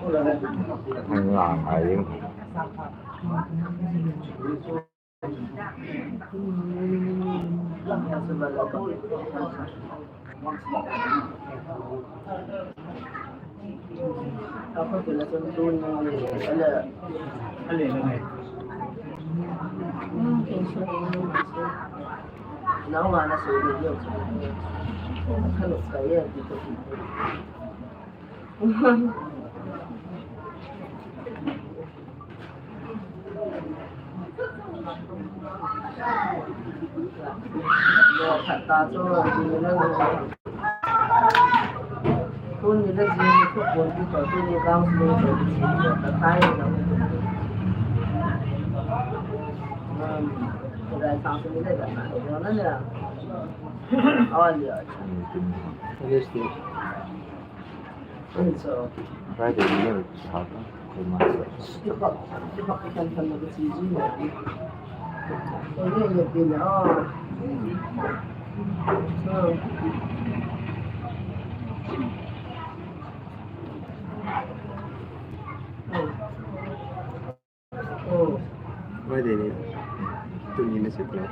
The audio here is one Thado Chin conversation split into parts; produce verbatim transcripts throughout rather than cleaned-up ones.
Ngang ai. Understood. Friday ni le sa ta ko ma. Friday ni. Tuni na sipre.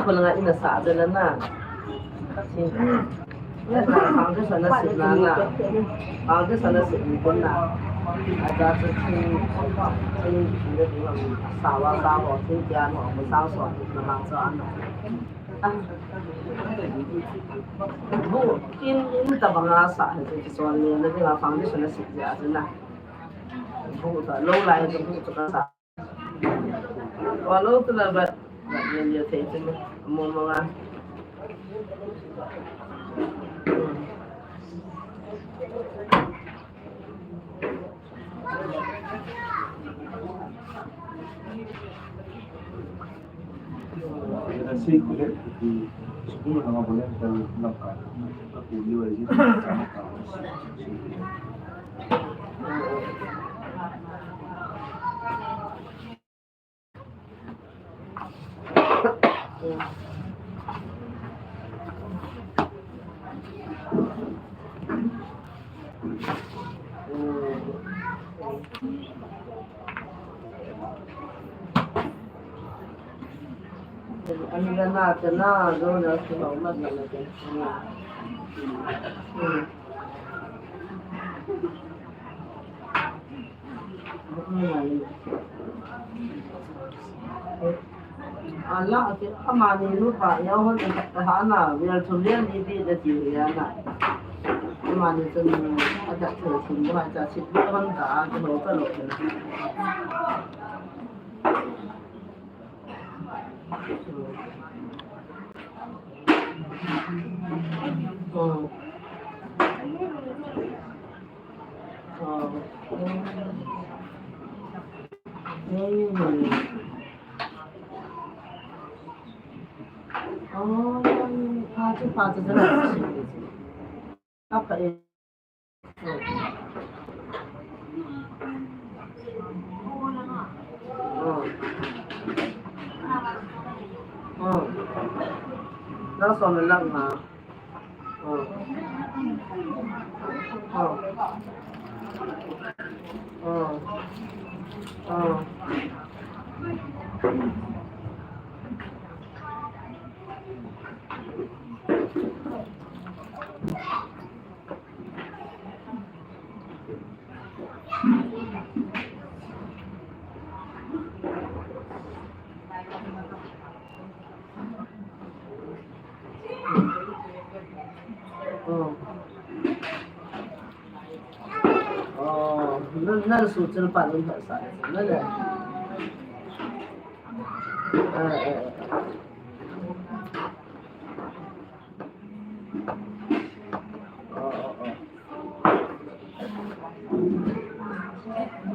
Kona ina sa de la na. Foundation na sip na na. Foundation na sip ni kon na. Aja chu chin, chin, chin de tu ham. Sa wa sa ho, chin kian ho, mo sa so, na ma so an. Bu, in, in tabang a sa, he, so le, na dinga foundation na sip de a na. Bu ta, lo lai, bu ta sa. Wa lo tu la ba, ba, ye, ye, te, te, mo, mo, nga. Sei kule, school na nga bolen tal lamka, ka kuli wa ji. Ala, ati, amani nupa, ya hon, ta ha na, vel thum vel ni ti da ti ya na. Amani chun, a da thum thum ba cha chit ba hon ta, ka lo ka lo. Oh. Oh. Oh, na, na su chil pa lun pha sa, na le. Eh, eh, eh. Oh, oh, oh.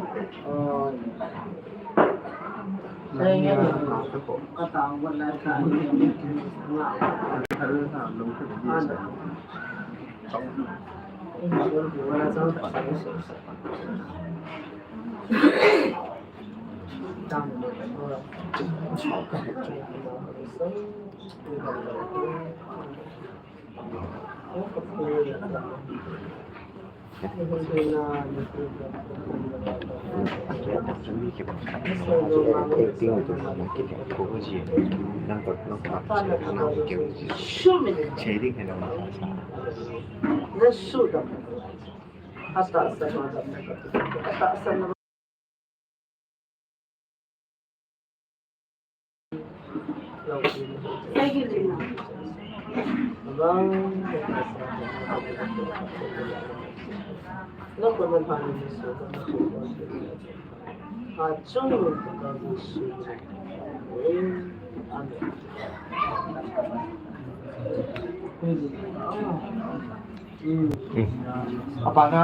Apa na?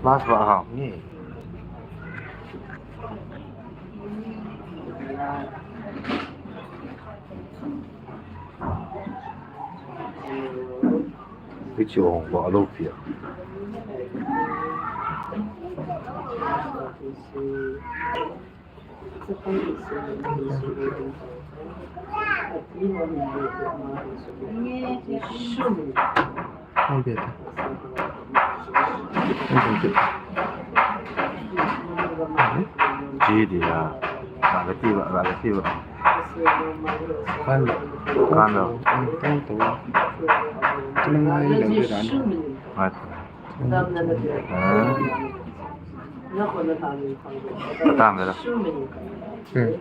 Mas ba ha ni. Hichu hung ba lo pia. Ang beta. Ang beta. Ji dia. Lagati ba, lagati ba. Kan. Kan lo. Ang tong to. Kailangan lang din, ano. Right. Ah. Tama lang. Hmm.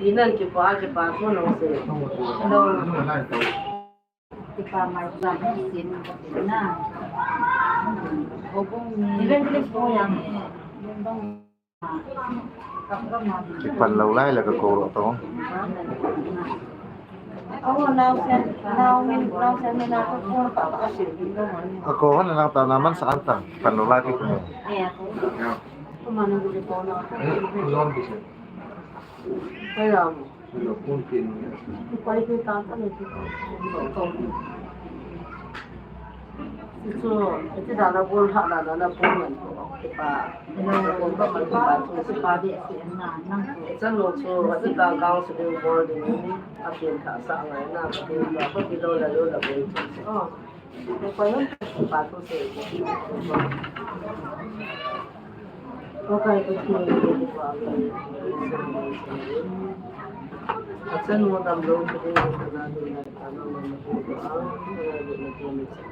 Tinan kipa, kipa ko no se. Hello. Kipa mai jam sin na. Obong ni. Even this mo yang. Kipan lou lai la ka ko ro to. Oh, now sen, now min, now sen min na ko ko pa pa si. Ako han na ta na man sa anta. Kipan lou lai ko. Eh, ako. Ko man ko ko na. Eh, ko lon bi se. Kaya mo. Chu, iti dana bol ha dana na bol man ko, kipa. Na bol ba man kipa, chu kipa di si na, nang ko. Chan lo chu, ati ta kang su ding bol ding, a kin tha sa ngai na, ka tin ba, ko ti lo la lo la bol chu. Oh. Ko ko yon, kipa tu se. Okay, ko ti lo, kipa. Achan mo dam lo, kipa, na, na, na, na, na, na, na, na, na, na,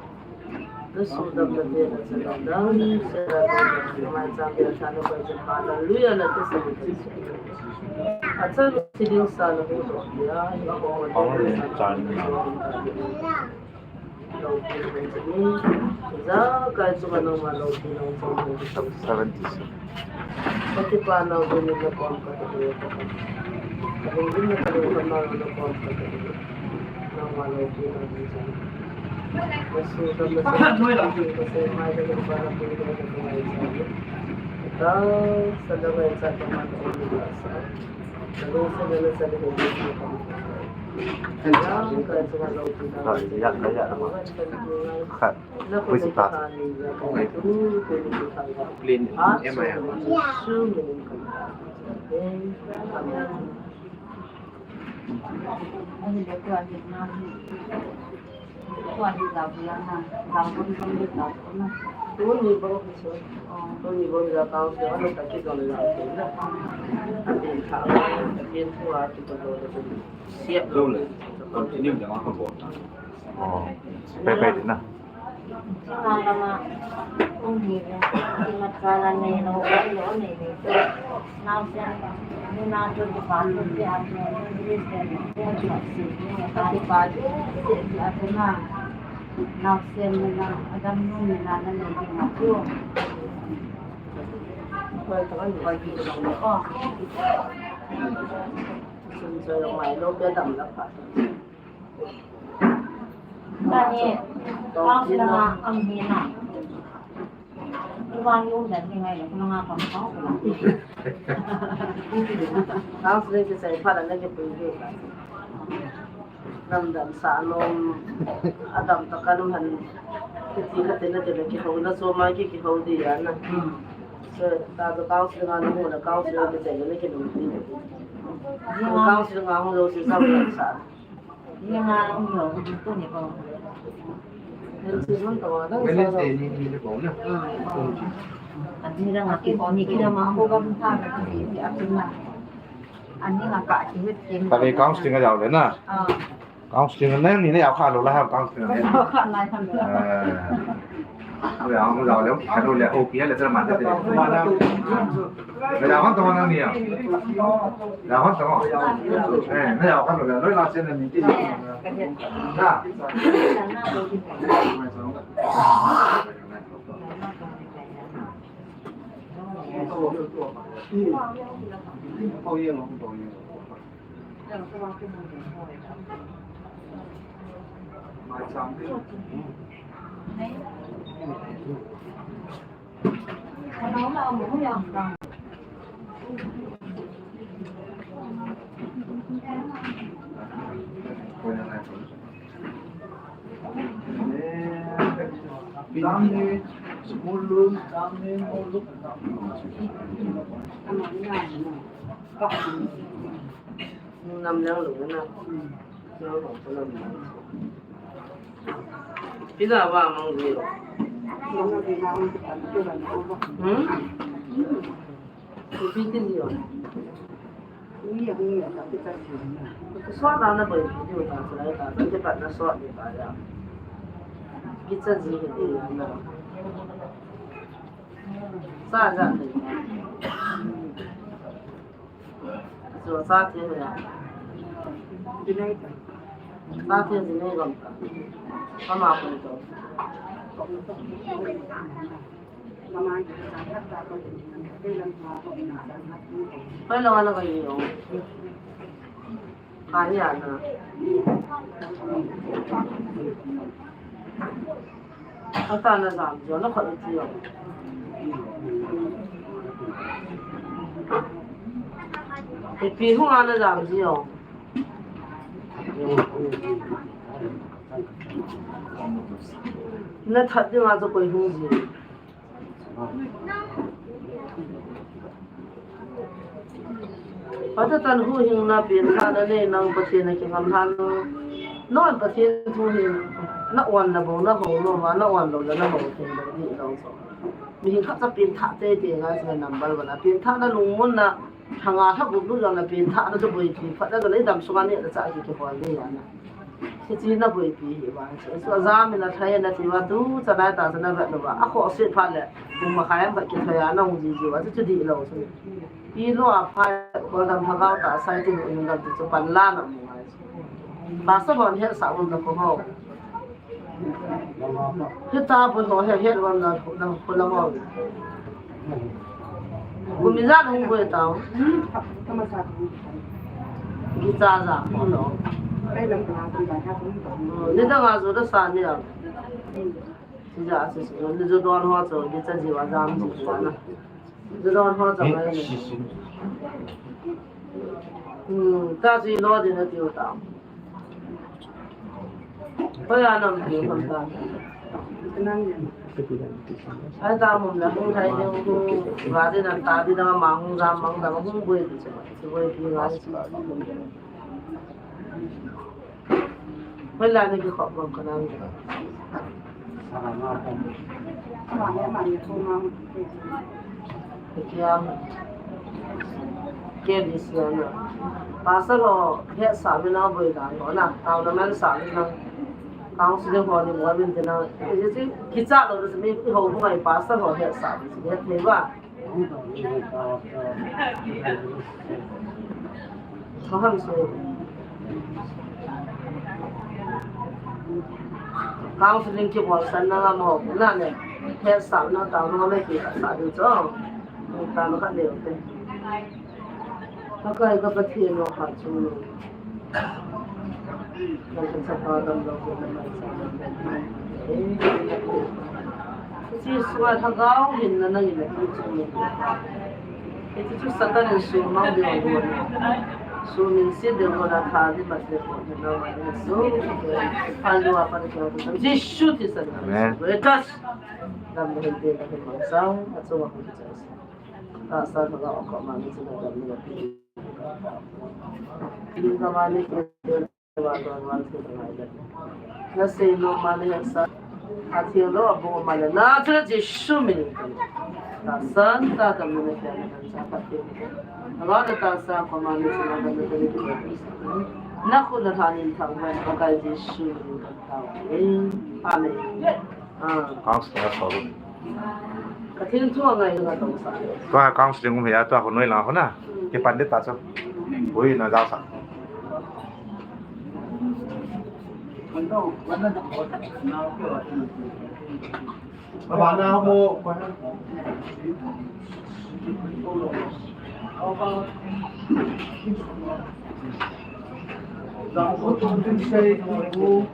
Seventy-six. Kati pa nau dun na pom kati dun. Kati dun na kati pa nau na pom kati dun. Nau ma lo pi nau dun sa. Masu dam na sa. Masu mai da pa na pi na na mai sa. Ta sa da mai sa ta ma na pi na sa. Sa da sa da na sa da na sa. Sa da ka sa ma lo pi na. Khat. Pui si pa. Plain M I M. Continue, continue. Oh, pai pai na. Chunga lama, um, hi ve, kimat kala nei lo, lo nei nei te. Naosen, ni na tu tu pa tu ti a tu, English te, tu tu si, ni na ta tu pa tu, si, si a tu na. Naosen ni na, adam nu ni na, na nei ni na tu. Koi tu, koi tu, oh. Sun so yo mai lo pe dam la pa. Tani, counselor nga ang hina. Iwan yung dati ngayon, kung nga pang counselor. Counselor kasi sa ipa na nagkipuyo ka. Namdam sa anom, adam ta kanum han, kiti kati na tila kihou na so ma ki kihou di yan na. So, ta to counselor nga na ho na counselor kasi sa ilo na kinum di. Counselor nga ho lo si sa sa. Wednesday ni, ni le bau na. Ani lang aki ko ni kila ma ko gam tha ka ti ti a tin na. Ani nga ka ki het ken. Kale counseling a jao le na. Ah. Counseling na ni ne jao kha lo la ha counseling na. Kha lai kha lo. Ah. Ave ang jao le, kha lo le, o pi le tra ma te. Ma na. Dah hon tong nang ni ya. Dah hon tong. Eh, na ya kan lo, lo la chen ni ti. Na. Nam lang lu na. Pila ba mang zero. Hmm? Ipi ti zero. Ni ya ni ya ta ti ta ti na. Ko so na na bai ti ta sa ta ta ti pa na so ni ta ya. Ki ta zi ni na. Sa za ni. Zo sa thei ya. Sa thei ni gam ta. Kama ko to. Pai lo ana ko yo. Ka ni ana. Ata na jam jo na khat ti yo. Ipi hung ana jam ji yo. Na that dinga chu koi hung ji. Patatan huhhingna, penthahna nei nang, Pathen a kingam lhan. Non Pathen thu hin na on le bou na hou nom a, na on lou le na hou thei lou ding lou chu. Mihem khat cha penthah teitei ngai chu number one a. Penthahna lungmonna, thanga lha gup lut jong le penthahna chu boipi phat na chu le dam sunga neh le chah kikihol ding ahi na. Hiche na boipi hi vang chu. Chu ajam in athai in ati uva tu chanai ta chu na vet lou uva. Akhohse phat le, pung makhai ham khat kithoi a na hung ji ji uva chu chu dihlou chu. Pi lou a phai, Goldam Lhagao Tahsa iti nu in gam ti chu pan la na mu ngai chu. Pastor hon hetsah um na ko ho. Hita bu ho he het wan na, na ko la mo. Gumi ja hung boi tao. Gicha ja ko lo. Ni dang a ju da sa ni a. Sija a si si. Ni ju don ho chu gicha ji wa jam ji wa na. Ju don ho chu mai ni. Hmm, ta ji lo di na tiu tao. Hoi a nam ti kham ta. Ai ta mum la hung thai ding hu, va di nan ta di dang ma hung jam mang dang hung boi di che, che boi di ngai. Hoi la ni ki khop bang ka nang. Kiam, K B C na. Pastor ho hetsah mi na boi dan ho na, tao na man sa mi na. Counseling ho ni mo min te na. Kicha lou mi ho bu ngai pastor ho hetsah mi, hetsah mi ba. Thaham su. Counseling kibol san na mo na le. Hetsah na tao na le kisa di chu. Tao na ka le te. Pakai ka Pathen, nangho phatchomna. Nang ka chapa damlou ko na nang sa na. Hiche sunga Lhagao hinna nangin napeh chu. Hiche chu Satan in sumang ding ahi. Sumin se ding ahi, tha ding mat ding ahi. Nangma ding ahi. Jesu Christa. Amen. Let us. Dam dam dam dam dam. Tahsa Lhagao a koma ni chu na dam ni na pi. Ni ka ma ni ke wa don wan chu na ngai le. Na sei nom ma ni sa. A thil lou a bou ma le. Na chu Jesu min. Tahsa ta dam ni na pi na sa pa te. Lhagao le tahsa koma ni chu na dam ni na pi. Na khut na tha nin thang wan Pakai Jesu min ka tao. Amen. Ah. Counseling a sol. Ka thil thu a ngai nga tong sa. Tua counseling um hi a tua ko noi la ho na. Kipan de ta chu. Ui na da sa. Ba na ho. Ba ko tum tin sei ko.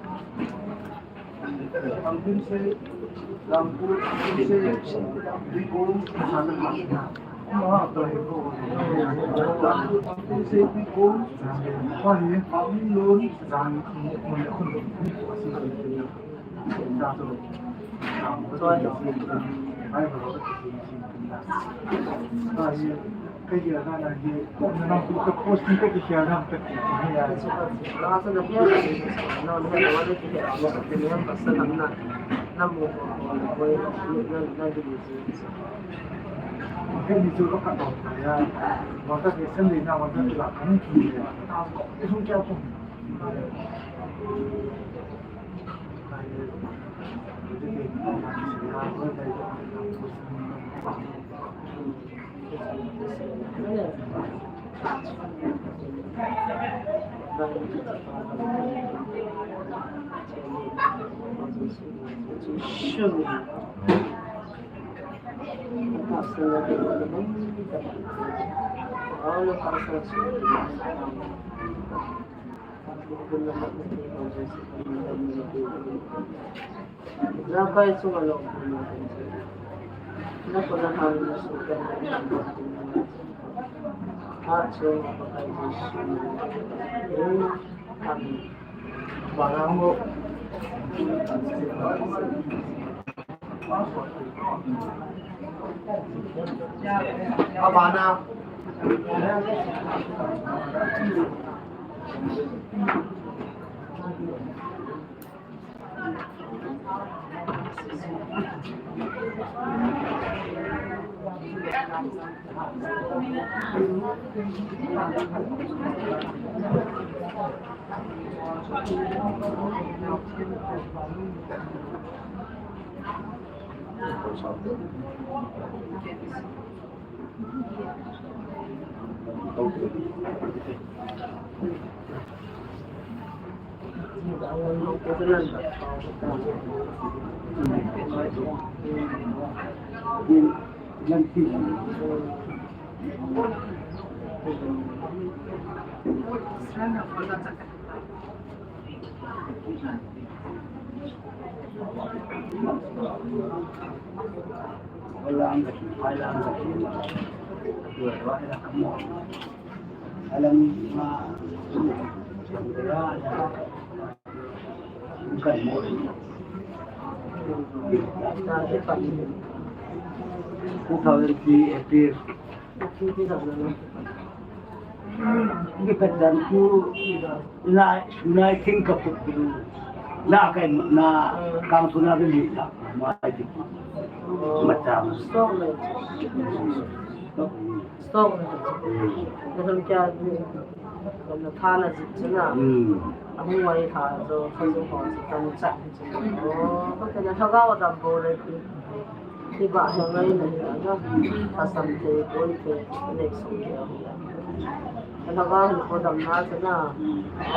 Jakai chunga lou. Na ko na han na su ka na. Ha chu Pakai Jesu. Amen. Ba na ho. Two thousand three April. Independent tu na, na king ka put tu. Na kai na kang tu na beli na. Mai ti. Macam. Stock le. Stock le. Stock le. Macam kya ni? Kana thana jit chuna. Hmm. Ahung wai tha jo, ka jo ko chuna cha. Oh, ka kana thaga wa dam bo le. Hiba hi ngaina hi a na, ka sam thei, boi thei, next song thei a hi a. Ka lhagao hi kho damna chu na,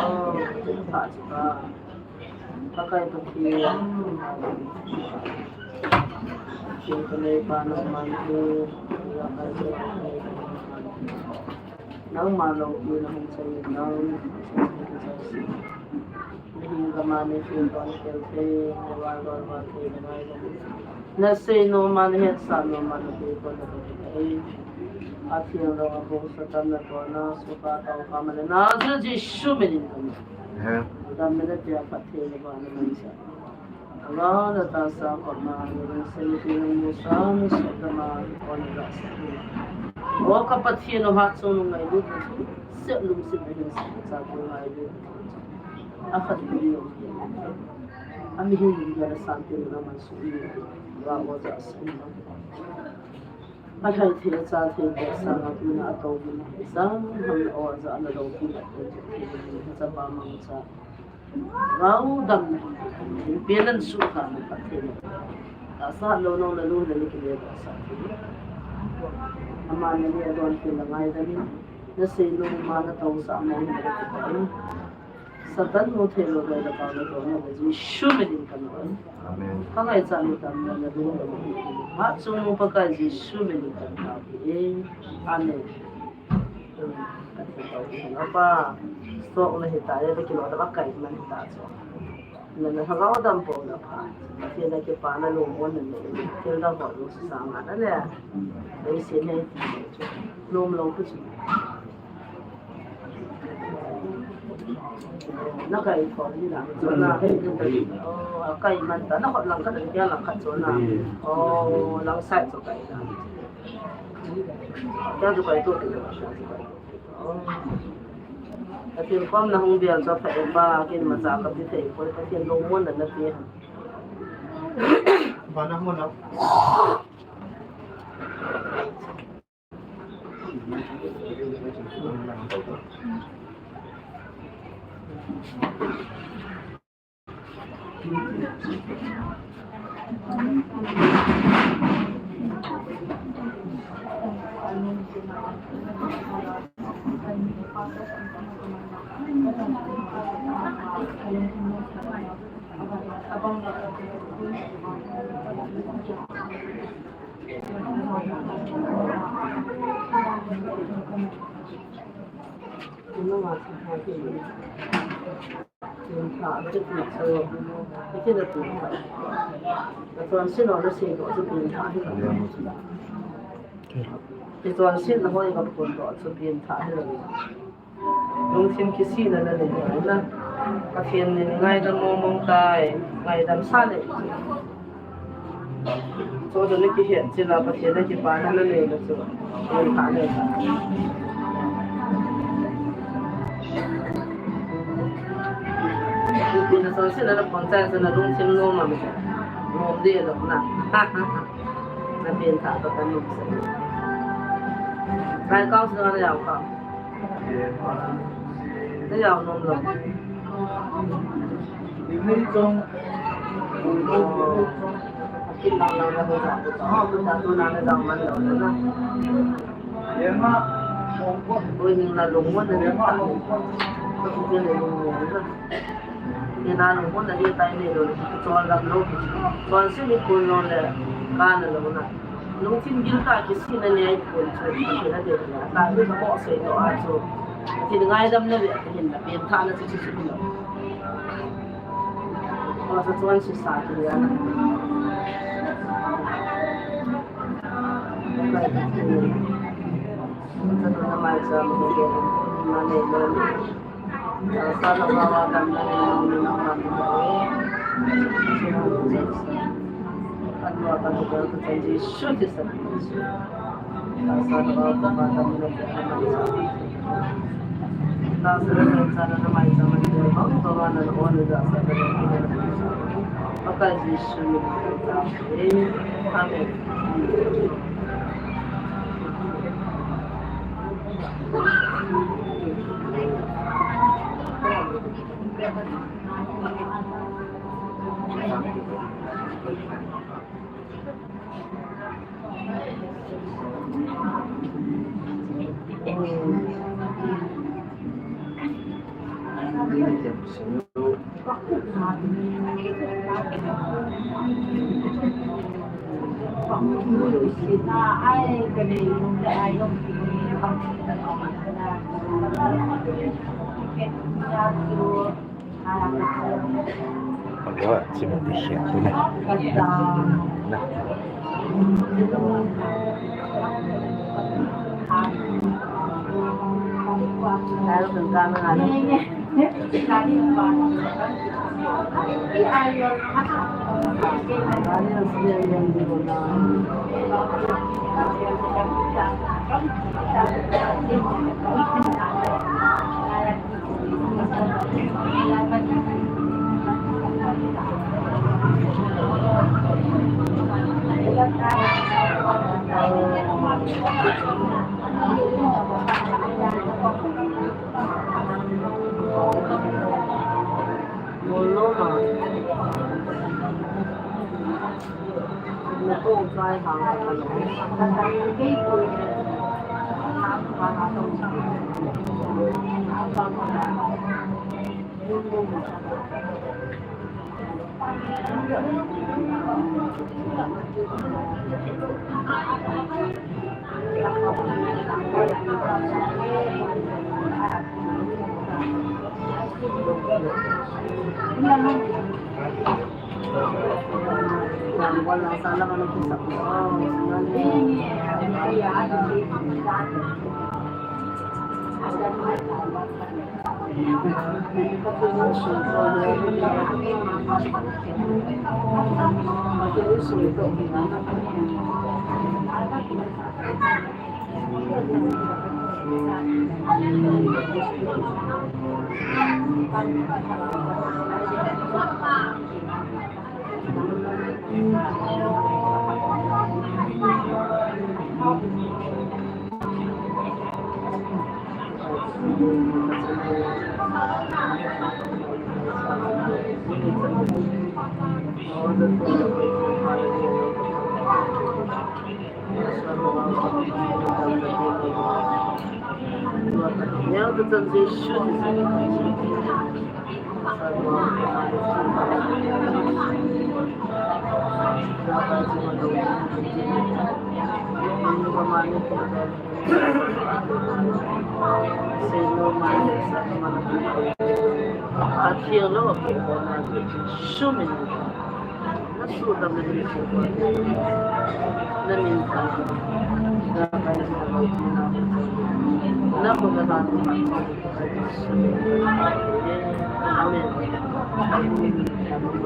oh, thei tha chu ka. Pakai Pathen, Pathen ka nei pa nangman hi, Pakai Pathen. Nangma loupi na hung chang in nang, na hing gam a na hing don kel thei, na val don val thei, na ngai don. Na sei nom a, na hetsah nom a, na pe kon na pe thei. A thil rong a bung Satan na kona, suka tau ka ma le na, Jesu min in ka ma. Amen. Dam na tia Pathen na ba na man sa. Lord, let us, uh, command, we will send you to the Son, so the man, on the rest. O ka Pathen, o hatchungnung ngailut, se lungset na hin sa, sa bu ngailut. A khat bu ni o. A mihem bu ni a santin na man su ni. Wa o ja su ni. A thai thei, a cha thei, a sa na bu na, a to bu na. Sa ham na o ja na lo bu na. Sa ba mang sa. Gao dam na, in pian an su kha na Pathen. Tahsa lo nong na lu na ni kile tahsa. Ama na ni adon pin na ngaidam in. Na sei nom a na tong sa mo na ni kile. Satan mu thei lo na da pa na to na Jesu min in ka na. Amen. Ka ngaichat ni dam na na lu na ni. Hatchungnung Pakai Jesu min in ka na. Amen. Apa, stroke na hita, ya da kilo da ba kai man hita so. Na na lhagao dam po na pha. Pathen na kipana lungmon na nei. Thil da ho lungset sanga na le. Ei se nei ti. Nom lou pu chu. Na kai tho ni na. Na kai man ta na hot lang khat, lang khat chu na. Oh, lang sai chu kai na. Kya chu kai to. Pathen kom na hung bial cho pha e pa, kin ma cha ka ti thei poi, Pathen lungmon na na pe. Ba na mo na. Tua sin na hoi ka phun to chu pin tha hi lo. Lungthim kisihna na nei na. Pathen in ngaidam mong mong tai, ngaidam sa le. So, dona kihet chila Pathen a kipana nanei na chu. Nang kha ne. Tina so sila na pon cha na lungthim nom a mi. Nom de lo na. Na pen tha ka kan nom sa. Rai kau sa na ya ka. Na ya nom lo. Kin lang lang na ho sa. Ho, kun ta tu na na dau man lo na. Oi, ning la lungmon na ni ta. Ko tu ke le lungmon na. Ning la lungmon na ni tai ne lo. Chol lam lo. Chol si ni kun lo le. Ka na lo na. Lungthim gil ta kisih na ni ai kun chu. Ki na de na. Ta ni ka mo sei to a chu. Ki ngaidam na ve. Ki hin na pen tha na chu chu chu lo. Masa chuan sisa ti a. Sa na mai sa mo ke na ne lo. Sa na ba wa dan na ne lo na ma mo. Kan wa kan ko ko kan ji shu ti sa. Amen. Alo, sino di siya? Sino? Na. Amen. Amen.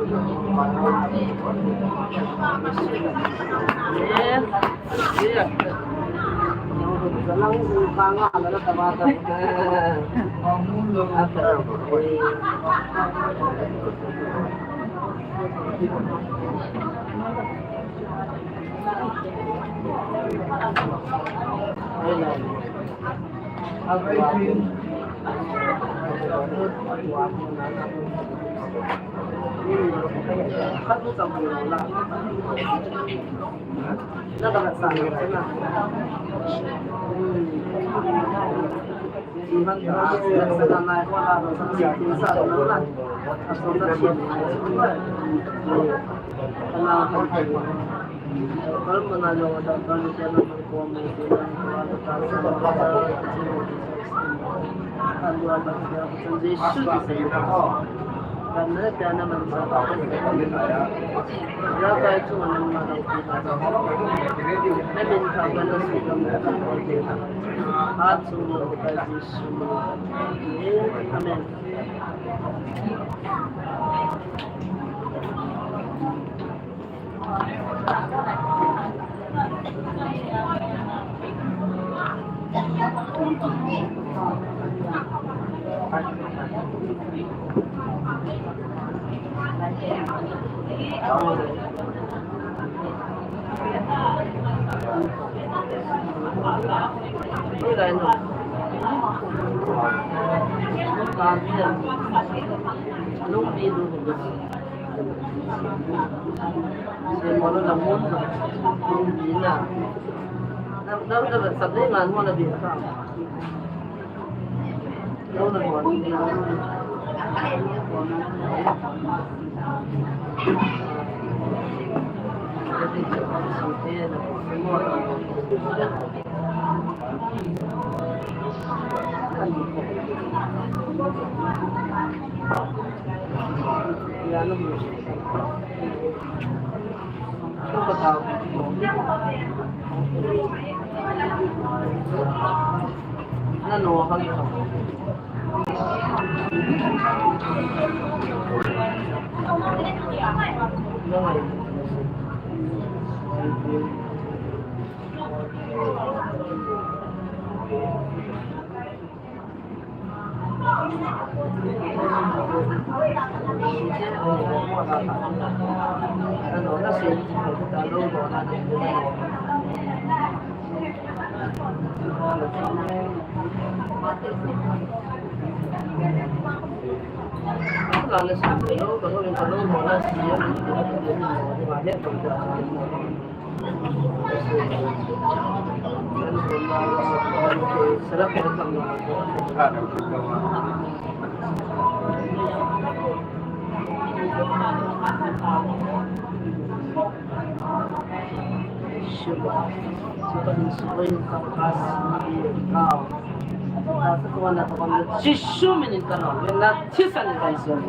Jesu min in ka lhon, vela thisan in ka lhon.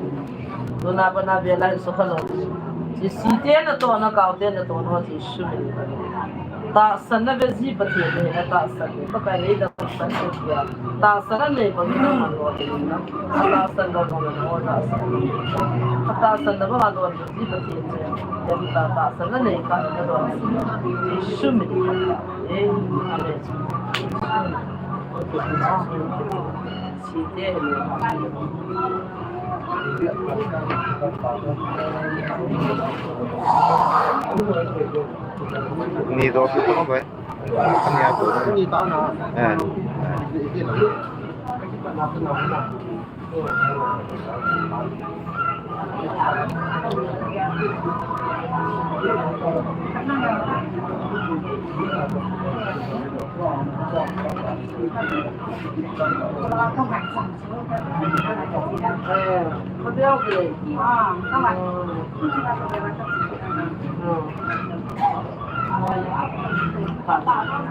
Tuna bana vela in sukha lou. Jesu te natohna, kao te natohna, Jesu min in ka lhon. Tahsan na ve ji Pathen na hina, tahsan na ve Pakai, nei dam sah in tia. Tahsan na nei bang in na man lou ding na. Tahsan na bang na, tahsan na bang na ji Pathen che. Tahsan na nei ka na lou. Jesu min in ka lhon. Amen. Ni do ki ko ko. Ni a ko. Ni ta na. Eh.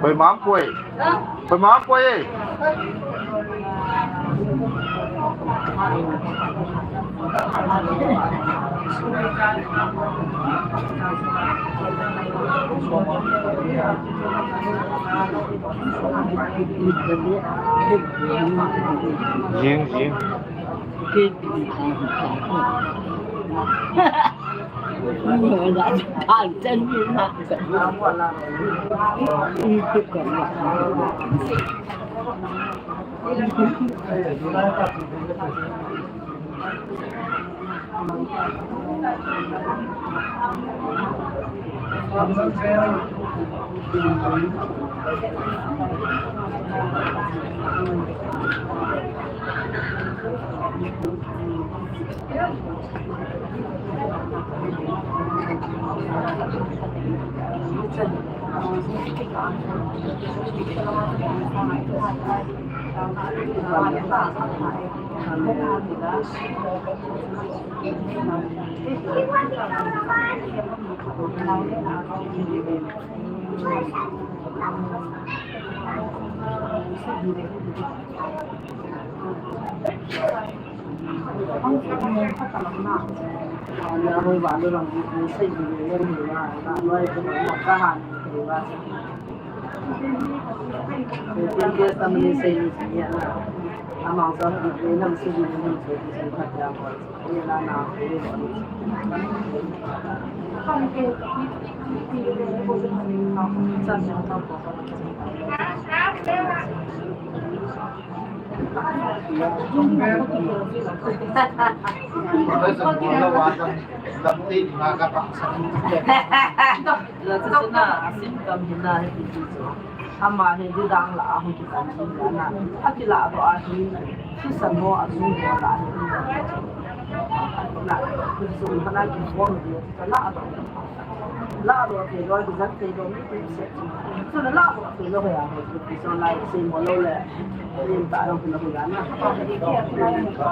Hoi, mam poi. Hoi, mam poi. Jing, jing. Ama hi didang la a hung kitan ding la na. A kila do a hi. Kisan mo a sung mo la hi. Na, kisun hana ki mo ni la do. La do te do ki zan te do mi te se. So la do te lo ya. So la se mo lo le. Ni ta lo ko lo ya na. Ni ya sa.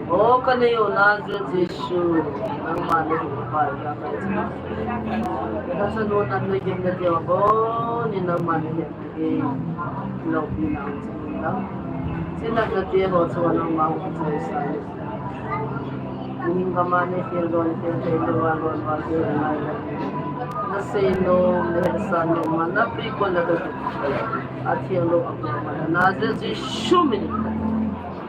O kanei u Nazareth Jesu, nangma nahi upa ijat a. Nachanu nang nagim nadiu abon in nangma nahi. Loupina hung chang in lang. Chinatna te ho chu nangma hung kichoisah in. Mihem gam a nei khel lou, nei khel thei lou, a lou, a lou, a lou. Nasei nom, nahetsah nom, na pi kon na ka. Atheng lou, a kon na. Nazareth Jesu min in.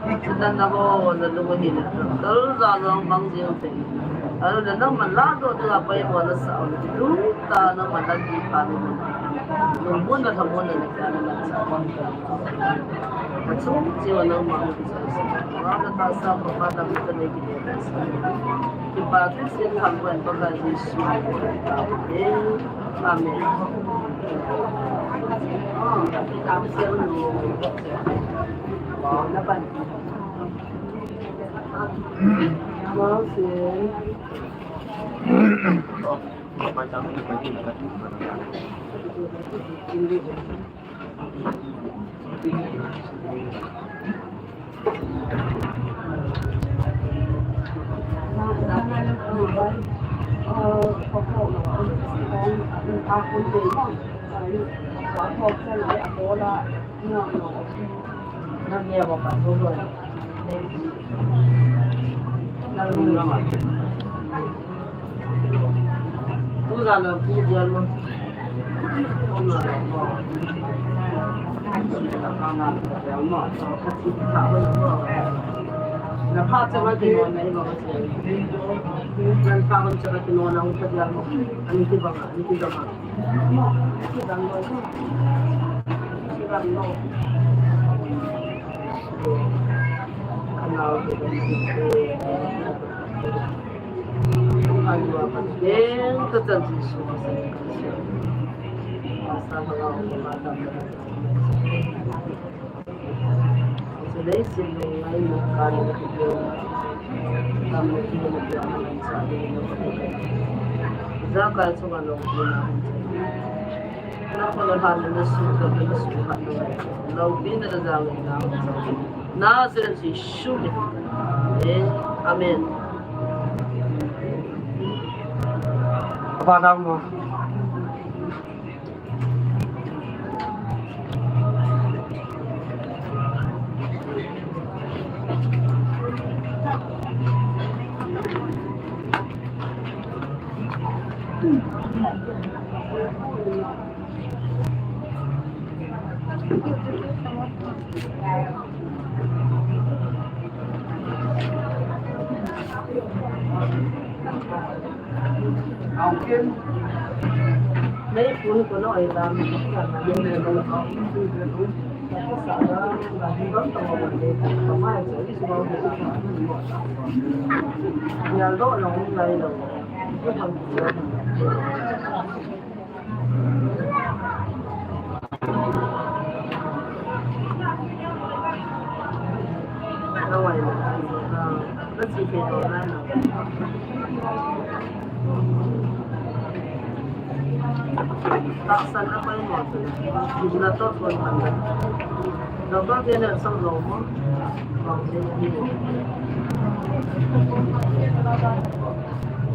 Chutah na ho, na lung ahi le, kal ja long bang jing te. Ahilou le, nangma ladoh dinga paimo nasah u le, lungtah nangma lampi pha le, lungmonna lhamonna le, na cha. Achung cheh uva nangma hung kichoisah. Nangma tahsa pha pha dam te nei kile sa. Kipa thu sin tham pen Pakai Jesu. Amen. Na pha cha ma ti no na i ba ma cha. Nan pa kam cha ka ti no na u ta dia mo. Ani ti ba ma, ani ti ba ma. Ti ba ma. Ti ba ma. Kana u ti ba ma. Ani ba ka ti. Ka chan ti su ma sa ka si. Sa ka la u ma ta. Nazareth Jesu min. Amen. Apa nama?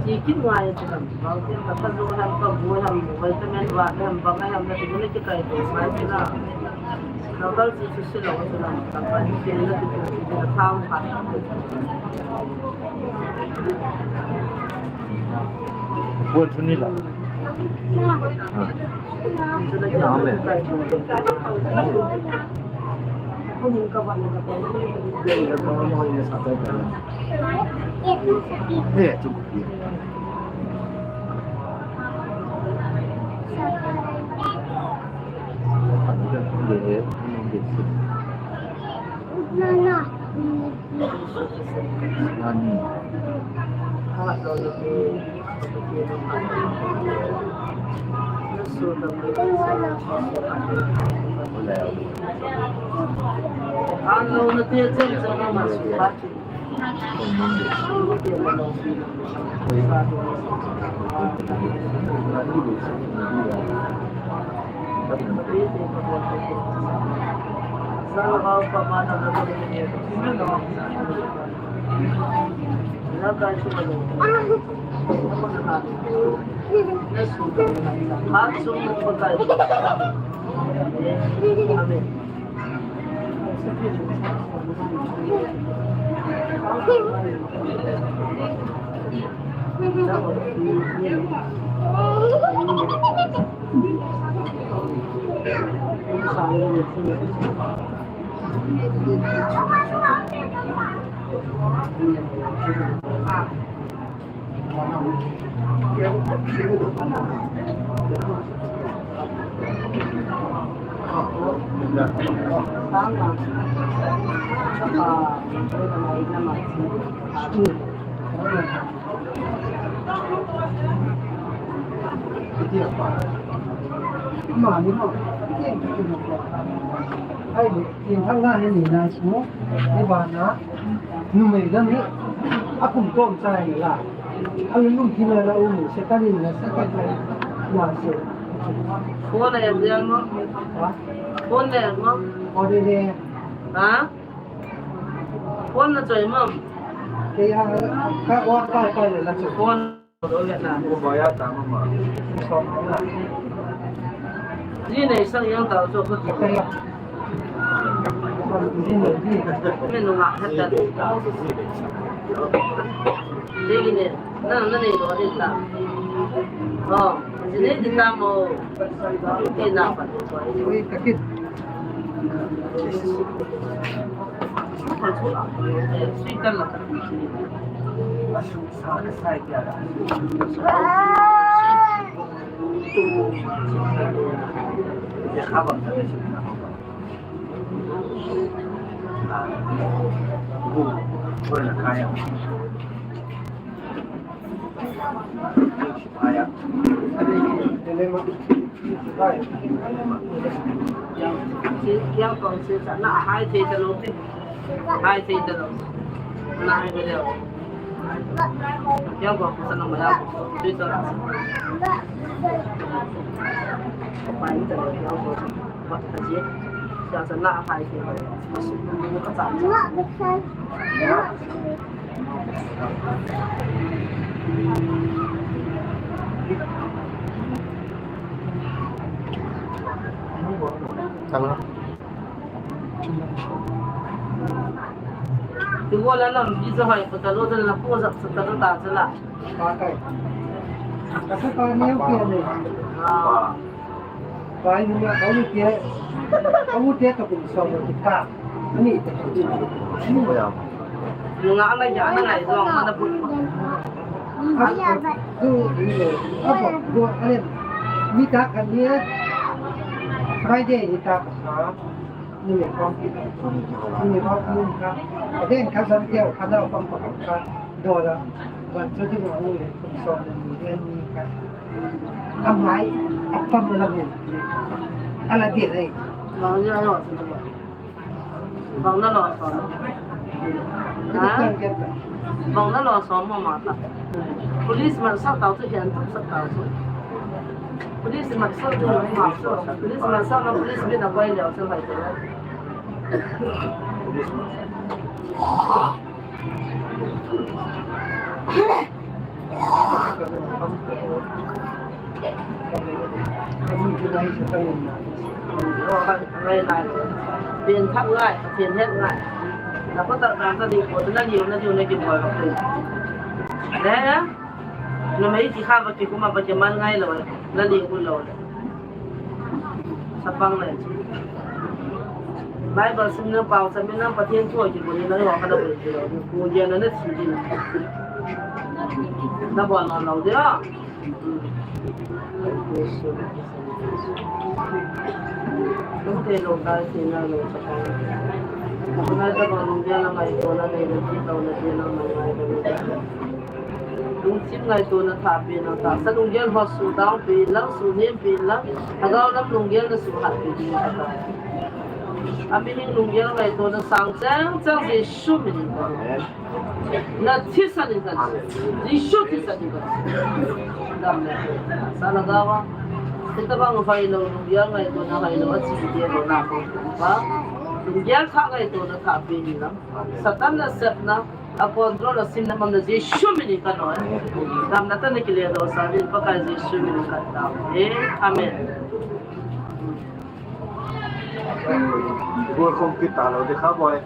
Chi kit ngai ti lam, bang tin ka pa zo ham, ka bu ham, vitamin wa ham, bang ham na ti ni ki kai to ngai ti la. Na kal chi chu si lo ti lam, ka pa ni ti na ti ti na tham kha. Buat tu ni lah. Ha. Nama? Eh, cukup dia. Nana. Nani. Amen. Ai, in thang na ni na su, ni ba na. Numei lam hi, a kum kom chai la. A lung lung tina la um, se ta ni la, se ta ni la, se. Phone a yang mo? Ha? Phone a yang mo? O de de. Ha? Phone na choi mo? Ke ya, ka wa ka ka la choi. Phone. Ji nei sang yang tao chu ko ti. Ji nei ji. Me nunga hat ta. Ji nei. Na na nei lo di ta. Oh, ji nei di ta mo. Ti na pa. Ui, ka kit. Yang, yang kong si sa na hai thei ta lo. Hai thei ta lo. Na hai thei ta lo. Yang kong sa na ma ya. Thei ta lo. Hai thei ta lo. Yang kong. Ba ta ji. Sa sa na hai thei ta lo. Ka sa. Tang na. Ti wo la lam bi za hoi ko ta lo, la ko za ta lo ta za la. Ba kai. Ka sa ka ni o ke ni. Ah. Pai ni ma, kau ni tia, kau ni tia ka kum song ni ka. Ani ta. Ni ma ya. Ni nga ama ya na ngai zong ma na bu. A, du ni le. A, bu, du, ale. Ni ta ka ni. Friday ni ta ka. Ni me kong ki. Ni me kong ki ka. Aden ka san tia ka na kong ka. Dola, ban chu ding a u le, kum som le ni le ni ka. Amai, apam la ni. Ala di le. Bang na lo som. Bang na lo som. Ha? Bang na lo som mo ma ta. Police man sa tau chu hian tu sa tau chu. Police man sa tu ma sa. Police man sa na police bin a koi le sa hai tu. Pen thak ngai, pen het ngai. Na ko ta ta ta di ko na liu na liu na ki boi ko. Ne? Na mai ki kha ba ki kuma ba ki man ngai lo. Na liu ko lo. Sapang le. Bible sim na pau sa mi na Pathian thu ki bol na wa ka da bol. Ku ya na na thi din. Na bol na lo de. Tum te lo ka si na lo sapang. Na da ba lo ya na mai ko na ne lo ki to na ti na mai mai ko. Lungthim ngaitona thahpeh in lang, tahsa lunggel ho suhdangpeh in lang, suhnempi in lang, lhagao lam lunggel na suhhatpeh ding ahi. Amihing lunggel ngaitona sang chang chang Jesu min in. Na thisan in kan. Jesu thisan in kan. Dam le. Sa lhagao a. Hitabang hoilou lunggel ngaitona hoilou a chi ding ho na ko. Ba. Lunggel thah ngaitona thahpeh in lang. Satan nasepna. A control a simna mamna Jesu min in ka noi. Damna tah na kile doh sa din Pakai Jesu min in ka tao. Amen. Gol kong kita lo de kha boy.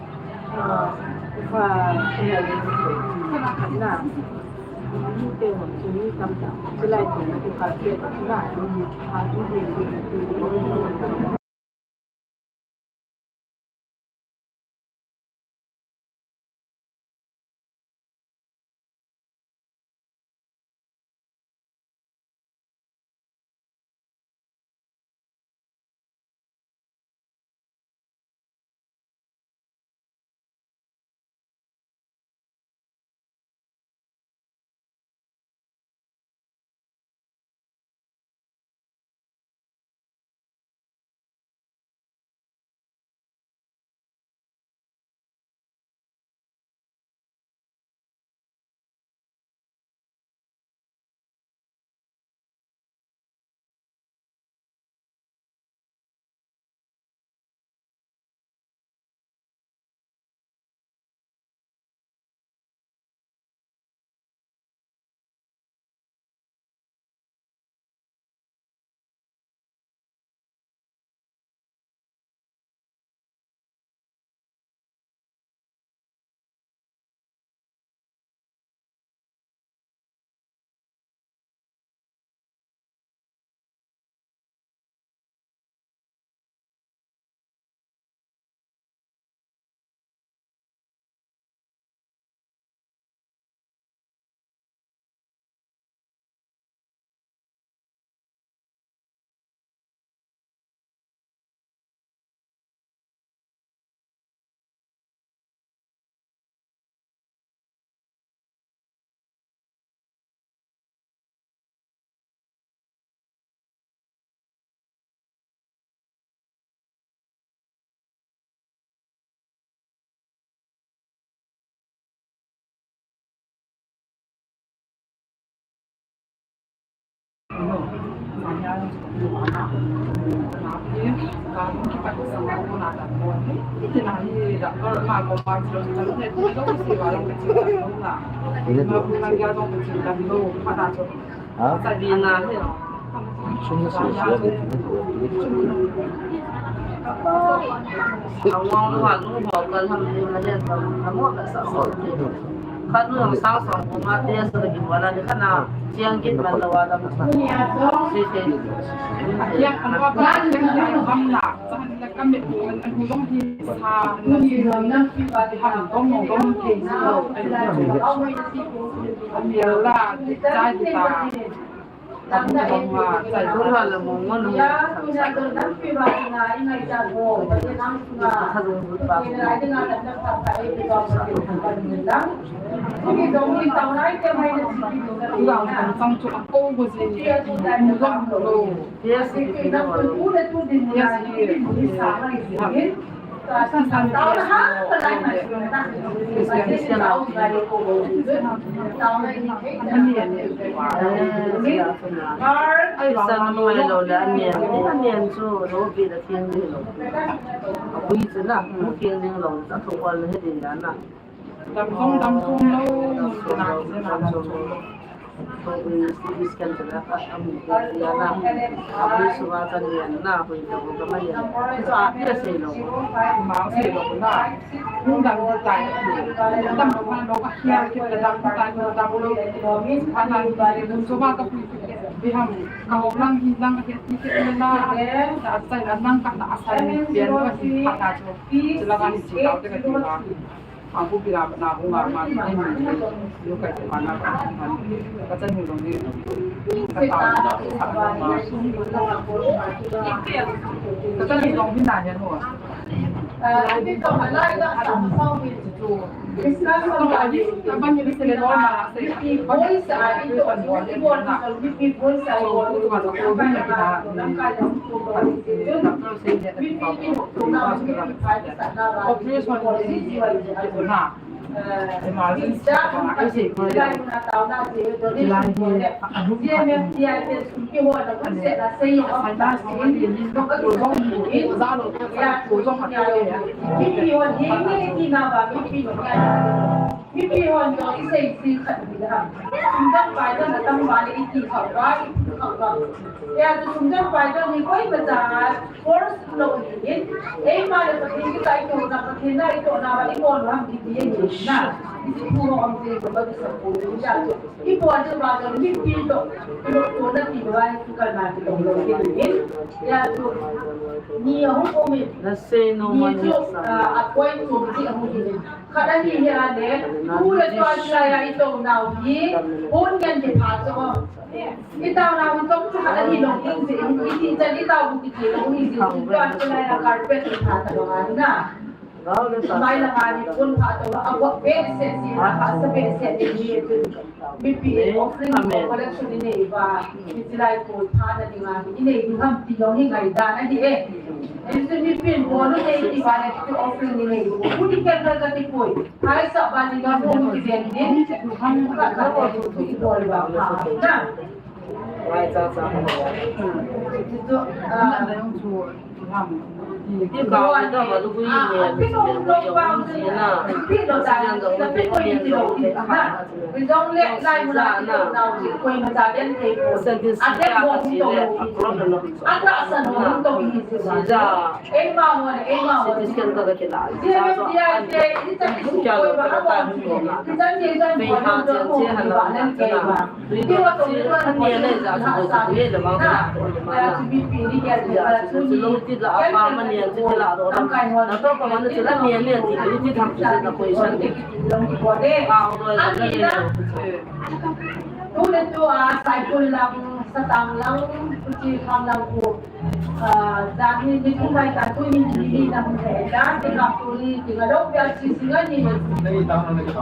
Ha? Mipi hon jong isei jing khat hi ham. Sum dang pai dang atam uva le iti kha uva, iti kha uva. Hijeh chun sum dang pai dang hi koimacha force lou ahin. Eima le Pathen kikah itohna, Pathen na itohna uva ibol u ham kiti ahi na. Hiche thu ho um jeh uva kisei u hijeh chun. Ibol diu vang jong mipi toh, iboh tona ti uva, kikalna ti toh, hijeh chun. Ni ahung um in. Ni chu, ah, a point chom cheh ahung in. Khat ahi hia le, tu le tua chilai a itoh nau hi, pon ngen kipha chu. Itoh nau hi tong chu khat ahi lou ding jeh, iti chan itoh bu kiti lou hi jeh, tua chilai a carpet kipha ta lou a hi na. Mai langa ni pon pha to, a vot behseh jeh, a pha sa behseh jeh ni. Mipi in offering collection inei uva, hiche lai pon phatna dinga hi inei diu ham ti jong hi ngaidan ahi e. Hichu mipi in pon inei ti uva le hichu offering inei diu. Tuni kei kal kati poi. Haisa ba ni ga pon kiven din. Ka ka ti bol ba pha na. Hichu, ah, Tule tu a Saikul lang, Satang lang, Kuki kham lang khu, ah, dan hi ni thum mai ta tu ni ni ni na hung thei dan ti ka tu ni ti ka dok pia chi si nga ni.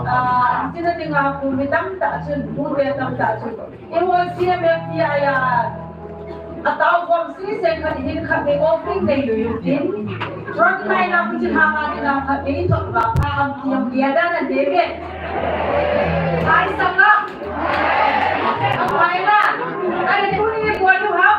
Ah, chi na ti nga khu mi tam ta chun, bu te tam ta chun. Eiho C M F T I a, a tao khom sese khat hin khat nei offering nei lui u tin. Front line a pu chin hanga ni na khat nei thot va pha am ti am dia dan a David. Ai sang a. Am ai na. Ai tu ni bol u ham.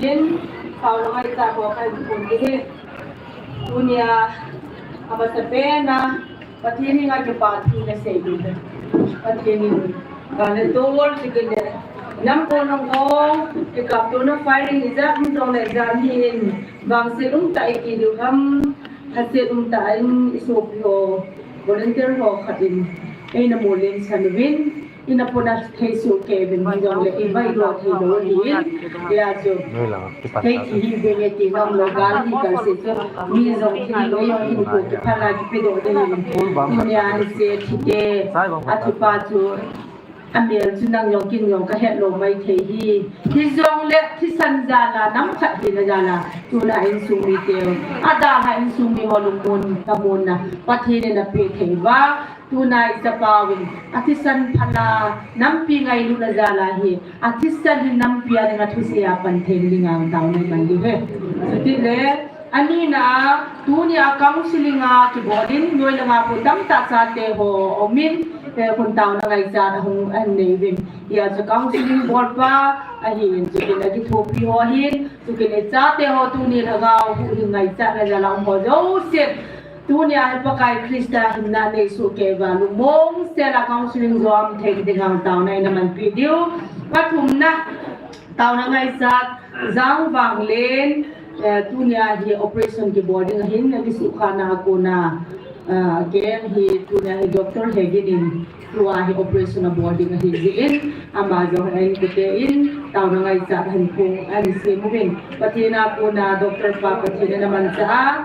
Tin, taona ngaichat ho kahin phong ding ahi. Tunia, amasapen a, Pathen henga kipa thu nasei ding ahi. Pathen in, gal le tol, chukit le, nam kon hong hong, kikaptona firing ijat um jongle ijat hi in, vangset umtah i ti diu ham, lhaset umtah in i sopi ho, volunteer ho khat in, eina molem san uvin, ina pona thei soh kei uvin, hijongle i vai lou thei lou ahin, hijeh chun, thei thi hi ve nge ti ngam lou, gal hi gal se chu, mi jong thi lou, jong hin ko kiphal a kipedoh ding in, tunia hi se thi te, athupa chu, amel chu nang jong kei jong kahet lou maithei hi, hijongle thisan jal a, nam khat hina jal a, tuna insung mite, adalha insung mi ho lungmon, kamun na, Pathen in apeh thei uva, Tuna i chapau in, athisan phat a, nampi ngailutna jal a hi, athisan hi nampi a dinga thusei a pan thei ding a taona iman diu ahi. Chutile, ani na, tunia counseling a kibol in, noi langa khu tamtah chate ho, um in, eh, khun taona ngaichat ahung, ahin nei uvin. Hijeh chun counseling bolpa, ahin, chutile kithopi ho ahin, chutile chate ho tuni lhagao, huhhing ngaichatna jal a um ho jouse. Tunia hi Pakai Christa hinna nei soh kei uva lungmong sel a counseling jom thei ding a taona ina manpi diu. Pathumna, taona ngaichat, Jangvanglen, eh, tunia hi operation kibol ding ahin, akisukhana a kona, eh, keng hi tunia hi Doctor Hegin in, Tua hi operation abol ding ahi jeh in, ama jong ahin kote in, taona ngaichat ahin phong, ahin sem uvin. Pathen a kona Doctor pa Pathen in amanchah a,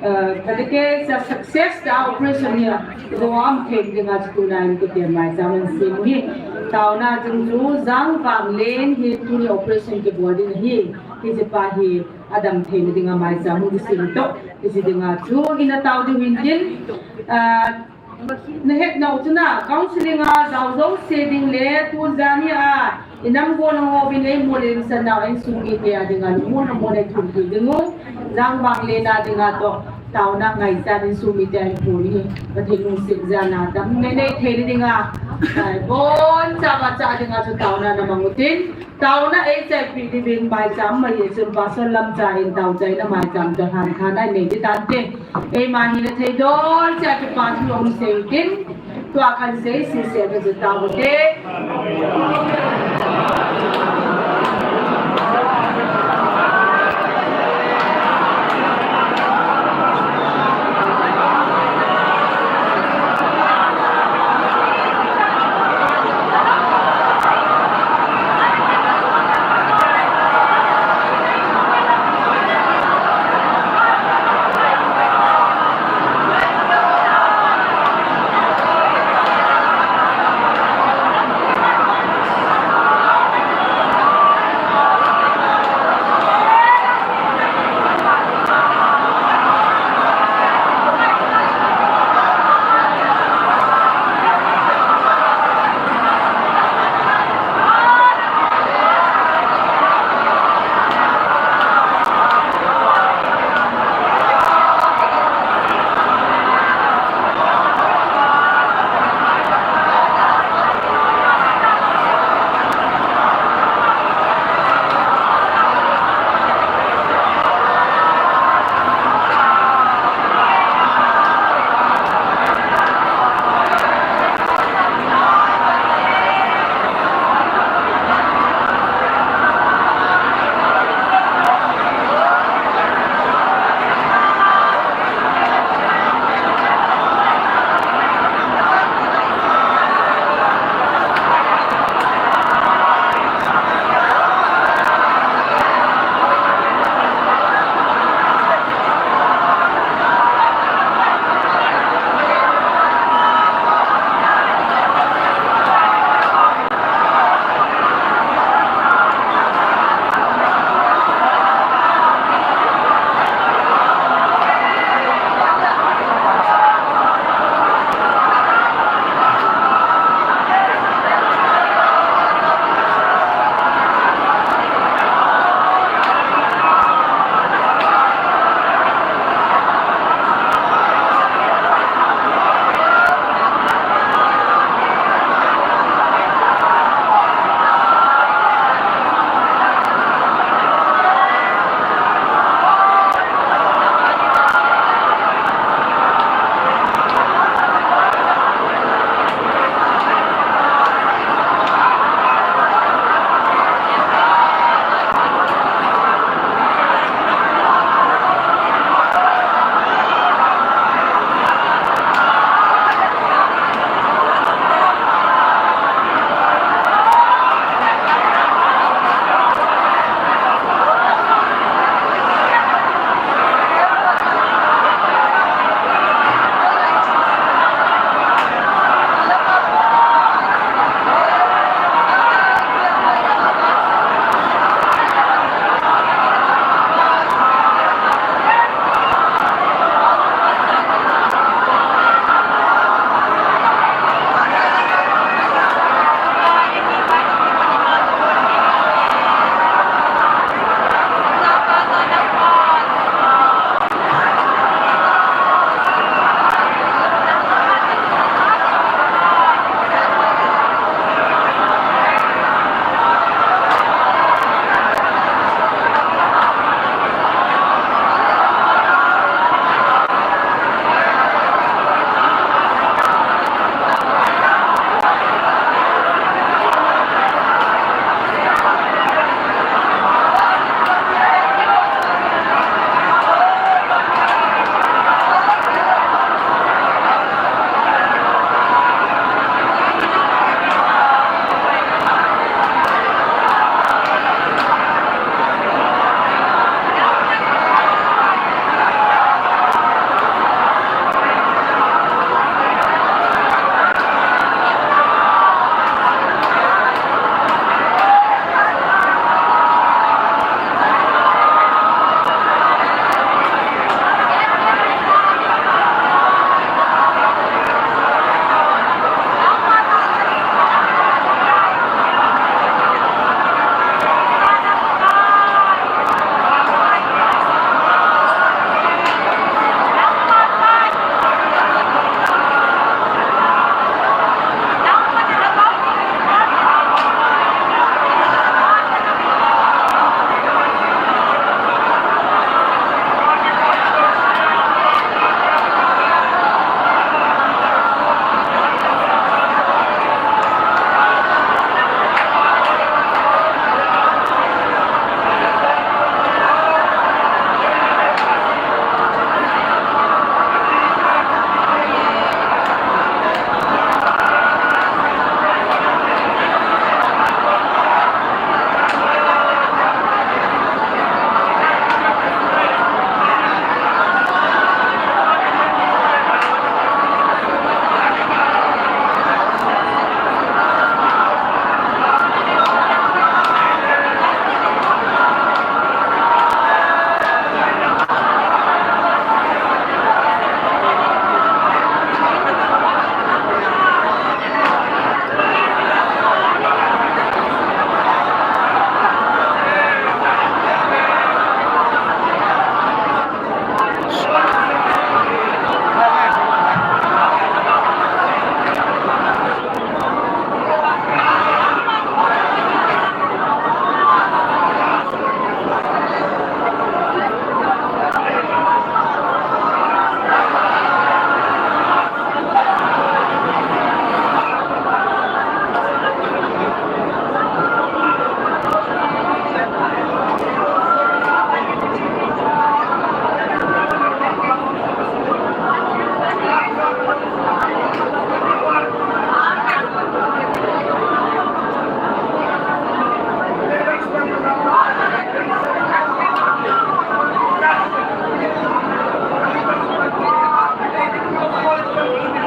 eh, khateke cha success a operation hi, jom thei ding a chu tuna ahin kote maicham ahin sem uhi. Taona jing chu Jangvanglen hi tuni operation kibol ding ahi, hiche pa hi adam theina dinga maicham hung kisem toh, hiche dinga chu ina tao diu hin tin, ah, Nahet nau chuna, counseling a jao jouse ding le, tun jani a, inam gol ho vin ei molem san nau insung mite a dinga, mun mun ei thum thum ding u, Jangvanglen a dinga toh, taona ngaichat insung mite a hin phong hi, Pathen lungset jana, dam nei nei thei dinga, ai, boncha vacha dinga chu taona na mang utin, Taona ei chaipi ding uvin maicham ahi chun Pastor Lamcha in taochaina maicham toh lhanthan a nei ding tante. Eima hin athei dol cha kipa thu ahung sei tin. Tua kahin sei sese a chu tao ute.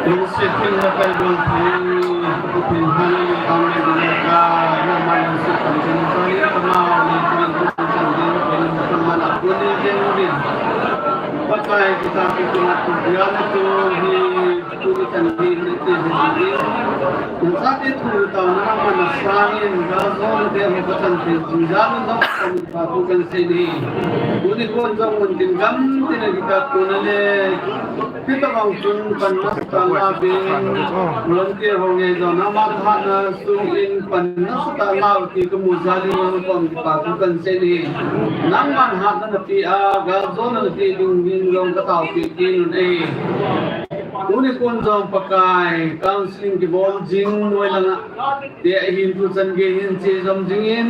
Lungset thim le kaibol thei, Pathen hallelujah, amen, amen, ka, nangman lungset thim thim, ka, ni, ka, ma, ni, ka, ni, ka, ni, ka, ni, ka, ma, na, ku, ni, ke, ni, ni. Pakai, kita, ki, ki, na, tu, ya, na, tu, hi, tu, ni, kan, ni, ni, ti, hi, ni, ni. Nang sa, ti, tu, ta, na, ma, na, sa, ni, ga, zo, ni, de, ni, ka, san, ti, tu, ya, na, zo, ka, ni, pa, tu, kan, se, ni. Tu, ni, kon, zo, mun, tin, gam, tin, ni, ka, tu, na, le. Hitabang chun pan nasatah a la uvin, volunteer ho nge jong nangma thahatna sung in pan nasatah a la u ti kamu jal in nang kom kipa thu kahin sei e. Nangman hatna napeh a, galjona napeh ding uvin jong kataopeh kit un ahi. Tuni kon jong Pakai, counseling kibol jing noi langa, tia hin tuchan gei hin che jom jing in,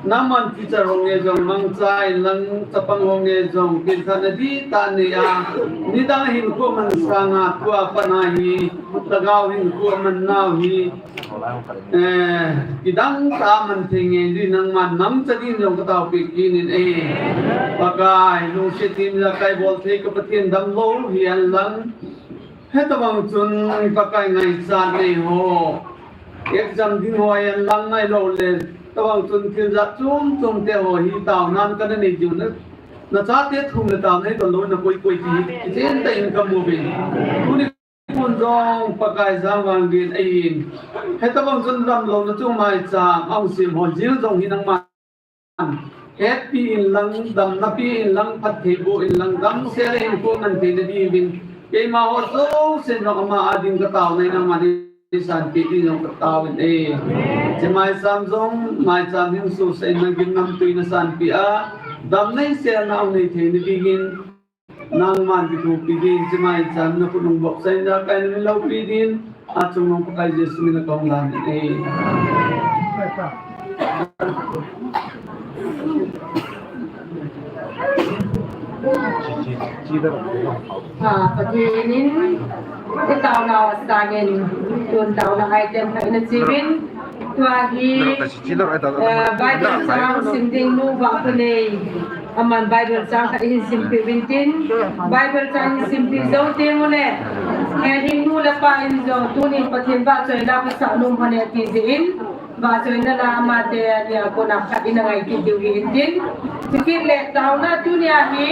nangman teacher ho nge jong mangcha in lang, chapang ho nge jong pengthahna dihtah nei a, nidang hinkho man sanga tua pat a hi, lhagao hinkho man nau hi, eh, kidang tah a man thei nge ding nangman mangcha din jong kataopeh kit in e. Pakai, lungset thim le kaibol thei ka Pathen damlou hihen lang. Hitabang chun Pakai ngaichat nei ho. Exam ding ho hihen lang nailou le. Tabang chun thil jat chom chom te ho hi taonan kana nei diu na. Nachate thum le taona hi donlou na koi koi ti. Kichen tah in kamu uvin. Tuni kon jong Pakai jangvang din ahin. Hitabang chun damlouna chung maicham ahung sem ho jil jong hi nangman hetpi in lang, damna pi in lang, phattheiboh in lang, damsel in hinkho man theina diuvin, keima ho jouse jong ama a ding kataona in nangman neisanpeh ding jong katao in e. Hiche maicham jong, maicham hin sosah in nagim namtui nasanpeh a, damna in selna hung nei theina dingin, nangman kithopi din, hiche maicham nakhut nung bopsah in, jakai namin loupi din, achung nung Pakai Jesu min a kahung lan e. Ah, Pathen in, itaonau asangin, tun taona item khat ina cheuvin, tua hi, eh, Bible chang sim ding nu Vahpunei. Aman Bible chang khat eihin simpeh uvin tin, Bible chang eihin simpeh jou teng uleh, eh, hing nu le pa in jong tunin Pathen vahchoila kasah nom lhon e ati jeh in, vahchoina la amate nia kona khat ina ngai kit diu ahi intin. Chukit le taona tunia hi,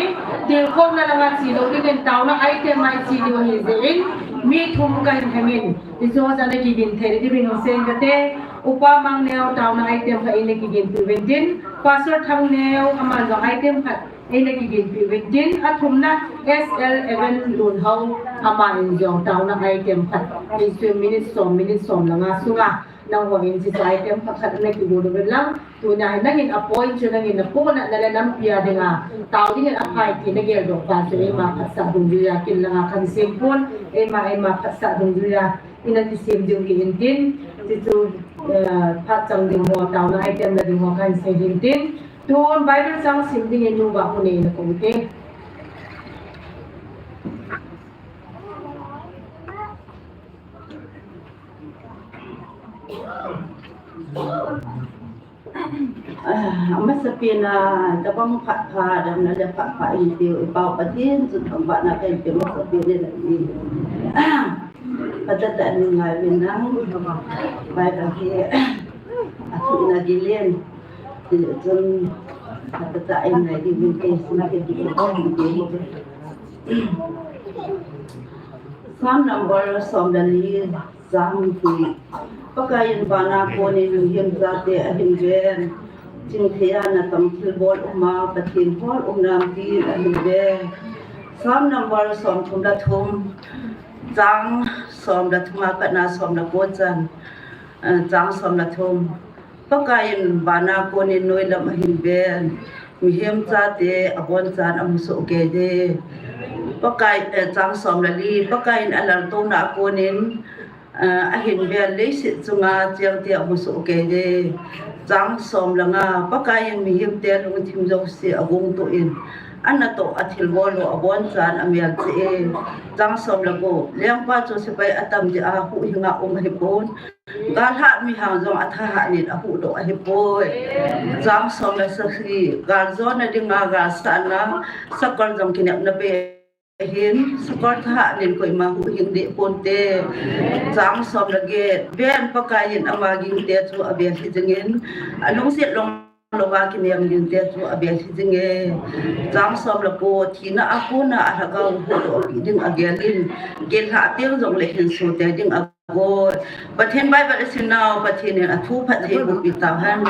tilkhouna langa che lou dingin taona item a che diu ahi jeh in, mi thum kahin hemin. Hiche ho jong ana kigin thei diuvin hung sei kate, Upa Mangneo taona item khat eina kiginpeh uvin tin, Pastor Thangneo aman jong item khat eina kiginpeh uvin tin, athumna S L Evan Lunhao aman jong taona item khat, hichu minute som, minute som le nga sunga, nangho in hiche item khat khat ana kigon uvin lang, tunia hi nangin appoint chu nangin napohnatna le nampi a dinga tao dingin aphai ti nageldoh pa chu eima phatsah dungjuia kin langa kahin sem pon, eima, eima phatsah dungjuia ina kisem diu ahi intin, hichu, eh, phat chang ding ho, taona item la ding ho kahin sei intin, tun Bible chang sim dingin nu Vahpunei nakou te. Ah, amasapen a, tabang phat pha, damna le phat pha in tiu, i Pau Pathen chu thangvahna kahin pe masapen in ahi. Phatah tah in ngai uvin lang, Bible hi, athuhna gil in, ti chun, phatah tah in ngai uvin te, sum ke di ko, Psalm number som le li, Psalm hi, Pakaiyin vana konin mihem chate ahin ven. Chingthei a natong thilbol uma, Pathen hol umna pi ahin ven. Psalm number som thum le thum, chang som le thum a pat na som le ko chan, eh, chang som le thum. Pakaiyin vana konin noilam ahin ven, mihem chate abonchan amusoh kei e. Pakai, eh, chang som le li, Pakaiyin alaltouna a konin, eh, ahin ven, leiset chunga chengte amusoh kei e. Chang som le nga, Pakaiyin mihemte lungthim jouse agongtoh in, anatoh a thilbol u abonchan amelchih e. Chang som le gup, lengpa chu sepai atam jeh a huhhing a um ahipon, Galhat mihang jong athahat in ahuhdoh ahipoi. Chang som le sagi, galjona dinga galsatna, sakol jong kinepna bei. hin, sukar thahat nin koima huhhing deh ponte. Chang som le get, ven Pakai in ama gingte chu abel hi jingin, alungset long louva kinem gingte chu abel hi jinge. Chang som le ko, thina a kona a lhagao huhdoh pi ding agelin, gel lhah teng jongle hinso tei ding agoi. Pathen Bible i simnau, Pathen in athu phattheiboh pi tauhen.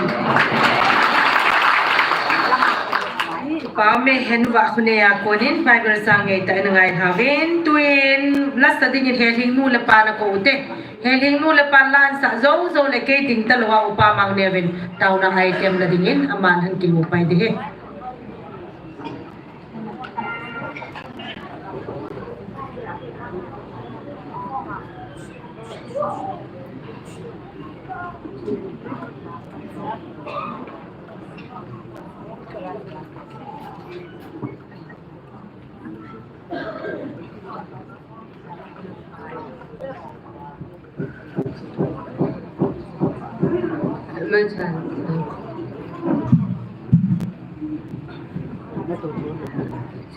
Pa Mehen Vakhonei a konin Bible chang ngeitah in angai lhauvin, tuin lasa dingin Helhing nu le pa nakou te. Helhing nu le pa lansah jou jou le kei ding talou a Upa Mangneo vin taona item la dingin aman ahin kilopai ding ahi.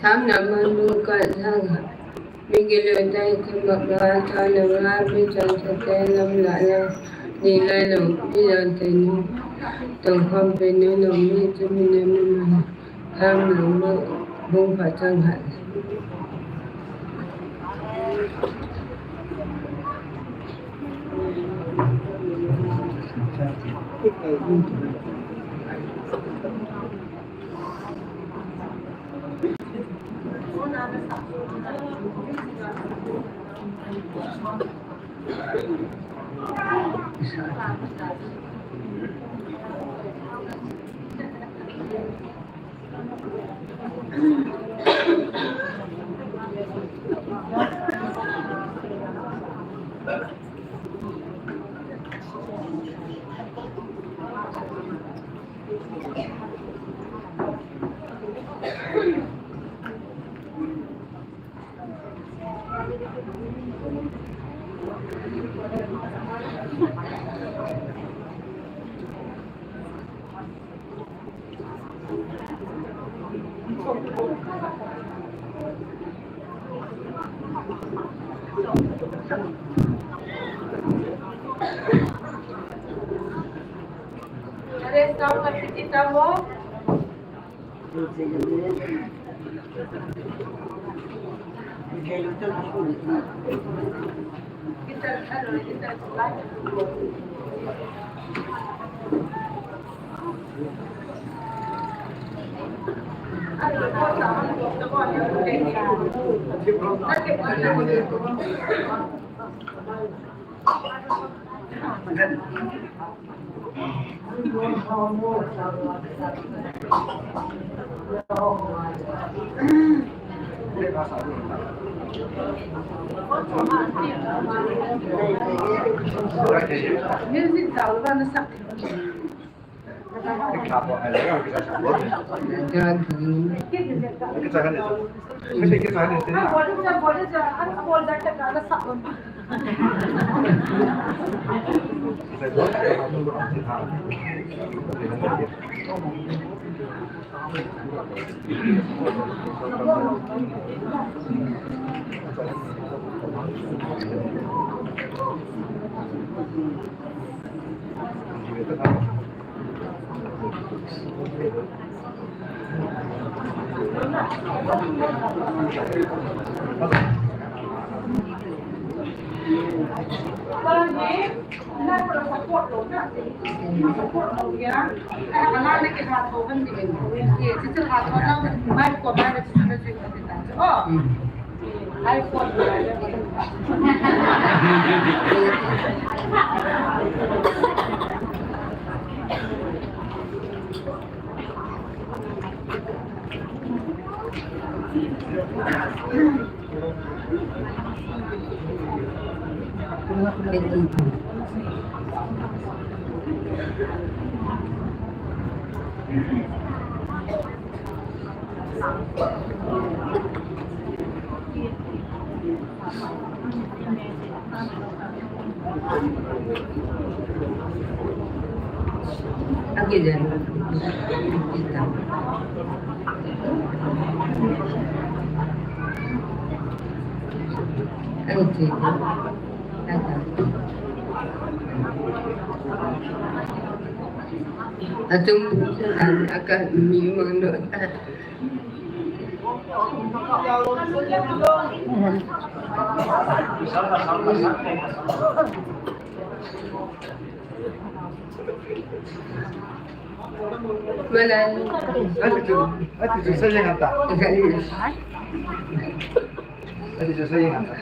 Samna manung ka jaga. Migilou tai khamak ba tha nanga mi chan chate lam la la. Ni lai lo mi jan te nu. Tong kham pe nu no mi chu mi ne mi ma. Tham lung ma bung pha chang hai. Music chal ba na sak. Atum, an aka mi mang no ta. Malan. Ati tu, ati tu saya ngata. Ati tu saya ngata.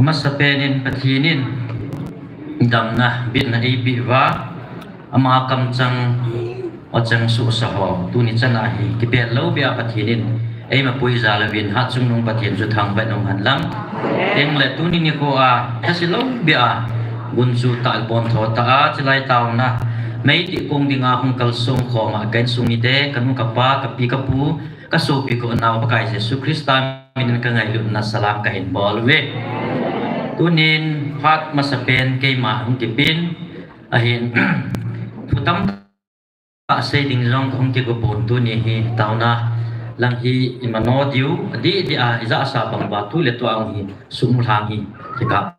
Amasapen in Pathen in damna bitna eipeh uva, ama kamchang, achang suhsa ho tuni chan a hi kipel lou beh a Pathen in eima puijal uvin, hatchungnung Pathen chu thangvah in umhen lang. Tengle tuni nikho a thase lou beh a gunchu tah, pontho tah a chilai taona meitih kong dinga hung kalsong khom a ka insung mite, kanu kapa, kapi kapu, kasopi kaunau Pakai Jesu Christa min in kangailutna salam kahin bol uve. Tunin phat masapen keima hung kipen ahin, thu tamtah sei ding jong kahung kigo pon, tuni hi taona lang hi imano diu, adih dih a ijahsa bang uva tu le tua hung hi sum lhang hi kikah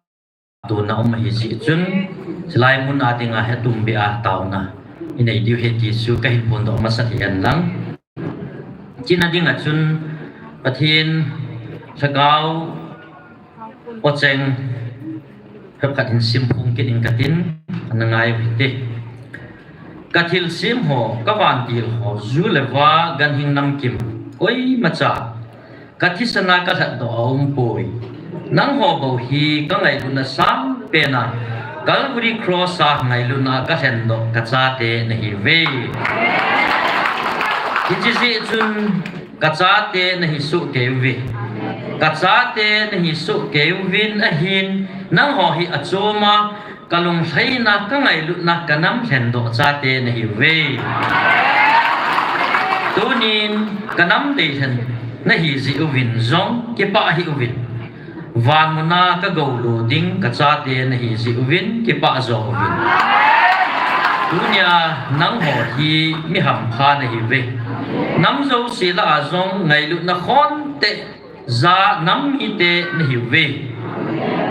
tuna um ahi jeh chun, chilai mun a dinga hetumbeh a taona inei diu ahi ti chu kahin phondoh masat hihen lang. Chuna dinga chun Pathen Lhagao, Acheng, phabep khat hin simphong kit ing katin, ana ngai u hite. Kathilsem ho, kavantil ho, ju le va, ganhing namkim, koimacha kathisan a kalhatdoh aumpoi. Nangho bou hi kangailutna sangpen a, Calvary Cross a ngailutna a kalhendoh kachate nahiuve. Hiche jeh chun Kachate nahi soh kei uve. Kachate nahi soh kei uvin ahin, nangho hi achom a, kalunglhaina, kangailutna, kanam lhendoh chate nahi uve. Tunin kanam deilhen nahi jeh uvin jong kipah hih uvin. Van muna kagou lo ding kachate nahi jeh uvin kipah jo uvin. Tunia nangho hi mi hampha nahi uve. Nam jouse lah a jong ngailutna khonte ja nam mite nahi uve.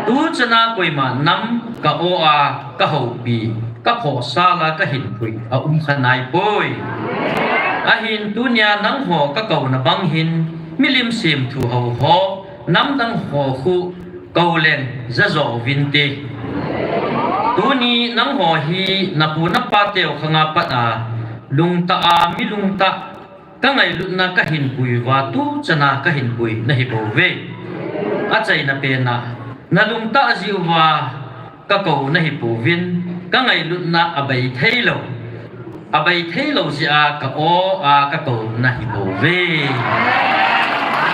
Tuchana koima nam ka-o a, kahoupi, kaphohsal a, kahinpui aum kha naipoi. Ahin tunia nangho kakouna bang hin, milim semthu hou ho, namdang ho khu kouleng jajo uvinte. Tuni nangho hi napu napateu khanga pat a, lungtah a, mi lungtah, kangailutna kahinpui uva, tuchana kahinpui nahi bouve. Achaina pen a, nalungtah jeh uva kakou nahi pouvin, kangailutna abai theilou, abai theilou jeh a ka-o a kakou nahi bouve.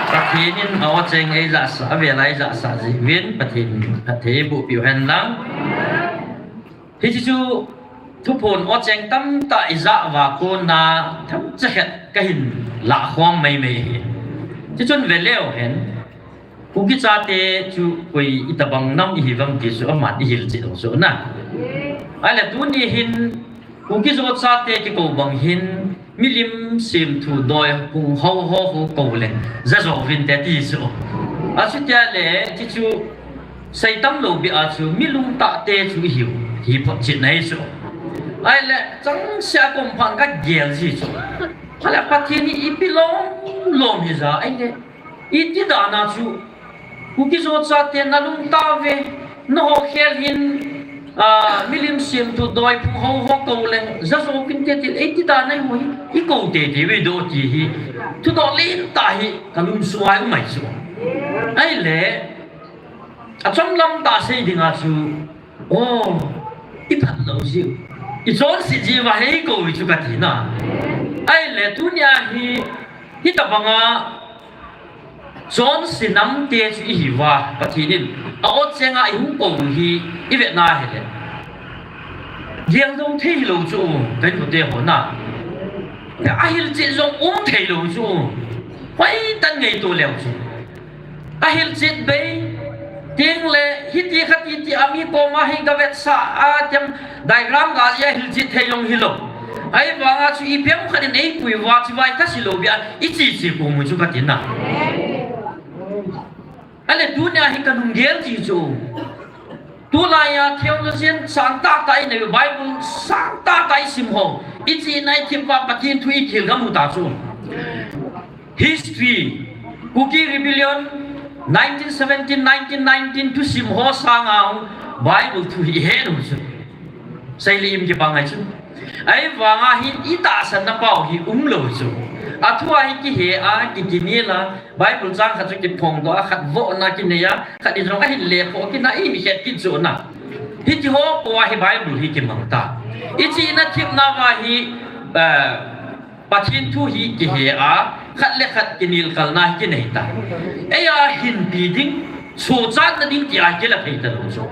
Pathen in a-o cheng eijahsah, avel a eijahsah jeh uvin Pathen in phatthei eiboh piu hen lang. Hiche chu thuphon o cheng tamtah ijah uva kona themcha khat kahin lahkhom maimai ahi. Chuchun veleu hen, Kuki chate chu koi itobang nam ihiuvem ti chu aman ihilchet u chu na. Ahile tuni hin Kuki-Zo chate kikou bang hin milim semthu doi phung hou ho khu kouleng jajo uvinte ti chu. Achutia le chuchu seitam lou beh a chu mi lungtahte chu ihiu, hi photchetna ahi chu. Ahile changseh a komphan kagel ji chu, ahile Pathen hi ipi lom lom hija, ahile iti dan a chu Kuki-Zo chate nalungtah uve, naho khel hin, milim semthu doi phung hou ho kouleng jajo uvinte ti, iti dan a eiho hi ikou teitei uve doh ti hi thudoh lentah hi kalungsunga um ahi chu. Ahile achomlam tah sei dinga chu, o, iphat lou jiu, ichonse jiuva hi eikou u chu kati na. Ahile tunia hi hitobanga chonse namte chu ihiuva, Pathen in a-o chenga ihung kou u hi ivetna hile, geldoh thei hilou chu, kainkote ho na, ahilchet jong um theilou chu, hoitah in ngaito leu chu. Ahilchet bei tengle hiti khati ti a mi koma hi gavetsah a tem, diagram gajih a hilchet thei jong hilou. Ahivanga chu ipi ham khat in eipui uva chu vaithase lou beh a icheche kom u chu kati na. Ahile tunia hi kanung gel ji chu, tulai a theologian sangtah tah inei u, Bible sangtah tah isim ho, ichihna ithip uva Pathen thu ikhel gamu ta chu. History, Kuki Rebellion, nineteen seventeen, nineteen nineteen thusim ho sanga Bible thu hi ihet u chu, seile im kipang ahi chu. Ahivanga hin itahsanna pau hi umlou chu. Athua hi kihe a, kikinel a, Bible chang khat chu kiphongdoh a, khat vohna kinei a, khat in jong ahin lekhoh kit na, ihin het kit chu na. Hitiho pou a hi Bible hi kimang ta. Ichihna thipna uva hi Pathen thu hi kihe a, khat le khat kinelkalna hi kinei ta. Eia hinpi ding, sochatna ding tia kila thei talou chu.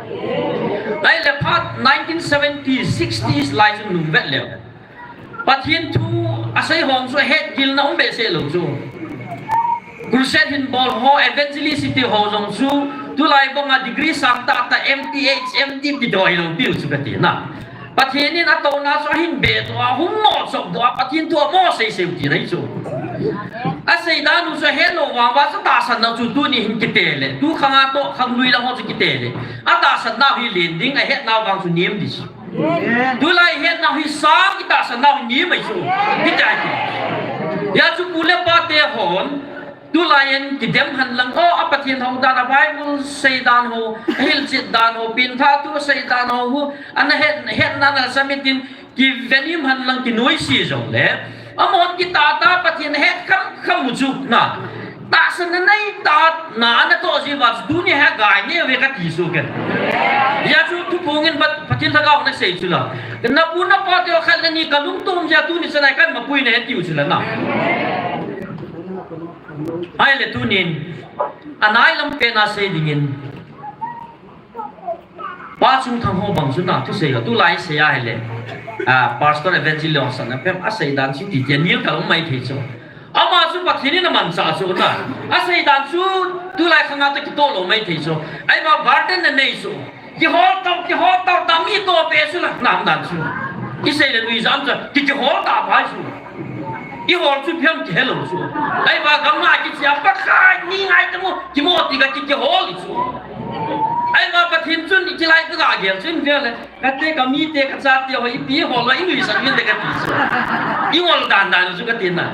Ahile phat nineteen seventies, sixties lai chun nung vet leu, Pathen thu asei hon chu ahetgilna um behseh lou chu. Crusade hin bol ho, evangelist ti ho jong chu tulai banga degree sangtah tah, M T H, M D ti doi lou piu chu kati na. Pathen in atouna chu ahin bedoh a, hung mochopdoh a, Pathen thu amo seisei u ti ahi chu. Aseidan u chu ahetlou vang uva chu tahsanna chu tuni hin kite le, tukhang a toh khanglui lang ho chu kite le, atahsannau hi len ding, ahetnau vang chu nem ding chu. Tulai hetnau hi sang, itahsannau hi nem ahi chu. Hiti ahi chu. Hijeh chun pu le pate hon tulai in kidem hen lang, o, a Pathen hou dan, a Bible seidan ho, ahilchet dan ho, pengthah thu seidan ho, hu, ana het, hetna ana samitin, kivenim hen lang kinoise jongle, amahon kitah tah a Pathen ahet khamkham u chu na, tahsanna neitah a na anatoh jiuva chu tunia hi agai neo uve kati chu ken. Hijeh chun thuphong in Pathen lhagao nasei chu la, napu napateu khat le ni kalungtom jeh a tuni chana hi kanmapui nahi tiu chu la na. Ahile tunin, anailam pen a sei dingin, Pa Chungthang ho bang chu na, thusei ho, tulai sei ahile, ah, Pastor Evangelist Longsan a pem asei dan chu ti ti nil ka lo mai thei chu. Ama chu Pathen in amanchah chu na, asei dan chu tulai khang a toh kitoh lo mai thei chu. Ahivang burden anei chu. Kihol tau, kihol tau, tami toh pe chu la, nam dan chu. Isei le nuijat chu, ki kihol ta pai chu. Ihol chu phiam kihe lou chu. Ahivang gamna kichia Pakai ni ngai tamu, kimo ti ka ki kihol chu. Ahivang Pathen chun ikilai ka ga gel chun ve le. Kate kamite kachate ho ipi hol lo inuisan min de kati chu. Ihol dan dan chu kati na.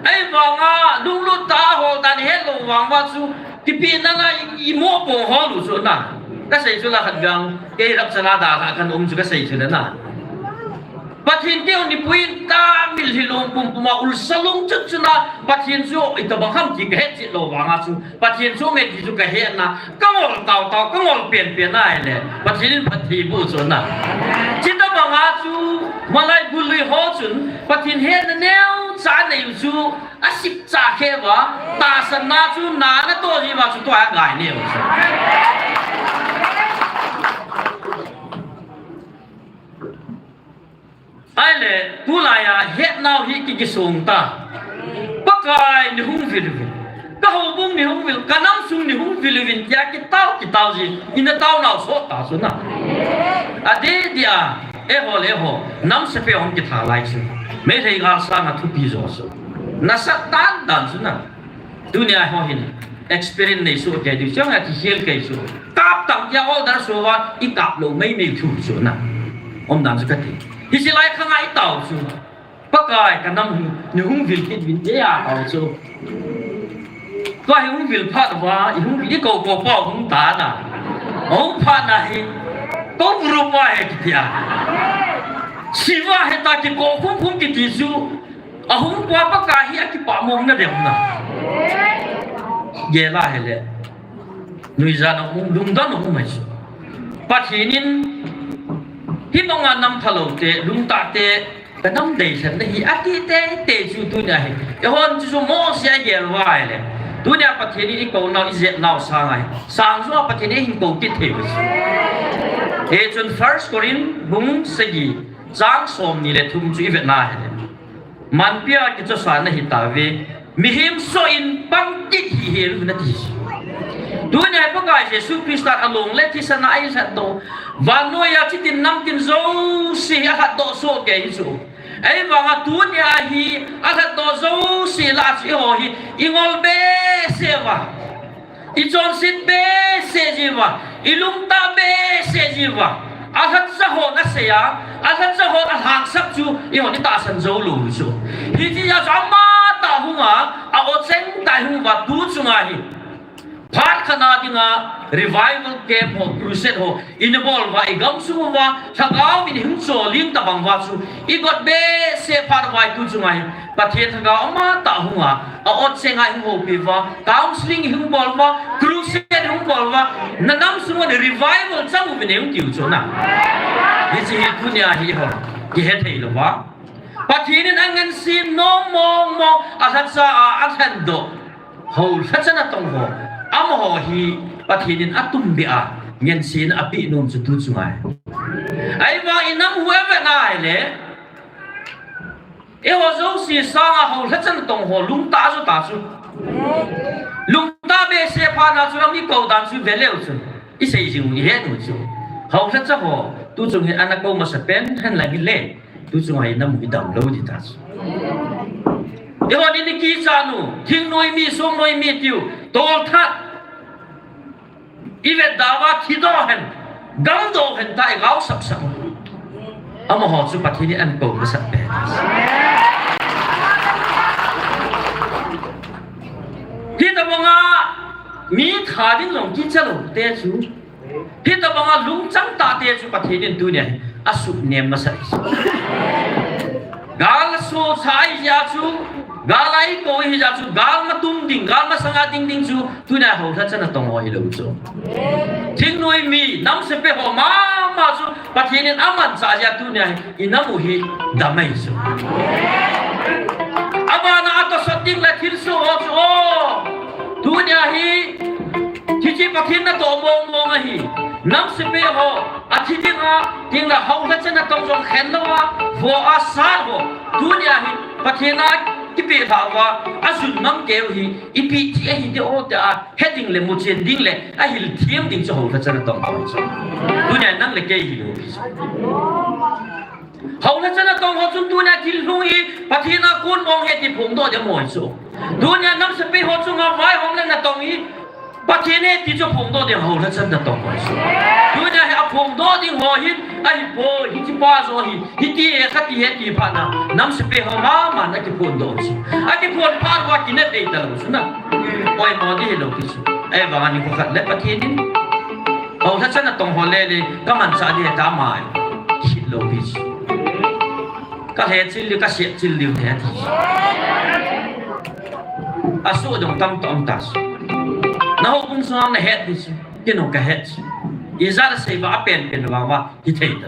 Ahivang a lunglut ta hol dan helou vang va chu. Kipi na na i, imo po hol u chu na. Kasei chu la khat vang, kei rap chala da kha kan um chu kasei chu na. Pathen keu ni puin ta mil hi lung pum pum a ulsa lung chut chu na. Pathen chu itobang ham ti kahet chih lou vang a chu. Pathen chu me ti chu kahet na. Kangol tau tau, kangol pen pen na le. Pathen in Pathen bu chu na. Chita bang a chu, malai bu lui ho chun, Pathen hetna neocha nei u chu. Asip cha khe va, tahsan na chu na na to ji va chu to a gai ne va chu. Ahile, tulai a hetnau hi ki kisong ta. Pakai ni hung vil vil. Ka houbung ni hung vil, ka nam sung ni hung vil vil, tia kitao, kitao ji, ina tao nau so ta su na. Adi dia, eho le ho, nam sepe hung kitha lai su. Meitei gal sang a thupi jo su. Nasat dan dan chu na. Tunia ho hin experience nei su kei diu, chang a kikhel kei su. Kap tang kia order su va, i kap lou mei mei thu su na. Om dan chu kati. Hichi lai khang a i tao su. Pakai ka nam hi, ni hung vil kit vin te a tao su. Tua hi hung vil phat va, i hung vil i ko ko pa hung ta na. Hung phat na hi, ko guru pa he kitia. Siva he ta ki ko khum khum kiti su. Ahung pua Pakai hi akipah mong na dem na. Gel a hile. Nuijat a hung lungdon a hung mai su. Pathen in hi banga nam phalou te, lungtah te, ka nam deisah na hi ati te, te chu tunia hi. Eihon chu chu mo sia gel va hile. Tunia Pathen in i ko nau, i jet nau sang a hi. Sang chu a Pathen in hin ko kit thei u chu. Hichun First Corinth bung sagi, chang som ni le thum chu i vet na hile. Manpi a kichosa na hi ta ve. Mihem soh in pang kit hi hel na ti. Tunia Pakai Jesu Christa along le thisan a i lhat doh. Vannoi a chitin namtin jouse hi a lhat doh soh kei hi chu. Ahivang a tunia hi a lhat doh jouse lah a chu i ho hi i ngol behseh va. I chonset behseh ji va, i lungtah behseh ji va. A lhacha hon a sei a, a lhacha hon a lhangsap chu, i hon i tahsan jou lou chu. Hitia chu ama tah hung a, a o cheng tah hung va tu chunga hi. Phat khat na dinga revival camp ho, crusade ho, i na bol va, i gam sung va, lhagao in hung cho ling ta bang va chu, i got behseh phat vai tu chunga hi. Pathen Lhagao ama tah hung a, a ot cheng a hung houpi va, counseling hung bol va, crusade hung bol va, na nam sung a revival chang uvin hung tiu chu na. Hichi hi tunia hi ho, kihe thei lou va. Pathen in a ngensen nom mong mong, a lhacha a, a lhen doh. Ho lhacha na tong ho. Amaho hi Pathen in a tum be a, ngensen a pe nom chu tu chunga hi. Ahivang i nam hu eve na le. Eiho jouse sanga ho lhacha na tong ho lungtah jo ta chu. Lungtah behseh phat na chu ram i kou dan chu ve leu chu. I sei jing u i het u chu. Ho lhacha ho, tu chung hi ana kou masa pen hen lang hi le. Tu chung hi na mu i dam lou di ta chu. Eiho ni ni kichat u, thingnoi mi, songnoi mi tiu, tolthat. I vet da va thi doh hen, gam doh hen ta i gao sap sap. Amaho chu Pathen in an kou masat pen. Hitabanga mi tha ding jong kicha lou te chu. Hitabanga lungchang tah te chu Pathen in tunia hi a sut nem masat. Gal so chai ja chu, gal ai ko hi ja chu, gal ma tum ding, gal masanga ding ding chu, Tunia ho lhacha na tong ho hi lou chu. Thingnoi mi, nam sepe ho mama chu, Pathen in aman cha ja tunia hi, i nam u hi dam ahi chu. Abana a tosot ding le thilsoh ho chu, o, Ahi, hiche Pathen natoh mong mong ahi. Nam sepai ho, athi dinga, tingla hou lhacha natong jong khen louva, vo a sat ho. Tunia hi, Pathen a kipelhah uva, ajun mang keu hi, ipi ti ahi ti o tia, he ding le, muchen ding le, ahil them ding chu hou lhacha natong ho chu. Tunia nang le kei hilou hi chu. Hou lhacha natong ho chun tunia thil lhung hi Pathen a kon mong ahi ti phongdoh ding ahi chu. Tunia nam sepai ho chunga vaihom le natong hi Pathen ahi ti chu phongdoh ding hou lhacha natong ho chu. Tunia hi aphongdoh ding ho hin ahipoi, hiche pa joh hi, hiti ahi, khati ahi ti phat na, nam sepai ho mama na kiphongdoh chu. Akiphong phat uva kinep dei talou chu na. Oimo ding hilou ti chu. Ahivang a nikho khat le Pathen in hou lhacha natong ho le le kamanchah ding ahi tamai. Kihil lou pi chu. Kalhechil diu, kasepchil diu ahi ti. Asoh jong tamtah um ta chu. Na houbung sunga nahet pi chu. Kei jong kahet chu. Ijat asei uva apen pen vang uva hithei ta.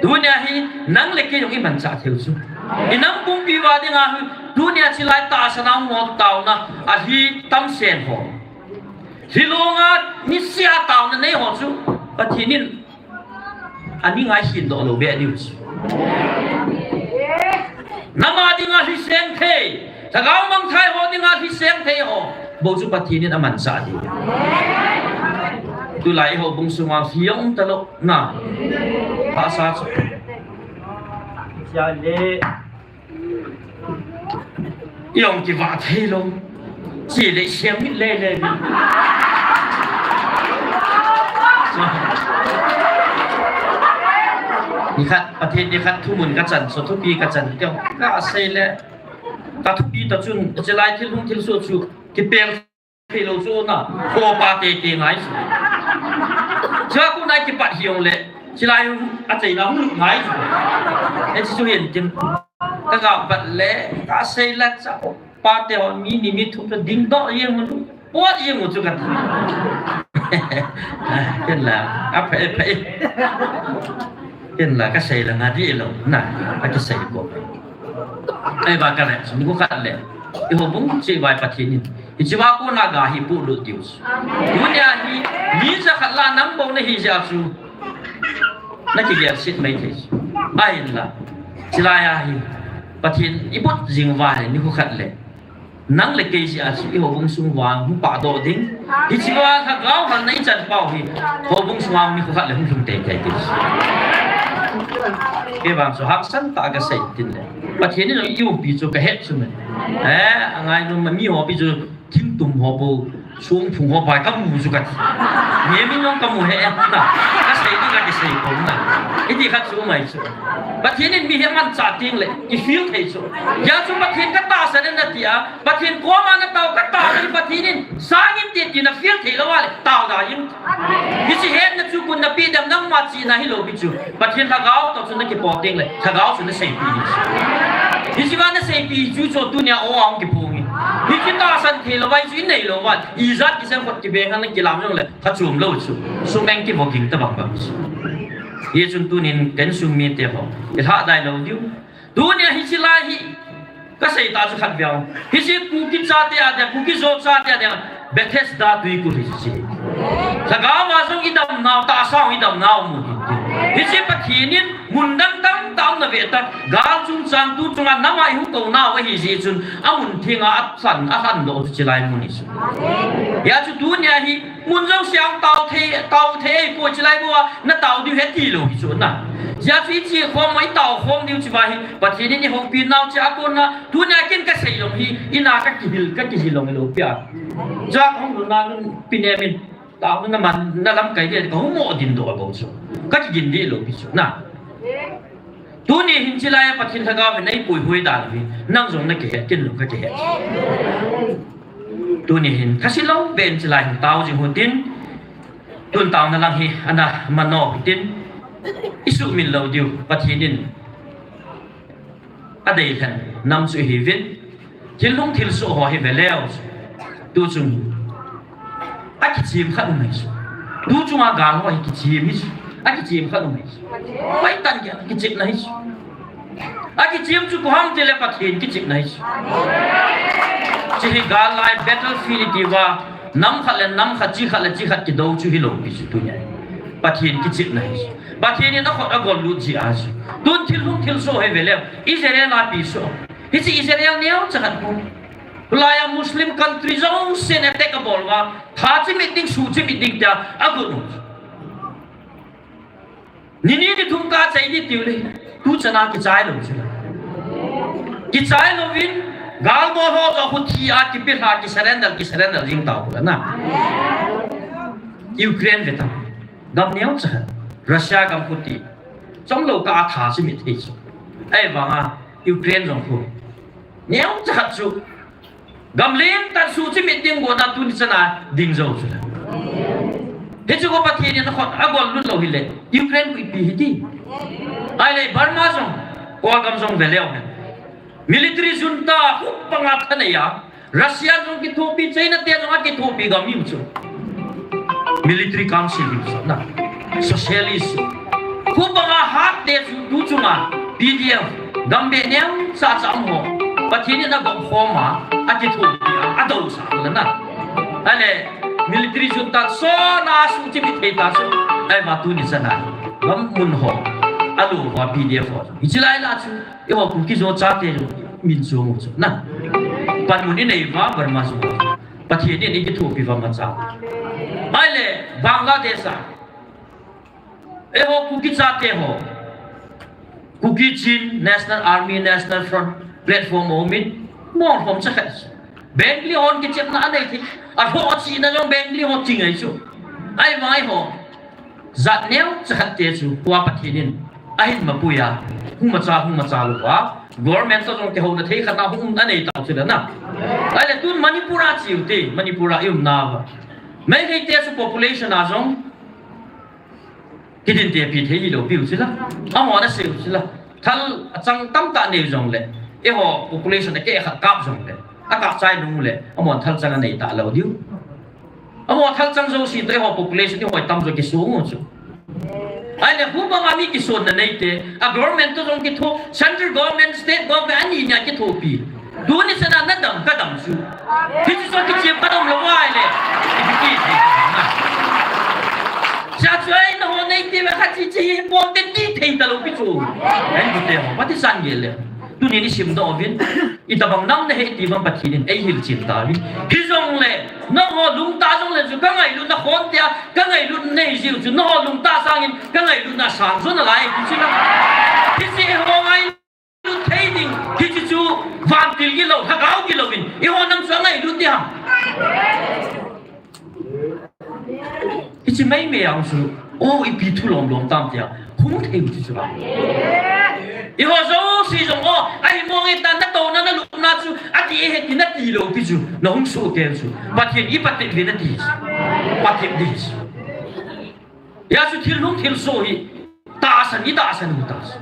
Tunia hi nang le kei jong imanchah theiu chu. Inam pumpi uva dinga hi tunia chilai tahsa a um ho taona ahi tamsen ho. Hilou nga, nisea taona nei ho chu, Pathen in, ani ngai hin doh lou be diu chu. Nama dinga lhiseng thei, lhagao mangthai ho dinga lhiseng thei ho, bou chu Pathen in amanchah ding. Tulai houbung sunga hi um talou, na. Tahsa chu. Sia le. Ijong kivah thei lou. Chi le siam mit le le. Nikhat, Pathen nikhat thumun kachan, so thupi kachan, teo. Kasei le. Kathupi ta chun, chilai thil hung thil so chu, kipel thei lou chu na, khopa tete ngai chu. Chua kona kipat hijongle, chilai achaina hung lut ngai chu. Hiche chu hin tin. Kaga pat le, kasei la cha, pa te ho mi ni mi thum chu dingdoh jeng u, pot jeng u chu kati. Ken la, apha, apha. Ken la kasei la nga dih lou, na, akisei ko. Ahivang kale, nikho khat le. I houbung cheh uva Pathen in. Hichea kona ga hi polut diu. Tunia hi, mi jakhat la nang bou nahi jeh a chu. Nakigel set mai thei. Ahinla. Chilai a hi. Pathen ibot jing uva hi, nikho khat le. Nang le kei jeh a chu, i houbung sung uva hung pahdoh ding. Hichea lhagao halna ichan pau hi. Houbung sunga nikho khat le hung lhung teitei ding. Kei vang chu hangsan tah a kasei tin le. Pathen in jong i umpi chu kahet chu me. Eh, angainom mi ho pi chu thingtum ho bou, songphung ho bou kamu chu kati. Mi min jong kamu he na. Kasei ding kakisei pon na. Hiti khat chu mai chu. Pathen in mi hi amanchah teng le, i feel thei chu. Hijeh chun Pathen katahsan e nati a, Pathen koma natao katao le Pathen in sang in ti ti na feel thei lou a le, tao da in. Hiche hetna chu kun napeh dem nangma chihna hilou pi chu. Pathen lhagao toh chu nakipot teng le, lhagao chu naseipi hi chu. Hichea naseipi chu chu tunia o a hung kiphong in. Hiche tahsan thei lou vai chu inei lou vai. Ijat kisem khut kibeng a nakilam jong le, phachom lou chu. Sum eng kivo ging ta bang bang chu. Hichun tunin ka insung mite ho. I lhadai lou diu. Tunia hiche lai hi, kasei ta chu khat veu. Hiche Kuki chate a dia, Kuki-Zo chate a dia, Bethesda tuikul hiche. Lhagao a jong idamnau, tahsa a idamnau mun hi. Hiche Pathen in mun dang dang tah a um nave ta, gal chungchang tu chunga nama ihung kou nau ahi jeh chun, amun thenga asan, asan doh chu chilai mun hi chu. Hijeh chun tunia hi, mun jouse a tao thei, tao thei, koi chilai bou a, natao diu ahi ti lou hi chu na. Hijeh chun iche khom, itao khom diu chu va hi, Pathen in ihoupi nau chu a kona, tunia ken kasei jong hi, ina kakihil, kakihil jong lou pi a. Hijeh a kahung lhun na nun pi ne min, tao na man, na lamkai le, kahung mo din doh bou chu. Kakigin dih lou pi chu na. Tuni hin chilai a Pathen lhagao hin eipuihui dan hi, nang jong nakihet, ken jong kakihet. Tuni hin, khasilou ben chilai hin tao jing u hitin, tun taona lang hi, ana mano hitin, isuhmil lou diu, Pathen in adeilhen, nam chu ihiuvin, Thil lhung thil soh ho hi ve leu. Tu chung. Akichem khat um ahi chu. Tu chunga gal ho hi kichem hi chu. Akichem khat um ahi chu. Pai tan kei kichepna hi chu. Akichem chu koi ham tile Pathen kichepna hi chu. Hiche hi gal lai battlefield iti uva, nam khat le nam khat, chi khat le chi khat kidou chu hilou pi chu tunia. Pathen kichepna hi. Pathen in akhut agol lut jeh a chu. Tun thil hung thilsoh hi ve leu. Israel a pi chu. Hiche Israel neocha khat pu. Tulai a Muslim country jousen attack abol uva, tha chimit ding, suh chimit ding tia agot u. Ni ni ni thum kachai ding tiu le, tu chana kichai lou chu. Kichai louvin, gal bol ho joh khu thi a kipe lha, ki surrender, ki surrender jing tau na. Ukraine ve ta. Gam neocha. Russia gam khu ti. Chomlou kah a tha chimit thei chu. Ahivanga Ukraine jong khu neocha chu. Gam lentah suh chimit ding got a tuni chana ding jou chu. Hichu ko Pathen in akhut agol lut lou hile, Ukraine khu ipi hiti. Ahile Burma jong, Kol gam jong ve leu hen. Military junta khu banga thanei a, Russia jong kithopi, China te jong akithopi gam hiu chu. Military council hiu chu na. Socialist. Khu banga hat te chu tu chunga P D F, gam be neocha cha um ho. Pathen in agop khom a, akithopi a, adousah le na. Ahile, military junta sona suh chimit thei ta chu. Ahivang tuni chana gam mun ho, alu ho, P D F ho. Hiche lai la chu. Eiho Kuki-Zo chate jong min chu mu chu na. Panmun inei uva Burma jong. Pathen in eikithopi uva amacha. Ahile Bangladesh a. Eiho Kuki chate ho. Kuki Chin National Army, National Front platform aumin. Mong hom cha khat. Bengali hon kichepna anei thei. Alhoh chihna jong Bengali ho chi ngai chu. Ahivang eiho. Jat neocha khat te chu, kua Pathen in ahin mapui a, hung macha, hung macha lou a, government toh jong kihouna thei khat a hung um anei tau chu le na. Ahile tun Manipur a chi u te, Manipur a i umna uva. Meitei te chu population a jong kidin tepi thei hilou piu chu la. Amahon asei u chu la. Thal achang tamtah nei jongle, eiho population a keh khat kap jongle, akap chai nung le, amahon thal chang anei talou diu. Amaho thal chang jouse toh eiho population eiho tam jo kisong u chu. Ahile khu banga mi kisonna nei te, a government toh jong kitho, central government, state government ani nia kithopi. Tuni chana nadam kadam chu. Hichu chu kichem kadam lou ahile. Hichu chu ai naho nei te ve khat chi chi hi bol te ti thei talou pi chu. Ahin bu te ho, pati san gel le. Tuni ni simdoh uvin. Itobang nam nahi ti vang Pathen in eihil chen tauvin. Hijongle, nangho lungtah jongle chu kangailutna khon tia, kangailutna nei jiu chu, nangho lungtah sangin kangailutna sang jo nalai ti chu la. Hiche eiho ngailut thei ding, hiche chu vantil gilou, lhagao gilou in, eiho nam chu angailut ti ham. Hiche meimei a chu, o ipi thu lom lom tam tia, hung thei u chu chu la. Eiho jouse jong o, ahi mong e ta natouna nalupna chu, ati e he ti nati lou pi chu, nahung soh kel chu. Pathen in ipat tei uvin ati chu. Pat tei uvin chu. Hijeh chun thil hung thilsoh hi, tahsan itahsan u ta chu.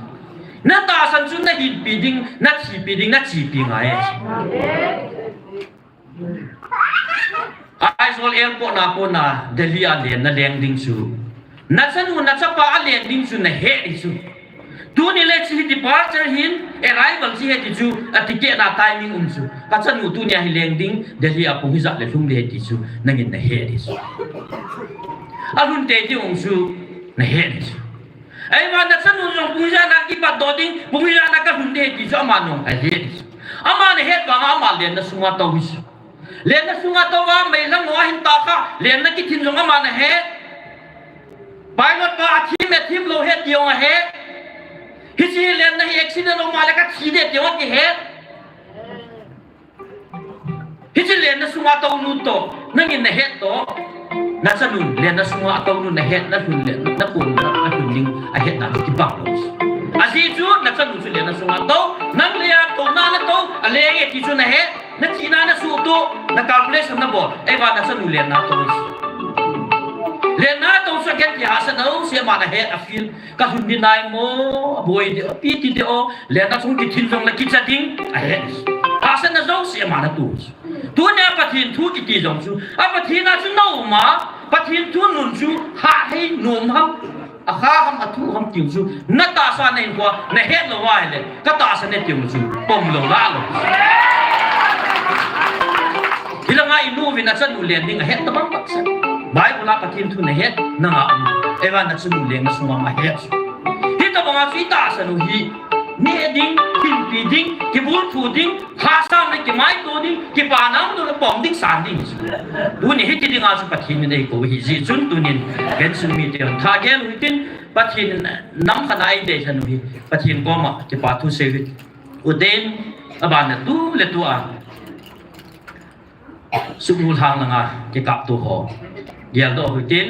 Natahsan chu nahinpi ding, nathipi ding, nachepi ngai e chu. Aizawl airport na kona Delhi a lenna leng ding chu. Nachanu nachapa alen ding chu nahet ding chu. Tuni le hiche hi departure hin arrival hiche hi ti chu a ticket na timing um chu. Kachanu tunia hi leng ding Delhi a pung hijat le lhung ding ti chu nangin nahet ding chu. Alhun tei ding um chu nahet ding chu. Ahivang nachanu jong pung hijat na kipat doh ding, pung hijat na kalhun ding ti chu ama jong ahet ding chu. Ama nahet vanga ama lenna sunga tou hi chu. Lenna sunga tou a meilang ho ahin ta kha, lenna kithin jong ama nahet. Pilot pa athim e thim lou he ti jong ahet. Hiche hi lenna hi accident um a le kathi ding ti jong akihet. Hiche lenna sunga tounu toh, nangin nahet toh. Nachanun lenna sunga atounu nahet, nalhun le, nakon, nalhun ding ahetna kibang lou. Ajeh chu nachanu chu lenna sunga tou, nang le a touna natou, aleng e ti chu nahet. Nachihna nasuhtoh, na calculation nabol, ahivang nachanu lenna tou. Lenna tou chu agen ti hahsatna jouse ama nahet a feel. Kalhun ding nai mo, aboi ding, api ti ding o, lenna chung kithin jongle kicha ding, ahet. Hahsatna jouse ama natoh. Tunia Pathen thu kiti jong chu, a Pathen a chu naum a, Pathen thu nun chu, hah hei nom ham. Akha ham, athu ham tiu chu, natahsa nahinkhoa nahet lou ahile, katahsa natiu chu, pom lou la lou. Langa inu vin achanu len ding ahet tabang bang sa. Bible a Pathen thu nahet nanga um. Evan achanu len na sungam ahet. Hitabanga chu itahsan u hi. Neh ding, hinpi ding, kibulphu ding, hahsatna kimaito ding, kipana mun a pom ding san ding. Tuni hiti dinga chu Pathen in eikou hi jeh chun tunin Vensun mite hon thagel u hitin Pathen nam khat a eidei lhan u hi. Pathen koma kipa thu sei u hite. Uten abana tu le tu a Sugnu lhang langa kikapto ho. Geldoh u hitin,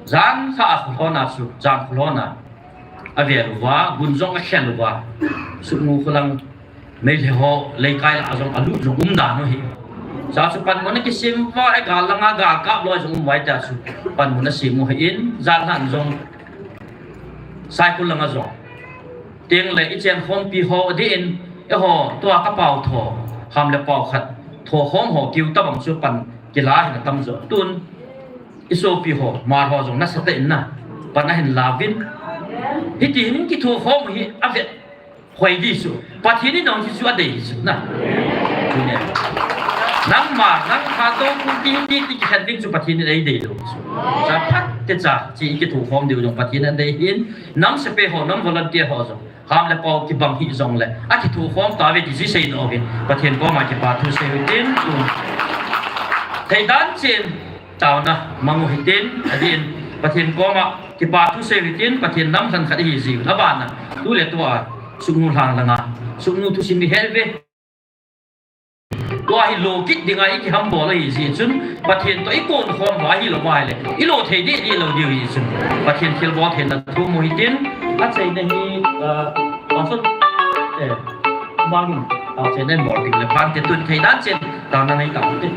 jan lha a kholhona chu, jan kholhona. Avel uva, gun jong akhel uva. Sugnu kholang Meitei ho, leikai lah a jong alut jong um dan u hi. Cha chu panmun akisem uva, egal langa gal kap loi jong um uva tia chu. Panmun asem u hin, jan lhan jong. Saikul langa jong. Tengle ichen khompi ho adin, eiho, tua kapao tho, ham le pao khat, tho khom ho, kiu tabang chu pan kila hin atam jo. Tun, isopi ho, Hmar ho jong nasatah in na, pan ahin lauvin. Hiti hin kitho khom hi avet hoi di chu. Pathen in jong hichu adei chu na. Tuni. Nangma, nang kha to pu ti ti ti khen ding chu Pathen in eidei lou chu. Cha phat te cha, chi kitho khom diu jong Pathen in adei hin. Nam sepai ho, nam volunteer ho jong. Ham le pao kibang hi jongle. Akitho khom tave ti chu seidoh uvin. Pathen koma kipa thu sei u hitin. Theidan chen taona mang u hitin. Adin Pathen koma kipa thu sei u hitin. Pathen nam lhan khat ihi jiu. Abana. Tu le tu a. Sugnu lhang langa. Sugnu thusim ihet uve. Tua hi lo kit dinga ikihambol ahi jeh chun, Pathen toh ikon khom uva ahilou ahile, ilo thei deh deh lou diu ahi chun, Pathen thilbol theina thum u hitin, achaina hi, ah, Pastor, eh, Mangin, achaina bol ding le phan te tun theidan chen, taona nei tau te.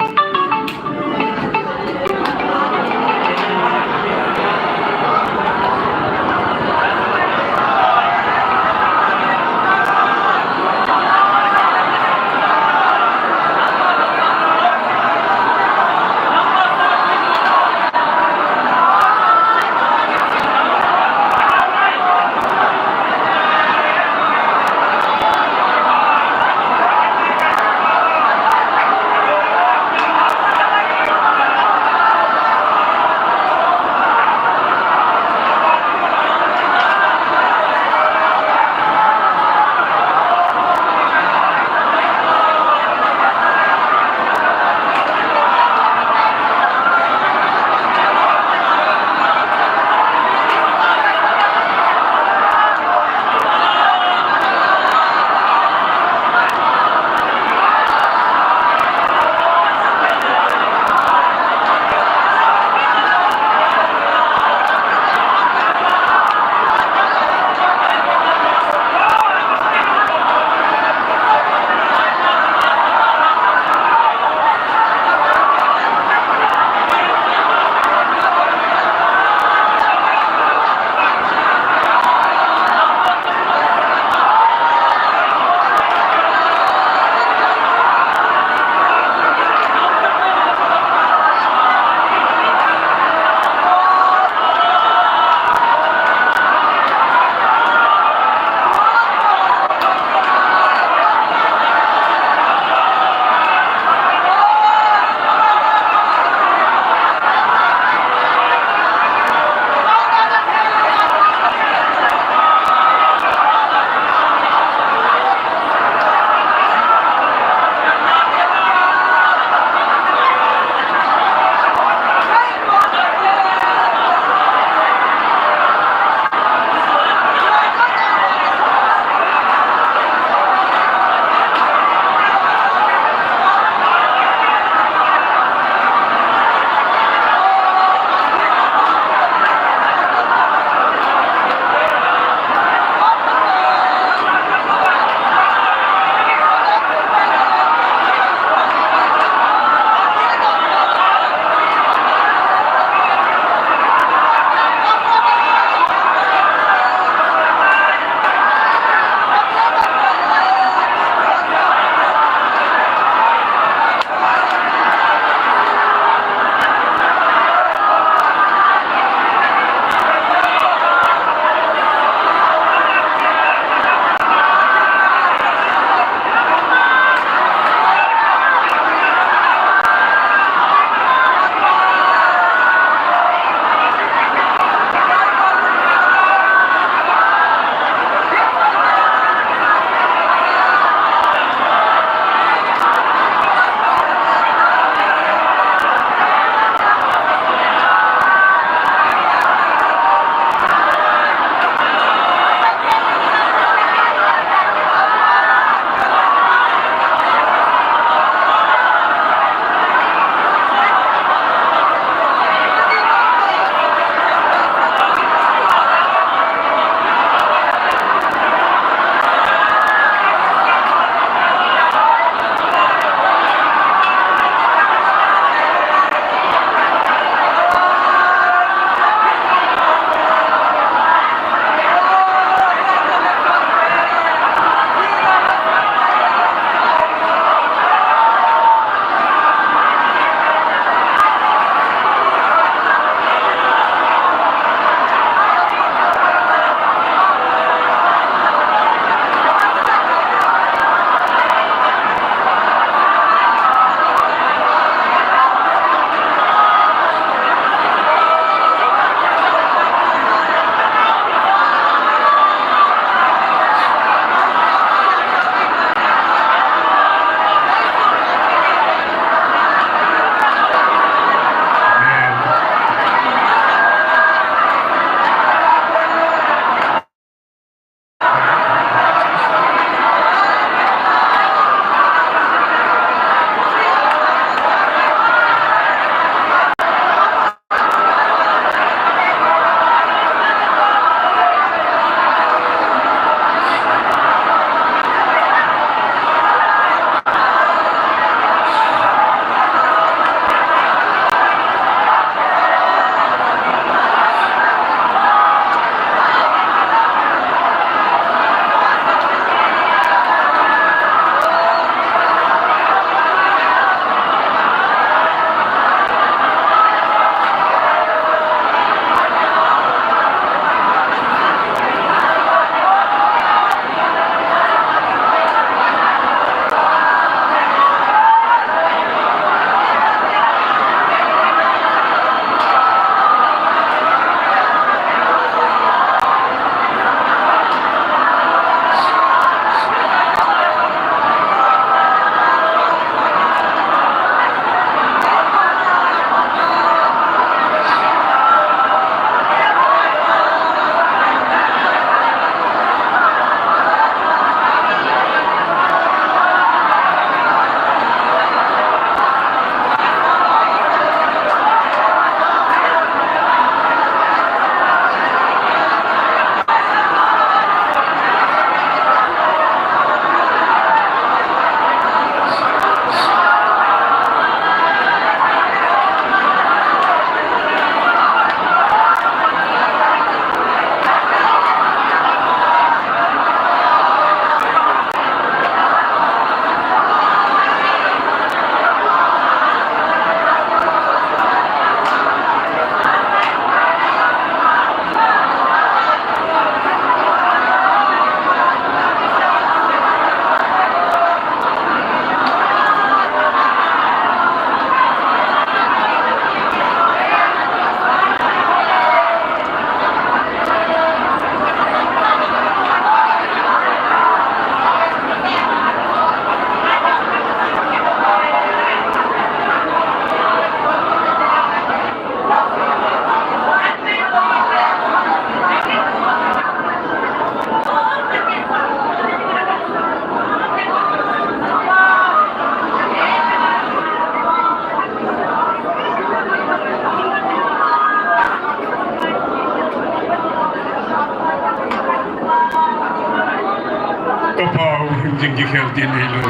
Pau, jing kikhel tin hilou.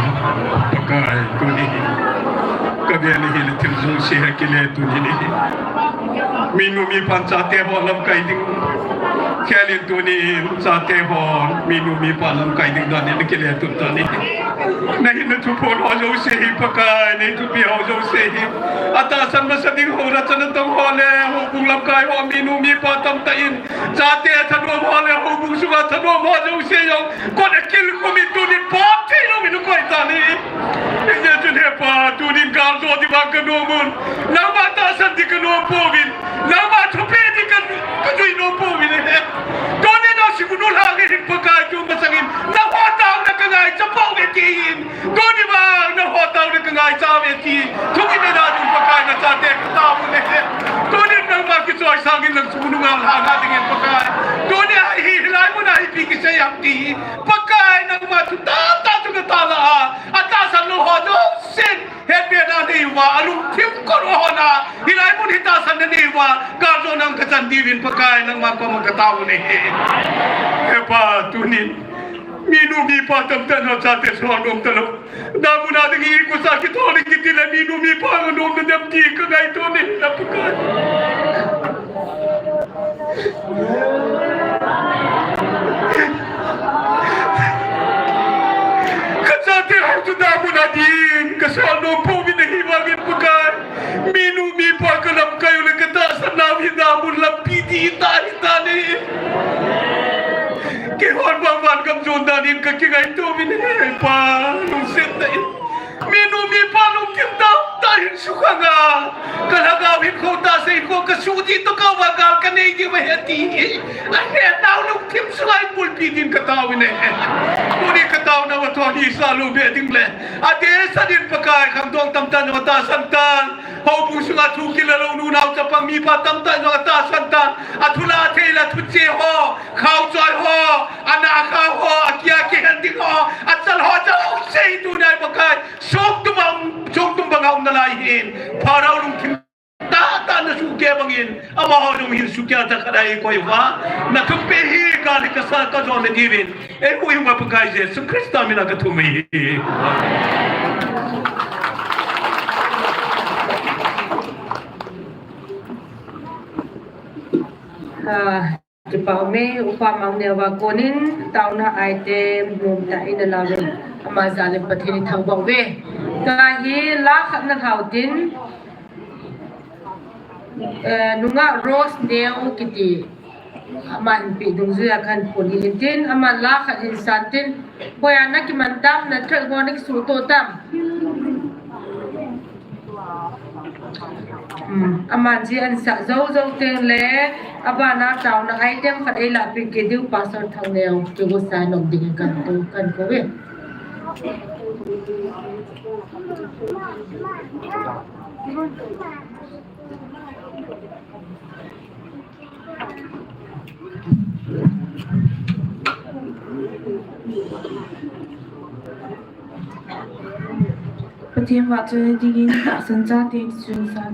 Pakai, tuni hi. Kabe ni hi le thil jouse hi kile tuni ni. Minu mipan chate ho lamkai ding. Khelin tuni chate ho, minu mipan lamkai ding dan ni kile tun tani. Nahin na thuphon ho jouse hi Pakai, nahin thupi ho jouse hi. Atahsan masa ding ho, rachana tong ho le, houbung lamkai ho, minu mipa tamtah in. Chate thanom ho le, houbung sunga thanom ho jouse jong. Kot akil khum in tunin pom thei louvin koi tani. Hijeh chun he Pa, tunin kaljo ding vang kanom un. Nangma tahsan ding kanom pouvin. Nangma thupi ding ka, kajui nom pouvin he. Tunin nang sibunu lhang hin Pakai tu masangin. Nangho taona kangaicha pouve tin. Tuni vang nangho taona kangaicha uve ti. Thungin nada ding Pakai nachate katao uve. Tunin nangma kichoi sangin nang sibunu ngal lhang dingin Pakai. Tunin hi, hilai muna hi ipi kisei ham ti. Pakai nangma thu tamtah chu katahsan a, atahsan lou ho jousen, hetbehna nei uva, alungthim kot uva hon a, hilai mun hi tahsanna nei uva, kaljo nang kachan diuvin Pakai nangma koma katao uve. He Pa, tunin, minu mipa tamtah in achate sol nom talou. Damun a ding hi kosa kithol in kiti le minu mipa nom nadem ti kangaito uve Pakai. Kachate ho chu damun a ding, kasol nom pouvin ahi vangin Pakai. Minu mipa kalamkai u le katahsan nau hi damun lampi ding hita hita ni. Keihon vang van gam jon dan in kakingaito uvin he Pa, lungset tah in. Minu mipa lungthim tamtah in sukhang a, kalhagao hinkho tahsa hinkho kasuh ding toh kauva gal kanei diu ahi ti hi. Ahetnau lungthim sunga eibulpi din katao uve. Tuni kataonau athoh hisah lou beh ding le, adehset in Pakai khangdong tamtah in atahsan tan. Houbung sunga thu kila lou nunao chapang mipa tamtah in atahsan tan. Athu la thei la thuche ho, khaochoi ho, ana khao ho, akia kihen ding ho, achal ho jouse hi tunai Pakai. Songtum a um, songtum banga um nalai hin, Pharaoh lungthim tahtah na sukeh bangin, amaho jong hin sukeh a tah khat a eikoi uva, na thumpe hi gal hi kasa kajon na diuvin, eihuhhing uva Pakai Jesu Christa mina kathum ahi. Ah. Kipa ume, Upa Mangneo va konin, taona item nomtah in alauvin, ama jal in Pathen ithangvah uve. Tua hi la khat nalhau tin, eh, nungah Rose Neo kiti, ama hinpeh dungjuia kahin phon in tin, ama la khat hin san tin, Boi a nakiman tam, na track ho nakisuhtoh tam. Hmm, aman ji ansah jou jou teng le, abana taona item khat eilahpeh kit diu Pastor Thangneo, kigosai nom dingin kahin kou, kahin kou e. Pathen vahchoi dingin tahsan chate chun san.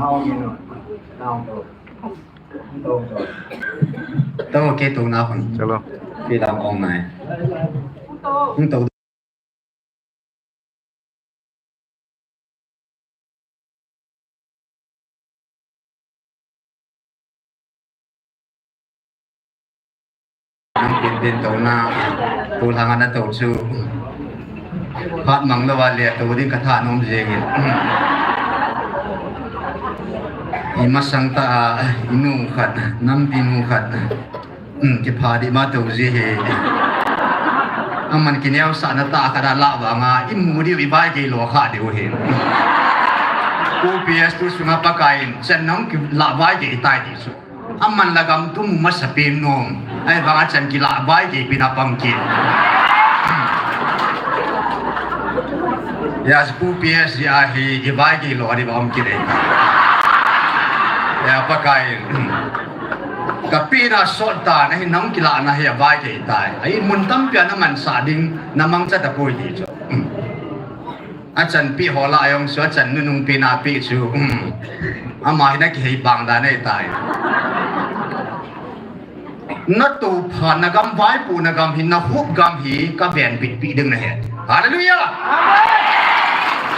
To ke to na khun. Chalo. Ke dang ong nai. Hung to. Nang pin pin to na, tu lhang ana to chu. Phat mang lo va le to ding ka tha nom jeng in. I masang ta a, i nu khat, nampi nu khat. Um, kipha di ma to ji hi. Aman kineosahna tah khat a la vanga, i mu diu i vai kei lo kha diu hi. Pu P S tu sunga Pakai in, chan nang ki la vai kei tai ti chu. Aman la gam tu mu masa pen nom. Ahivanga chan ki la vai kei pen a pang kit. Ya, Pu P S ya hi, i vai kei lo di va om kit e. Ya, Pakai in. Ka pi na sot ta na hi nang kila na hi a vai kei tai. Ai mun tampi a na mansah ding na mangcha ta poi ti chu. A chanpi ho la a jong chu a chan nunung pi na pi chu. Ama hi na kihei bang dan ahi tai. Na to pha na gam vaipo na gam hi na hup gam hi ka ven bit pi ding na he. Hallelujah.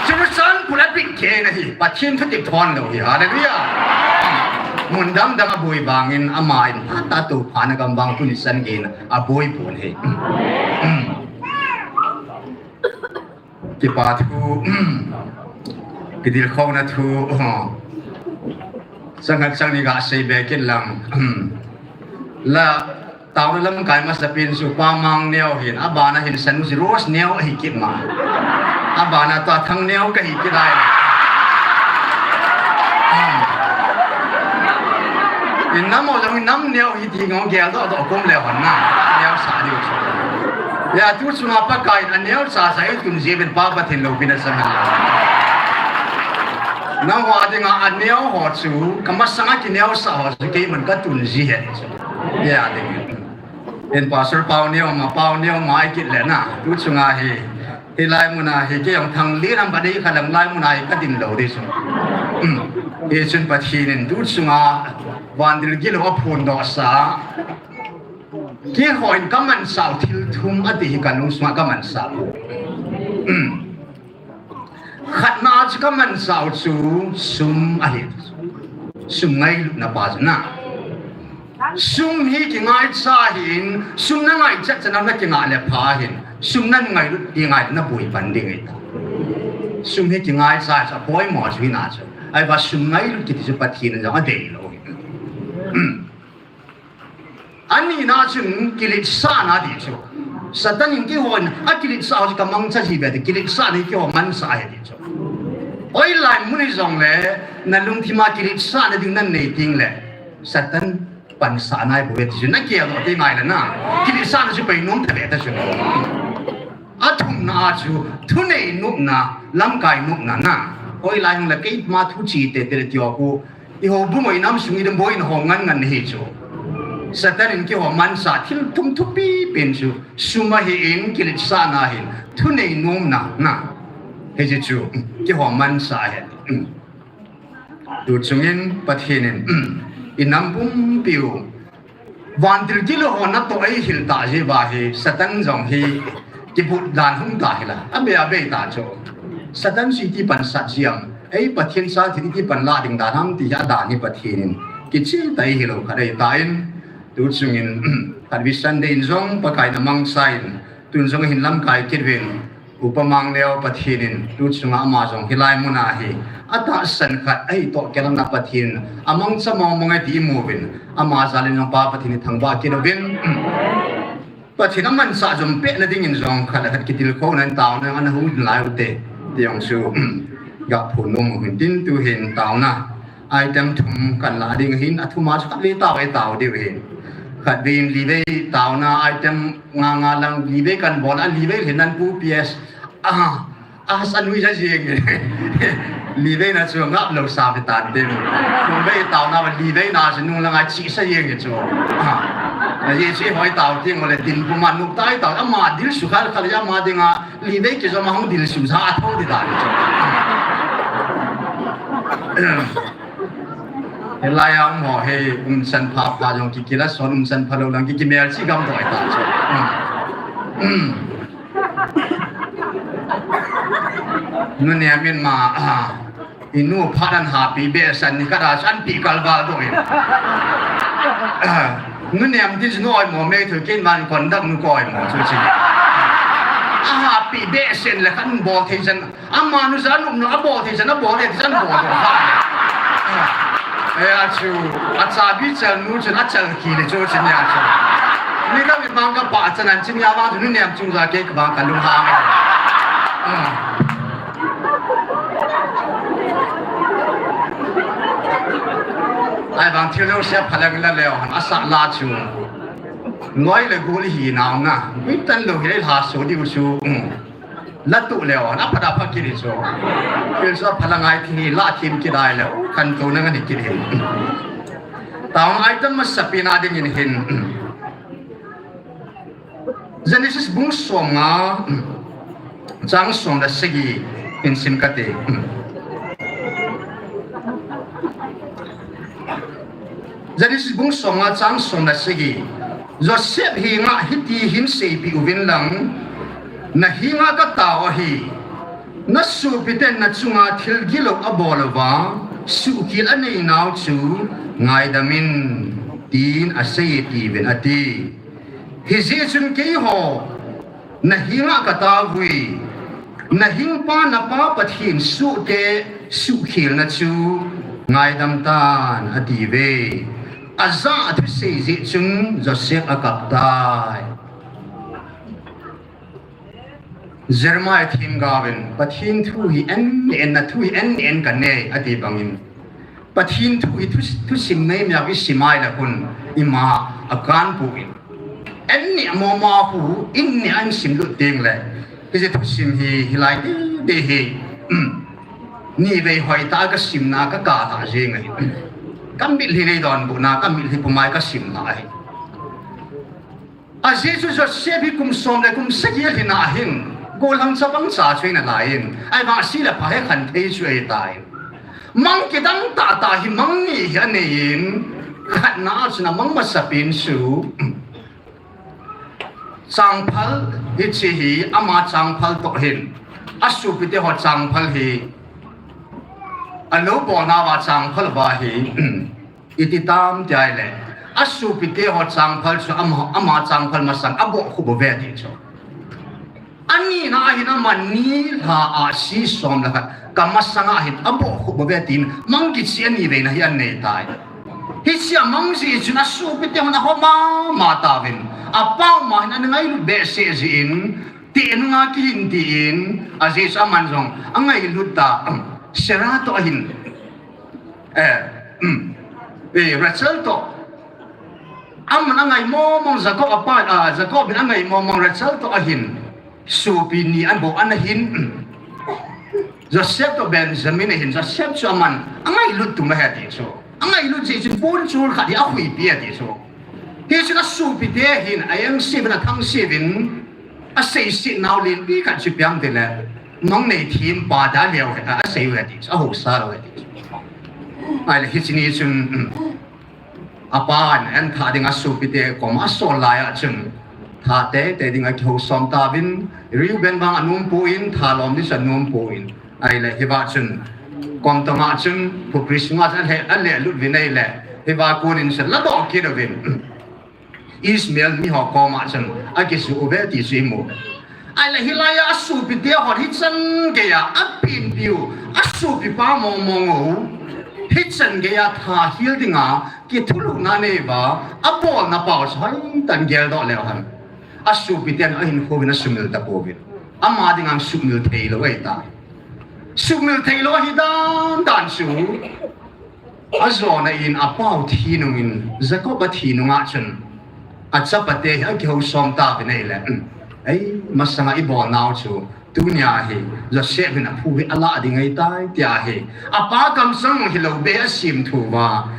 Jerusalem pula bit ke na hi. Pathen thu tip thon lo hi. Hallelujah. Mun dang dang a boi vangin ama in phat a to pha na gam vang tuni chan gei in a boi pon hi. Kipa thu, kidil khona thu, chang khat chang ni ga sei be kin lang. La Taona lamkai masa pen chu Pa Mang neo hin, abana hin Sanusi Rose neo ahi kit ma. Abana tua Thang neo kahi kit ai. In nam o jong nam neo hi ti ngong gel doh doh kom le hon na. Neo sa diu chu. Ya tu chunga Pakai in a neo sa sa i tun ji ben Pa Pathen loupina sang hen lang. Nangho a dinga a neo ho chu, ka masanga kineo sa ho chu, keiman ka tun ji hen chu. Ya ding. En Pastor Pau neo ma, Pau neo ma i kit le na. Tu chunga hi, hilai muna hi, kei jong Thang li lam ka dei kha lang lai muna hi ka din lou di chu. Hi chun Pathen in tu chunga, van dil gil ho phun doh sa. Keiho in ka mansah u thil thum ati hi ka lungsunga ka mansah u. Khatna chu ka mansah u chu sum ahi. Sum ngailutna pa chu na. Sum hi kingaicha hin, sum na ngaichat chan a na kingah le pha hin, sum na ngailut, kingailut na boi pan ding ahi ta. Sum hi kingaicha chu a poimo chu hi na chu. Ahivang sum ngailut kiti chu Pathen in jong a dei lou hi. Anina chun kiletsahna ti chu. Satan in keiho in a kiletsah ho chu ka mangcha ji ve ti, kiletsahna hi keiho mansah ahi ti chu. Hoilai mun hi jongle na lungthim a kiletsahna ding na nei teng le Satan pansah nai bou ve ti chu na kidoh teng ngai le na. Kiletsahna chu pei nom ta ve ta chu. A thumna a chu thunei nopna, lamkai nopna na. Hoilai hung le keima thu chi te te le ti ho khu. I houbung, i nam sung, i damboi in ho ngan ngan hi chu. Satan in keiho mansah thil thum thupi pen chu. Sum ahin, kiletsahna ahin, thunei nomna, na. Hiche chu, keiho mansah ahi. Tu chungin Pathen in, i nam pumpi u. Vantil gil ho natoh eihil tah jeh uva hi, Satan jong hi kibut dan hung ta hi la, abei abei ta chu. Satan chu iti pansat jia, ei Pathen cha thil iti panlah ding dan ham ti hi a dan hi Pathen in kichil ta eihil u khat ahi tan, tu chungin, khat vei Sunday in jong Pakai in amangcha in, tun jong hin lamkai kit uvin, Upa Mang Leo Pathen in tu chunga ama jong hilai muna hi atahsan khat ahi toh kilhona Pathen in amangcha mong mong e ti imu uvin, ama jal in jong Pa Pathen in thangvah kit uvin. Pathen amansah jom pehna dingin jong khat le khat kitilkhouna in taona ana hung lai ute ti jong chu ga phon nom u hin tin tu hin taona item thum kan la ding hin, athum a chu khat vei tao e tao diu hin. Khat vei in li vei taona item nga nga lang li vei kan bol a, li vei hin nan Pu P S. Ah, ah, sa nui sa jing. Li vei na chu ngap lou sa ve tan tin. Thum vei taona va li vei na chu nung lang a chi sa jing chu. Ah, ye chi hoi tao ting le tin puma nuk tai tao ama dil su khal khal ya ma dinga li vei ki jom a hung dil su sa a thou di dan chu. Hilai a um ho hi umchan pha pha jong kikila son, umchan pha lou lang kiki melchih gam doh ta chu. Hmm. Hmm. Nunei min ma, ah, inu phat an hapi behseh ni ka da san pi kal val doh in. Ah, nunei am tin noi mo me thu kin man kon dak nu koi mo chu chi. A hapi behseh le kan bol thei san. Amanu jan um no, abol thei chan, abol thei chan, bol thei chan, bol thei chan. Eh, a chu, achabi chalnu chun achal kile chu chin ya chu. Ni ka mit bang ka pa chan an chin ya bang chu nunei am chung ja ke ka bang ka lung hang. Ai bang thil lo se phalang la leo han asa la chu. Noi le gol hi nau na. Gui tan lo hi le ha so diu chu. Hmm. La tu leo, na phat a phat kiri chu. Kiri chu phat la ngai thi, la thim kidai leo, kan tu na ngani kiri. Tao item masapen a dingin hin. Genesis bung som nga, chang som le sagi in sim kate. Genesis bung som nga chang som le sagi. Joseph henga hiti hin seipeh uvin lang, na henga katao ahi, na sopiten na chunga thil gilou abol uva, suhkhel anei nau chu ngaidam in, tin asei e tiuvin ati. Hijeh chun keiho, na henga katao uve, na hingpa na pa Pathen sohte suhkhelna chu ngaidam tan atiuve. Ajah a thusei jeh chun Joseph akap tai. Jeremiah themgao in, Pathen thu hi en en, na thu hi en en kanei, ati bangin. Pathen thu hi thu, thusim mei mei a isim a ahile hun, ima akan poi. En ni mo ma hu, in ni an sim lut ding le. Hiche thusim hi, hilai ding ding hi. Ni vei hoitah a kasim na, kakap tha jeng ahi. Kamit hi nei donbut na, kamit hi pumai kasim na ahi. Ajeh chu Joseph hi kum som le kum sagi alhin ahin, gollhang chabang cha chu ahi nalai in, ahivang se le pha hekhen thei chu ahitai. Mang kidang tah tah hi mang ni hi anei in, khatna a chun amang masapen chu, changphal hiche hi ama changphal toh hin, asopite ho changphal hi, alou bolna uva changphal uva hi, Iti tam ti ahile, asopite ho changphal chu ama, ama changphal masang abohkhup uve ti chu. Anina ahin ama ni lha a si som le khat, ka masanga hin abohkhup uve tin, mang kicheh ani veina hi anei tai. Hiche amang jeh chun asopite hon aho mama tauvin, apao ma hin ana ngailut behseh jeh in, ti nunga kihin tin, ajeh chu aman jong angailut ta, Sarah toh ahin, Eh, eh, Rachel toh. Aman angai mong mong Jacob apa, ah, Jacob in angai mong mong Rachel toh ahin. Sopi ni abol ana hin. Joseph toh Benjamin ahin. Joseph chu aman angailut tum ahi ti chu. Angailut jeh chun pon chul khat hi ahuipi ahi ti chu. Hichun asopite hin, a engse uvin, athangse uvin, aseiset nau lenpi khat chu ipi ham itile, mang nei them pa da leu ahi, asei u ahi ti chu, ahaosa lou ahi ti chu. Ahile hiche ni chun, apan an tha ding asopite koma asol lai a chun, tha teitei ding akihou som tauvin, Reuben vang anom pon, tha lom ding chu anom pon. Ahile hiva chun, kom toma chun, phupri sunga chun ale, alelut uvin ahile, hiva konin chun ladoh kit uvin. Ishmael miho koma chun akisuh uve ti chu imu. Ahile hilai a asopite hon hichan geiya apenpiu, asopipa mong mong u, hichan geiya tha hil dinga kithulhuhna anei uva, abolna pau chu hoitah in geldoh leu hen. Asopiten ahinkho uvin asumil tapouvin. Ama dinga sumil theilou ahitai. Sumil theilou ahi dan dan chu. Ajona in apau thi nungin, Jacob athi nunga chun, achapate hi akihou som tauvin ahile, ei, masanga ibolnau chu, tunia hi, Joseph in aphu hi alah ding ahitai, tia hi, apa kamsang hilou beh a asemthu uva,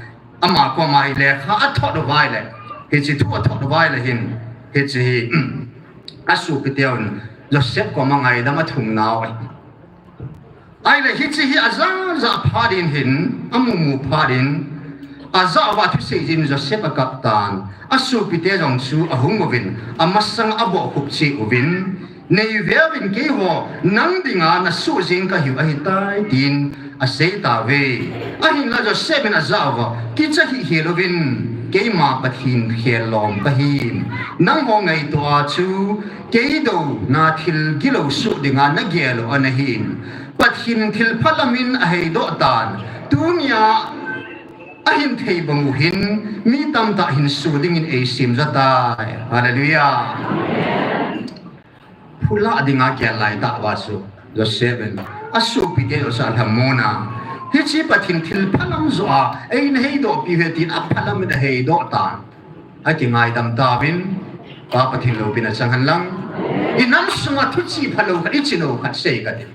ama koma hi lekha athot uva ahile, hiche thu athot uva ahile hin, hiche hi, asopite un, Joseph koma ngaidam athum nau ahi. Ahile hiche hi aja ja phat in hin, amu mu phat in, Ajah uva thusei jin Joseph akap tan. Asopite jong chu ahung uvin, amasang abohkhup cheh uvin, Nei veuvin, keiho nang dinga nasuh jeng kahiu ahitai, tin asei tauve. Ahinla Joseph in ajah uva, Kicha hih hel uvin, keima Pathen khel lom kahin. Nangho ngaito a chu, kei douna thil gilou soh dinga nagel u anahin. Pathen thilpha lamin aheidoh tan. Tunia ahin thei bang u hin, mi tamtah hinso dingin eisem jo tai. Hallelujah. Phulah dinga gel laitah uva chu Joseph in asopite jouse alhamon a, hiche Pathen thilpha lam joh a eina heidohpi uve tin apha lamin aheidoh tan. Akingaidam tauvin, Pa Pathen loupina chang hen lang. Inam sunga thuchih phalou khat, ichi lou khat sei kate.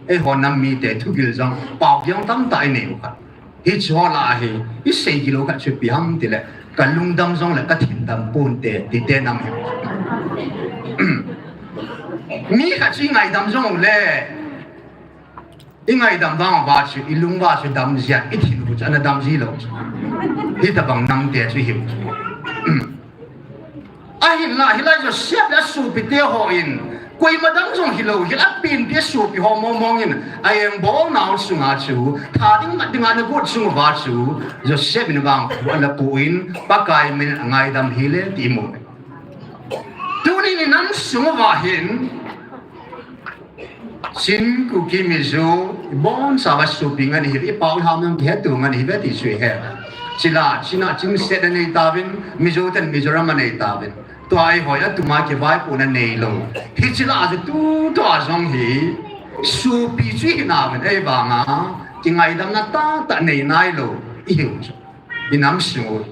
Eiho nam mite thugil jong, pao jong tamtah inei u khat. Hiche ho lah a hi, isei gilou khat chu ipi ham tile, kalungdam jongle kathindam ponte, tite nam hi. Mi khat chu ingaidam jongle, ingaidam vang uva chu, ilung uva chu dam jia, ithin u chu ana dam ji lou chu. Hitobang namte chu ihiu chu. Ahinla, hilai Joseph le asopite hon, koima dang jong hilou, hila penpi asopi ho mongmong in, a-engbolnau chunga chu, tha ding mat dinga ana got chung uva chu, Joseph in vang khu alapon, Pakai min in angaidam hile ti imu. Tunin inam sung uva hin, Chin, Kuki, Mizo, ibonchauva sopi ngen ihiuve, ipao ihao nang kihetu ngen ihiuve ti chu ihe. Chila, China, Chin set anei tauvin, Mizo ten Mizoram anei tauvin. Tua eiho atuma kivaipohna neilou. Hiche lah a chu tutua jong hi, sopi chu ihinauvin, ahivanga, kingaidamna tahtah nei nailou, ihiu chu. Inam sung u.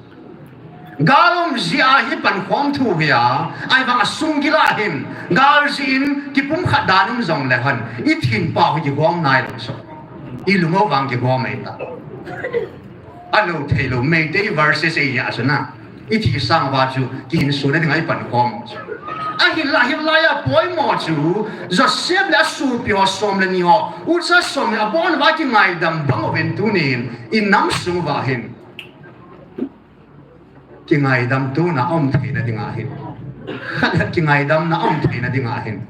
Gal um jeh a hi pankhom thu hi a, ahivang asung gil a hin, gal jeh in kipumkhat dan um jongle hen, ithin pao hi kigom nailou chu. Ilung u vang kigom ahitai. Alou theilou, Meitei versus eija chu na. Ithi sang uva chu, kihinsona dinga ipankhom chu. Ahinla, hilai a poimo chu, Joseph le asopi ho som le ni ho, ucha som le abon uva kingaidam bang uvin tunin, inam sung uva hin. Kingaidam tona aum theina dinga hin. Khat le khat kingaidamna aum theina dinga hin.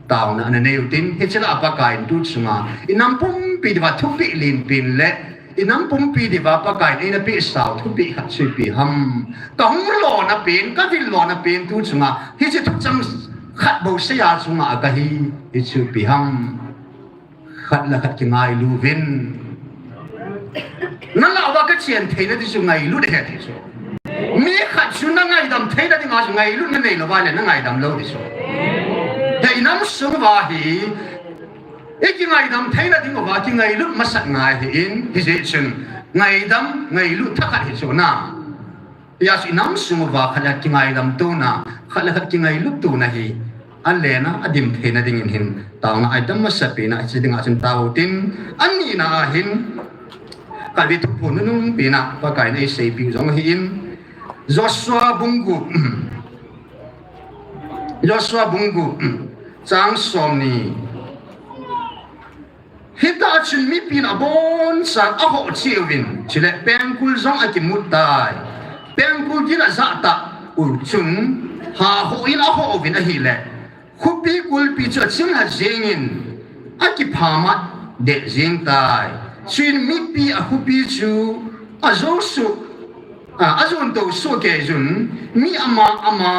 Taona ana neiu tin, hiche lah a Pakai in tu chunga, inam pumpi diuva thupeh lenpen le, inam pumpi diuva Pakai in eina pehsau thupeh khat chu ipi ham. Kahung lona pen, kavil lona pen tu chunga, hiche thuchang khat bou seiya chunga kahi, hichu ipi ham. Khat le khat kingailu uvin. Nalah uva kachen theina ti chu ngailut ahi ti chu. Mi khat chu nangaidam theina dinga chu ngailutna neilou uva le nangaidam lou ti chu. Hijeh in inam sung uva hi, ikingaidam theina ding uva kingailut masat ngai ahin, hijeh chun ngaidam, ngailut thakhat hi chu na. Hijeh chun inam sung uva khat le khat kingaidam tona, khat le khat kingailut tona hi, alen a, adim theina dingin hin, taona idam masapen a, hiche dinga chun tao tin, anina a hin, khatvei thuphon nunungpen a, Pakai in eiseipeh jong ahin, Joshua bung gup, Joshua bung gup, chang somni. Hitah chun mipin abonchan ahoh cheh uvin, chule pengkul jong akimut tai. Pengkul gin ajah tah u chun, hahhou in ahoh uvin ahile, khopi kulpi chu achimlha jengin, akiphamat deh jeng tai. Chuin mipi a khopi chu ajo suh, a, ajon to suh kei jun, mi ama ama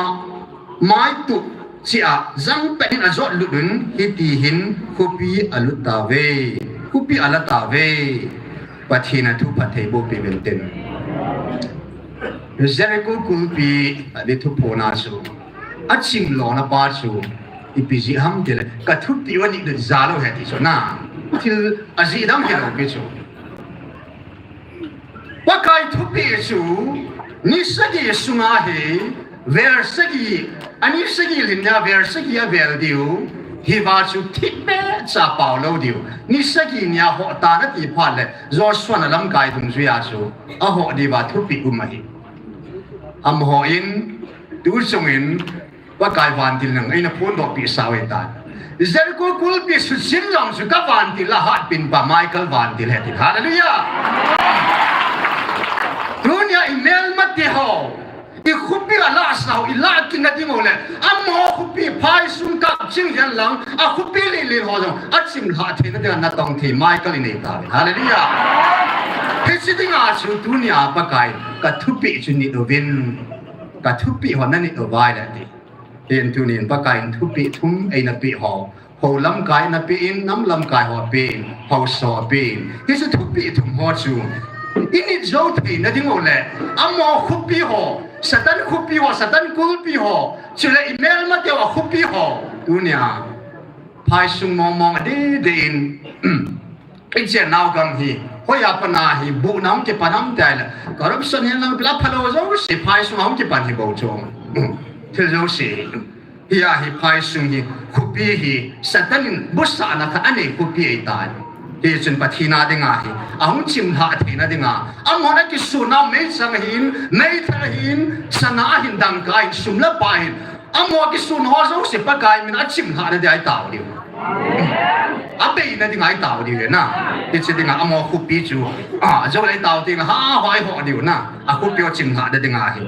maituh cheh a jangpet in ajot lut un, hiti hin khopi alut tauve, khopi ala tauve. Pathen in athupha theiboh peh uvin tin. Jericho kulpi, a, khatvei thuphon a chu, achim lona pa chu, ipi jeh ham tile, kathupeh u anih lut jalou ahi ti chu na. Thil ajeh dang hilou pi chu. Pakai thupeh chu, ni sagi sunga hi, vel sagi, ani sagi lhinna vel sagi avel diu, hiva chu thipbeh cha pao lou diu. Ni sagi nia hoh tan ati phat le, Joshua in alamkai dungjuia chu, ahoh diuva thupeh um ahi. Amaho in, tu chungin, Pakai vantil in eina phondohpeh sau ahitai. Jericho kulpi suchin jong chu kavantil a hatpen pa Michael vantil ahi ti. Hallelujah! Tu Te ho, i khopi a lahsa ho, i lah kit na ding ho le, amaho khopi phaisung kap ching hen lang, a khopi lilin ho jong, achimlhah theina dinga natong thei Michael inei tauve. Hallelujah. Hiche dinga chu tunia Pakai, ka thupeh chu nit uvin, ka thupeh ho nanit uva ahile ati. Hin tunin Pakaiyin thupeh thum eina peh ho. Ho lamkai napeh in, nam lamkai ho peh in, haosa ho peh in. Hiche thupeh thum ho chu init jou theina ding u le, amaho khopi ho, Satan khopi ho, Satan kulpi ho, chule i melmateu a khopi ho. Tunia, phaisung mong mong adeh deh in, i chennau gam hi, hoiya pat a hi, buhna hung kipan ham tia le, corruption hen lang pila phalou jouse, phaisung a hung kipan hi bou chu. Thil jouse. Hia hi phaisung hi, khopi hi, Satan in busahna khat anei khopi ahitai. Hichun Pathen a dinga hi, ahung chimlhah theina dinga, amahon akisunnau meichang ahin, meithal ahin, sana ahin, dangka ahin, sum le pai ahin, amaho akisun ho jouse Pakai min a chimlhahna dia itao diu. Abeina dinga itao diu na. Hiche dinga amaho khopi chu, a, jou le itao ding, ha, hoi ho diu na. Akhopi ho chimlhahna dinga hi.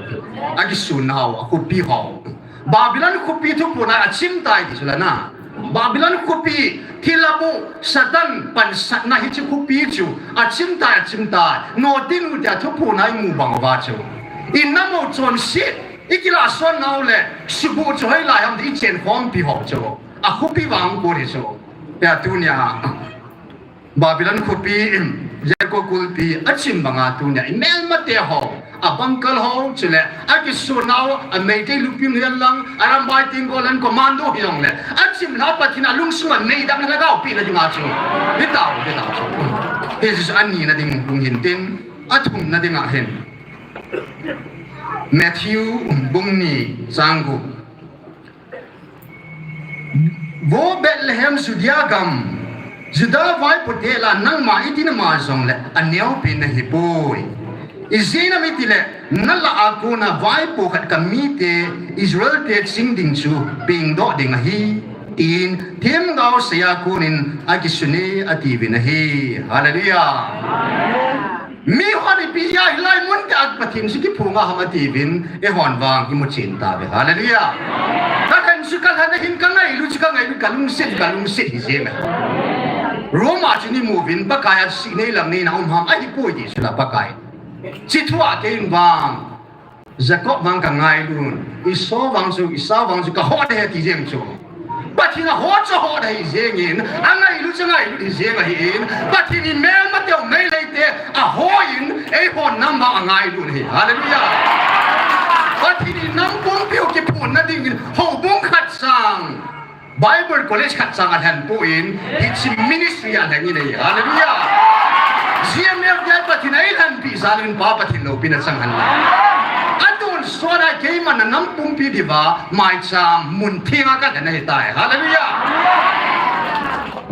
Akisunnau, akhopi ho. Babylon khopi thuphonna achimtai ti chu la na. Babylon khopi thilha bu Satan pansatna hiche khopi chu achimtai, achimtai. Notinu tia thuphonna imu bang uva chu. Inam u chonset, ikilahsonnau le, subuh chu hoilai ham ti ichenkhompi ho chu. Akhopi vang kon hi chu. Tia tunia. Babylon khopi in, Jericho kulpi, achim banga tunia, i melmate ho, abangkal ho, chule, akisunnau, a Meitei lupim hihen lang, Arambai Tenggol lang, commando hijongle, achimlhah Pathen a lungsunga meidang lhagao pehna dinga chu. Hitao, hitao chu. Hiche chu anina ding lunghin tin, athumna dinga hin. Matthew bung ni chang gup. Vo Bethlehem Judea gam, Juda vaipo tela nangma iti nama jongle aneopen nahipoi. Ijeh inem itile, nalah a kona vaipo khat kamite Israel te ching ding chu pengdoh ding ahi, tin themgao seiya konin akisun e atiuvin ahi. Hallelujah. Mihon ipi jeh a hilai mun tia Pathen chu kiphong a ham atiuvin, eihon vang imu chen tauve. Hallelujah. Kakhen chu kalhen ahin, kangailut chu kangailut, kalungset, kalungset hijeng a. Roma chu imuvin, Pakai a sih nei lam neina um ham, ahipoi ti chu la Pakai. Hiche thua keiin vang. Jacob vang kangailut, Esau vang chu, Esau vang chu kaho ding ahi ati jeng chu. Pathen in aho chu aho ding ahi jengin, angailut chu angailut hijeng ahin, Pathen in melmateu meilei te ahoin, eihon nam vang angailut ahi. Hallelujah. Pathen in nam pumpi u kiphonna dingin, houbung khat sang. Bible college khat sang alhen pon, hiche ministry alhen in ahi. Hallelujah. G M F D I Pathen in eilhenpi jal in Pa Pathen loupina chang hen lang. Atonsot a keiman a nam pumpi diuva, maicham mun thenga kalhen ahitai. Hallelujah.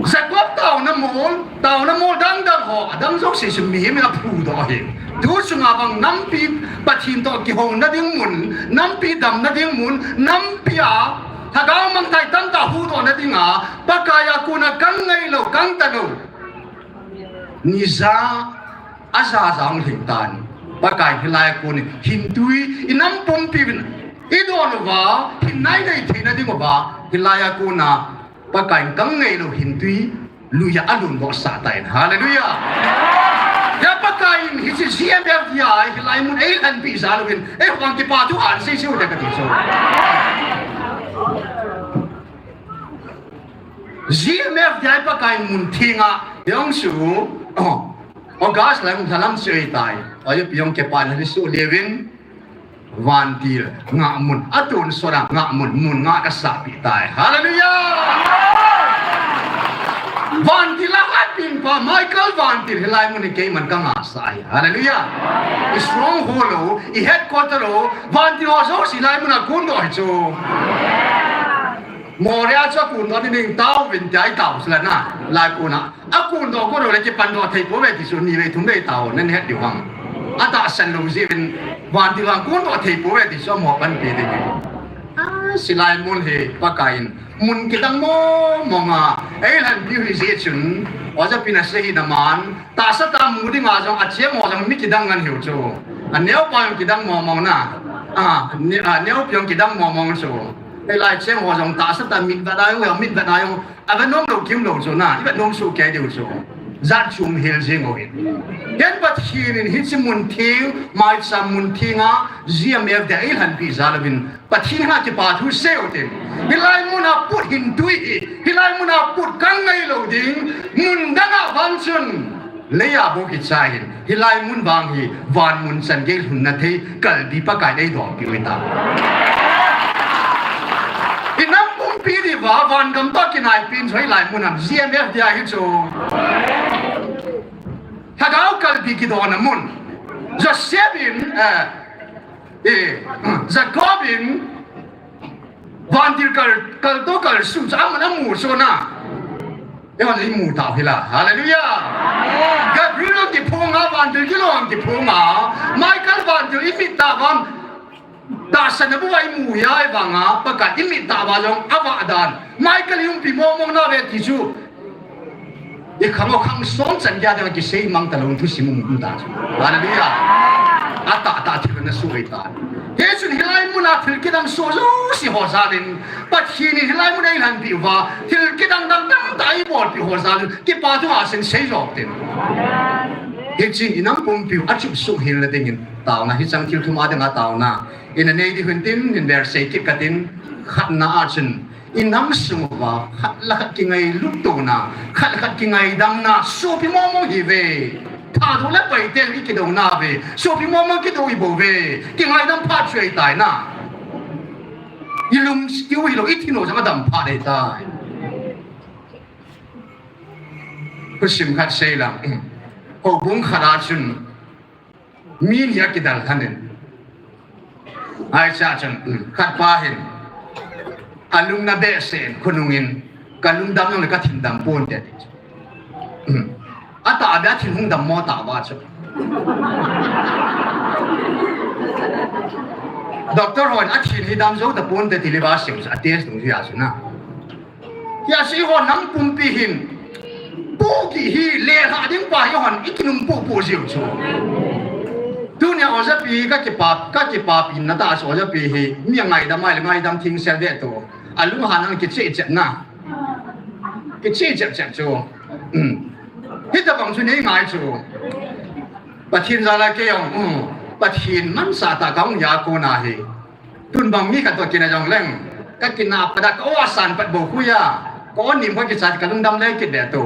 Jacob taona mol, taona mol dang dang ho, adang jouse chu mihem in aphudoh ahi. Tu chunga vang nampi Pathen toh kihouna ding mun, nampi damna ding mun, nampi a Lhagao mangthai tamtah huhdohna dinga, Pakai a kona kangailou, kangtalou. Nija, aja ja hung lhing tan. Pakai hilai a konin, hintui, inam pumpi uvin, idon uva, hin nai nei theina ding uva, hilai a kona, Pakai in kangailou hintui, luiya alundoh sah tan. Hallelujah. Hia Pakai in hiche G M F D I, hilai mun eilhenpi jal uvin, eihon kipa thu ahin sei sei u te kati chu. G M F D I Pakai in mun thenga, jong chu, oh, August lang, lhalam chu ahitai. Ayo pi jong kipa na li su levin. Vantil, ngahmun, atonsot a ngahmun, mun nga kasahpeh tai. Hallelujah! Vantil a hatpeh pa, Michael Vantil, hilai mun hi keiman kangahsah ahi. Hallelujah! I stronghold u, i headquarter u, Vantil ho jouse hilai mun a kondoh ahi chu. Moria chu akondoh ding tauvin tia itao sila na, lai kona. Akondoh, kondoh le kipandoh thei pouve ti chu, ni vei thum vei tao, nahet diu ham. Atahsan lou jeh uvin, Vantil vang kondoh thei pouve ti chu, amaho panpi ding. Ah, hilai mun hi, Pakai in, mun kidang mong mong a, eilhenpiu ahi jeh chun, Oja pi nasei hi naman, tahsa tah mu dinga jong, acheng ho jong mi kidang ngen hiu chu. A neopa jong kidang mong mong na. A, ne-, a, neopa jong kidang mong mong chu. Hilai cheng ho jong tahsa tah mit vet a jong, mit vet a jong. A vet nom lou kim lou chu na. I vet nom soh kei diu chu. Jat chom hel jeng u hin. Ken Pathen in hiche mun theng, maicham mun theng a, G M F te eilhenpi jal uvin. Pathen henga kipa thu seiyu tin. Hilai mun a put hin tui hi. Hilai mun a put kang ngai lou ding. Mun dang a vang chun. Lei a bou kichai hin. Hilai mun vang hi. Van mun chan gei lhunna thei. Kalbi Pakai in eidonbut u ahitai. I nam pumpi diuva. Van gam toh kinai pen chu hilai mun a. G M F dia hi chu. Lhagao kalbi kidonna mun. Joseph in, eh, Eh, Jacob in vantil kal, kaltou kalsuh chu amun amu chu na. Eihon imu tau hila. Hallelujah. Gabriel kiphong a, vantil kilong kiphong a. Michael vantil imit tah uva. Tahsan a bou a imu a ahivanga. Pakai imit tah uva jong avah dan. Michael i umpi mong mong nave ti chu. I khang o khang som chan geiya ding kisei mang talou thusim um um ta chu. Hallelujah. Atah tah thil ana soh ahitai. Hichun hilai mun a thil kidang soh jouse ho jal in Pathen in hilai mun a eilhenpi uva thil kidang dang dang tah eibolpi ho jal in kipa thu hasen sei jo tin. Hichun i nam pumpi u achup suh hel na dingin taona hichang thil thum a dinga taona. Ina nei ding hin tin, hin vel sei kit katin, khatna a chun, i nam sung uva, khat le khat kingailut tona, khat le khat kingaidamna, sopi mong mong ihiuve. Thadou le Paite i kidouna uve, sopi mong mong kidou ibouve, kingaidam phat chu ahitai na. I lung tiu hilou, i thingnoi jong adam phat ahitai. Thusim khat sei lang, houbung khat a chun, Mi ni akidalhan in. Ahi cha chun, um, khat pa hin. Alung na behseh in, khonung in. Ka lungdam jong le ka thin dam ponte ti chu. Um. Atah beh a thin hung dam mo tah uva chu. Doctor hon athin hi dam jou ta ponte ti le va siu chu, a test dung jia chu na. Hijeh chun eiho nam pumpi hin, pohgih hi lelhah ding pa hi hon i kinung pohpoh jiu chu. Tunia ojapi ka kipa, ka kipapi na tah chu ojapi hi, mi angaidam a le ngaidam theng sel ve to. Alunghan ang kicheh cheh na. Kicheh cheh cheh chu. Um. Hitabang chu nei ngai chu. Pathen jal a kei jong, um, Pathen mansah tah kahung hi a kona hi. Tun bang mi khat toh kina jong leng, ka kina pat a ka o asan pat bou khu a, ka o nim kho kichat ka lungdam le kit le to.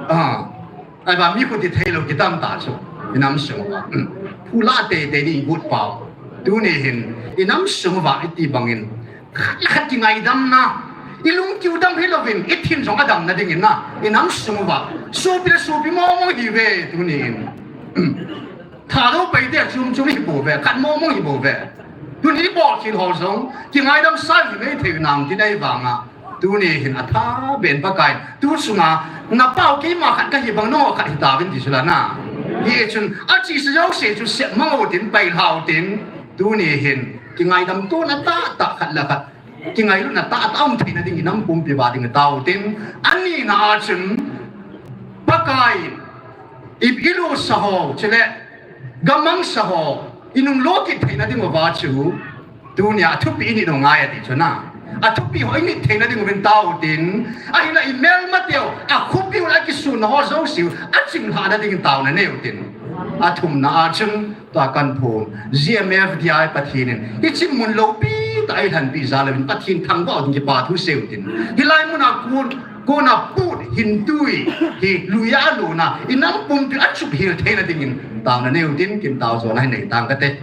Ah, ahivang mi khu ti thei lou kitam ta chu, i nam sung uva. Hmm. Phula teitei ding i gut pau. Tuni hin, i nam sung uva i ti bangin, khat le khat kingaidamna, i lungkiu dam hilouvin, i thin jong adam na dingin na, i nam sung uva. Sopi le sopi mong mong ihiuve, tuni hin. Hmm. Thadou Paite chom chom ihi bouve, khat mong mong ihi bouve. Tuni i bolkhel ho jong, kingaidam sah hi nei thei nang ti nei vanga. Tuni hin atha ben Pakai. Tu sunga, na pau keima khat kahi bang nangho khat hitauvin ti chu la na. Hichun, achesa jouse chu sep mang utin, pailha utin. Tuni hin, kingaidam tona tah tah khat le khat. Kingailutna tah tah um theina ding i nam pumpi uva ding tao tin. Anina a chun, Pakai, i, i lusa ho, chule, gamangsa ho, i nung lo kit theina ding uva chu, tunia athupi i nit u ngai ati chu na. Athupi ho i nit theina ding uvin tao tin, ahinla i melmateu, akhopiu le akisuna ho jouseu, achimlhahna dingin taona neiu tin. Athumna a chun, Tua kan phon, G M F D I Pathen in, hiche mun loupi tah a eilhenpi jal uvin Pathen thangvah u ding kipa thu seiu tin. Hilai mun a kon, kona put hin tui, hi lui a lona, i nam pumpi achup hel theina dingin, taona neiu tin, kin tao jona hin nei tang kate.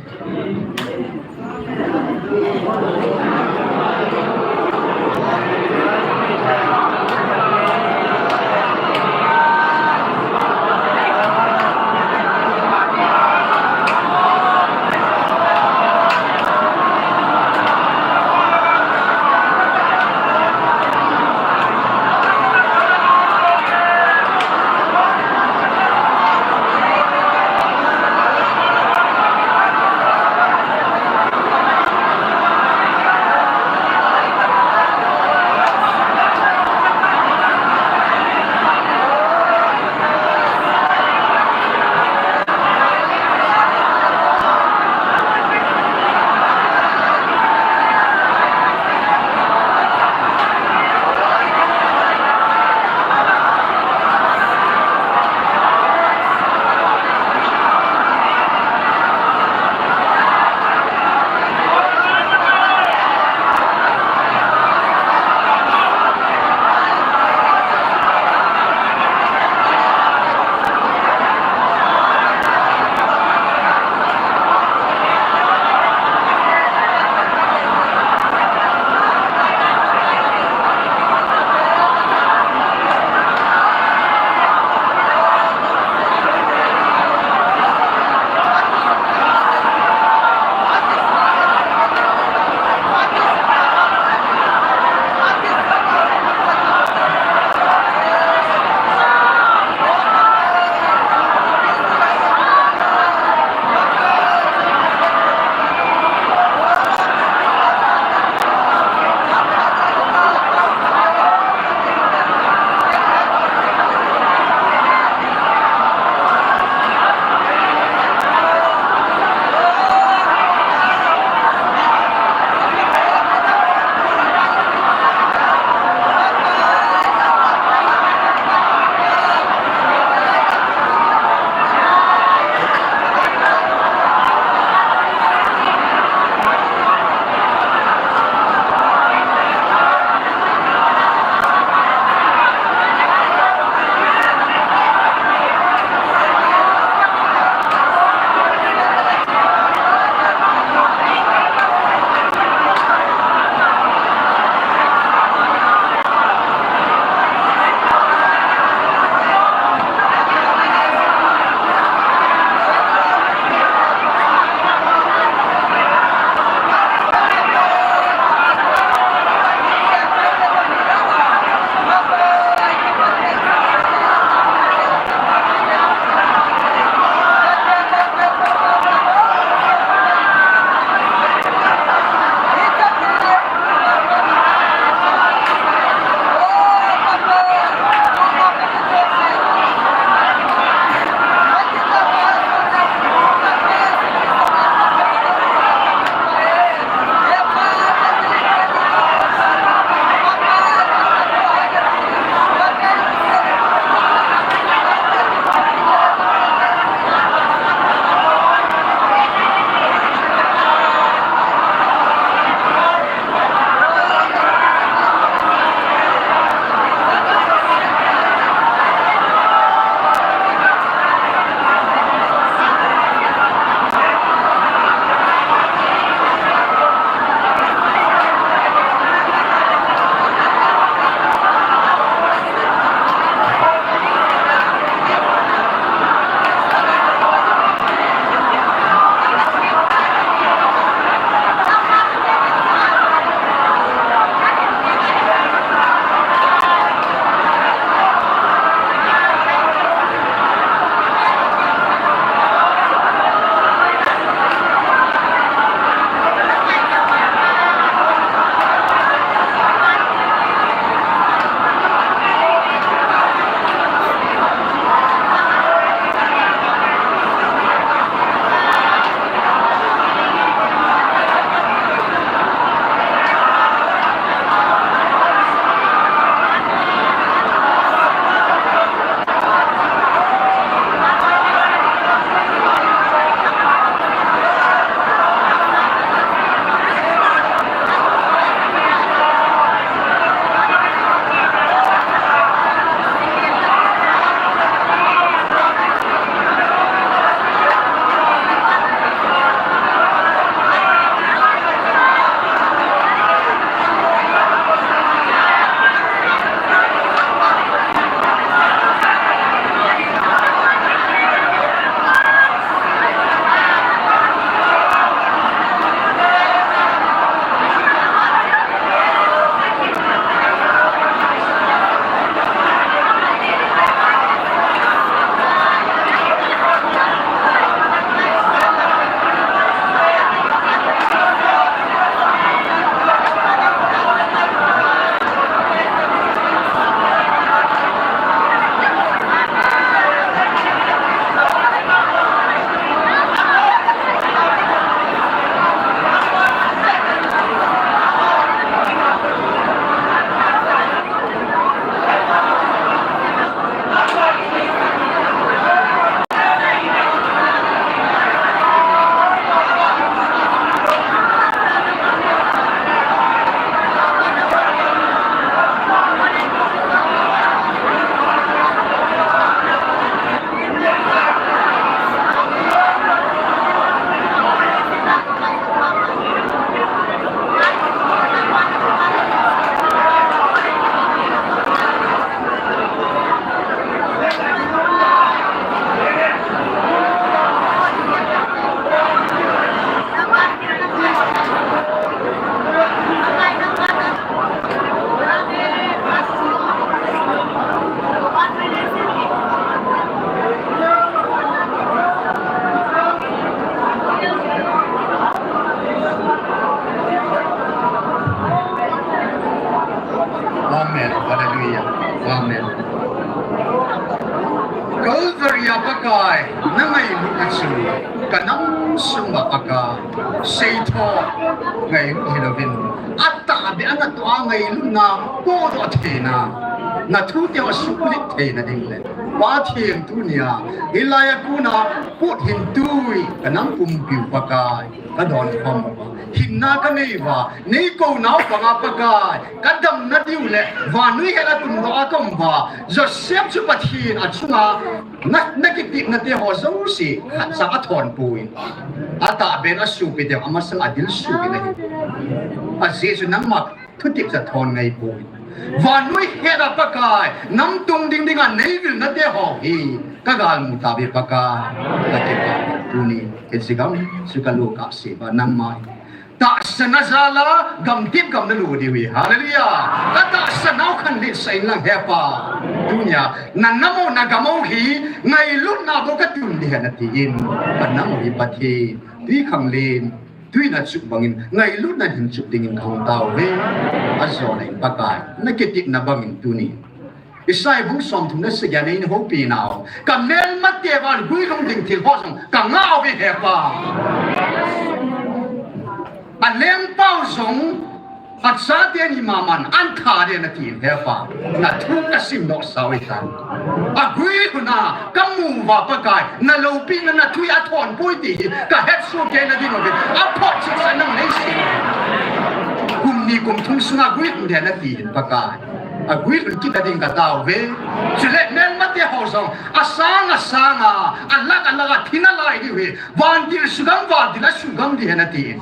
Calvary a Pakai, na ngailutna chu ka nam sunga Pakai, seitho ngailut hilouvin, atahbeh a natoh a ngailutna pohdoh theina, na thuteu a suklit theina ding le, Pathen tunia, hilai a kona pothin tui ka nam pumpiu Pakai, ka donkhom uva, hinna ka nei uva, nei kou nau banga Pakai, ka damna diu le vannoi het a tundoh a ka um uva, Joseph chu Pathen a chunga na, na kitepna teho jouse khatcha a thonpoi. Atahbeh in a sopi teu amasang a dilsupin ahi. Ajeh chu nangma thutep chu thon ngaipoi. Vannoi het a Pakai, nam tung ding dinga nei vilna teho hi ka galmu tauve Pakai. Ka kipah tuni, hiche gam chu ka lo kahseuva nangma tahsanna jal a gamtep gam na lo diu hi. Hallelujah. Ka tahsan nau khanletsah in lang he Pa. Tunia, na nam u na gam u hi ngailutna bou ka tun ding ahi natin. Ka nam u hi Pathen, twikhanglen, tui in achuh bangin, ngailutna in hin chuh dingin ka hung tauve. Ajona in Pakai, na kitepna bangin tuni Isaiah bung somthum le sagi a nei houpi nau, ka melmate vang guilhung ding thil ho jong ka ngah uve he Pa. Alengpau jong achate ni maman an tha ding ahi natin he Pa. Na thu ka simdoh sau hitan. Aguilhuna ka mu uva Pakai, na loupina na thu hi athonpoi ti hi ka hetsoh kei na ding uve. Aphotchetsa nang nei sei. Kum ni kum thum sunga guilhung ding ahi natin Pakai. Aguilhun kit ding ka tauve. Chule melmate ho jong asang asang a, alakh alakh a, thi nalai diu hi. Vantil sugam, vantil a sugam ding ahi natin.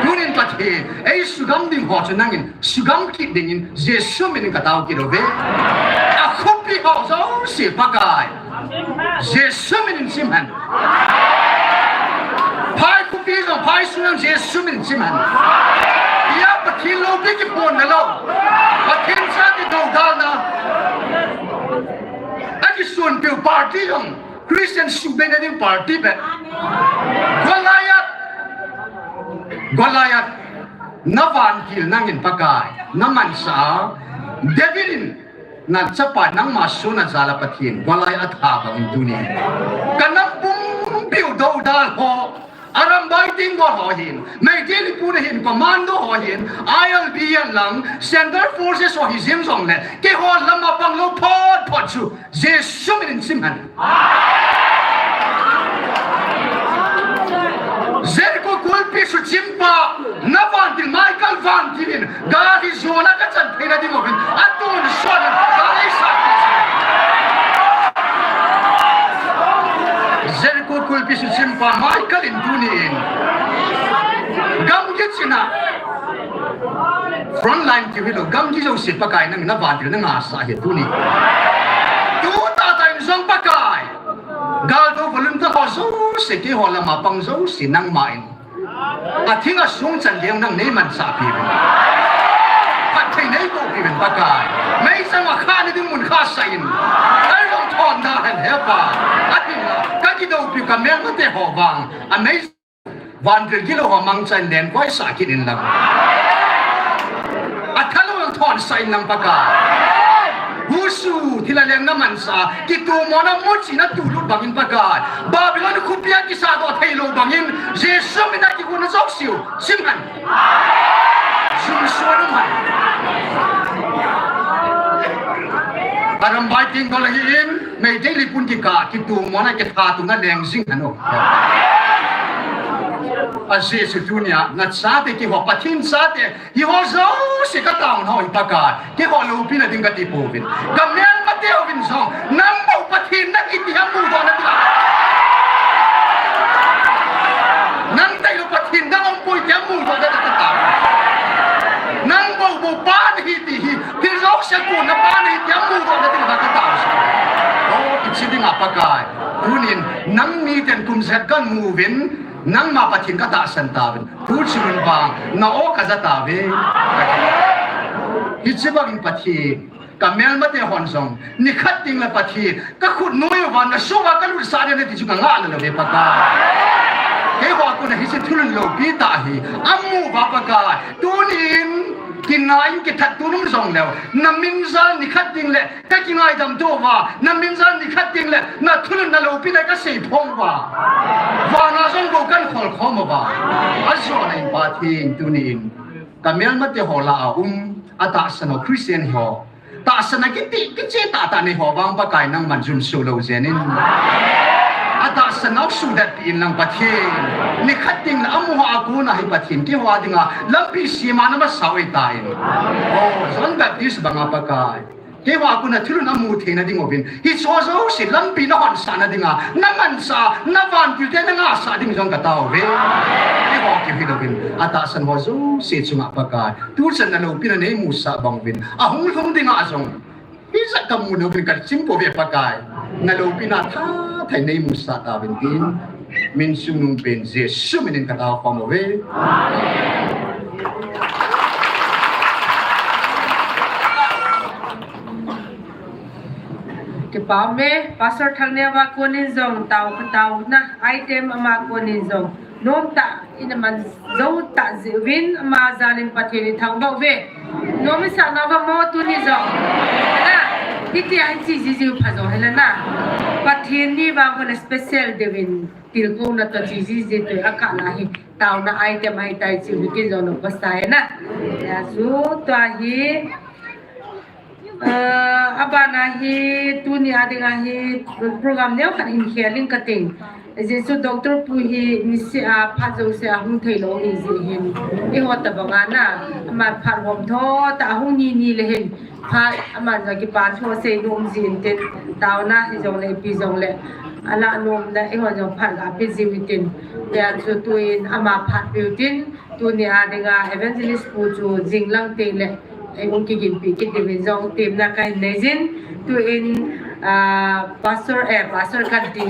Tunin Pathen, ei sugam ding ho chu nangin sugam kit dingin Jesu minin ka tao kit uve. Akhopi ho jouse Pakai, Jesu minin chim hen. Phai khopi jong, phai sung jong Jesu minin chim hen. Hia Pathen loupi kiphonna lou, Pathen chate doudalna a kisunpeh u party jong Christian suhbeina ding party beh. Goliath, Goliath, na vantil nangin Pakai na mansah a, David in na chapa nangma suna jal a Pathen Goliath atha bangin tuni ka nam pumpiu doudal ho, Arambai Tenggol ho hin, Meitei Leepun a hin, Commando ho hin, I L B in lang, Central Forces ho hi jeng jongle, keiho lama pang lou phot phot chu Jesu minin chim hen. Jericho kulpi suchimpa, na vantil Michael vantil in, gal hi jona ka chan theina ding uvin, atonsot in, gal eisat. Jericho kulpi suchimpa Michael in tunin, gamgi china, front line tiu hilou, gamgi jouse Pakai nangin na vantil na ngahsah ahi tuni. Tutah tah in jong Pakai, galtou volunteer ho jouse, keiho lama pang jouse nangman athing asung chan ding nang nei mansahpi uvin. Phatthei nei bohpi uvin Pakai. Meichang a khahna ding mun khahsah in. Ei jong thonda hen he Pa. Ahinla, ka kidoupi u ka melmate ho vang, amei vantil gilou ho mangchan len koisah kit in lang. Athalou jong thonsah in lang Pakai. Husu thil a leng na mansah a, kitomona muchi na tulut bangin Pakai, Babylon khopia kisahdoh theilou bangin, Jesu mina kigotna jouseu chim hen. Jumsuan um hen. Arambai Tenggol ahin, Meitei Leepun kikah, kitomona kithat u na leng jing hen o. Ajeh chu tunia na chate keiho, Pathen chate, hiho jouse ka taona u hi Pakai, keiho loupina ding kati pouvin. Ka melmate uvin jong, nang bou Pathen nahi ti amudoh na ding a. Nang tailou Pathen dang umpoi ti amudoh na ding a ka tao. Nang bou bou Pa nahi ti hi, thil jouse a kona Pa nahi ti amudoh na ding a ka tao. O, hiche ding a Pakai, tunin, nang miten kum ijat kamu uvin, nangma Pathen ka tahsan tauvin. Tuchung in vang, na o ka ja tauve. Hiche bangin Pathen, ka melmate hon jong, nikhat ding le Pathen, ka khut noi uva na soh uva ka lutsah ding ahi ti chu ka ngah lou ve Pakai. Keiho a kona hiche thulhun loupi tah hi amu uva Pakai, tunin Kingai in kithat tu nung jong leu, na min jal nikhat ding le ka kingaidam to uva, na min jal nikhat ding le na thulhun na loupina ka seiphong uva, vana jong bou kan kholkhom uva. Ajona in Pathen tunin ka melmate ho lah a um, atahsan ho Christian ho, tahsan a kiti kiche tahtah nei ho vang Pakai nangman jumso lou jeng in. Atahsan ho suhdat peh in lang Pathen. Nikhat ding le amaho a kona hi Pathen keiho a dinga lampi sem a na masa u ahitai. O, John Baptist banga Pakai, keiho a kona thulhun amu theina ding uvin, hicheho jouse lampi na honsah na dinga, na manchah, na vantil te na ngahsah ding jong ka tao uve. Keiho kihi louvin, atahsan ho jouse chunga Pakai, tuchan na loupina nei musah bang uvin, ahung lhung dinga jong hijat ka mu louvin ka chim pouve Pakai. Na loupina tha thei nei musah tauvin tin, min chungnung pen Jesu minin ka tao khom uve. Kipa ume, Pastor Thangneo a konin jong tao ka taona, item ama konin jong nomtah in aman jou tah jeh uvin ama jalin Pathen ithangvah uve. Nom isah nauva mo tuni jong. Na, hitia hiche jiji u pha jong hela na. Pathen ni vang hon special deuvin tilkhouna toh che jiji toh akah lah hi taona item ahitai chu hitin jong nom kasa e na. Hijeh chun tua hi Ah, abana hi, tuni a dinga hi, program neokhat hin khel ing kating. Ajeh chu Doctor Pu hi niseh a phat jouse a hung thei lou ahi jeh hin, eiho tabang a na, ama phat hom tho tah a hung ni ni le hin, phat ama jong kipa thu asei nom jeh in tin, taona hijongle ipi jongle, alah nom le eiho jong phat ga pe jiu hitin. Hijeh chun tuin ama phat peu tin, tuni a dinga Evangelist Pu chu jinglang teng le ei hung kiginpi kit diuvin jong temna kahin nei jin. Tuin, ah, Pastor, eh, Pastor kati.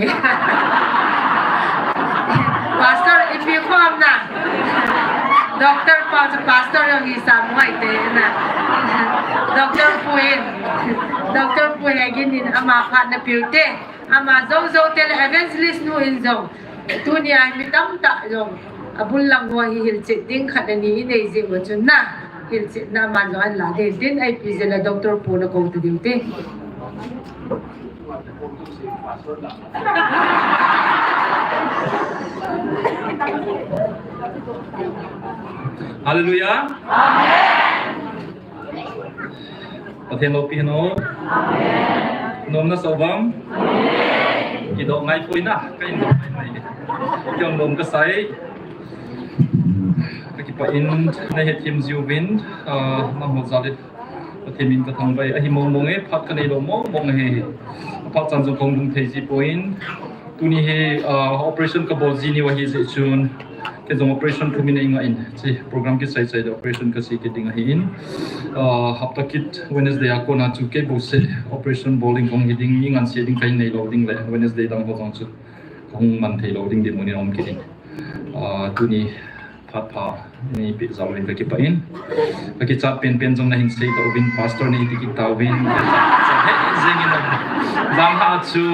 Pastor ipi khom na. Doctor pa chu Pastor jong hisah mu ahi te na. Doctor Pu in, Doctor Pu Hegin in ama phat na peu te, ama jou jou te le Evangelist nu in jong, tuni a mi tamtah jong abul lang ho hi hilchet ding khat ani inei jeh uva chun na, hilchetna aman jong ahin lah ding tin, ipi jeh le Doctor Pu na kou ta diu te. Hallelujah. Amen. Pathen loupi hen o. Nomna sa uvam? Kidoh ngai poi na, ka in doh ngai mai. Kei jong nom kasa e. Ka kipah in, na hethem jiuvin, ah, nangho jal in Pathen min ka thangvah e, ahi mong mong e, phat ka neilou mong mong ahi. Aphat chan jong kahung lhung thei ji poi. Tuni hi, ah, operation kabol ji niu ahi jeh chun, kei jong operation thum in eingah in, hiche program kisai sai le operation kasei kit ding ahin. Ah, hapta kit Wednesday a kona chu kei bouseh operation bol ding kahung hi ding, mi ngansei ding kahin neilou ding le Wednesday dang ho jong chu kahung man thei lou ding dinmun in aum kit in. Ah, tuni phat pha neipeh jal uvin ka kipah in. Ka kichat penpen jong nahin seidoh uvin, Pastor nei ti kit tauvin. Ka chat, chat he jeng in. Janlhah chu,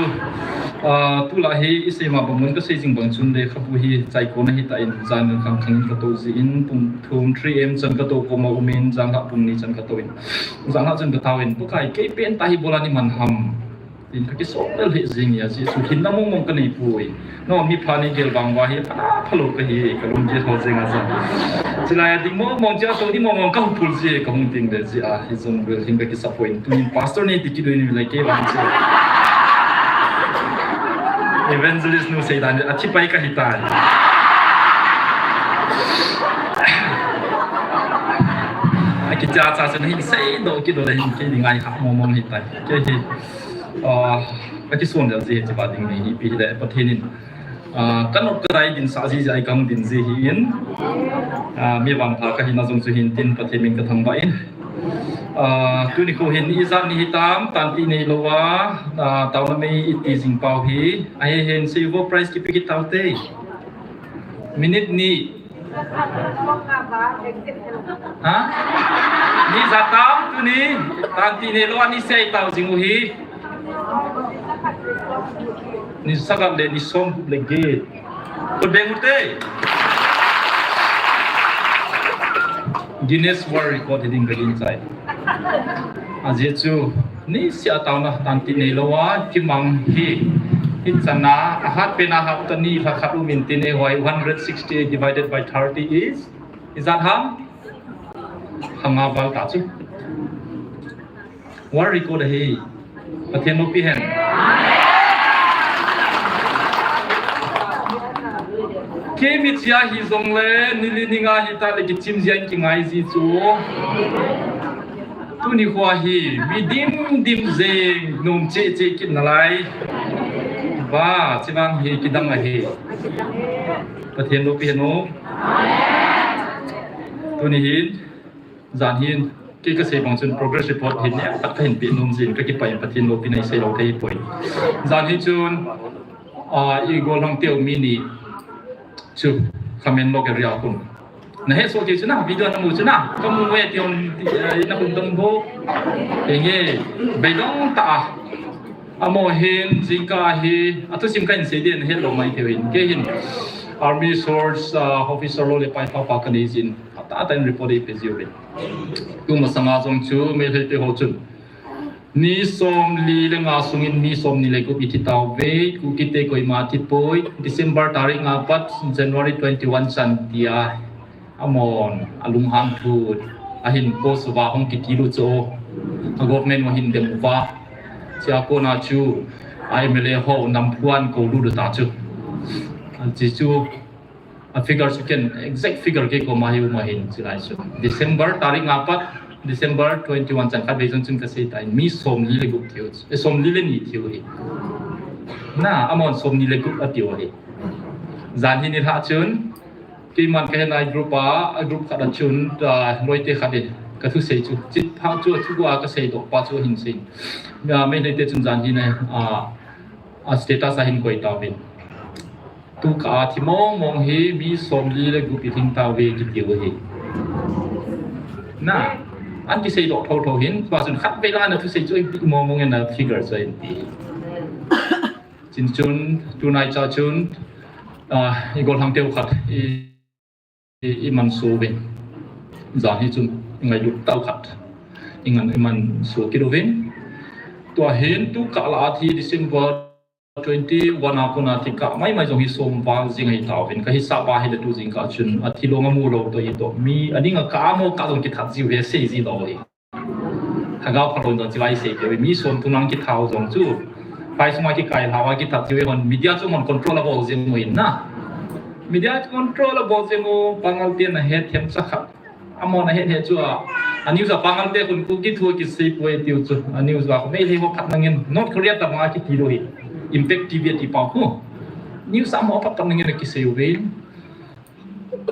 ah, tulai hi isei ma bang un kasei jing bang chun lekhabu hi chaikon ahitan, jan in khang khang in katou jin, pung thum three A M chan katou koma um in, janlhah pung ni chan katou in. Janlhah chun kathau in, Pakai, kei pen tah hi bol a neiman ham. Tin ka kisol lel hih jing a, Jesu hinna mong mong ka nei poi. No, mi pha nei gel vang uva hi, pha, phalou kahi, ka lunggel ho jeng a jong. Chulai a ding mong mong, chua tou ding mong mong ka hung phul ji, ka hung ding le ji a, hijong vel hin ka kisa poi. Tuin Pastor nei ti kit uvin le kei vang chu. Evangelist nu seidan, athi pai kahitai. Akicha cha chun hin seidoh kit lou le hin kei ding ahi kha mong mong hitai. Kei hi Ah, ka kison lel ji hi, hiche pa ding hi, ipi hile, Pathen in, ah, ka nop ka dai dinsah ji jeh a kahung din ji ahin, ah, mi vangpha kahina jong chu hin tin, Pathen min ka thangvah in. Ah, tuni kho hin ijat ni hitam, tanti neilou a, ah, taona mei iti jing pau hi, ahi hin seivo prize kipe kit taute. Minute ni. Ha? Ni ja tau tuni, tanti neilou a ni sei tau jing u hi. Ni sagat le ni som le get. Khut beng ute. Guinness World Record hi ding ka gingchai. Ajeh chu, ni sia tauna tan ti nei lou a, kimang hi, hi chana, ahat pena hat tani la khat um in tin e hoi, one hundred sixty-eight divided by thirty is, is that ham? Hanga val ta chu. World Record ahi. Pathen loupi hen. Kei mi chia hi jong le, nili ninga hi ta le kichim jia in kingai ji chu. Tuni khoa hi, mi dim dim jeng, nom che che kit nalai. Ba, chivang hi kidang ahi. Pathen loupi hen o. Tuni hin, jan hin, kei ka sei bang chun progress report hin, ne, tak ka hin pi nom jin, ka kipai Pathen loupi nei sei lou thei poi. Jan hi chun, a, i gollhang teu mi ni chu, Khamenlok area kun. Na he so ke chu na, video na mu chu na, ka mu we ti on, ti, eh, na kun dong bo. Enge, beidong ta a. Amo hin, jingkah hi, athusim ka hin sei den, het lou mai thei in. Kei hin, Army Resource, ah, Officer lou le pai pa pa ka nei jin. Ata ata in report ei pe jiu ve. Tu masanga jong chu, Meitei te ho chun. Ni somli le nga sungin mi somni le gup i thi tauve, Kukite koima thi poi, December tarik nga pat, January twenty-one chan tia. Amon, alunghang thut, ahin post uva hung kiti lu chu, a government u ahin dem uva. Chia kona chu, a M L A ho namphuan ko lu lu ta chu. An chi chu, a figure chu ken, exact figure kei koma hi um ahin chi lai chu. December tarik nga pat, December twenty-one chan khatvei jong chun ka sei ta in, mi somli le gup thiu, eh, somli le ni thiu hi. Na, amon somni le gup atiu hi. Jan hi ni lha chun, Keiman ka he nai group a, a group khat a chun, a, loite khat in, ka thusei chu, chit pha chu, a thu a ka seidoh pa chu ahin sei. A, Meitei te chun jan hi na, a, a status a hin koi tauvin. Tu ka a thi mong mong hi, mi somli le gup i thing tauve kitiu hi. Na, an kiseidoh tho tho hin, tua chun khatvei la na thusei chu, i pi mong mong in na figure chu ahin ti. Chin chun, tunai cha chun, a, i gollhang teu khat, i, i, i man su uvin. Jan hi chun, i ngailut tau khat. I ngan i man su kit uvin. Tua hin tu kah la a thi December twenty-one a kona thi kah mai mai jong hi som val jing ahi tauvin. Ka hisap a hi le tu jingkah chun, a thi long a mu lou toh i toh. Mi, a ding a kah a mo kah jong kithat jiu ve sei ji lou hi. Lhagao phalou in jong chivai sei peh uve, mi somthum lang kithau jong chu. Phai sunga kikai lhau a kithat jiu ve hon, media chu hon control a bol jeng u in na. Media chu control a bol jeng u, Pangal te na het themcha khat. Amon a het het chu a, a news a Pangal te khun Kuki thu kisei poi tiu chu. A news a khu Meitei ho phat nangin, North Korea tabang a kiti lou hi. Impact T V a ti pau khu. News a mo phat phat nangin a kisei uve.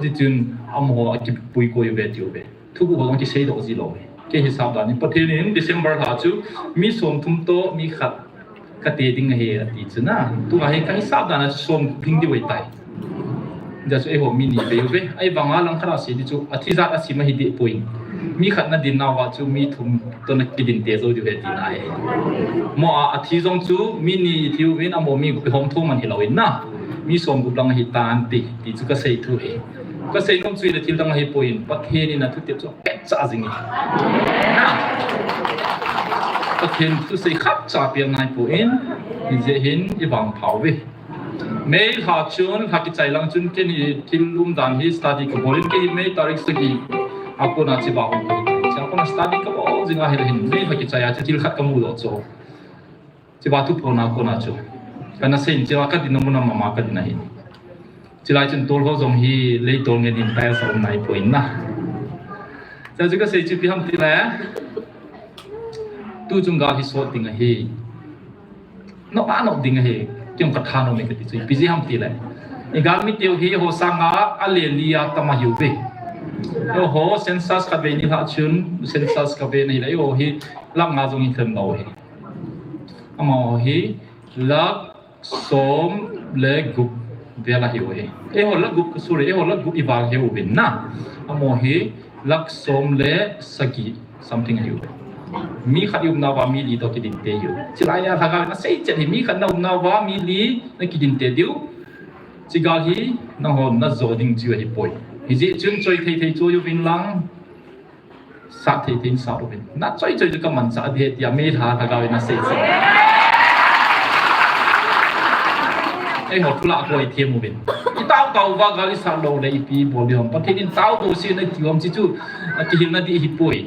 Ti chun amaho a kipui koi uve tiu ve. Thuguh ho jong kiseidoh ji lou ve. Kei hisap dan in Pathen in December lha chu mi somthum toh mi khat ka te ding ahi ati chu na. Tua hi ka hisap dan a som thing diu ahi tai. Hijeh chun eiho mi ni ve uve. Ahivang a langkhat a sei di chu a thi jat a sim ahi deh poi. Mi khat na din nauva chu mi thum toh na kidin te jou diu ahi tina ahi. Mo a, a thi jong chu mi ni thi uvin amaho mi gup hom thom man hilou in na. Mi som gup lang ahi tan ti, ti chu ka sei thu hi. Ka sei nom chu le thil dang ahi poi in, Pathen in a thutep chu apet cha jing e. Pathen thusei khat cha pia ngai poi in, hijeh hin i vangpha uve. May lha chun, lha kichai lang chun, ken hi thil umdan hi study ka bol in, kei hi May tarik sagi a kona chiva hung ka hi. Chia kona study ka bol jing ahi le hin, May lha kichai a chu thil khat ka mu doh chu. Chiva thuphon a kona chu. Kana sei in chiva ka din a mun a mama ka din ahi. Chilai chun tol ho jong hi lei tol ngen in tiles a um nai poi in na. Chia chu ka sei chu ipi ham ti le. Tu chung gal hi sot ding ahi. Nop a nop ding ahi. Kei jong ka tha nom e ka ti chu ipi jeh ham ti le. I galmi teu hi eiho sanga a le li a tam ahiu ve. Eiho census khatvei ni lha chun census ka ve na hi le eiho hi lakh nga jong hi thlen lou hi. Amaho hi lakh som le gup vel ahiu hi. Eiho lakh gup, sorry, eiho lakh gup i val hiu vin na. Amaho hi lakh som le sagi something ahiu. Mi khat i umnauva mi li toh kidin te hiu. Chilai a lhagao in asei chet hi mi khat na umnauva mi li na kidin te diu. Chigal hi nangho na jo ding chiu ahi poi. Hijeh chun choi thei thei choi uvin lang. Sat thei thei in sat uvin. Na choi choi chu ka manchah ding ahi tia meilha lhagao in asei chu. Eiho thu lah koi them uvin. I tao tao uva gal i sat lou le ipi bol ding ham. Pathen in tao tao se na ti ham chi chu. A kihilna ding hi poi.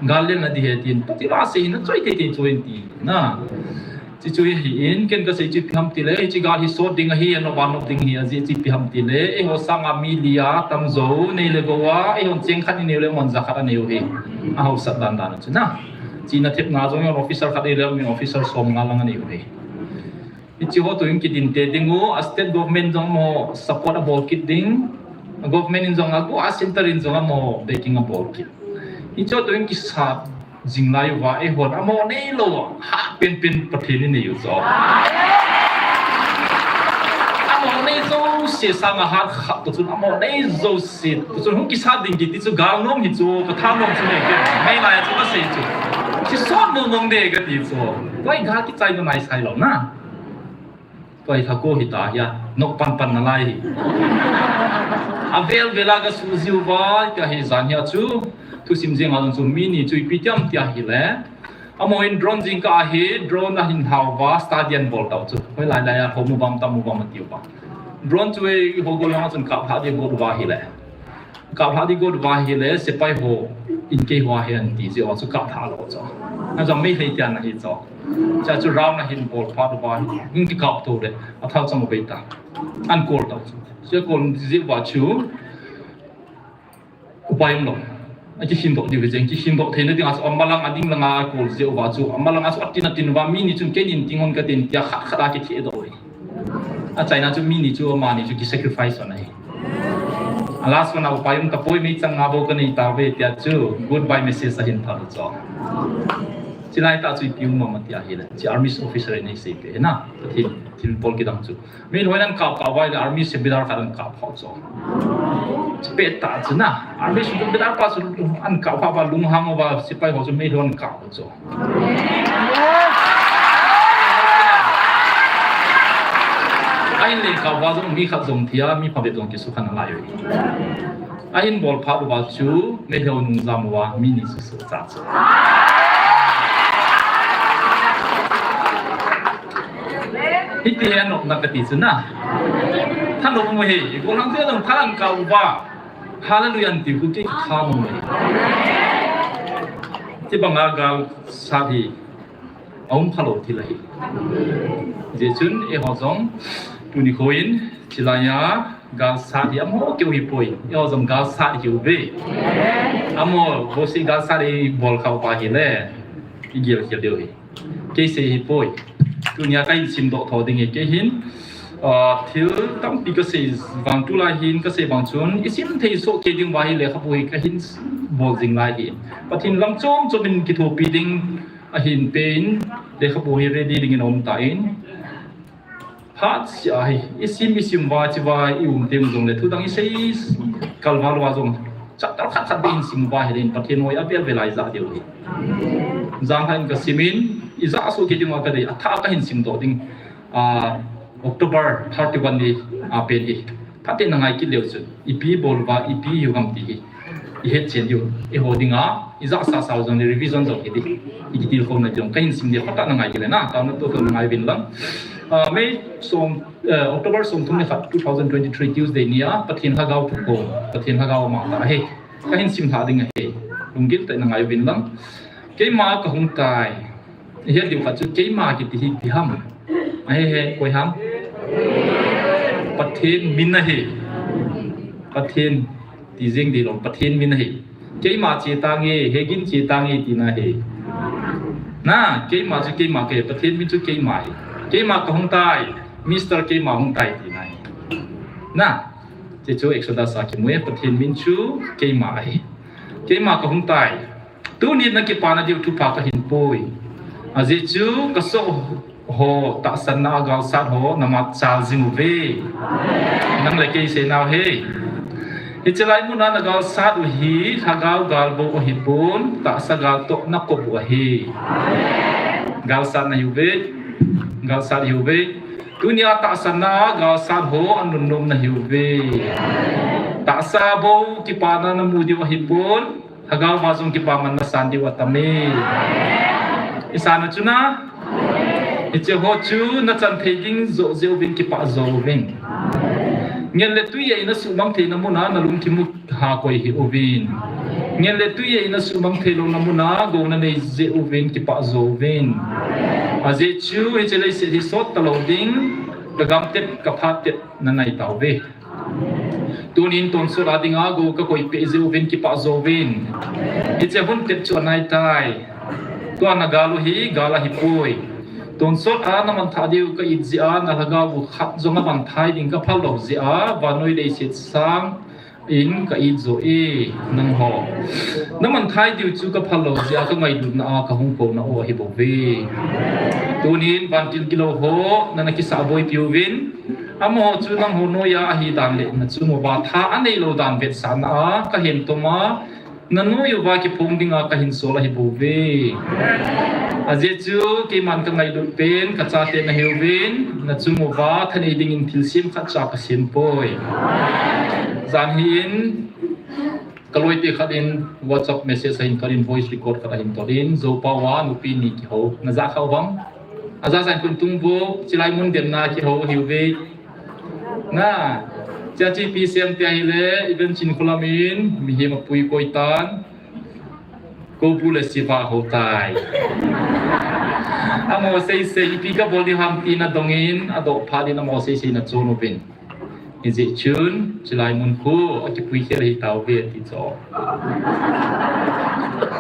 Gal lelna ding ahi tin. Pathen in asei na choi thei thei chu in ti. Na. Chi chu hi in, ken ka sei chu ipi ham tile, hiche gal hi sot ding ahi, anop anop ding ahi, ajeh chu ipi ham tile, eiho sanga mi li a tamjo, nei le gou a, eihon cheng khat i neiu le, amahon ja khat anei u hi. Ahaosat dan dan chu na. Chihna thepna jong eihon officer khat i le, mi officer som nga lang anei u hi. Hiche ho toh in kidin te ding u, a state government jong amaho support abol kit ding, government in jong agu a, center in jong amaho backing abol kit. Hiche ho toh in kisat jing lai uva, eihon amaho neilou, hah penpen Pathen in anei u chu. Amaho nei jouse sanga hat khat toh chun, amaho nei jouse toh chun, hung kisat ding kiti chu gal nom hi chu, ka tha nom chu nei ke, nei lai chu ka sei chu. Chi sot nom nom de kati chu. Tua hi gal kichai na nai sai lou na. Tua hi lhako hita hia, nok pan pan nalai hi. Avel vel a ka suh jiu va, ka hi jan hia chu, thusim jeng a jong chu mi ni chu ipi tiam tia hile. Amaho in drone jingkah ahi, drone ahin lhau va, stadium bol tau chu. Hoilai lai a, ho mu vam, tam mu vam atiu va. Drone chu eiho gollhang a chun kap lhah ding got uva hile. Kap lhah ding got uva hile, sepai ho in kei hoa hi anti jeh uva chu kap lhah lou chu. Ajong Meitei tia ana hi chu. Chua chu round ahin bol phat uva, hung kikap to le, athal chang u bei ta. An kol tau chu. Chua kol jeh uva chu, upai umlou. Akikhindoh diu hi jeng, kikhindoh theina dinga chu, amalang ading langa kol jeh uva chu, amalang a chu atin atin uva, mi ni chun keinin ting hon katin tia khat khat a kithehdoh u hi. Achaina chu mi ni chu, amani chu ki sacrifice hon ahi. A last one a upai um tapoi, meichang nga bou kanei tauve tia chu goodbye message ahin thot u chu. Chilai tah chu ipi um ham tia hile, chi army officer in eiseipeh hi na, Pathen thilbol kidang chu. Min hoinan kap kap uva hile army subedar khat in kap kha u chu. Chi pet tah chu na, army subedar pa chu an kap kha uva lunghang uva sepai ho chu mei lhon kap u chu. Ahin le kap uva jong mi khat jong thi a, mi phabep jong kisukha nalai u hi. Ahin bol phat uva chu, meilhei nungjam uva, mi ni suhsuh cha chu. Hiti hi anopna kati chu na. Thanop u hi, gollhang te jong thalang kap uva. Hallelujah anti u kei thanom u hi. Chibanga gal sat hi. Aum khalou thil ahi. Hijeh chun eiho jong tuni khoin chilai a gal sat hi amaho keu hipoi. Eiho jong gal sat hiuve. Amaho bouseh gal sat hi bol khauva hile, igel khel diu hi. Kei sei hipoi. Tunia kahin simdoh tho ding hi kei hin. Ah, thil tampi kasei vang tulai hin kasei vang chun, isim thei soh kei ding uva hi lekhabu hi kahin bol jing lai hi. Pathen lam chom chom in kithopi ding ahin pen, lekhabu hi ready dingin aum tan. Phat sia hi, isim isim uva chiuva ium tem jongle thudang isei kalval uva jong chapter khat khat beh in sim uva hile Pathen hoi avel vel a ija diu hi. Janlhah in kasimin, ija soh kei ding uva kadei, athah a kahin simdoh ding. Ah, October thirty-one ni, ah, pen hi. Phaten na ngai kit leu chun, ipi bol uva, ipi hiu ham ti hi. Ihet chen diu, eiho dinga, ija sa sa u jong le revision jong hi di. Ikitilkhouna jong, kahin sim diu, phaten na ngai kit le na, taona toh toh na ngai uvin lang. Ah, May som, eh, October somthum le khat, two thousand twenty-three Tuesday nia, Pathen lhagao thukhom, Pathen lhagao ama tah ahi. Kahin simlhah ding ahi. Lunggil tah in na ngai uvin lang. Keima kahung tai. Ihet diu khat chu keima kiti hi ipi ham. Ahe he, koi ham. Pathen min ahi. Pathen ti jeng ding lou, Pathen min ahi. Keima che tange, Hegin che tange tina ahi. Na, keima chu keima ahi, Pathen min chu keima ahi. Keima kahung tai, Mister Keima hung tai tina ahi. Na, hiche chu Exodus a kimu e, Pathen min chu keima ahi. Keima kahung tai. Tuni na kipana diu thupha kahin pui. Ajeh chu kasoh ho tahsanna a galsat ho namat chal jing uve. Nang le kei seinau hi. Hiche lai muna na galsat u hi lhagao gal bou ahipon, tahsa gal toh na kop u ahi. Galsat nahiuve. Galsat hiuve. Tunia tahsanna a galsat ho anunnom nahiuve. Tahsa bou kipana namu diu ahipon. Lhagao va jong kipaman nasan diu atam e. Isan u chu na? Hiche ho chu nachan thei ding joh jeh uvin kipah jo uvin. Ngel le tui a ina suhmang theina muna nalungthim u hakoi hih uvin. Ngel le tui a ina suhmang thei louna muna gou nanei jeh uvin kipah jo uvin. Ajeh chu hiche leiset hi sot talou ding, kagam tep kaphat tep nanai tauve. Tunin tonsot a dinga gou kakoi peh jeh uvin kipah jo uvin. Hiche hun tep chu anai tai. Tua nagal u hi gal ahipoi. Tonsot a namanthah diu ka it jeh a nalhagao u khat jong amanthai ding kaphal lou jeh a vannoi leiset sang in ka it jo e, nangho. Namanthai diu chu kaphal lou jeh a kangailutna a kahung pouna u ahibouve. Tunin vantil gilou ho nana kisah boipi uvin. Amaho chu nangho noiya ahi dan le nachung uva tha aneilou dan vetsahna a kahen toma, nanoi uva kiphong dinga kahin sol ahibouve. Ajeh chu keiman kangailut pen kachate nahiuvin, nachung uva thanei dingin thilsem khatcha kasem poi. Jan hi in kaloite khat in WhatsApp message ahin tol in, voice record khat ahin tol in, Zopau a nupi ni kihou, najah kha uvem? Ajah jat in kon tung vo, chilai mun demna kihou ahiuve. Na, chachi pi sem tia hile, even Chinkholam in mihem apui koi tan, Kopu le Siva hou tai. Amaho seisei ipi kabol ding ham tina dongin, adoh phat in amaho seisei nachon uvin. Hijeh chun chilai mun khu akipui khel ahitauve ti chu.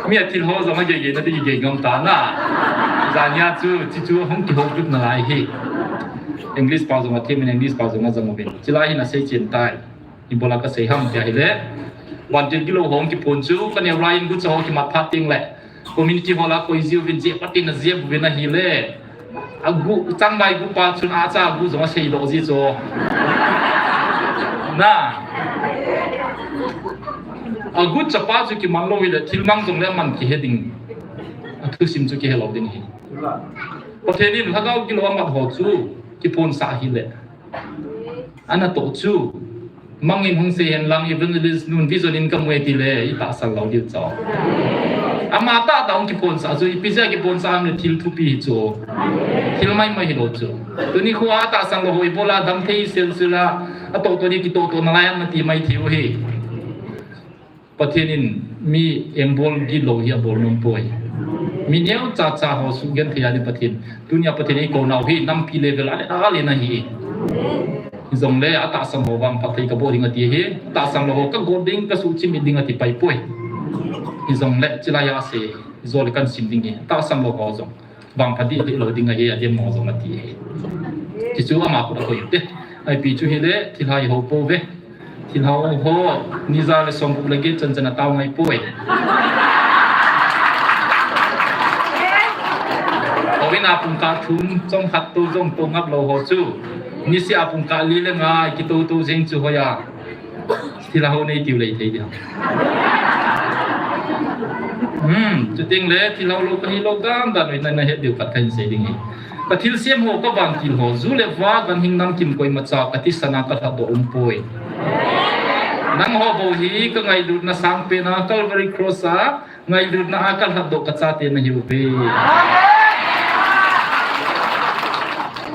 Mi athil ho jong ageigei na ding igei ngam ta na. Jan hia chu hichu hung kihou lut nalai hi. English pao jong athem in, English pao jong ajang uvin. Chilai hin asei chen tai. Ibola kasei ham tia hile, vantil gilou ho hung kiphon chu kaneo lai in gucha ho kimat phat teng le community hall a koi jiuvin, jeh patin ajep uvin ahile, agu, changvai gupa chun acha agu jong aseidoh ji chu. Na, aguchapa chu kiman lou hile thilmang jongle aman kihe ding, athusim chu kihe lou ding ahi. Pathen in lhagao gilou amat ho chu kiphonsah ahile, anatoh chu, mangin hung sei hen lang, evangelist nun vision in kamu e tile itahsan lou diu chu. Ama tahtah hung kiphonsah chu ipi jeh a kiphonsah ham le thil thupi hi chu, thil maimai hilou chu. Tuni khoa atahsan lou ho ibola damthei selsel a, atohtoh ding kitohtoh nalai ham nati mai thei u hi. Pathen in mi embol gilou hi abol nom poi. Mi neocha cha ho sugenthei a ding Pathen, tunia Pathen in eikou nau hi nampi level a le a le nahi. Hijongle atahsan ho vangphat thei kaboh ding ati ahi, atahsan lou ho kagot ding, kasuhchim ding ati pai poi. Hijongle chilai a sei, jole kahin sim ding hi, atahsan lou ho jong vangphat dih dih lou ding ahi, adem mo jong ati ahi. Hichu ama khut a koi u te. Ipi chu hile, thilha ihou pouve. Thilha ho, ni ja le somgup le get chan chan atao ngai poi. Houin a pungkah thum, chomkhat tou jong tou ngap lou ho chu, niseh a pungkah li le nga kitou tou jeng chu hoiya thilha ho nei tiu lei thei ding. Hmm, chuteng le thilha lou kahi lou dan dan u hi na, nahet diu khat kahin sei ding ahi. Ka thilsem ho, ka vantil ho, ju le va, ganhing namkim koimacha ka thisan a ka lhatdoh umpoi. Nangho bou hi ka ngailutna sangpen a Calvary Cross a ngailutna a ka lhatdoh ka chate nahiuve.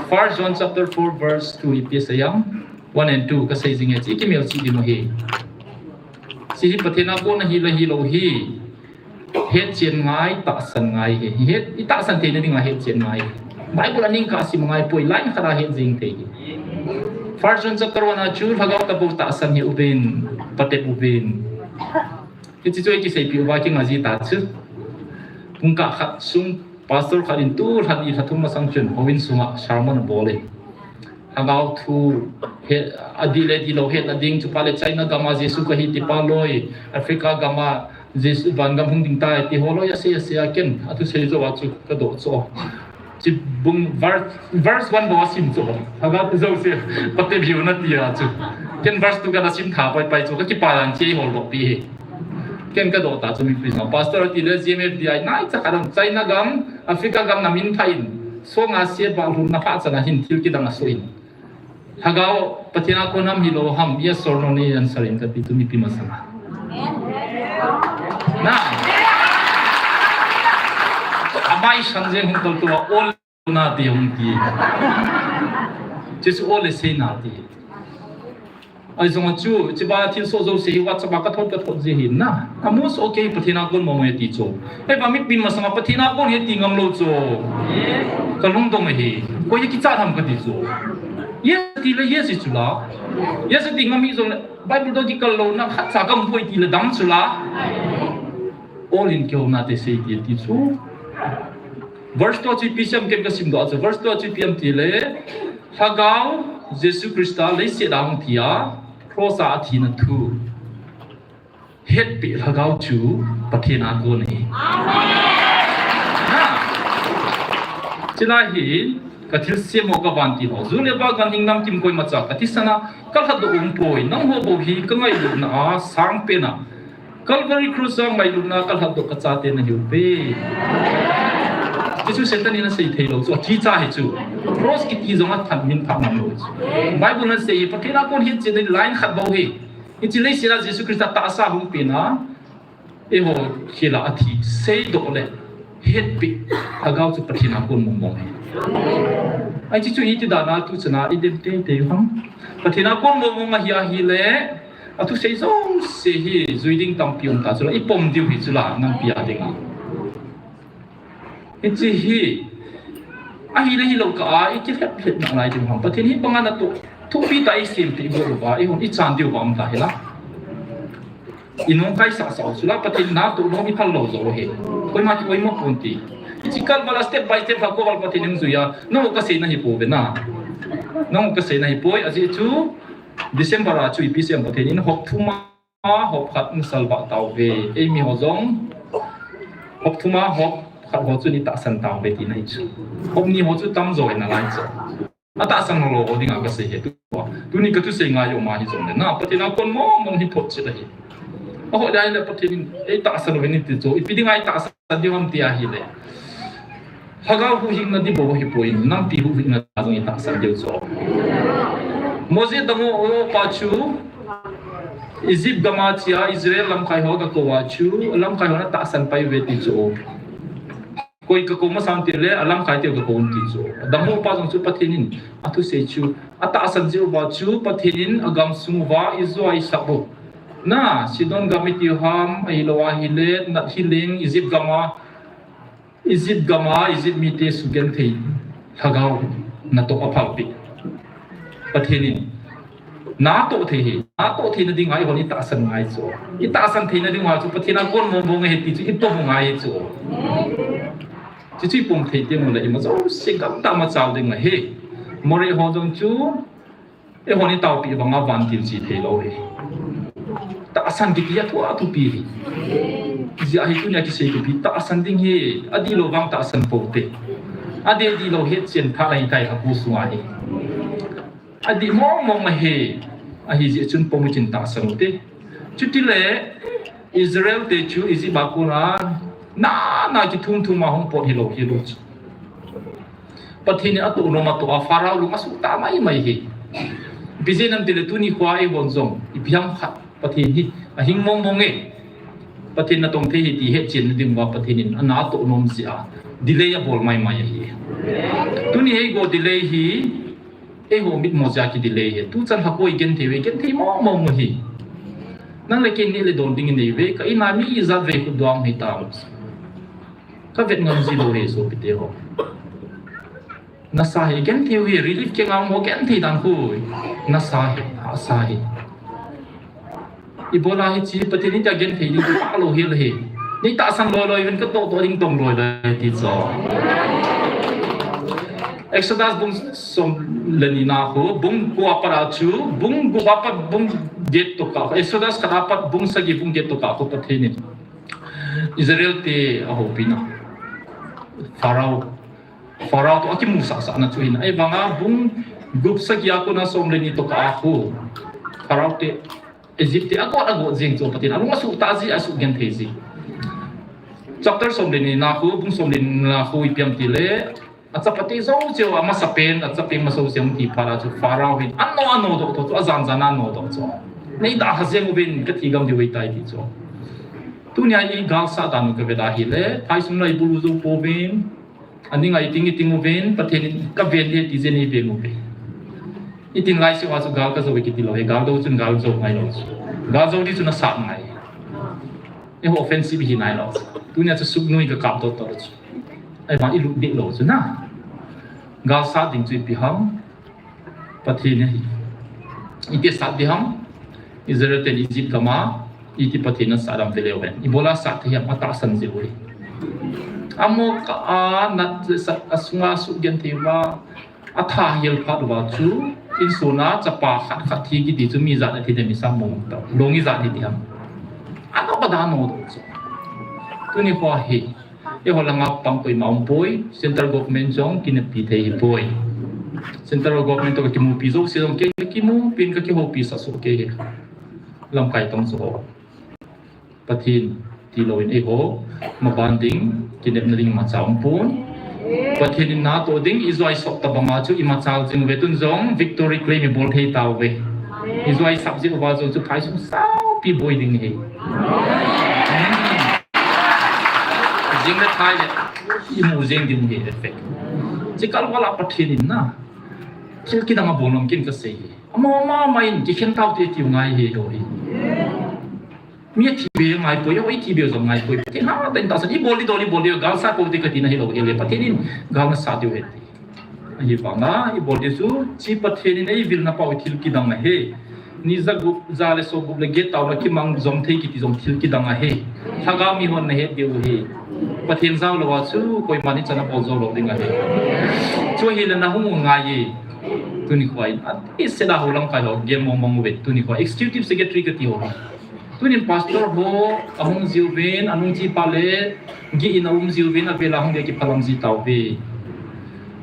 First John chapter four verse two ipi asei em? One and two kasei jing e, hiche kimel cheh ding u ahi. Hiche hi Pathen a kona hi le hilou hi. Hetchen ngai, tahsan ngai hi. Het, itahsan theina dinga hetchen ngai. Bible a ning khat sim ngai poi, line khat a het jing thei hi. First John chapter one a chu lhagao tobou tahsan hih uvin, patep uvin. Hiche chu eiki seipeh uva kingai ji ta chu. Pungkah khat sung pastor khat in tulha ni lha thum masang chun houin sunga sermon abol e. Lhagao thu, he, adih le dihlou hetna ding, chuphat le China gam a Jesu kahi tipa loi, Africa gam a Jesu vangam hung ding tai, ti ho loi asei asei a ken, athusei jou a chu kadoh cho. Hiche bung verse, verse one bou asim cho. Lhagao thu jouse, patep hih un ati a chu. Ken verse two kana sim tha pai pai chu, kakipah dan hiche holdoh pi hi. Ken kadoh ta chu mipi jong. Pastor ati le G M F D I naicha khat dong China gam, Africa gam na min pha in, song a se ba lhun na pha chan a hin thil kidang asoh in. Lhagao Pathen a kon ham hilou ham, yes or no nei answer in kati chu mipi masang a. Na. Amai san jeng hung kal tua, ol na ti hung ti. Jesu ol le sei na ti. Ai zong chu, chiba thil so zo se hi WhatsApp a ka thot, ka thot ji hi na. A most okay, Pathen a kon mo mo ti chu. Ei ba mi pin masanga Pathen a kon he ti ngam lo chu. Ka lungdong hi. Ko ye kicha tham ka ti chu. Yes ti le yes chu la. Yes ti ngam hi zong le Bible to ki kal lo na khat cha kam poi ti le dam chu la. All in kyo na te sei ti ti chu. Verse two chu ipi siam ken ka sim doh chu. Verse two chu ipi am ti le. Lhagao Jesu Christa leiset a hung thi a, cross a athina thu. Hetpi lhagao chu Pathen a kon hi. Amen. Chila hi ka thil siam ho ka van ti ho. Zu le ba gan hing nam kim koi ma cha ka ti sana ka lhat do um poi. Nang ho bo hi ka ngai lo na a sang pe na. Calvary Cross a ngailutna ka lhat doh ka chate na hiu pe. Jesu Satan in a sei thei lo chu, a thi cha hi chu. Cross kiti zong a than min pha ngam lo chu. Bible na sei, Pathen a kon hi chi ni line khat bau hi. I chi lei sila Jesu Christa tahsa hung pi na. E ho khila a thi sei doh le. Hetpi. Lhagao chu Pathen a kon mong mong hi. Ai chi chu i ti da na tu chana i dem te te hang. Pathen a kon mong mong a hi a hi le. A thusei zo se hi zui ding tampi um ta chu la i pom diu hi chu la nampi a ding a. Hichi hi a hi le hi lo ka a i ki lhep lhep na lai ding ham. Pathen hi banga na tu thupi ta i sim ti go lo ba i hon i chan diu ba um ta hi la. I nung kai sa sa chu la Pathen na tu nung i phal lo zo hi. Koi ma ki koi mo pon ti. Hichi kal bala step by step ha ko bal Pathen in zui a. No ka sei na hi po ve na. No ka sei na hi poi a ji chu December a chu ipi siam Pathen in hop thuma hop khat in salvah tauve. Eimi ho zong hop thuma hop khat ho chu ni tahsan tauve ti na hi chu. Hop ni ho chu tam zo in a lai chu. A tahsan lo lo ho ding a ka sei he tu. Tuni ka thusei ngai o ma hi zong le na Pathen a kon mong mong hi phot chit a hi. A ho dai le Pathen in ei tahsan lo ni ti chu. Ipi ding a i tahsan diu ham ti a hi le. Lhagao huhhingna di bou hi poi, nampi huhhingna zong i tahsan diu chu. Moses dang u pa chu Egypt gam a chia Israel lamkai ho ka ko a chu, lamkai ho na tahsan pai ve ti chu. Koi ka ko masa ti le, a lamkai te ka ko ti chu. Dang u pa zong chu Pathen in a thusei chu, a tahsan jiu va chu Pathen in a gam sung va i zua i sak u. Na, Sidon gam i ti ham, a hi lo a hi le, nat hi ling, Egypt gam a, Egypt gam a Egypt mite sugenthei lhagao natoh a phalpeh. Pathen in natoh thei hi, natoh theina ding a i hon i tahsan ngai chu. I tahsan theina ding a chu Pathen a kon mong mong he ti chu i pom ngai chu. Chu chu i pom thei te mo le i ma zo se gam ta ma chau ding a he. Moreh ho zong chu Ei hon i taupi vanga vantil chi thei lo hi. Tahsan kiti a thu a thupi hi. Zia hi tunia kisei thupi tahsan ding hi. A di lo vang tahsan po te. A di di lo het chen pha lai tai ha ku sunga hi. A di mong mong a hi. A hi zia chun pong chin tahsan u te. Chuti le Israel te chu Egypt a kona na na kithum thum a hong pot hi lo hi lo chu. Pathen in a toh nom a toh a Pharaoh lung a suh ta mai mai hi. Ipi jeh inem tile tuni khoa ei hon zong ipi ham khat Pathen hi a hing mong mong e. Pathen na tong thei hi ti het chen na ding uva Pathen in a na toh nom zia delay a bol mai mai ahi. Tuni hei go delay hi ei ho mit mo zia ki delay hi. Tu chan ha koi gen thei ve gen thei mong mong hi. Nang le ken ni le don ding nei ve ka ina mi ijat ve khu duang hi ta. Ka vet ngam ji lo hi sopite ho. Nasa hi gen thei hi relief ke ngam ho gen thei dan khu. Nasa hi, asa hi. Ibola hi chi Pathen in ta gen thei ding ta lo hi le hi. Ni tahsan loi loi ven ka to to ding tong loi loi ti cho. Exodus bung som le ni na khu, bung kua pat a chu, bung gup a pat bung get to ka. Exodus khat a pat bung sagi bung get to ka khu Pathen in Israel te a hopina. Pharaoh. Pharaoh to a kimusah sah na chu hin. Ei vanga bung gup sagi a kona som le ni to ka a khu. Pharaoh te Egypt te a got a got jing chu Pathen. A lung a suh ta ji a suh gen thei ji. Chapter som le ni na khu, bung som le ni na khu ipi ham tile. A chapate zo cheu a masa pen, a chapeng masa cheu ti phat a chu Pharaoh hin. A no a no doh to chu, a zan zan a no doh chu. Nei da ha jeng uvin ka thi gam diu vei tai ti chu. Tunia i galsat dan u ka vet a hile, phaisung lai bulu jou pouvin, aning a i ting i ting uvin, Pathen in ka ven e ti jeh in i ven uve. I tin lai seuva chu gal ka jou e kiti lou, he gal jou chun gal jou ngai lou chu. Gal jou di chu na sat ngai. Eiho offensive hi nai lou chu. Tunia chu suknui ka kap dot dot chu. Ahivang i lut deh lou chu na. Galsat ding chu ipi ham. Pathen ahi. Iti sat di ham. Israel ten Egypt gam a, iti Pathen in asat dam ve leu hen. Ibola sat thei ham, atahsan jeh u ahi. Amo ka a nat sat asunga sugenthei uva, atha hel phat uva chu, insung a chapa khat khat thi kiti chu mi ijat a thi dem, i sam mong tau. Long ijat hi ti ham. Ano ka dan o chu. Tuni kho hi. Eiho langa pang koima um poi, central government jong kineppi thei hi poi. Central government toh ka kimupi jouse jong kei ka kimupi in ka kihoupi sah soh kei hi. Lamkai tong chu ho. Pathen tilou in eiho, maban ding, kinepna ding imacha um pon. Pathen in natoh ding, i joi sop tabang a chu imacha jing uve, tun jong victory claim i bol thei tauve. I joi sap jeh uva jong chu phaisung saupi boi ding hi. Jing le thai le, i mu jeng ding hi effect. Chikal vala Pathen in na. Thil kidang abol nom kin ka sei hi. Ama, ama, ama in kikhen tau te tiu ngai hi lo hi. Mi athi be ngai poi, oi thi be jong ngai poi. Pathen hatah in tahsan, i bol di dol, i bol di, galsat pou te ka tina hi lo, ele Pathen in gal nasat diu ahi ti. Ahivanga, i bol di chu, chi Pathen in eivilna pau thil kidang ahi. Ni ja gup, ja le so gup le get tau na kimang jom thei kiti jong thil kidang ahi. Lhagao mi hon na het diu ahi. Pathen jao lou a chu, koiman ichan abol jou lou ding ahi. Chu hile na hung ngai e. Tuni kho in, a, i sela ho lamkai ho, gen mong mong uve, tuni kho, executive secretary ka ti ho. Tunin pastor ho, ahung jiuvin, anung chi pa le, gi in aum jiuvin, avela hung dia kiphalam ji tauve.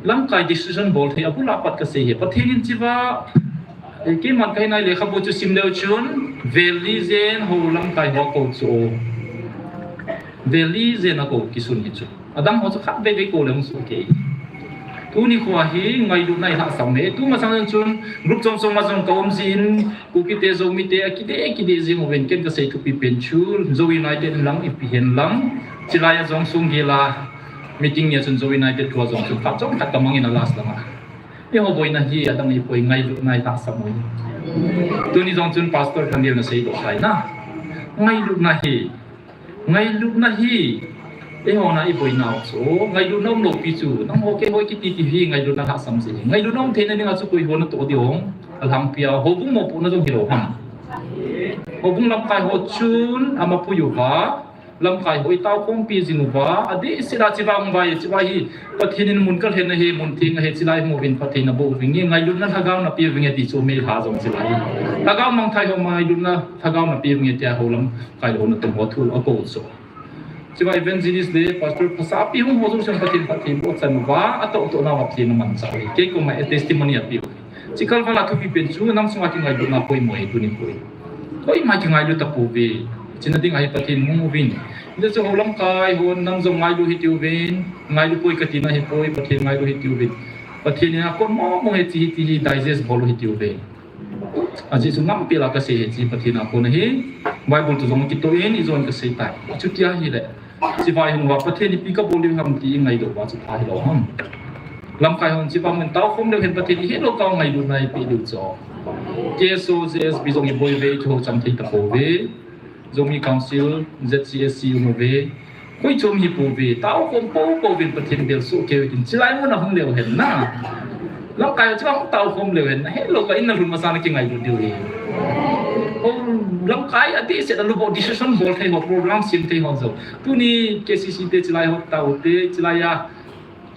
Lamkai decision bol thei, abula pat ka sei hi. Pathen in chiva, eh, keiman ka hinai lekhabu chu sim leu chun, vel li jen ho lamkai ho ko chu. Vel li jen a ko kisun hi chu. Adang ho chu khat vei vei ko le hung soh kei. Tuni kho hi ngailutna i lhahsam e. Tu masang chun group chom chom a jong ka um jin, Kuki te, Zomi te, akide, akide jing uvin ken ka sei thupi pen chu, Zo United lang, ipi hen lang, chilai a jong sung gila, meeting nia chun Zo United tua jong chun, khat chom khat ka mang in a last lang a. Eiho boina hi, adang i poi ngailutna i lhahsam u. Tuni jong chun pastor kan dia na sei doh tai na. Ngailutna hi, Ngailutna hi, eiho na i boina u chu, ngailutna um lou pi chu, nang ho kei ho kiti ti hi, ngailutna lhahsam ji. Ngailutna um theina dinga chu koi ho natoh diu ham, alhangpi a, houbung mopohna jong hilou ham. Houbung lamkai ho chun, ama pui uva, lamkai ho i tao khompi jing uva, adeh sela chiva um vai, chiva hi, Pathen in mun kalhen ahi, mun theng ahi, chilai mu uvin Pathen na boh uvin, ngailutna lhagao na pe uvin ti chu mei lha jong chilai. Lhagao mangthai ho ngailutna lhagao na pe uvin tia ho lam, Kai lo na tum ho thu a ko chu. Chiva evangelist le pastor phasa pi hung ho jong sem Pathen, Pathen bo chan uva, atoh toh na uva Pathen na man cha uve. Kei koma a testimony a pi uve. Chikal vala thupi pen chu nam sunga kingailutna poimo e tuni koi. Koima kingailut tapouve. China ding ahi Pathen hung uvin. Ina chu ho lamkai ho nam jong ngailu hitiuvin. Ngailu poi kati na hi poi Pathen ngailu hitiuvin. Pathen in a kon mo mo he chi hi ti hi digest bol hitiuve. Ajeh chu ngam pela ka sei hi chi Pathen a kon ahi. Bible to jong kitoh in i jon ka sei tai. Chutia hile. Chiva hung uva Pathen ipi ka bol diu ham ti i ngaidoh uva chu pha hilou ham. Lamkai hon chiva mun tao khom leu hen Pathen i het lou ka ngailutna i pe diu chu. K S O, J S B jong i boi uve, i kiho cham thei tapouve. Zomi Council, Z C S C um uve. Koi chom hi pouve, tao khom pou pouvin Pathen bel soh kei u tin, chilai mun a hung leu hen na. Lamkai chu hung tao khom leu hen na, helou ka in na lhun masa na kingailut diu hi. O, lamkai a ti se na lu bo decision bol thei ho, program sim thei ho jong. Tuni K C C te chilai ho tao te, chilai a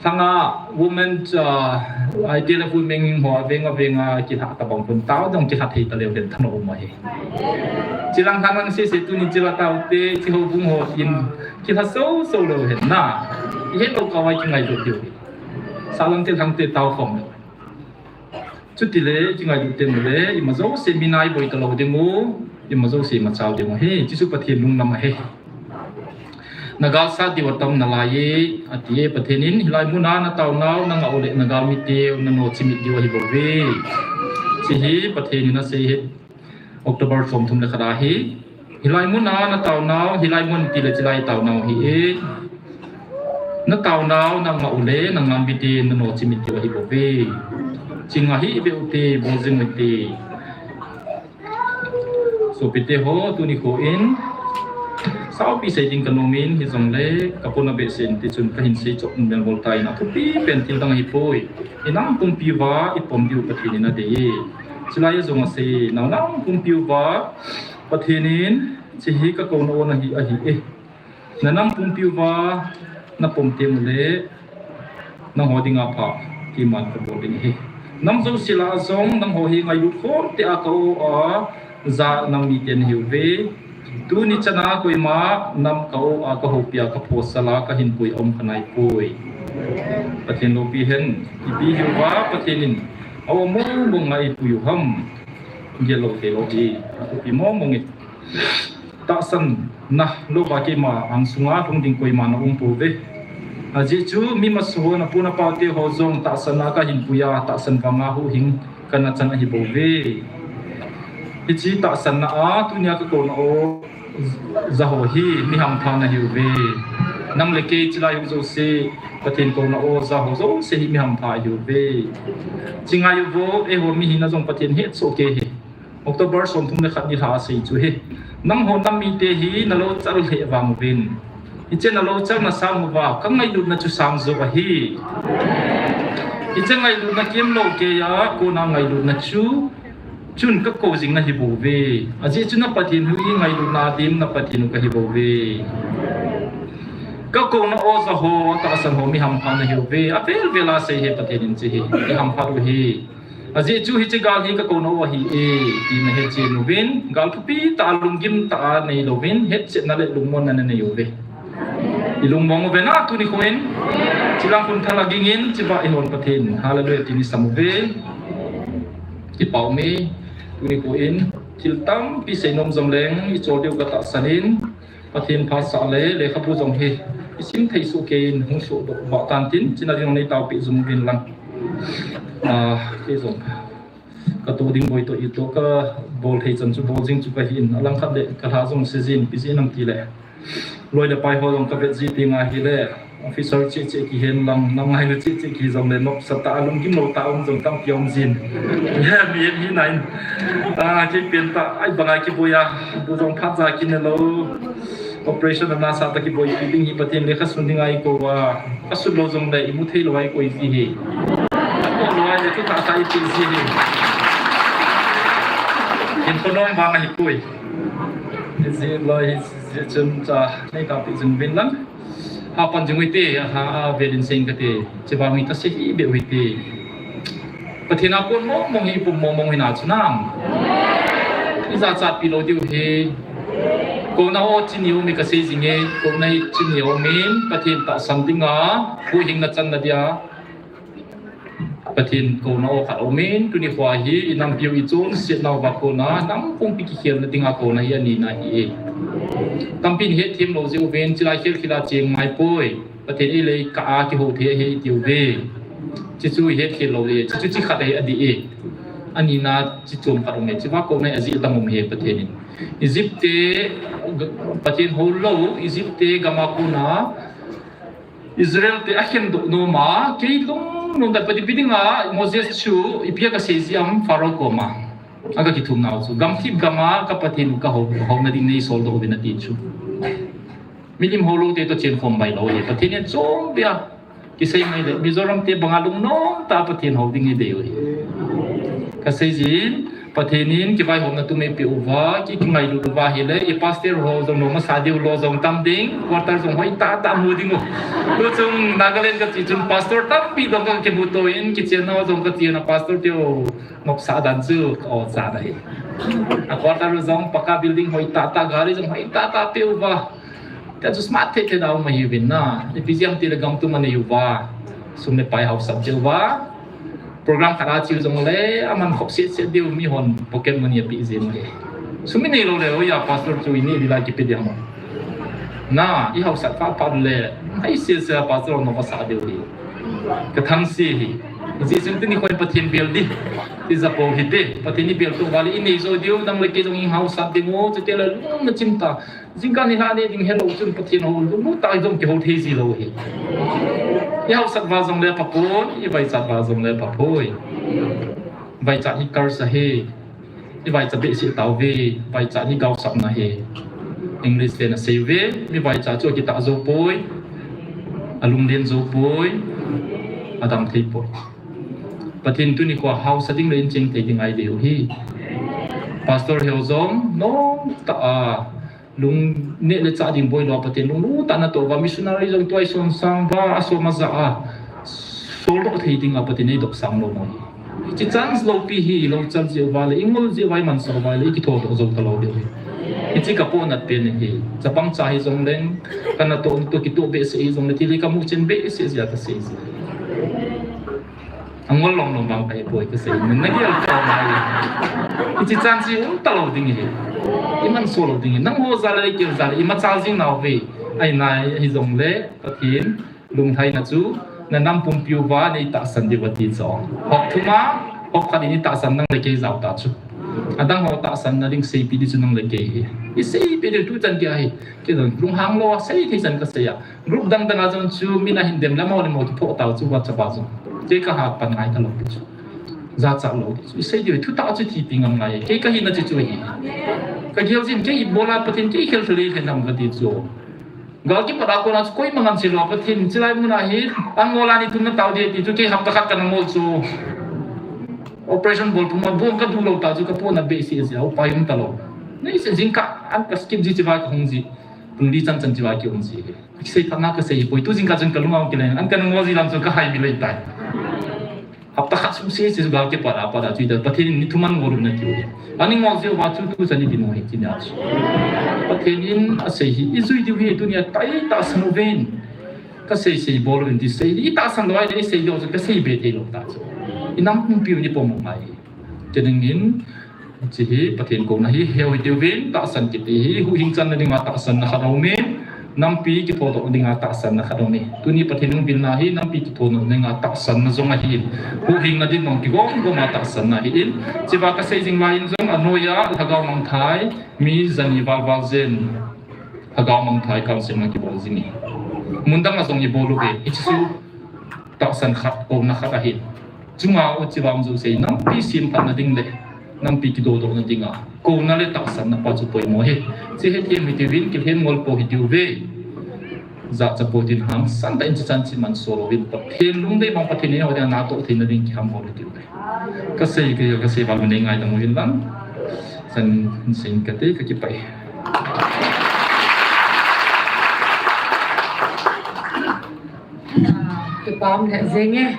Lhanga women, uh, I T L F women ho avenga venga kilha tabang pun tao dong kilha thei taleu den thano mo hi. Chilang lhang lang se se tuni chila tao te, chi houbung ho in kilha so so leu hen na. I het to ka wai kingailut diu. Salang te lhang te tao khom leu. Chutile, kingailut teng ule, ima jouse mi nai boi talou ding u, ima jouse ima chao ding u ahi, Jesu Pathen lunglam ahi. Na galsat diu atam nalai e, ati e Pathen in, hilai muna na taonau, na ngah u le na galmi teu, na nochimit diu ahi bouve. Chi hi Pathen in asei hi, October som thum le khat a hi, Hilai mun a na taonau, hilai mun tile chilai taonau hi e. Na taonau, na ngah u le, na ngam bit in, na nochim in tiu ahi bouve. Chingah hih beh u te, bol jing u te. Sopite ho, tuni kho in, saupi sei ding ka nom in, hijongle, ka pona behseh in ti chun ka hin sei chop in bel bol tai na, thupi pen thil dang ahi poi. I nam pumpi uva, i pom diu Pathen in adei e. Chilai a jong asei, nang nam pumpi uva, Pathen in, hiche hi ka kona u ahi, ahi e. Na nam pumpi uva, na pom teng u le, nangho dinga pha, ti man ka bol ding ahi. Nam jouse lah a jong, nangho hi ngailut khom tah a ka o a, ja nam mite nahiuve. Tuni chan a koima, nam ka o a, ka houpi a, ka phosal a, ka hinpui a um ka nai poi. Pathen loupi hen, ipi hiuva, Pathen in, a o mong mong a eipui u ham. Gel lou thei lou hi, thupi mong mong e. Tahsanna louva keima ang sunga lhung ding koima na um pouve. Ajeh chu mi masa ho, na pu na pa te ho jong tahsanna ka hinpui a, tahsan vanga huhhing ka na chan ahi bouve. Hiche tahsanna a tunia ka kona u ja ho hi mi hampha nahiuve. Nang le kei chilai u jouse, Pathen kona u ja ho jouse hi mi hampha ahiuve. Chi ngai uvo, eiho mi hina jong Pathen hetsoh kei hi. October somthum le khat ni lha a sei chu hi. Nangho nam mite hi na louchal lheh vang uvin. Hiche na louchal na sang uva, ka ngailutna chu sang jo ahi. Hiche ngailutna kemlou kei a, kona ngailutna chu, chun ka ko jing nahi bouve. Ajeh chu na Pathen u hi ngailutna dim na Pathen u kahi bouve. Ka kona u ja ho, tahsan ho mi hampha nahiuve. Avel vel a sei hi Pathen in hiche hi, i hamphat u hi. Ajeh chu hiche gal hi ka kona u ahi e, ti na hechen uvin, gal thupi tah a lunggim tah a neilouvin, hetchetna le lungmonna na nei uve. I lungmong uve na tuni kho in, chilang khun thala ging in, chibai hon Pathen, hallelujah, ti ni sam uve. Kipah ume, tuni kho in, thil tampi seinom jongleng, i chol diu ka tahsan in, Pathen phat sah le, lekhabu jong hi, i sim thei soh kei in, hung sohdoh vah tan tin, china ding nei taopeh jing uvin lang. Ah, kei jong, ka to ding boi toh, i to ka bol thei chan chu bol jing chu kahin, alangkhat le, ka lha jong se jin, ipi jeh ham tile. Loi le pai ho jong ka vet ji teng ahile, officer cheh cheh kihen lang, nang ngailu cheh cheh kihi jongle, nopsa tah a lunggim lou tah a um jong tampi um jin. He, mi, mi nai. Ah, kei pen tah, ai banga kiboi a, bu jong phat ja kine lou. Operation ana sah tah kiboipi ding hi Pathen lekha sun ding a i kou a. Ka sun lou jongle, i mu thei lou a i koi ji hi. Ka kou lou a le, tu tah tah i pe ji hi. Hin konom vang ahi poi. Hi ji lou hi, ji chun cha, nei taopeh jing uvin lang. Hapan jing u hite, a, a, avel in sei ing kate, chevang hi tase hih beh u hite. Pathen a kon mong mong hi, pum mong mong hi na chu nam. I jachatpi lou diu hi. Kona o chini um e ka sei jing e, kona hi chini um in, Pathen tahsan dinga, huhhingna channa dia. Pathen kona o khat um in, tuni khoa hi, i nampiu i chonsetnau va kona, nam pumpi kikhelna dinga kona hi ani na hi e. Tampin hetthem lou jeh uvin, chilai khel khel a cheng ngai poi. Pathen eile kah a kihou thei ahi i tiu ve. Chuchu i hetkhel lou le, chuchu chi khat ahi adih e. Ani na chi chom khat um e, chi va kona ajeh dang um e Pathen in. Egypt te, Pathen hou lou, Egypt te gam a kona, Israel te akhen doh nom a, kei lungnom tah a Pathen ipi dinga Moses chu ipi a kasei ji am Pharaoh koma. A kakithum nau chu. Gamthip gam a ka Pathen u kahou, houna ding nei sol doh uvin ati chu. Milim hou lou te toh chen khom bai lou e. Pathen in chom pia. Kisei mai le, Mizoram te banga lungnom tah a Pathen hou ding i dei u hi. Kasei jin, Pathen in kivaihomna tum eipeh uva, ki, kingailut uva ahile, i pastor ho jong lou masa diu lou jong tam ding, quarter jong hoi tah tah mu ding u. Tuchung Nagaland kati chun pastor tampi jong kakimuto in, kichennau jong kati na pastor teu nopsah dan chu, o cha na hi. A quarter jong pakka building hoi tah tah, gari jong hoi tah tah pe uva. Tia chu smart thei thei dau ma hiuvin na. Ipi jeh ham tile gam tum anei uva. Sum le pai hausat jeh uva. Program khat a cheu jongle, aman khop set set diu mihon pocket money ape jeng u hi. Sum i nei lou le, oi a pastor chu i nei ding lai kipe ding ham. Na, i hausat phat phat le, ai se se pastor nopsah diu hi. Ka thangse hi. Hiche chun tuni khoin Pathen bel ding ti ja pou hite. Pathen ibel tou uva le inei jou diu, nang le kei jong ihaosat ding u, chutile lung nachim ta. Jingkah nilhah nei ding helou chun Pathen hou lunglut tah a jong kihou thei ji lou hi. Ihaosat uva jongle apha poi, ivaichat uva jongle apha poi. Vaichat hi curse ahi. Ivaicha behseh tauve, vaichat hi gaosapna ahi. English ten asei uve, mi vaicha chu akitah jou poi, alunglen jou poi, adam thei poi. Pathen tuni khoa haosa ding le incheng thei ding ahi ding u hi. Pastor heo jong, nomtah a, lungneh le chah ding boi lou a Pathen lunglut tah a natoh uva, missionary jong tua isonsang uva, asom aja a, soldoh thei ding a Pathen in eidopsang lou u ahi. Hiche chance loupi hi, ilou chal jeh uva le, ingol jeh uva, imansuh uva le, ikithodoh jou talou diu ahi. Hiche kapohnat pen ahi. Chapang cha hijongleng, kanatoh toh kitoh behseh hijongle, thil hi kamu chen behseh jeh a kasei ji. Angol lom lom vang kahi poi kasei, nagel tou mai. Hiche chance hi um talou ding ahi. Imansuh lou ding ahi. Nangho jal le kei jal le, imacha jing nauve. Ahinai hijongle, Pathen lunglhaina chu, nanam pumpi uva neitahsan diu ati chu. Hop thum a, hop khat in itahsan nang le kei jao ta chu. Adang ho tahsanna ding seipeh ding chu nang le kei ahi. Iseipeh diu tuchan gei ahi. Kei jong lunghang lou a, sei thei chan kasei a. Group dang dang a jong chu, min ahin dem le amaho le amaho kiphoh tau chu WhatsApp a jong. Kei kaha pan ngai talou pi chu. Jachat lou pi chu. Isei diu thutah chu thipi ngam ngai. Kei kahina chu chu ahi. Kagel jin kei ibol a Pathen kei khel thei le nam kati chu. Gal kipat a kona chu koima ngamse lou a Pathen chilai mun a hi, angol a ni thum natao ding ti chu kei hapta khat kana ngol chu. Operation bol puma bong kadu lou ta chu kapohnat behseh jeh a upai um talou. Neise jingkah an ka skip ji chiva kahung ji. Pung li chan chan chiva kihung ji. Kisei phat na kasei poi tu jingkah chun kalung a hung kile. An kana ngol ji lam chu kahai mi lei tai. Hapta khat sung sese chu gal kipat a pat a chu ita Pathen in ni thum an ngol u nati u. Ani ngol jeh uva chu tuchan idin u ahi tina chu. Pathen in asei hi ijui diu hi tunia tai tahsan uvin. Kasei sei bol uvin ti sei hi tahsan lou ahile isei lou chu kasei be thei lou ta chu. Inam pumpi u ni pom u ngai. Chuding in, hiche hi Pathen kouna hi, heu hitiuvin, tahsan kiti hi, huhhing channa dinga tahsanna khat aumin, nampi kithodoh dinga tahsanna khat aumin. Tuni Pathen hung vilna hi, nampi kithodoh dinga tahsanna jong ahin. Huhhingna din jong kigom goma tahsanna ahin. Hichea kasei jing lai in jong anoiya, Lhagao Mangthai, mi jani val val jen. Lhagao Mangthai Council na kibol jing hi. Mun dang a jong ibol uve, hiche chu tahsan khat, kouna khat ahin. Chunga u chivang jouse, nampi semphatna ding le, nampi kidodohna dinga, kouna le tahsanna pa chu poimo ahi. Hiche hethem hitiuvin, kilhen ngol pou hitiuve. Jachat pou hitin hangsan tah in chichan chi mansuh louvin, Pathen lungdei bang Pathen in eiho dinga natoh theina ding kihambol hitiuve. Kasei, kasei val mun nei ngaidam uvin lang. Chan sei kate, kakipah e. Kipah um lheh jenge.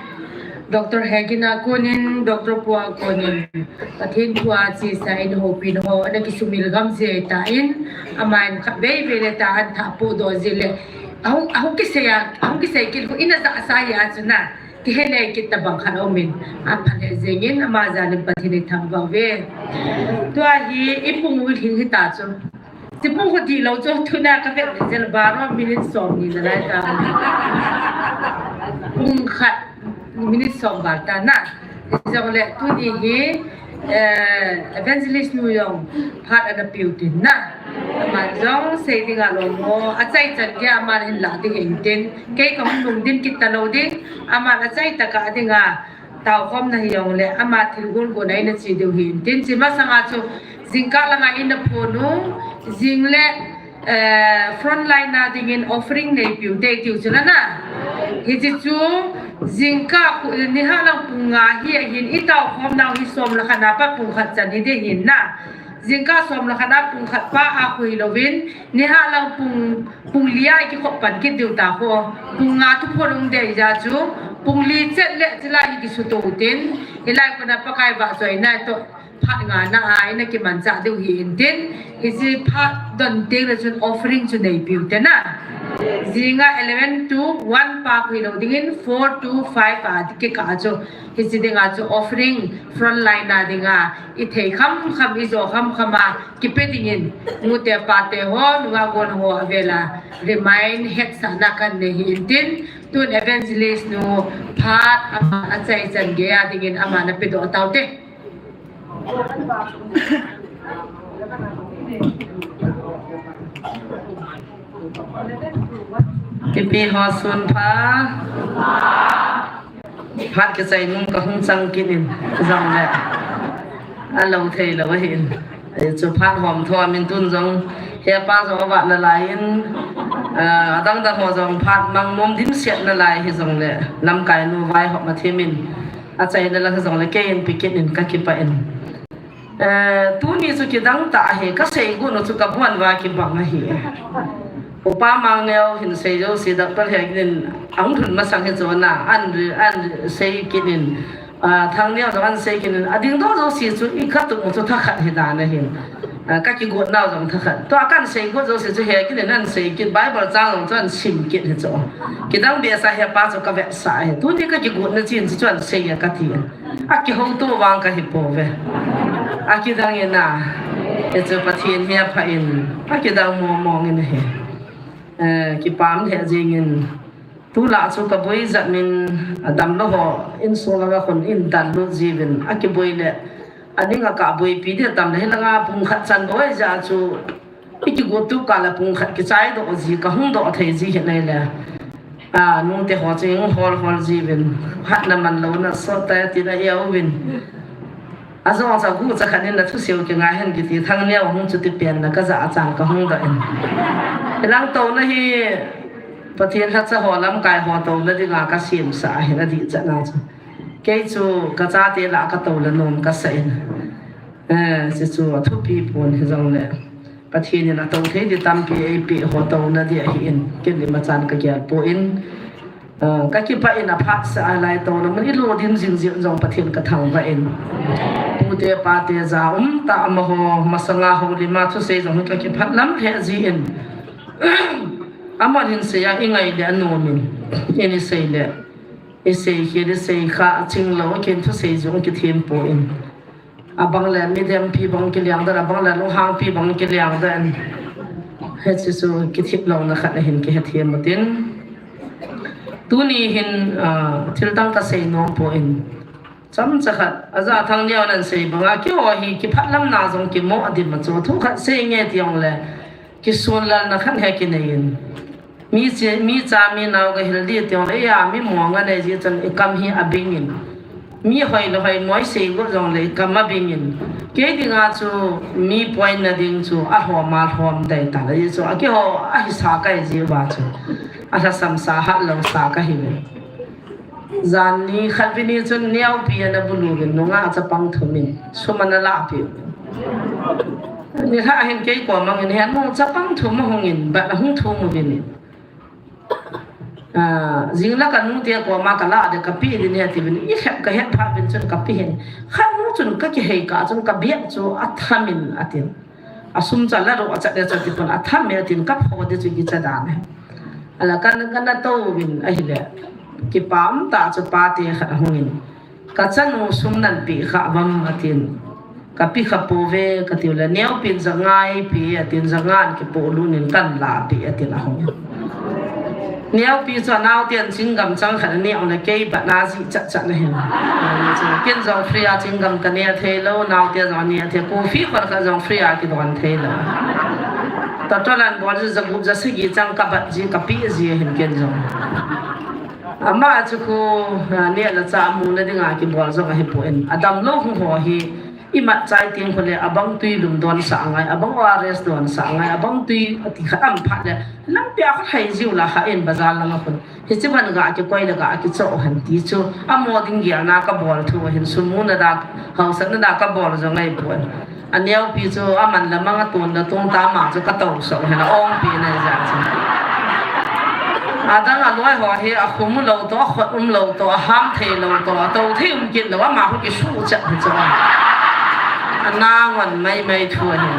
Doctor Hegin a konin, Doctor Pu a konin, Pathen thu a chesa in houpina ho ana kisumil gam jeh tan, aman khatvei vei le ta an thah podoh jeh le, ahung, ahung kisei a, ahung kisei kit khu ina jahsa hi a chu na, kihe nei kit tabang khat aumin, apha lheh jengin, ama jalin Pathen ithangvah uve. Tua hi ipung u lhing hita chu. Hiche pung khu dihlou chu, tuna kavet jeh le baro minute som ni nalai ta. Pung khat minute som val ta na. Hijongle tuni hi, eh, evangelist nu jong phat ana peh u tin na. Aman jong sei dinga lom ho, achaichan geiya aman hin lah ding ahin tin. Kei kahung lungdin kit talou ding, aman achaitah a dinga taokhomna hijongle, ama thil gon gon a ina che diu ahin tin. Hiche masanga chu, jingkah langa ina phon u, jing le, eh, frontline a dingin offering neipiu te tiu chu na na. Hiche chu, jingkah khu, nilhah lang pung nga hi ahin, itaokhomnau hi som le khat na pat pung khat chan hi ding ahin na. Jingkah som le khat a pung khat pa a khu hilouvin, nilhah lang pung, pung li a ikikhop pan kit diu ta khu, pung nga thuphon um ding ahijeh chu, pung li chet le chilai hi kisuto u tin, hilai kona Pakai vahchoina toh, phat nga na a ina kimanchah diu ahin tin, hiche phat don teng le chun offering chu neipiu te na. Jinga eleven to one pa khu hilou dingin four to five a kikah a chu, hiche dinga chu offering frontline a dinga, ithei kham kham, ijo kham kham a kipe dingin, nu te pa te ho, nungah gon ho avela remind hetsahna kanei ahin tin, Tun evangelist nu phat ama achai chan geiya dingin ama napedoh taute. Ipi ho sun pha. Phat kichai nung kahung chang kit in jong le. Alo thei lou ahin. Chu phat hom thom in tun jong hepa jong ava nalai in, adang dang ho jong phat mang nom dimset nalai hijong le lamkai nu vaihop ma thim in achaina lang jong le kei in pikit in kakipah in. Tuni chu kidang tah ahi, kasei got u chu kabuan uva kibang ahi. Upa Mangneo hin sei jouse Doctor Hegin in ahung lhun masang hi chu ana, an, an sei kit in, Thangneo jong an sei kit in, ading doh jouse chu i katup u chu thakhat hi dan ahin. Kakigot nau jong thakhat. Tua kan sei got jouse chu Hegin in an sei kit, Bible chang jong chu an sim kit hi chu. Kidang behseh hepa chu kavetsah ahi. Tuni kakigotna chin chu chu an sei e kati. Akihouto vang kahi pouve. Akidang in a, hichu Pathen hi apha in, akidang mong mong in ahi. Kipah lheh jeng in, tulai chu kaboi jat in, adamlou ho insung langa khun in dan lut jiuvin, akiboi le, aning a kaboipi ding tam le, hilanga pung khat chan boi jeh chu, ikigot tup kah le pung khat kichai doh ji, kahung doh thei ji hi nei le. Nute ho chu hol hol jiuvin, hatna man louna sot tai tin a euvin. Ajong cha gu cha khat in nathusei u kingai hen kiti, Thangneo hung chuti pen na kajah a chan kahung doh in. Hilang touna hi Pathen lhacha ho lamkai ho touna dinga kasemsah ahin adih chan a chu. Kei chu kachate lah katou le nom kasah in. Chuchu athupi pon hijong le. Pathen in atou thei ding tampi eipeh ho touna ding ahin, ken imachan kagel poi. Kakipah in aphatsah a lai touna mun ilut dim jing jing jong Pathen kathangvah in. Pute pate ja umtah amaho masanga houlim a thusei jong hi kakipah lam lheh jin. Aman hin sei a ingai le anom in. Ini sei le. Isei khel isei kha aching lou, akin thusei jong kithem poi. Abang le midempi bang kiliang dan, abang le lunghangpi bang kiliang dan. Hichu chu kithip louna khat ahin kihethem utin. Tuni hin thil dang kasei nom poi. Chomcha khat, aja Thangneo nan sei banga, keiho hi kiphatlamna jong kimo adim a chu. Thu khat sei nge ti jong le, kisunlalna khat hi kinei in. Mi cha, mi cha mi nao kahil ding ti jong le, eia mi mong anei ji chun ikam hi abing in. Mi hoi le hoi moi sei got jong le ikam abing in. Kei dinga chu mi poina ding chu alhom alhom dei ta le ji chu. Akeiho ahisa kahi ji uva chu. Alhasam sa hatlou sa kahiuve. Jan ni khat vini chun neopi ana bulu uvin nungah chapang thum in sum ana lahpeh. Nilhah hin kei koma hin hin nung chapang thum ahung in bat ahung thum uvin. Jing la kanute koma kalah ding kapeh ding ahi atiuvin, ilhep kahet phat uvin chun kapeh in. Khat nu chun kakihei kah chun kabeh chu atham in atin. Asum chu aladoh achat le chu tipon atham e atin kapho ding chu kicha dan ahi. Ala kan, kana touvin ahile. Kipah tah chu pate khat ahung in. Kachanu sum nanpeh kha uvam atin. Kapeh kha pouve katiu le neopin ja nga eipe atin ja nga an kipoh lut in kanlahpeh atin ahung in. Neopi chu anaoten chewing gum chang khat aneh le kei bat na jih chat chat na hin. Ken jong free a chewing gum kaneh thei lou, naote jong aneh thei, coffee khat khat jong free a kidon thei lou. Total an bol ji ja gup ja sagi chang kabat ji kapeh ji ahin ken jong. Ama chu khu neh le chah muna dinga kibol jong ahipon. Adamlou hung ho hi imat chai teng khu le abang tui lum donsah angai, abang O R S donsah angai, abang tui ati khat aum phat le lampi a khat hai jiu la kha in bazar langa khun. Hiche ban ga kikoi le ga kichoh hen ti chu amo ding gelna kabol thu ahin sum muna da hausatna da kabol jong ahipon. Aneopi chu aman lamang a tun la tung ta ma chu katou soh hen a ongpi na ja chu. Adang aloi ho hi akhum lou to, akhut um lou to, aham thei lou to, atou thei um kit lou, ama khu kisuh chat hi chu. Ana ngon mai mai thu ahi.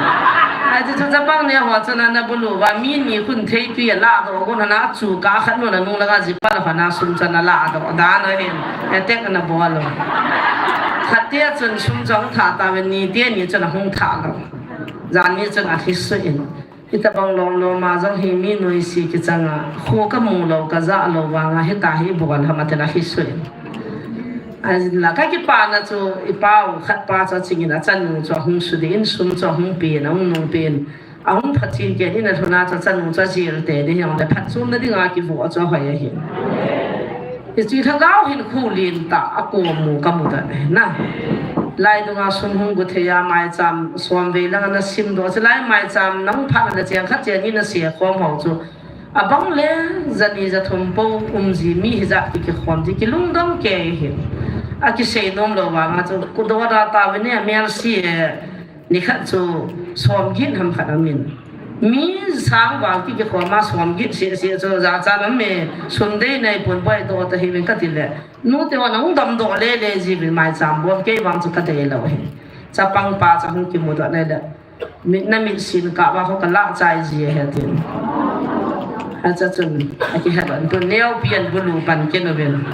Ahi chu chapang ne ho chun ana bulu uva mi ni khun thei tui alah doh gon ana chu ka khat nu na nung langa ji pal ho na sum chan alah doh dan ahin. Attack ana bol u. Khat te chun sum jong thah tauve, ni te ni chun ahung thah lou. Jan ni chun athi suh in. Hitabang lom lom a jong hi mi noise kichang a, kho kamu lou, kajah lou vang a, hitia hi ibol ham ati le hi sui. Ahinla kakipana chu ipau khat pa chu aching in achanu chu ahung sudih in, sum chu ahung pen, ahung nungpen, ahung phachen ken in alhun a chu achanu chu ajil tei ding, hijongle phatchomna dinga kivoh chu ahoi ahi. Hiche lhagao hin kho lentah a kom mu kamu dan ahi na. Lai dunga sum hung gu thei a, maicham som vei lang ana simdoh, chulai maicham nahung phat na cheng khat cheng ni nase khom ho chu, abang le jani jathum pou um ji mi hijat ki kikhom ji, kilungdong kei hi. Akisei nom lou vang a chu, kudora ta vin e, M L C e, nikhat chu som get ham khat amin. Mi sang val ki kikhom a som get seh seh chu jachat aum e, sum dei nei pon boi doh ta hi vin kati le, nute hon ahung damdoh le le ji vin maicham bom, kei vang chu kadei lou hi. Chapang pa chu ahung kimudoh nai le, mit na mit sin kah va ho kalah chai ji ahi tin. Acha chun, akihet lon tun neopi an bulu pan ken uvin.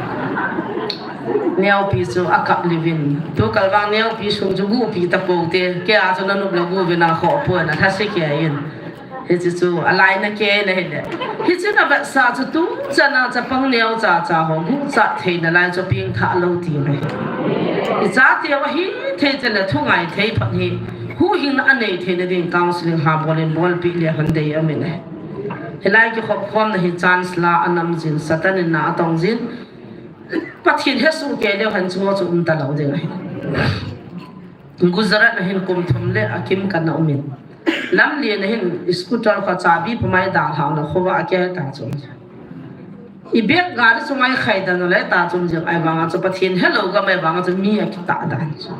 Neopi chu akap liuvin. Tu kal vang neopi sung chu gupi tapou te. Kei a chu nanop lou gu vin a khoh pon alhase kei in. Hiche chu alaina kei na hile. Hiche na vetsah chu tu chan a chapang neo cha cha ho guchat theina lai chu pengthah lou ti mai. Ichate ho hithei te le thungai thei phat hi. Huhhingna anei theina ding counseling ha bol in bolpeh le hon dei amin e. Hilai kikhop khomna hi chance la anam jin, Satan in na atong jin. Pathen hesoh kei leu hen chu ngo chu um talou ding ahi. Gujarat a hin kum thum le akim kana um in. Lamlen a hin scooter kho chabi pumai dalhauna khovah a kei ta chu. I bag gari sunga ikhai dan u le ta chun jing ahi vang a chu Pathen helou gam ahi vang a chu mi akitah dan chu.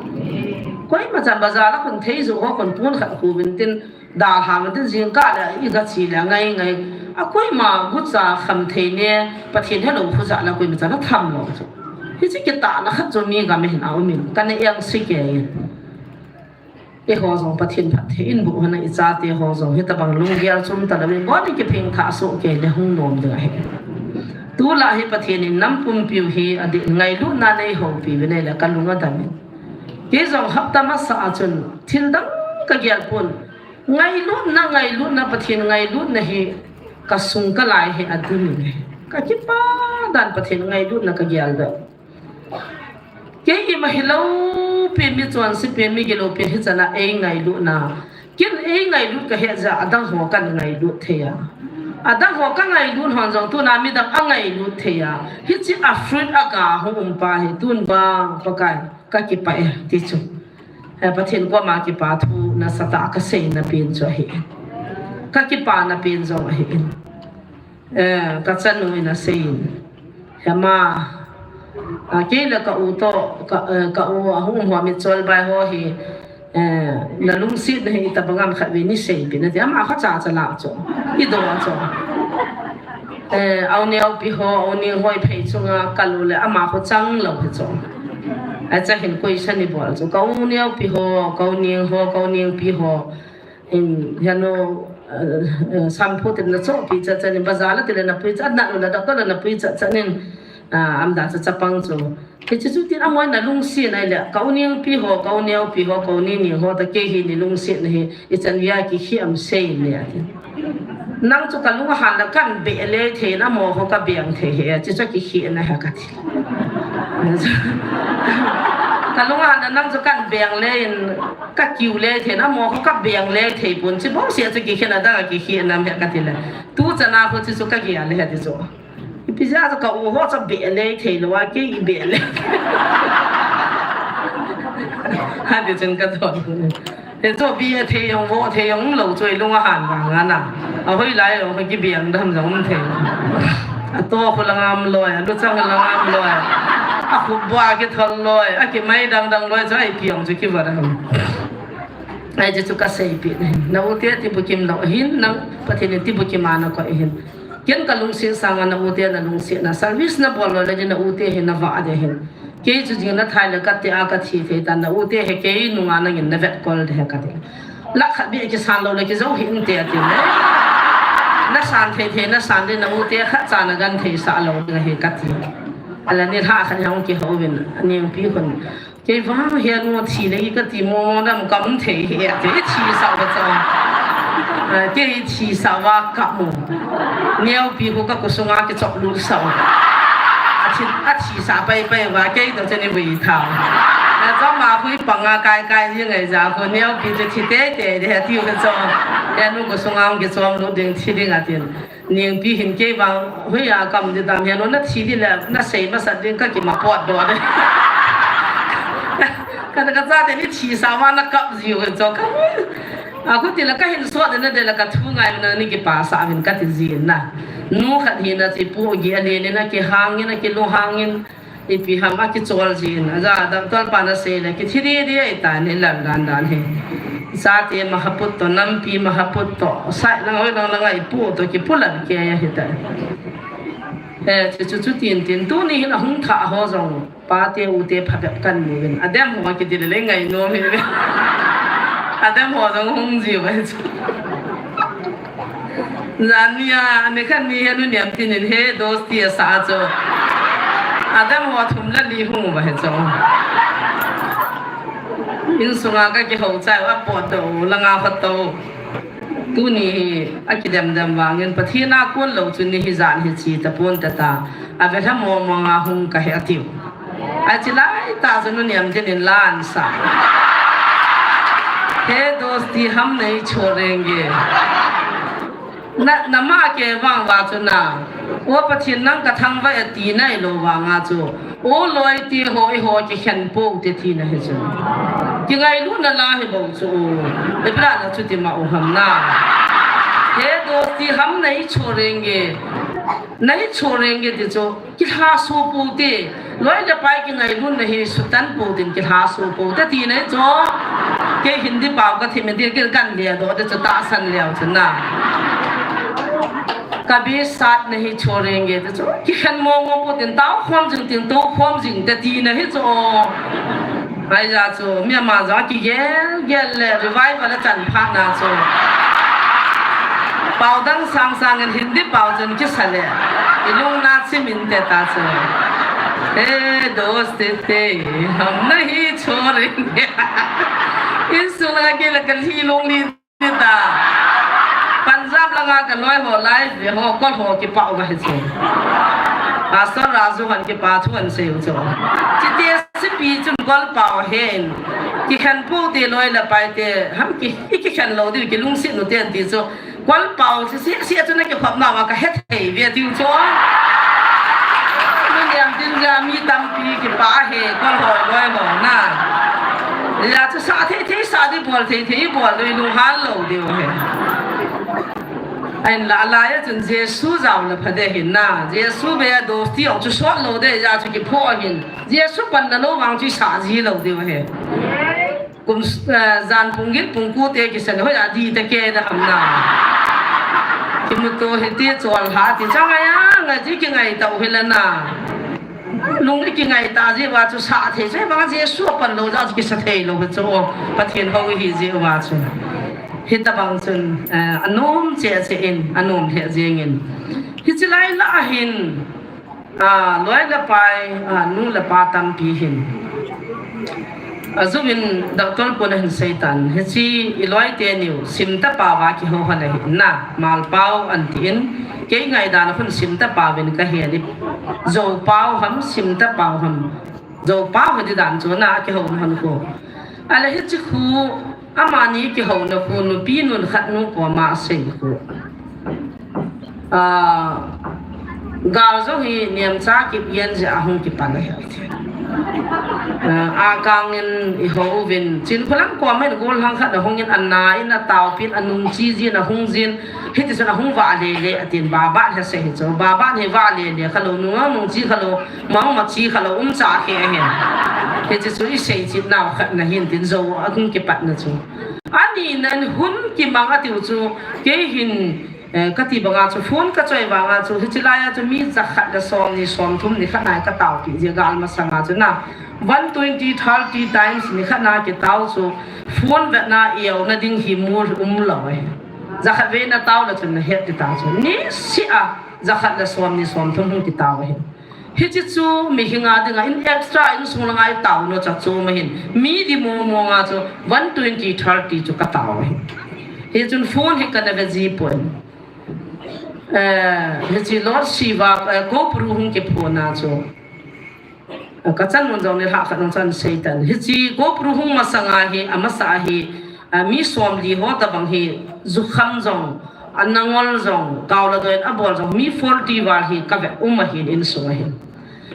Koima chan bazar a khun thei ju ho khun pon khat khu vin tin dalha vin tin jingkah le iga che le ngai ngai. A koima gucha kham thei ne Pathen helou khu ja la koima chan atham lou chu. Hiche kitahna khat chu mi gam a hin aum in kana eng se kei in. Eiho jong Pathen phatthei in boh hon a ichate ho jong hitabang lunggel chom talou in boni kipheng thah soh kei le hung nom ding ahi. Tulai hi Pathen in nam pumpiu hi adin ngailutna nei houpi vin ahile kalung adam in. Kei jong hapta masa a chun thil dang kagel pon. Ngailutna, ngailutna, Pathen ngailutna hi kasung kalai hi adim in ahi. Kakipa dan Pathen ngailutna kagel doh. Kei ima hilou pen, mi chonse pen, mi gilou pen hichan a eingailut na. Ken eingailut kahet jeh a adang ho kangailut thei a. Adang ho kangailut hon jong tuna midang angailut thei a. Hiche a fruit aga hung um pa hi tun vang Pakai kakipah e ti chu. He Pathen koma kipa thu nasatah a kaseina pen chu ahi. Kakipana pen jong ahi. Eh, kachanu in asei in. Hema, ah, kei le ka u toh, ka, eh, ka u ahung um ho mi cholbai ho hi, eh, nalungsetna hi itabang ham khatvei nei seipeh in ati. Ama khacha cha la chu. Idoh chu. Eh, a u neopi ho, a u neng ho iphei chunga kal u le ama kho chang lou hi chu. Acha hin question ibol chu. Ka u neopi ho, ka u neng ho, ka u nengpi ho. In, hiano, eh, eh, shampoo tin nachohpi chat chat in, bazar la tile napui chat, nat u la doctor la napui chat chat in, ah, amda cha chapang chu. Hiche chu tin amoi nalungset nai le, ka u nengpi ho, ka u neopi ho, ka u neng neng ho, ta kei hi nei lungsetna hi, ichan via kikhem sei le ati. Nang chu kalung ahan le kan beh le thei na mo ho kabeng thei hi, hiche chu kikhena ahi kati. Kalung ahan le nang chu kan beng le in, kakiu le thei na mo ho kabeng le thei pon, hiche bou se chu kikhen a dang a kikhen nam he kati le. Tu chan a ho hiche chu kagel le he ti chu. Ipi jeh a chu ka u ho chu beh le thei lou a, kei ibeh le. Hati chun kadon. Hichu beh thei jong, voh thei jong lou chu ilung ahan vang a na. Ahoi lai lou, ka kibeng dam jong um thei. Ato khu la ngam loi, aluchang la ngam loi. Akhup bua kithol loi, akimai dang dang loi, chu ipi jong chu kiva dam. Ahi chu kaseipeh in ahi. Na u te tibukim lou ahin, nang Pathen in tibukim a nakoi ahin. Ken kalungset sanga na u te nalungset na. Service nabol lou le di na u te hi navah ding ahin. Kei chu jing nathai le kati a kathi thei tan, na u te hi kei nunga nangin navetkol ding ahi kati. Lakh khat beh kisan lou le kijou hih inte ati le. Nasan thei thei nasan ding, na u te khatcha nagenthei sah lou ding ahi kati. Ahile nilhah khat hi ahung kihou vin, anengpi khun. Kei vang hi anu thi le kati mo mo dam kaum thei hi ati, ithi sah uva chu. Kei thisah uva kap mo. Neopi khu ka kosung a kichop lut sah u. Athi, athisa paipai uva kei toh chun ivui tha u. Nachom a khu ipang a kaikai jing ahi jeh a khu neopi chu thi teitei ding atiu ve chu. Anu kosung a hung kichom lut ding thi ding atin. Ningpi hin kei vang, hoiya kam ding tam helo, nathi ding le, nasei masat ding kakima potdoh ding. Ka, kachate ni thisah uva nakap jiu ve chu ka. Akhuti la kahin sot ding nadei la kathu ngai na ni kipasah uvin kati jin na. Nu khat hina chu ipu gi alen in akihang in, akilunghang in. Ipi ham akichol jin, aja doctor pan asei le, kithi didi ahitan, ilan dan dan hi. Chate mahaput toh, nampi mahaput toh, sai lang hoi lang lang a ipu toh, kipulan kei ahitan. He, chu chu chu tin tin, tuni hin ahung thah ho jong, pate ute phabep kan mu vin. Adem ho kiti le le ngainom hi. Adem ho jong hung jiu ahi chu. Jan nia, nikhat ni hi anu Niamtin in he dosti asah chu. Adem ho thum le li hung uva hi chu. Insunga kakihou chai uva potdoh u, langa khat toh. Tuni hi akidem dem vangin Pathen a kon lou chu ni hi jan hi chi tapon tata. Avelha mong mong a hung kahi atiu. Achi lai ta chu nu Niamtin in la asah. He dosti hum nahi chhodenge. Na, nama kei vang uva chu na. O Pathen nang kathangvah e ati nailou vang a chu. O loi ti ho eiho kikhen pou te tina hi chu. Kingailutna la hi bou chu. Ipi la na chuti ma u ham na. He dosti hum nahi chhodenge. Nahi chhodenge ti chu. Kilhaso pou te, loi le pai kingailutna hi sutan pou tin kilhaso pou te tina hi chu. Kei Hindi pao kathim in ti kei kan ledoh te chu tahsan leu chu na. Kabhi saath nahi chhodenge te chu. Kikhen mong mong pou tin tao khom jing tin tou khom jing te tina hi chu. Ahijeh chu, mi ama jong kigel gel le revival achan phat na chu. Pao dang sang sang in Hindi pao chun kisa le. Ilungna chimin te ta chu. He dosti te, hum nahi chhodenge. Insung langa kei la kalhi lung li. Nita. Punjab langa kaloi ho live ve ho, kol ho kipah uva hi chu. Pastor Raju hon kipa thu ahin sei u chu. Chite sipi chun kol pao hen. Kikhen pou te loi le pai te, ham ki, ikikhen lou diu kilungset u ten ti chu. Kol pao chu si, si a chu nakikhop nauva kahethei ve tiu chu. Nu Niamtin jeh a mi tampi kipah ahi, kol ho loi ho na. Hijeh chu sah thei thei sah ding, bol thei thei bol ding, lunghang lou diu ahi. Ahinla alai a chun Jesu jao le pha ding ahin na. Jesu beiya dosti jong chu sot lou ding, hijeh chu kiphoh ahin. Jesu panna lou vang chu isah ji lou diu ahi. Kum, eh, jan pung get pung ko te kisa le hoiya ding te kei na ham na. Kimuto hiti chol ha ti chang aya, ngai ji kingai tau hi le na. Lung le kingai ta jeh uva chu sah thei jeh uva Jesu pan lou jeh chu kisa thei lou chu Pathen hou hi jeh uva chu. Hitabang chun, eh, anom cheh cheh in, anom lheh jeng in. Hichi lai lah a hin, ah, loi le pai, ah, nu le pa tampi hin. Ajou in doctor pun ahin sei tan, hichi i loi teniu, Simtapa uva kihou hon ahi na, Malpao anti in, kei ngaidan a khun Simtapa uvin kahen i, Zopao ham, Simtapao ham, Zopao hi di dan chu na, kihou hon khu. Ale hichi khu, amani kihouna khu, nupi nun khat nu koma asei khu. Ah, gal jong hi niamcha kip yen jeh a hung kipan ahi. Ah, akang in i hou uvin. Chin khulam koma in gollhang khat ahung in ana in ataopin anung chi jin ahung jin. Hiti chun ahung vah lele atin Baban hi asei hi chu. Baban hi vah lele khalou nung nung chi khalou. Mangma chi khalou um cha khe ahin. Hiti chu i sei chin nau khat na hin tin Zo ahung kipatna chu. Ani nan hun kimang atiu chu. Kei hin Eh, kati banga chu phone kachoi vanga chu, hichi laiya chu mi jakhat le somni somthum nikhat nai kataopi jeh gal masanga chu na. One twenty, thirty times nikhat na kitao chu, phone vetna iona ding hi mul umlou ahi. Jakhat vei natao le chun nahet ding ta chu. Niseh a jakhat le somni somthum hung kitao ahi. Hichi chu mihinga dinga in extra insung langa itao nau cha chu ma hin. Mi di mong monga chu one twenty, thirty chu katao ahi. Hichun phone hi kana ve ji poi. Eh, hichi Lord Shiva, eh, Kopru hung kiphona chu. Eh, kachan mun jong nilhah khat nung chan seitan. Hichi Kopru hung masanga hi, amasa hi, eh, mi somli ho tabang hi, jukham jong, anangol jong, kaola doin abol jong, mi forty val hi, kave um ahin insung ahin.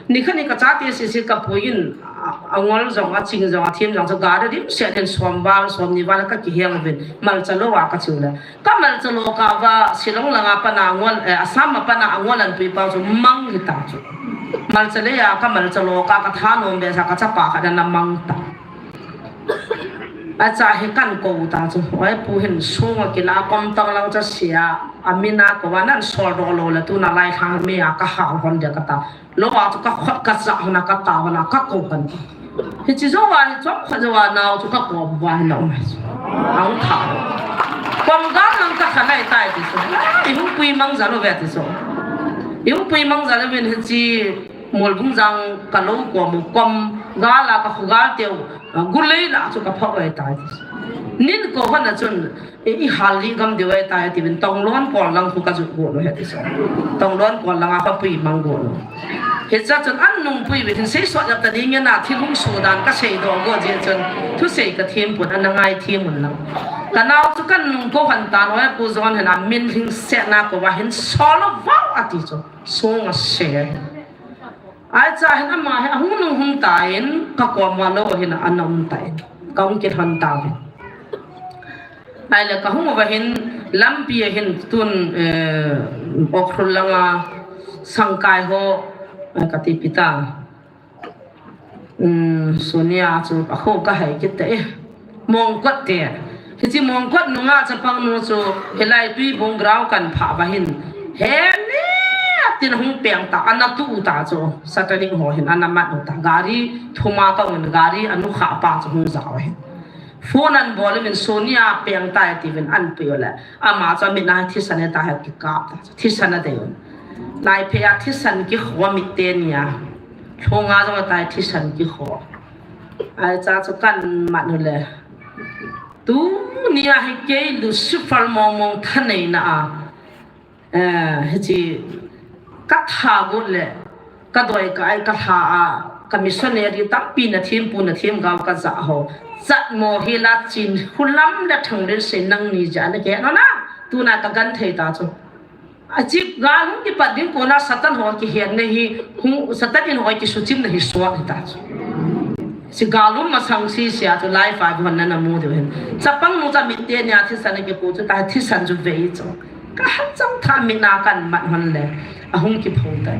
Nikhat ni kachate sisi kapuin, a, angol jong, aching jong, athem jong, chu gari dimset hin som val, somni val kakiheng uvin, Malcha lou a kachu le. Kamalcha lou kava, Shillong langa pana angol, eh, Assam a pana angol anpui pau chu mang hita chu. Malcha lei a kamalcha lou ka, kathanom behseh a kachapa khat ana mang ta. Acha hi kakou ta chu. Oi pu hin sunga kila kom tang lang cha sia, amina kou va nan soldoh lou le tuna lai thang mi a kahal hon dia kata. Lou a chu kakhot kajah hon a kata hon a kakou hon. Hichi jou a hi chom khat jou a nao chu kakou va hi lou mai. Ang tha. Kom gal lang kakhanai tai ti so. Ihung pui mang jal uve ti so. Ihung pui mang jal uvin hichi Molbung jang kalou kom u kom gal a kakhu gal teu. Gulei la chu kaphah uve tai ti so. Nin kou hon a chun I, ihal li gam diu ahitai, tivin Tonglon kol lang khu kajut got u ahi ti so. Tonglon kol langa khopui mang got u. Hicha chun an nungpui uvin seisot jap ta dingin a thil hung sodan kasei doh got jeh chun thusei kathem pon ana ngaithem un lang. Kanao chu kan nung kou hon tan, oi pu John hin amin lhingsetna kou va hin sol uvin ati chu. Sunga se. Ahi cha hin ama hi ahung nung hung tan, kakom uva lou hin ana um tan. Kahung kilhon tauvin. Ahile kahung uva hin lampi a hin tun, eh, Ukhrul langa sangkai ho, eh, kati pi ta. Um, Sonia chu akho kahai kit ta e. Mongkot te. Hichi Mongkot nunga chapang nu chu hilai Tuibung ground kan phah uva hin. He ni atin hung peng ta, ana tu ta chu. Satanic ho hin ana mat u ta. Gari thum a kaun, gari anu kha pa chu hung ja uva hin. Phone an bol uvin Sonia peng tai tivin an pui u le. Ama chu amit a thisan e ta he kikap ta. Thisan adei u. Lai phe a thisan kikho mit te nia. Lhonga jong atai thisan kikho. Ahi cha chu kan mat u le. Tunia hi kei Lucifer mong mong thaneina a. Eh, hichi katha got le. Kadoi ka ai kalha a. Ka missionary tampi nathem pu nathem gao kaja ho. Chatmo hi la chin hulam le thang le se nangni ja le ke no na. Tuna kagan thei ta chu. Achi, gal hung kipat ding kona Satan ho kihetna hi, hung, Satan in ho kisuchimna hi suak hita chu. Chi gal um masang sese a chu live a hon nana mu diu hin. Chapang nu cha mit te nia thisan kipu chu ta thisan chu vei chu. Kahat chang tha mit a kan mat hon le. Ahung kipho tai.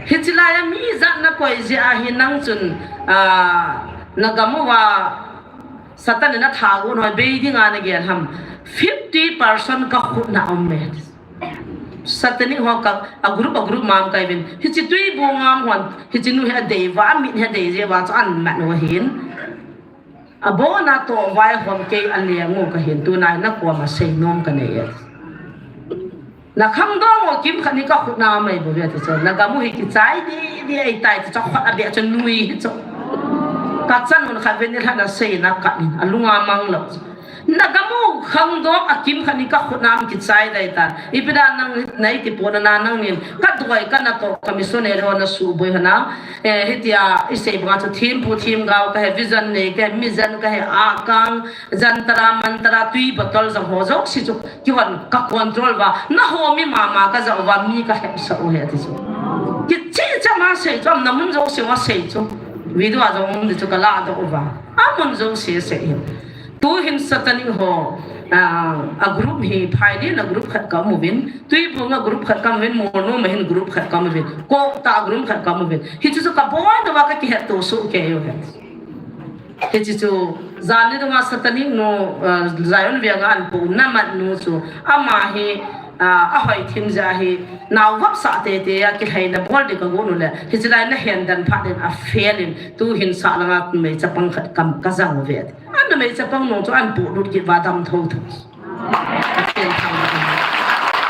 Hichi lai a mi jat nakoi jeh a hi nang chun, ah, nagam uva Satan in atha got u hoi bei ding a nagel ham. Fifty percent kakhut na um e. Satanic ho ka, a group, a group mam kaivin. Hichi Tuibung ngam hon, hichi nu hi adei uva, amit hi adei jeh uva, chu an mat u ahin. Abona toh vai hom kei aleng u kahin, tuna nakom a seinom kanei e. Nakhangdong u kimkhat ni kakhut na mai bou ve ti chu. Nagam u hi kichai di, di ahitai ti chu khut abeh chu nui hi chu. Kachan un khat ve ni lhana sei na ka in, alunga mang lou chu. Nagam u khangdong a kimkhat ni kakhut na am kichai dai tan. Ipi da nang nai ti pon na nangnin. Kadoi kanatoh ka missionary ho nasuboi hana. Eh, hitia isei banga chu thempu themgao kahi, vision nei kahi, mission kahi, akang, jantara, mantara, tui bottle jong ho jouse chu kihon ka control uva. Naho mi mama kaja uva mi kahepsah u ahi ti chu. Kichi chama sei chu, namun jouse uva sei chu. Video a jong um di chu kaladoh uva. Amun jouse sei hi. Tuhin Satanic ho, ah, a group hi, Phailin a group khat kaum uvin, Tuibung a group khat kaum uvin, Molnom a hin group khat kaum uvin, Kokta a group khat kaum uvin. Hichu chu kaboi uva kakihetto soh kei u ahi. Hichi chu, janni dunga Satanic nu, ah, Zion Veng a anpoh u namat nu chu, ama hi, ah, ahoi thim jeh a hi, nao vapsah tete a kilhaina bol ding kagot u le, hichi lai nahen dan phat in afail in, tuhin sah langa meichapang khat kam kajang uve. Ana meichapang nu chu anpoh lut kit uva dam thotho. Pathen thangvah in.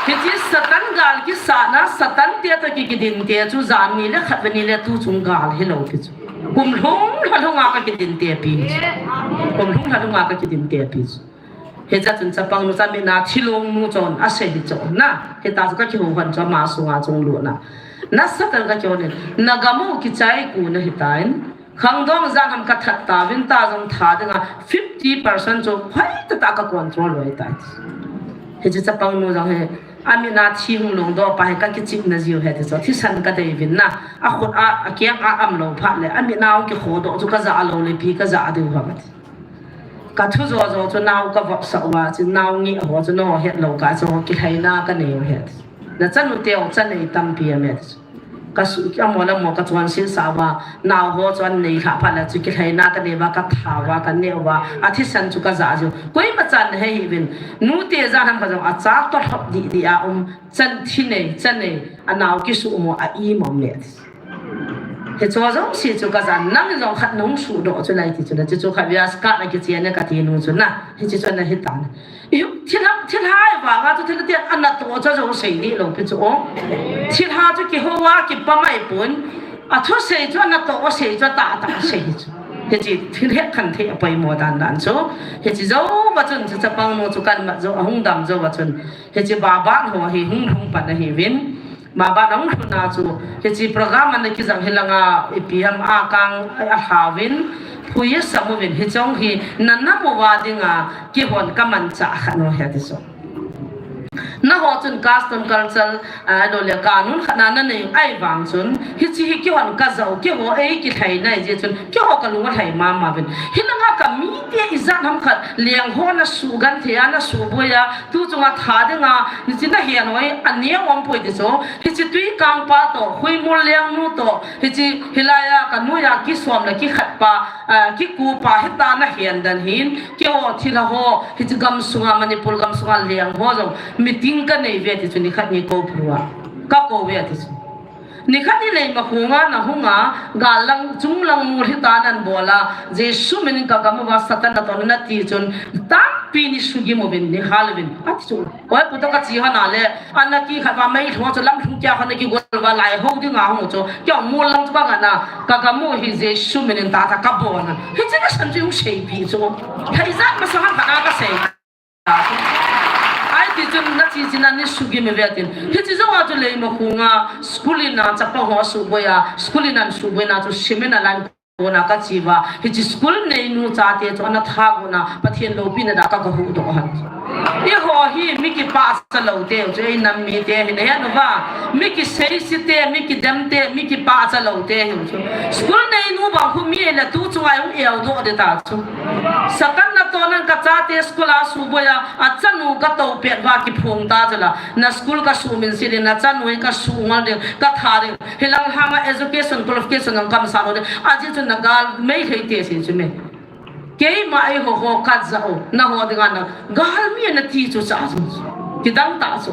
Hichi Satan gal kisahna, Satan te toh ki, kidinte chu janni le khatvei ni le tu chung gal hilou pi chu. Kum lhung lha lhunga kakidinte pi chu. Kum lhung lha lhunga kakidinte pi chu. Hiche chun chapang nu chu amin a thilong nu chun asei hi chu na. Hita chu kakihou hon chu ama sunga chunglutna. Nasatah in kakihou in. Nagam u kichai ku nahitan. Khangdong ijat ham kathat tauvin ta jong tha dinga fifty percent chu hoitah tah a kacontrol lou tai. Hiche chapang nu jong hi amin a thi hung longdoh pa hi kakichihna jiu ahi ti chu. Thisan kadei uvin na. Akhut a, akeng a umlou phat le. Amin a hung kikhodoh chu kajah lou le ipi kajah diu ham ati. Kathu jo jo chu nao kavopsah uva, chu nao ngeh ho chu nangho hetlou kah chu kilhaina kanei u ahi. Nachanu teu cha nei tampi aume ti chu. Kasu, amaho le amaho kachonset sah uva, nao ho chu anei lhah phat le chu kilhaina kanei uva, katha uva, kaneh uva, athisan chu kajah jiu. Koima chan nahe hih uvin, nute ijat ham khat jong acha toh lhop dih dih a um, chan thi nei, cha nei, anao kisuhmo a-im aume ti chu. Hiche jouse chu kajah, nang jong khat nahung suhdoh chu lai ti chu na, chuchu khatvei a skirt a kichen e kati nu chu na, hiche chu ana hitan. Ihu, thilha, thilha vanga chu thilha te anatoh chu jou sei dih lou pi chu o. Thilha chu kihou a kipa mai pon, athusei chu anatoh a sei chu atahtah sei hi chu. Hiche thil hetkhen thei apoimo dan dan chu. Hiche jouva chun chu chapang nu chu kanmat jou, ahung dam jouva chun. Hiche Babat ho hi hung lhung pan ahiuvin. Babat ahung lhun a chu, hiche program ana kijang hilanga ipi ham a kang alhauvin, phui asam uvin, hiche jong hi nanam uva dinga kihon kamanchah khat u ahi ti chu. Nangho chun custom culture, a, lou le kanun khat na nanei u ahivang chun, hiche hi kihon kajah u, keiho ei kilhai nai jeh chun, keiho kalung alhai mama uvin. Hilanga kamite ijat ham khat, leng ho nasuhgenthei a, nasuhboi a, tu chunga tha dinga, hiche nahen u hi, aneo um poi ti chu. Hiche Tuikang pa toh, Huimul Lengnu toh, hiche hilai a kanu a kisom le kikhat pa, a, kiku pa hita nahen dan hin, keiho thilha ho, hiche gamsunga Manipur gamsunga leng ho jong, meeting kanei uve ti chu nikhat ni kou phu a. Kakou uve ti chu. Nikhat ni Leimakhong a nahung a, gal lang, chung lang mol hita nanbol a, Jesu min in kagam uva Satan natoh nati chun, tampi ni sugim uvin, nihal uvin, ati chu. Oi, pu toh kache hon a le, ana kikhat uva meilhou chu lamlhung kia hon a kigol uva lai hou dinga hung chu. Kei mol lang chu kagam a, kagam u hi Jesu min in tah tah kabol a. Hiche nasan chu hung seipeh chu. Thei ijat masang ham khat a kasei. Ahi ti chun nache china ni sugim uve tin. Hiche jouva chu Leimakhong a school in a chapang ho suhboi a, school in a suhboina chu seminar lan kona kache uva. Hiche school neinu chate chu ana thagot na Pathen loupina da ka, kahuhdoh hon. Eiho hi mi kipah cha lou teu chu, ei nam mite hi nahet uva. Mi kiseise te, mi kidem te, mi kipah cha lou te hiu chu. School neinu bang khu mi le tu chunga hung eudoh ding ta chu. Satan natoh nan kachate school a suhboi a, achanu katou pet uva kiphong ta chu la. Na school kasuh minset ding, nachanu hi kasuh ngol ding, katha ding. Hilang lhanga education qualification ang kamsah lou ding. Ajeh chu nagal mei lhei te si chu me. Keima eiho ho kajah u, naho dinga na galmi nati chu cha chu. Kidang ta chu.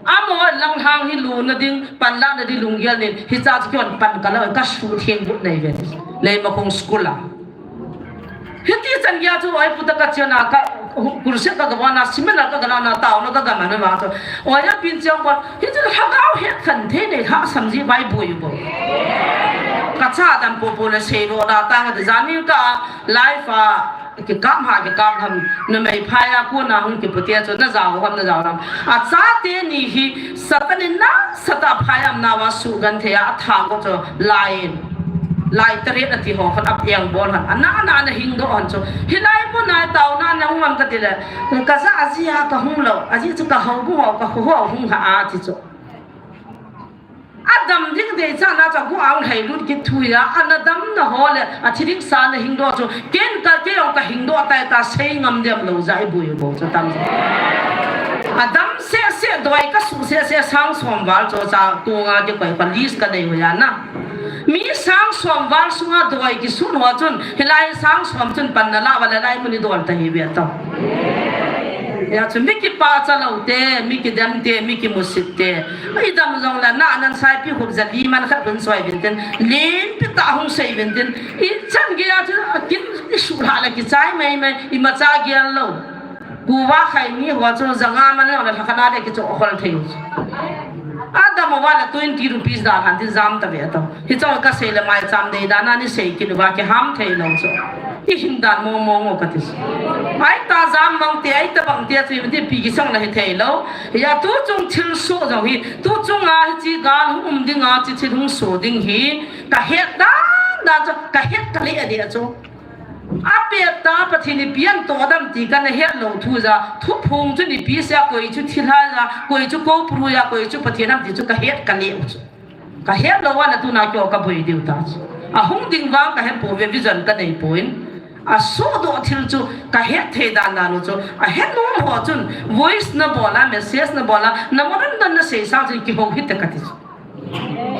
Amaho lang lhang hi luna ding, panlahna ding lunggel nei, hicha chu kihon pan kalou, kasuh theng but nei uve. Leimakhong school a. Hiti chan geiya chu oi pu toh kache na ka, kurse kagam a na, seminar kagam a na, taona kagam a na ma chu. Oi a pin chang ba, hichu lhagao hetkhen thei nei lhasam ji bai boi boi. Kacha dan popo le seidoh na tang a ti jani ka life a Kikap ha, kikap ham, numei phai a kona hung kipu te chu, najao ham, najao ham. Achate ni hi, Satan in nasatah a phai a umna uva suhgenthei a, athagot chu, lai in. Lai taret ati ho, khon a piang bol hon. Ana, ana, ana hingdoh hon chu. Hilai mun a taona na hung ham kati le. Kaja ajeh a kahung lou, ajeh chu kahou bu ho, kakho ho hung ha ati chu. Adam ding dei chan a chu agu a hung lhailut kit thu a, ana damna ho le, athi ding sa na hingdoh chu, ken ka, kei jong kahingdoh tai ta, sei ngam dem lou jeh a iboi u bou chu tam. Adam seh seh, doi kasuh seh seh, sang som val chu cha, kong a kikoi pa list kanei u ahi na. Mi sang som val sunga doi kisun ho chun, hilai sang som chun pan nalah uva le lai mun idol ta hi ve tao. Hijeh chun mi kipah cha lou te, mi kidem te, mi kimusit te. Idam jong le na nan saipi hup jali man khat hun soi uvin tin, lenpi tah hung sei uvin tin. Ichan geiya chu akin isuh lhah le kichai mai mai, imacha gel lou. Kuva khai mi ho chu janga man jong le lhakhat a le kichoh khol thei u chu. A Tam uva le twenty rupees dan han tin jam ta ve to. Hichang kasei le maicham nei dan a ni sei kit uva kiham thei lou chu. Ihin dan mong mong o kati. Ai ta jam mang te, ai ta bang te chu ti pi kisang la hithei lou. Hia tu chung thil soh jong hi, tu chung a hiche gal hung um ding a, hiche thil hung soh ding hi kahet dan dan chu, kahet kale a dia chu. Apet ta Pathen ipi ahin toh dam ti kana het lou thu ja, thuphong chu nipi sea, koi chu thilha ja, koi chu koupuru ja, koi chu Pathen ham ti chu kahet kale u chu. Kahet lou a na tuna kio kaboi diu ta chu. Ahung ding vang kahe pouve, vision kanei poi. Asoh doh thil chu kahet thei dan dan u chu. Ahet nom ho chun voice nabol a, message nabol a, namu dan dan nasei sang chun kihou hite kati chu.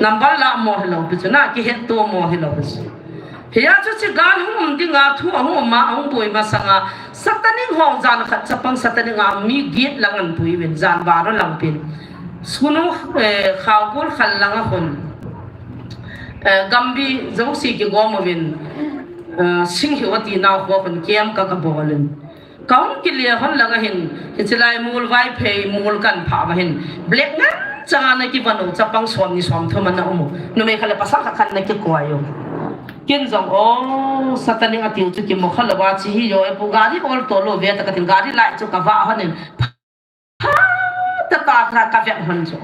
Number la mo hilou pi chu na, kihet to mo hilou pi chu. Hia chu hiche gal hung um ding a thu ahung um a, ahung boi masang a, Satanic ho jan khat chapang Satanic a mi get lang an pui uvin, jan baro lang pin. Sunu, eh, khau kul khal lang a khun. Eh, gambi jouse kigom uvin, eh, sing hiu ati nau ho khun kem ka kabol in. Kahung kile hon lang a hin, hiche lai mol Vaiphei mol kan pha uva hin, black ngen chang a na kivon u chapang som ni som thum ana um u. Numei khat le pasal khat khat na kikoi u. Ken jong, o, Satanic ati u chu kimu kha lou a, hiche hi jo, ipu gari ol to lou ve ta katin gari light chu kavah hon in. Pha ta ta ta kavet hon chu.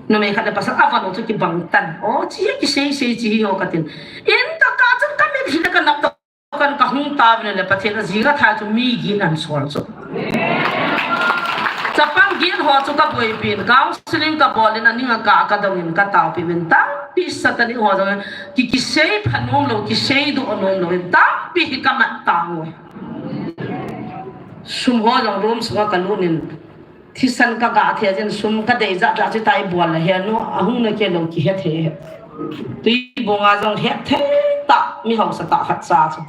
Numei khat le pasal avon u chu kibang tan. O, hiche hi kisei sei hiche hi jo katin. In ta ka chun kamit hi le kanap to. Kan kahung tauvin le Pathen ajing a tha chu mi gin an sol chu. Chapang gin ho chu kaboi pin, counseling kabol in aning a ka, kadong in kataopi uvin tampi Satanic ho jong ki, kisei phanom lou, kisei doh nom lou in tampi hi kamat tang u. Sum ho jong room sunga kalut in Thisan kaga thei jin sum kadei jat jat chu tai bol la he nu ahung na ke lou kihe thei he. Tuibong a jong he thei ta mi hausa ta khat cha chu.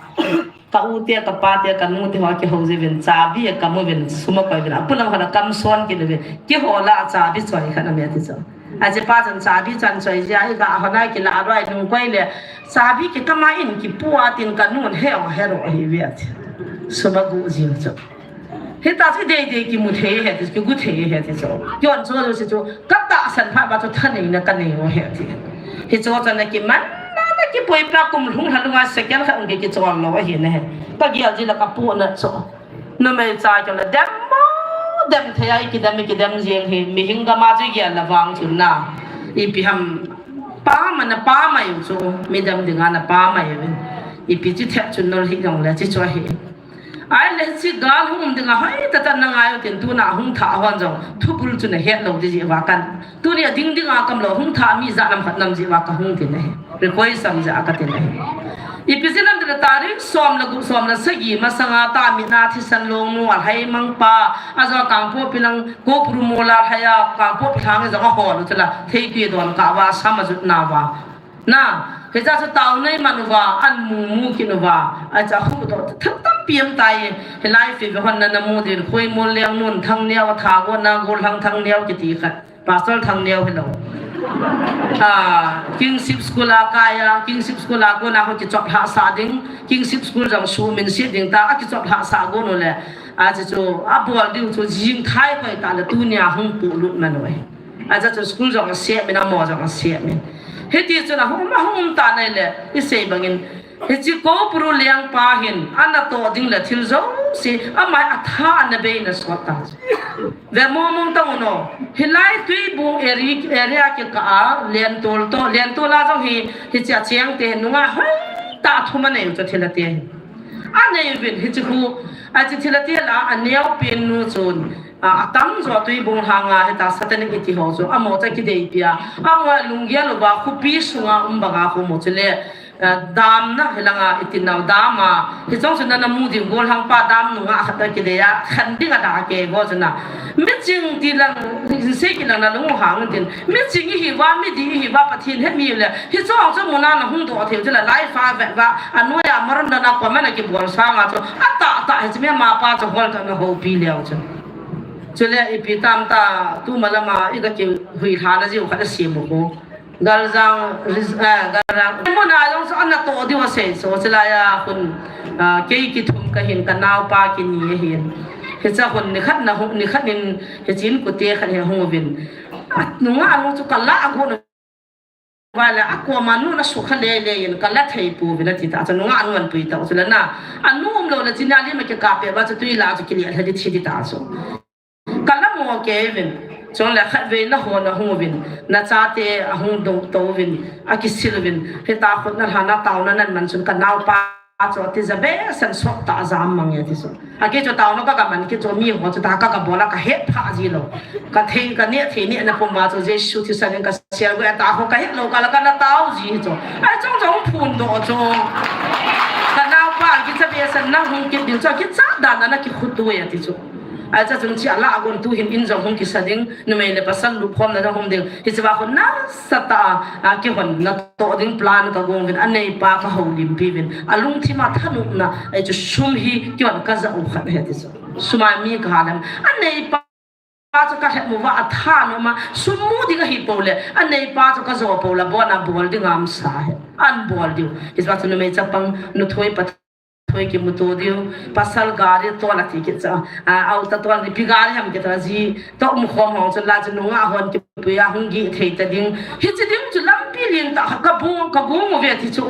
Ka u te ka pa te ka nu te ho kihou jeh uvin chabi a kam uvin sum akoi uvin apulang hana kam son kit uvin. Kihol a chabi choi khat na me ti chu. Ache pa chan chabi chan choi jia hi ka hona kila roi nung koi le chabi kikam a in kipu a tin ka nun he o he ro hi ve ati. Sum agu jing chu. Hita chu dei dei kimu thei he ti, kigu thei he ti chu. Kion chu chu chu. Ka tahsan pha ba chu thanei na kanei u he ti. Hichu chu na kiman na, na kipoi pa kum lhung lha lunga second khat ki, kichol lou ahi na he. Ka gel ji la kapu na chu. Numei cha kion la dem mo, dem thei a ikidem, ikidem jeng hi. Mihing gam a chu gel la vang chu na. Ipi ham pa ma na pa mai u chu. Mi dem ding a na pa mai u. Ipi chu thei chu nol hi jong le chi chu ahi. Ahile hiche gal hung um ding a hoi tah tah na ngai u tin tuna hung thah hon jong thubul chu na het lou di jeh uva kan. Tuni a ding ding a kam lou hung thah mi ja nam khat nam jeh uva kahung tin ahi. Request sam jeh a katin ahi. Ipi jeh ham tile tarik som le gup som le sagi masang a ta mi na thisan long nu a hai mang pa a jo Kangpokpi lang Koupuru mol a hai a Kangpokpi lang jong a hol u chu la thei pi don ka va sam a jut na va. Na, hiche chu tao nei man uva, an mu mu kit uva, acha hu to, thil tampi um tai, hilai fi ve hon na na mu din, Khoimol Lengnun, Thangneo, Thago na, Golhang Thangneo kiti khat, Pastor Thangneo hilou. Ah, Kingship School a kai a, Kingship School a kona ho kichop lhah sah ding, Kingship School jong sumin sit ding ta, akichop lhah sah gon u le, acha chu, abol diu chu, jing thai koi ta le, tunia hung pulut man u ahi. Acha chu school jong asem in, amo jong asem in. Hiti chun ahung, ahung um ta nai le, isei bangin. Hiche Koupuru lengpa hin, ana toh ding le thil jouse, ama atha ana bei na sot ta. Ve mong mong tang u no. Hilai Tuibong area, area kikah a, Lentol to, Lentol a jong hi, hiche acheng te, nunga hoi ta thum anei u chu thil ate. Anei uvin, hiche khu, ache thil ate la, aneo pen nu chun. A, atam jo Tuibong lhanga hita Satanic iti ho chu, amo cha kideipi a, amo lunggel uva khopi sunga um banga khu mo chule, a, dam na hilanga iti nau dam a, hichong chu na na mu ding Golhang pa dam nunga khat a kidei a, khan ding a da ke go chu na. Miching ti lang, sei kit lang na lung hang tin, miching ihi uva, midih ihi uva, Pathen he mi le, hichong chu muna na hung doh thei u chu la, lai fa vet uva, anoiya maron da na comment a kibol sanga chu, atah tah hiche mi ama pa chu hol ka na houpi leu chu. Chule ipi tam ta, tuma lama, i ka kihui lhana jiu khat a sim u ko. Galjang, ris-, eh, Galjang. Muna jong chu ana toh diu asei chu, chulai a khun, ah, kei kithum kahin ka naopa kini ahin. Hicha khun nikhat na hu-, nikhat in hichin kute khat hi hung uvin. Nungah nu chu ka la a gon uva le, a koma nu na sukha lele in ka la thei pouvin ati ta chu, nungah nu an pui ta chu le na. A nu um lou le china li ma ke ka pe ba chu tui la chu kile thadi thi di ta chu. Ka la mo kei vin. Chule khatvei na ho na hung uvin, na chate a hung dong to uvin, a kisil uvin, hita khut na hla na tao na nan man chun ka nau pa chu ati ja be san sok ta ja mang e ti chu. A ke chu tao na ka ka man ke chu mi ho chu ta ka ka bola ka het pha ji lou. Ka thei ka ne thei ne na pum ba chu Jesu thisan in ka sia go ta ho ka het lou ka la ka na tao ji chu. Ai chong chong phun do chu. Ka nau pa ki cha be san na hung ki din chu ki cha dan na ki khutu e ti chu. Ahi chun chi a la a gon tu hin in jong hung kisa ding, numei le pasal lupkhom na jong hung ding. Hiche va khun nasatah a, a kihon na to ding plan ka gong vin, a neipa ka houlimpi vin. A lungthim a thanopna, ahi chu sum hi kihon ka ja u khat ahi ti chu. Sum a mi ka ha lem. A neipa chu ka het mu va a thanop ma, sum mu ding ahi po le, a neipa chu ka jo po le, bon a bol ding am sa he. An bol diu. Hiche va chu numei chapang, nu thoi pa thoi kimuto diu, pasal gari tol a ti kit cha, a, auto tol ni pi gari ham kit cha ji, to um khom hong chun la chun nungah hon kipui a hung gi thei ta ding. Hiche ding chu lampi lin ta ka bung, ka bung ve ti chu.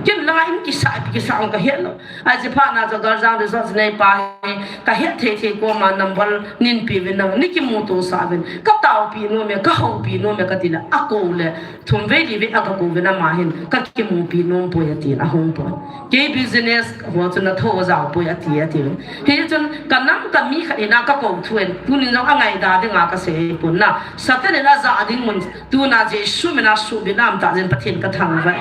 Kin la in kisa, kisa ka het lou. Ahi chi pha na chu Galjang Resort nei pa hi, ka het thei thei koma number nin pi vin nang, ni kimuto sa vin. Ka taopi nom e, ka houpi nom e ka ti le, a ko le. Thum vei li vei a ka ko vin ama hin, ka kimupi nom poi ati a hung poi. Kei business ho chu na tho jao poi ati, ati. Hichun ka nam ka mi khat in a ka ko thu en, tunin jong a ngaida ding a ka sei pon na. Satan in a ja ding mun, tuna Jesu min a subit nam ta jin Pathen ka thangvah.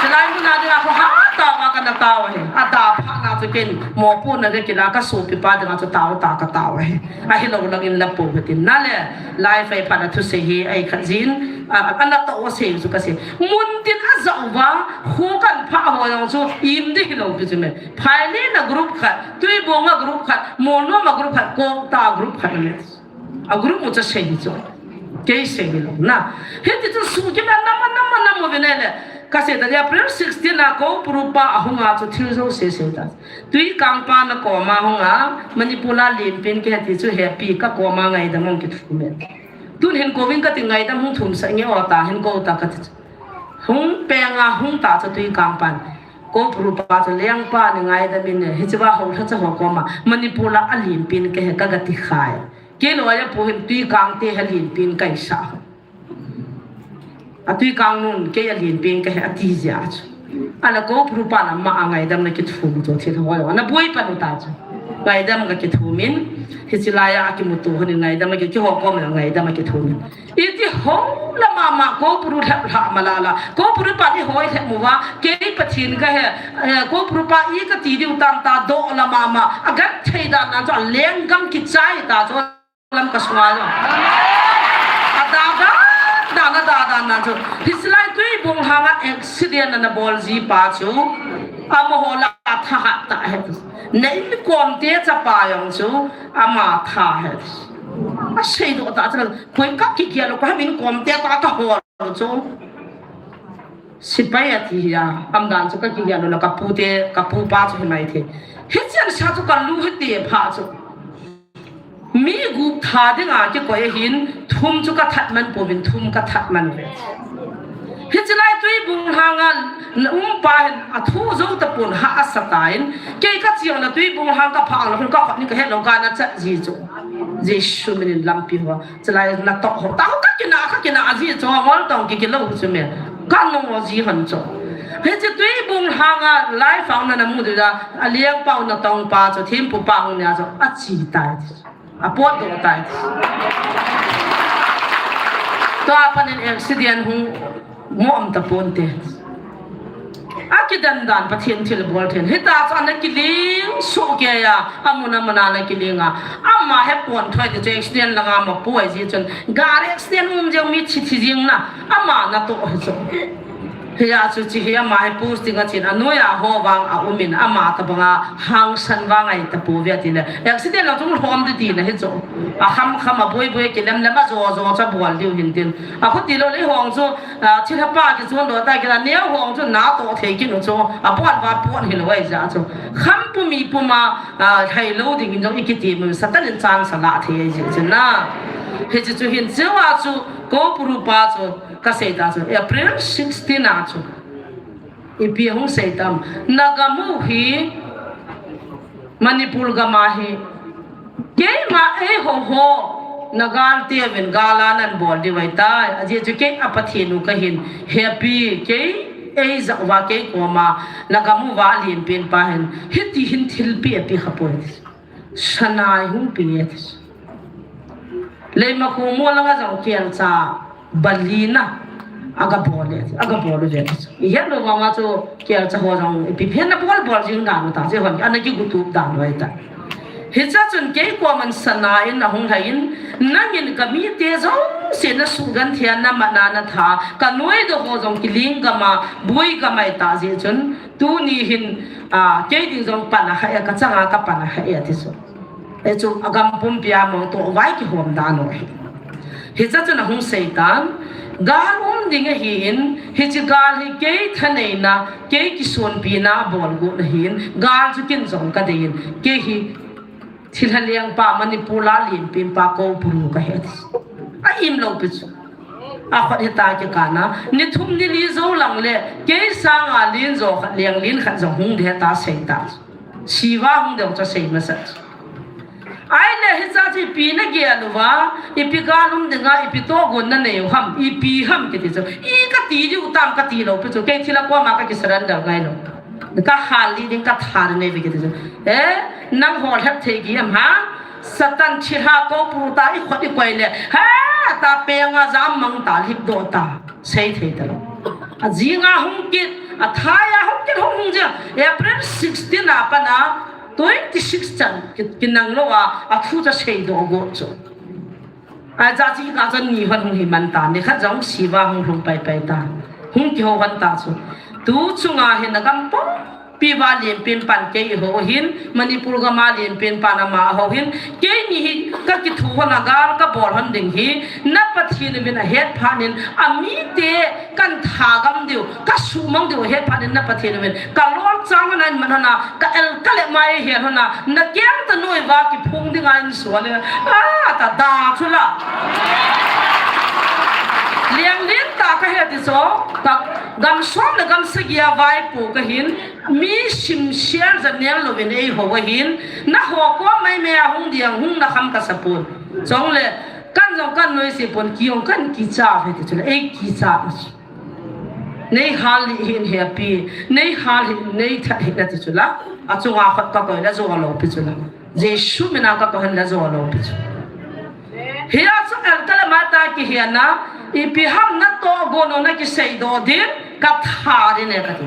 Chulai mun a ding a ko ha ta ma ka na tao he. A ta pha na chu ken mo pu na ke kila ka supi pa ding a chu tao ta ka tao he. Ahi lou lang in la po ka tin na le. Lai fai pha na thu sei hi ai khat jin. A, a na to o sei chu ka sei. Mun tin a ja uva, khu kan pha ho jong chu, im di hi lou pi chu me. Phailin a group khat, Tuibong a group khat, Molnom a group khat, Kokta a group khat me. A group mu cha sei hi chu. Kei sei hi lou na. Hiti chu su ki na na ma na ma na mu vin le. Ka sei ta dia April sixteen a ko puru pa a hung a chu thil jo sei sei ta. Tuikang pa na koma hung a, Manipur a limpin ke ti chu happy ka koma ngaidam hung kithu me. Tun hin kovin ka ti ngaidam hung thum sa nge o ta hin ko ta ka ti. Hung peng a hung ta cha Tuikang pan. Ko puru pa cha leng pa ni ngaidam in ne. Hiche va hung tha cha ho koma. Manipur a limpin ke he ka ga ti khai. Ke lo ya pu hin Tuikang te he limpin kai sa. A Tuikang nun ke a limpin ke he a ti jia chu. Ala ko puru pa na ma a ngaidam na kithum chu thil ho lo. Na boi pa nu ta chu. Ngaidam ka kithum in. Hiche lai a kimuto hon in ngaidam ka kiho kom na ngaidam ka kithum in. Iti ho la mama ko puru lhap lha malala. Ko puru pa ni hoi lhap mu va. Kei Pathen ka he. Eh, ko puru pa i ka ti diu tam ta do la mama. A gat thei dan nan chu a lenggam kichai ta chu lam ka sunga chu. A da da, da na da da nan chu. Hiche lai Tuibong hang a accident na bol ji pa chu. Amaho la tha ha ta he. Na in kom te cha pa jong chu. Ama tha he. A sei do ta chu. Koi ka kigel lou, ka min kom te ta ka ho lou chu. Sipai a ti hi a, am dan chu ka kigel lou la ka pu te, ka pu pa chu hi mai the. Hiche a sa chu ka lu hi te pha chu. Mi gup tha ding a kikoi ahin, thum chu ka that man pouvin, thum ka that man uve. Hiche lai Tuibong hang a, na um pa hin, a thu jo ta pon ha a sa ta in, kei ka chiang na Tuibong hang ka pha ang la, ka khut ni ka het lou ka na chat ji chu. Jesu min in lampi ho. Chulai na to ho. Ta ho ka kina, ka kina a ji chu, ngol tong ki ki lou chu me. Ka nung o ji hon chu. Hiche Tuibong hang a lai fang na na mu du da, a liang pau na tong pa chu, thim pu pa hung nia chu, a chi tai. A pot do tai. Tua pan in accident hung Mo am ta pon te. A kidan dan Pathen thil bol then. Hita chu ana kiling su ke ya. Amun amun ana kiling a. Ama he pon thoi ti chu accident langa ma poi ji chun. Gari accident um jeng mi thi thi jing na. Ama na to he chu. Hiya chu chi hi ama he posting a chin. Anoiya ho vang a umin ama ta banga hangsan vang ai ta po ve ti le. Accident la chung hom ti ti na he chu. A kham kham a boi boi kilem lem a jo jo cha bol diu hin tin. A khuti lou le hong chu. A, thilha pa kichun lou ta kila, neo hong chu na to thei kinu chu, a pon va pon hilou ai ja chu. Kham pum mi pum a, a, thei lou ding in jong i kiti mu, Satan in chance a la thei ai ji chu na. Hiche chu hin chua chu Koupuru pa chu kasei ta chu April sixteen a chu ipi hung sei tam. Nagam u hi Manipur gam a hi keima eiho ho nagal teuvin gal a nan bol diu ahitai. Ajeh chu kei a Pathen u kahin hepi, kei eijah uva kei koma nagam uva lenpen pa hin hiti hin thilpeh apeh khapoi. Sana hung peh e ti. Leimakhong mol langa jong kelcha balina aga bol e, aga bol uve ti. Ihet lou vanga chu kelcha ho jong ipi phen na bol bol jing dan u ta, hiche hon ana kigutup dan u ahitai. Hiche chun kei koman sana in ahung lhai in, nangin kamite jouse nasugenthei a namat na natha, kanoi doh ho jong kiling gam a, boi gam ahi ta jeh chun, tuni hin, a, kei ding jong pan akha e, kachanga kapan akha e ti chu. Hichu agam pumpi a mong toh vai kihom dan u ahi. Hiche chun ahung sei tan, gal um ding ahin, hiche gal hi kei thaneina, kei kisonpina bol got ahin, gal chu ken jong kadei in, kei hi thilha lengpa Manipur a lenpen pa Koupuru kahi ati. A im lou pi chu. Akhut hita kikana, ni thum ni li jou lang le, kei sanga len jo khat leng len khat jong hung ding ahi ta sei ta chu. Siva hung ding chu sei masa chu. Ahile hiche chu ipi nagel uva, ipi gal um dinga, ipi tohgon nanei u ham, ipi ham kiti chu. I kati diu tam kati lou pi chu, kei thilha koma kakisurrender ngai lou. Kahal lih ding katha nei uve kiti chu. Eh, nangho lhep thei gi em ha? Satan thilha Koupuru ta ikhut ikoi le. Ha, ta penga jam mang ta lhip doh ta. Sei thei talou. Ajinga hung kit, athai a hung kit hung hung jia. April sixteen a pat a twenty six chan ki, kinang lou a, athu chu seidoh got chu. Ajeh chu kikah chan ni hon hung hi man ta, ni khat jong siva hung lhung pai pai ta. Hung kihou hon ta chu. Tu chunga hin agam pumpi uva lenpen pan kei ihou hin, Manipur gam a lenpen pan ama ahou hin, keini hi kakithu hon a gal kabol hon ding hi, na Pathen uvin ahet phat in, amite kan thagam diu, kasuhmang diu ahet phat in na Pathen uvin, kalol chang hon a in man hon a, ka el ka le mai hian hon a, na keng ta noi uva kiphung dinga in sual e, a, ta da chu la. Liang lin ta kahi ati chu, ka gam som le gam sagi a vaipo kahin, mi sim sial ja nel louvin eihou ahin, naho kom mai mai a hung ding hung na kham kasa pon. Chule, kan jong kan noise pon, ki jong kan kicha uve ti chu la, ei kicha chu. Nei hal lih hih in hepi, nei hal hih in, nei that hih in ati chu la. Achunga khut kakoi le jou lou pi chu la. Jesu mina kakoi hen le jou lou pi chu. Hia chu el ka le mata kihian a, ipi ham natohgon u nakiseidoh ding, katha ding e kati.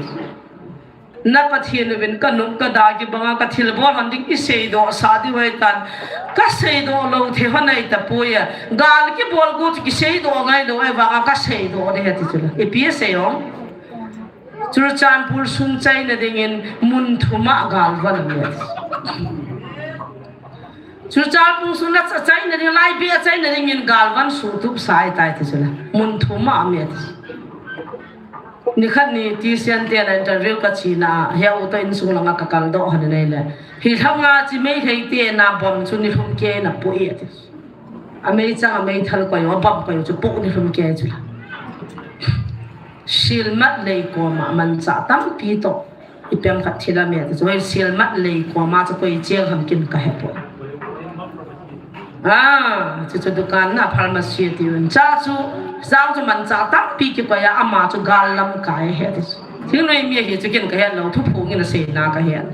Na Pathen uvin kanop kada kibanga kathilbol hon ding iseidoh sah diu ahitan. Kaseidoh lou thei hon ahi tapoi e. Gal kibol got chu kiseidoh ngai lou ahivanga kaseidoh ding ahi ti chu la. Ipi asei em? Churachandpur sung chaina dingin mun thum a galvan aum e. Churachandpur sung a chaina ding, Laipi a chaina dingin galvan suhtup sa ahitai ti chu la. Mun thum a aum e ti. Nikhat ni T C N te na interview kachena, hia u toh insung langa kakaldoh hon in ahile. Hi lhanga chi Meitei te na bomb chu nilhum kei na poh e ati. A meichang a meithal koi u, a bomb koi u chu poh nilhum kei chu la. Silmat lei koma manchah tampi toh. Ipi ham khat thil aum e ti chu, hoi Silmat lei koma chu koi cheng ham ken kahe poi. A, chu chu dukan na pharmacy ti un. Cha chu, cha chu manchah tampi kikoi a, ama chu gal lamkai ahi ti chu. Thingnoi mi ahi chu ken kahet lou, thuphong in asei na kahet.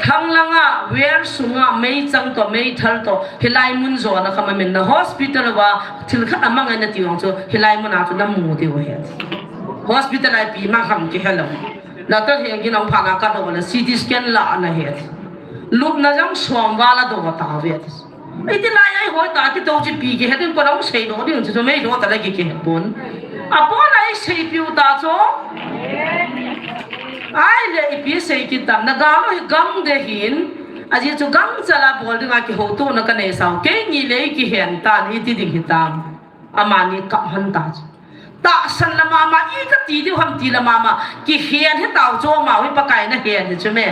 Khang langa, ward sunga, meichang toh, meithal toh, hilai mun jona kha mamin na hospital uva, thil khat amang e nati vang chu, hilai mun a chu namu diu ahi. Hospital a ipi mang ham kihe lou. Doctor hi gin ang phana kadoh le C T scan la ana het. Lupna jong som val adoh tauve. Iti lai ai hoi ta kito chi pi kihe ding ko nang seidoh ding chu meidoh ta le kihe pon. Apon ai seipiu ta chu. Ahile ipi sei kit tam na galo hi gang de hin. Ajeh chu gangchal a bol dinga kihoutona kanei sao. Keini le kihen tan iti ding hitam. Amani kap hon ta chu. Tahsan la mama i kati diu ham ti la mama. Kihen hi tao chu amau hi Pakai nahen hi chu me.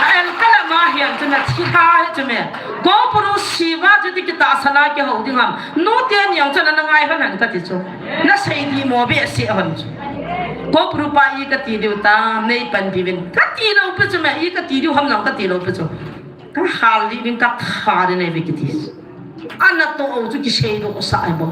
A el ka la ma Hian chu na thi tha hi chu me. Ko puru siva chu ti kitahsan a kihou ding ham. Nu te niang chu na na ngai hon han kati chu. Na sei di mo be se hon chu. Ko puru pa i kati diu ta nei pan pi vin. Kati lo pe chu me i kati diu ham nang kati lo pe chu. Ka hal di vin ka tha di nei ve kiti. Ana to o chu kisei do sa ai bo.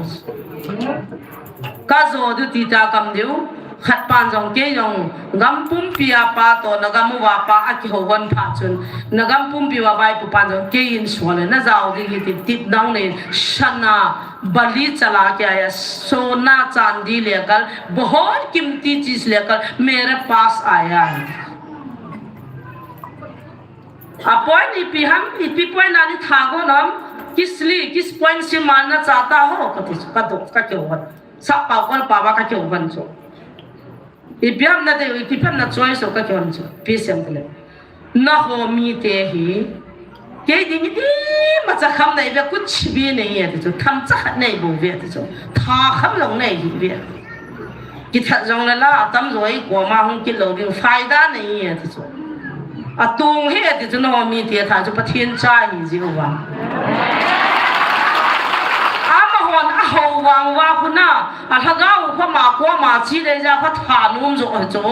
Ka zo diu ti ta kam diu. Khat pan jong kei jong gam pumpi a pa to na gam uva pa a kihou hon pha chun na gam pumpi uva vaipu pan jong kei in sual le na jao ding hi ti tip nang nei sana bali chala kya ya sona chandi le kal bahut kimti cheez le kal mere paas aaya hai. A point ipi ham, ipi point a ni tha go nam, kis li, kis point si malna chata ho, kati chu, ka do, ka kihou hon. Sa pa kon pa ba ka kihou hon chu. Ipi ham na de, ipi ham na choice ho ka kihou hon chu. Pi sem tele. Na ho mi te hi. Kei ding iti ma cha kham nei ve, kuch bhi nahi hai ti chu. Tham cha khat nei bo ve ti chu. Tha kham jong nei hi ve. Kithat jong le la, atam jo i koma hung kit lo ding, faida nei e ti chu. Atung hi e ti chu, na ho mi te tha chu Pathen cha hi ji uva. Amahon ahou vang uva khu na, a lhagao khu ma koma chi dei ja khu tha nom jo hi chu.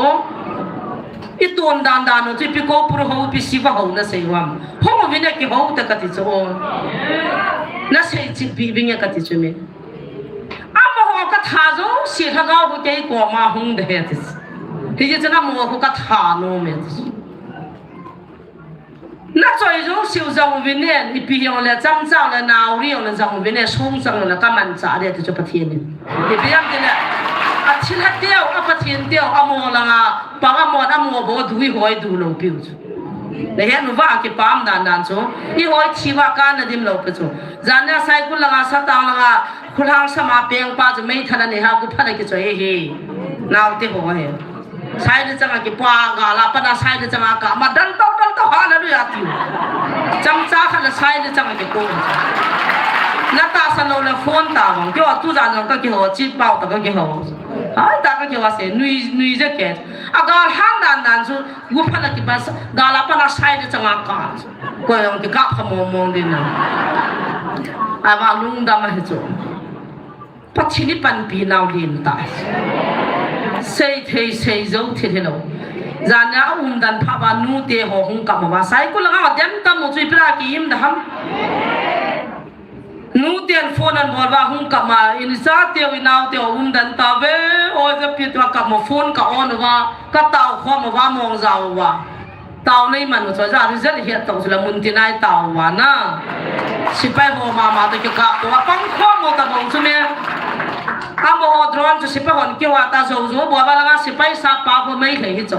I tun dan dan u chu ipi ko puru ho, ipi siva ho na sei uvam. Hung uvin e kihou ta kati chu. Na sei chi pi ving e kati chu mi. Amaho ka tha jouse lhagao khu kei koma hung de he ti. Hijeh chun amaho khu ka tha nom e ti. Na choi jouse u jong uvin e, ipi jong le chang chang le nauri jong le jong uvin e, sung chang le ka manchah de ti chu Pathen in. Ipi jam ti le, a thilha teu, a Pathen teu, amaho langa, pang amaho, amaho bou dui hoi du lou piu chu. Na het nu va kipam dan dan chu. I hoi thi va ka na dim lou pi chu. Jan nia Saikul langa, Satang langa, Khulhang sama peng pa chu meithal a nei ha, guphat a kichoi hi. Naote ho hi. Saile chang a kipa ga la, pana saile chang a ka ma dal tau, dal tau, hallelujah tiu. Chang cha khat la saile chang a kipo. Na tahsan lou le phone ta vang. Kio tu jan jong ka kihou, chi pau ta ka kihou. Hai ta ka kihou se, nui, nui je ke. A ga han dan dan chu, guphat a kipa, ga la pana saile chang a ka. Ko jong kikap kha mong mong din na. Ava lungdam ahi chu. Pathen i panpi nau lin ta. Sei thei sei jou thil hilou. Jan nia umdan pha va nute ho hung kap uva. Saikul langa dem tam u chu ipi ra ki im da ham. Nuten phone an bol uva hung kap ma. In sa teu i nau teu umdan ta ve. Oi ve pi tua kap mo phone ka on uva. Ka tao khom uva mong jao uva. Tao nei man u chu, ja result hi het tong chu la mun tin ai tao uva na. Sipai ho mama to kikap to, apang khom u ta bou chu me. Amaho drone chu sipai hon kiho ta jou jou, bou ba langa sipai sa pa ho mai lhei hi chu.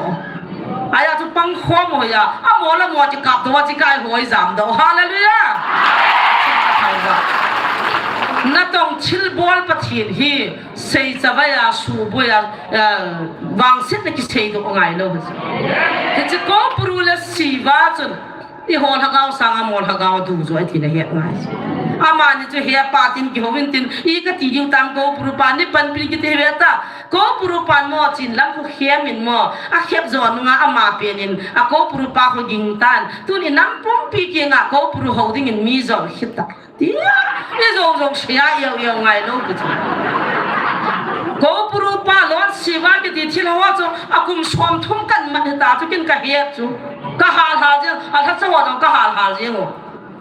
Aja chu pang khom u ya, amaho la mo kikap to, chi kai hoi jam do. Hallelujah. Natong thilbol Pathen hi. Sei chavai a, suboi a, eh, vangsetna kisei doh ngai lou. Hiche ko puru le siva chun, i ho lhagao sanga mo lhagao du jo ahi tina het ngai. Amani chu he pa tin kihou in tin, i kati diu tam ko puru pa ni panpi kiti ve ta. Ko puru pan mo chin lam khu khem in mo, akhep jo nunga ama pen in, a ko puru pa khu ging tan. Tuni nam pumpi kinga ko puru hou ding in mi jo khit ta. Tia, i jong jong sia iau iau ngai lou pi chu. Ko puru pa lon siva kiti thil ho chu, a kum som thum kan mat ta chu kin ka het chu. Ka hal hal jeng, a lha chau jong ka hal hal jeng u.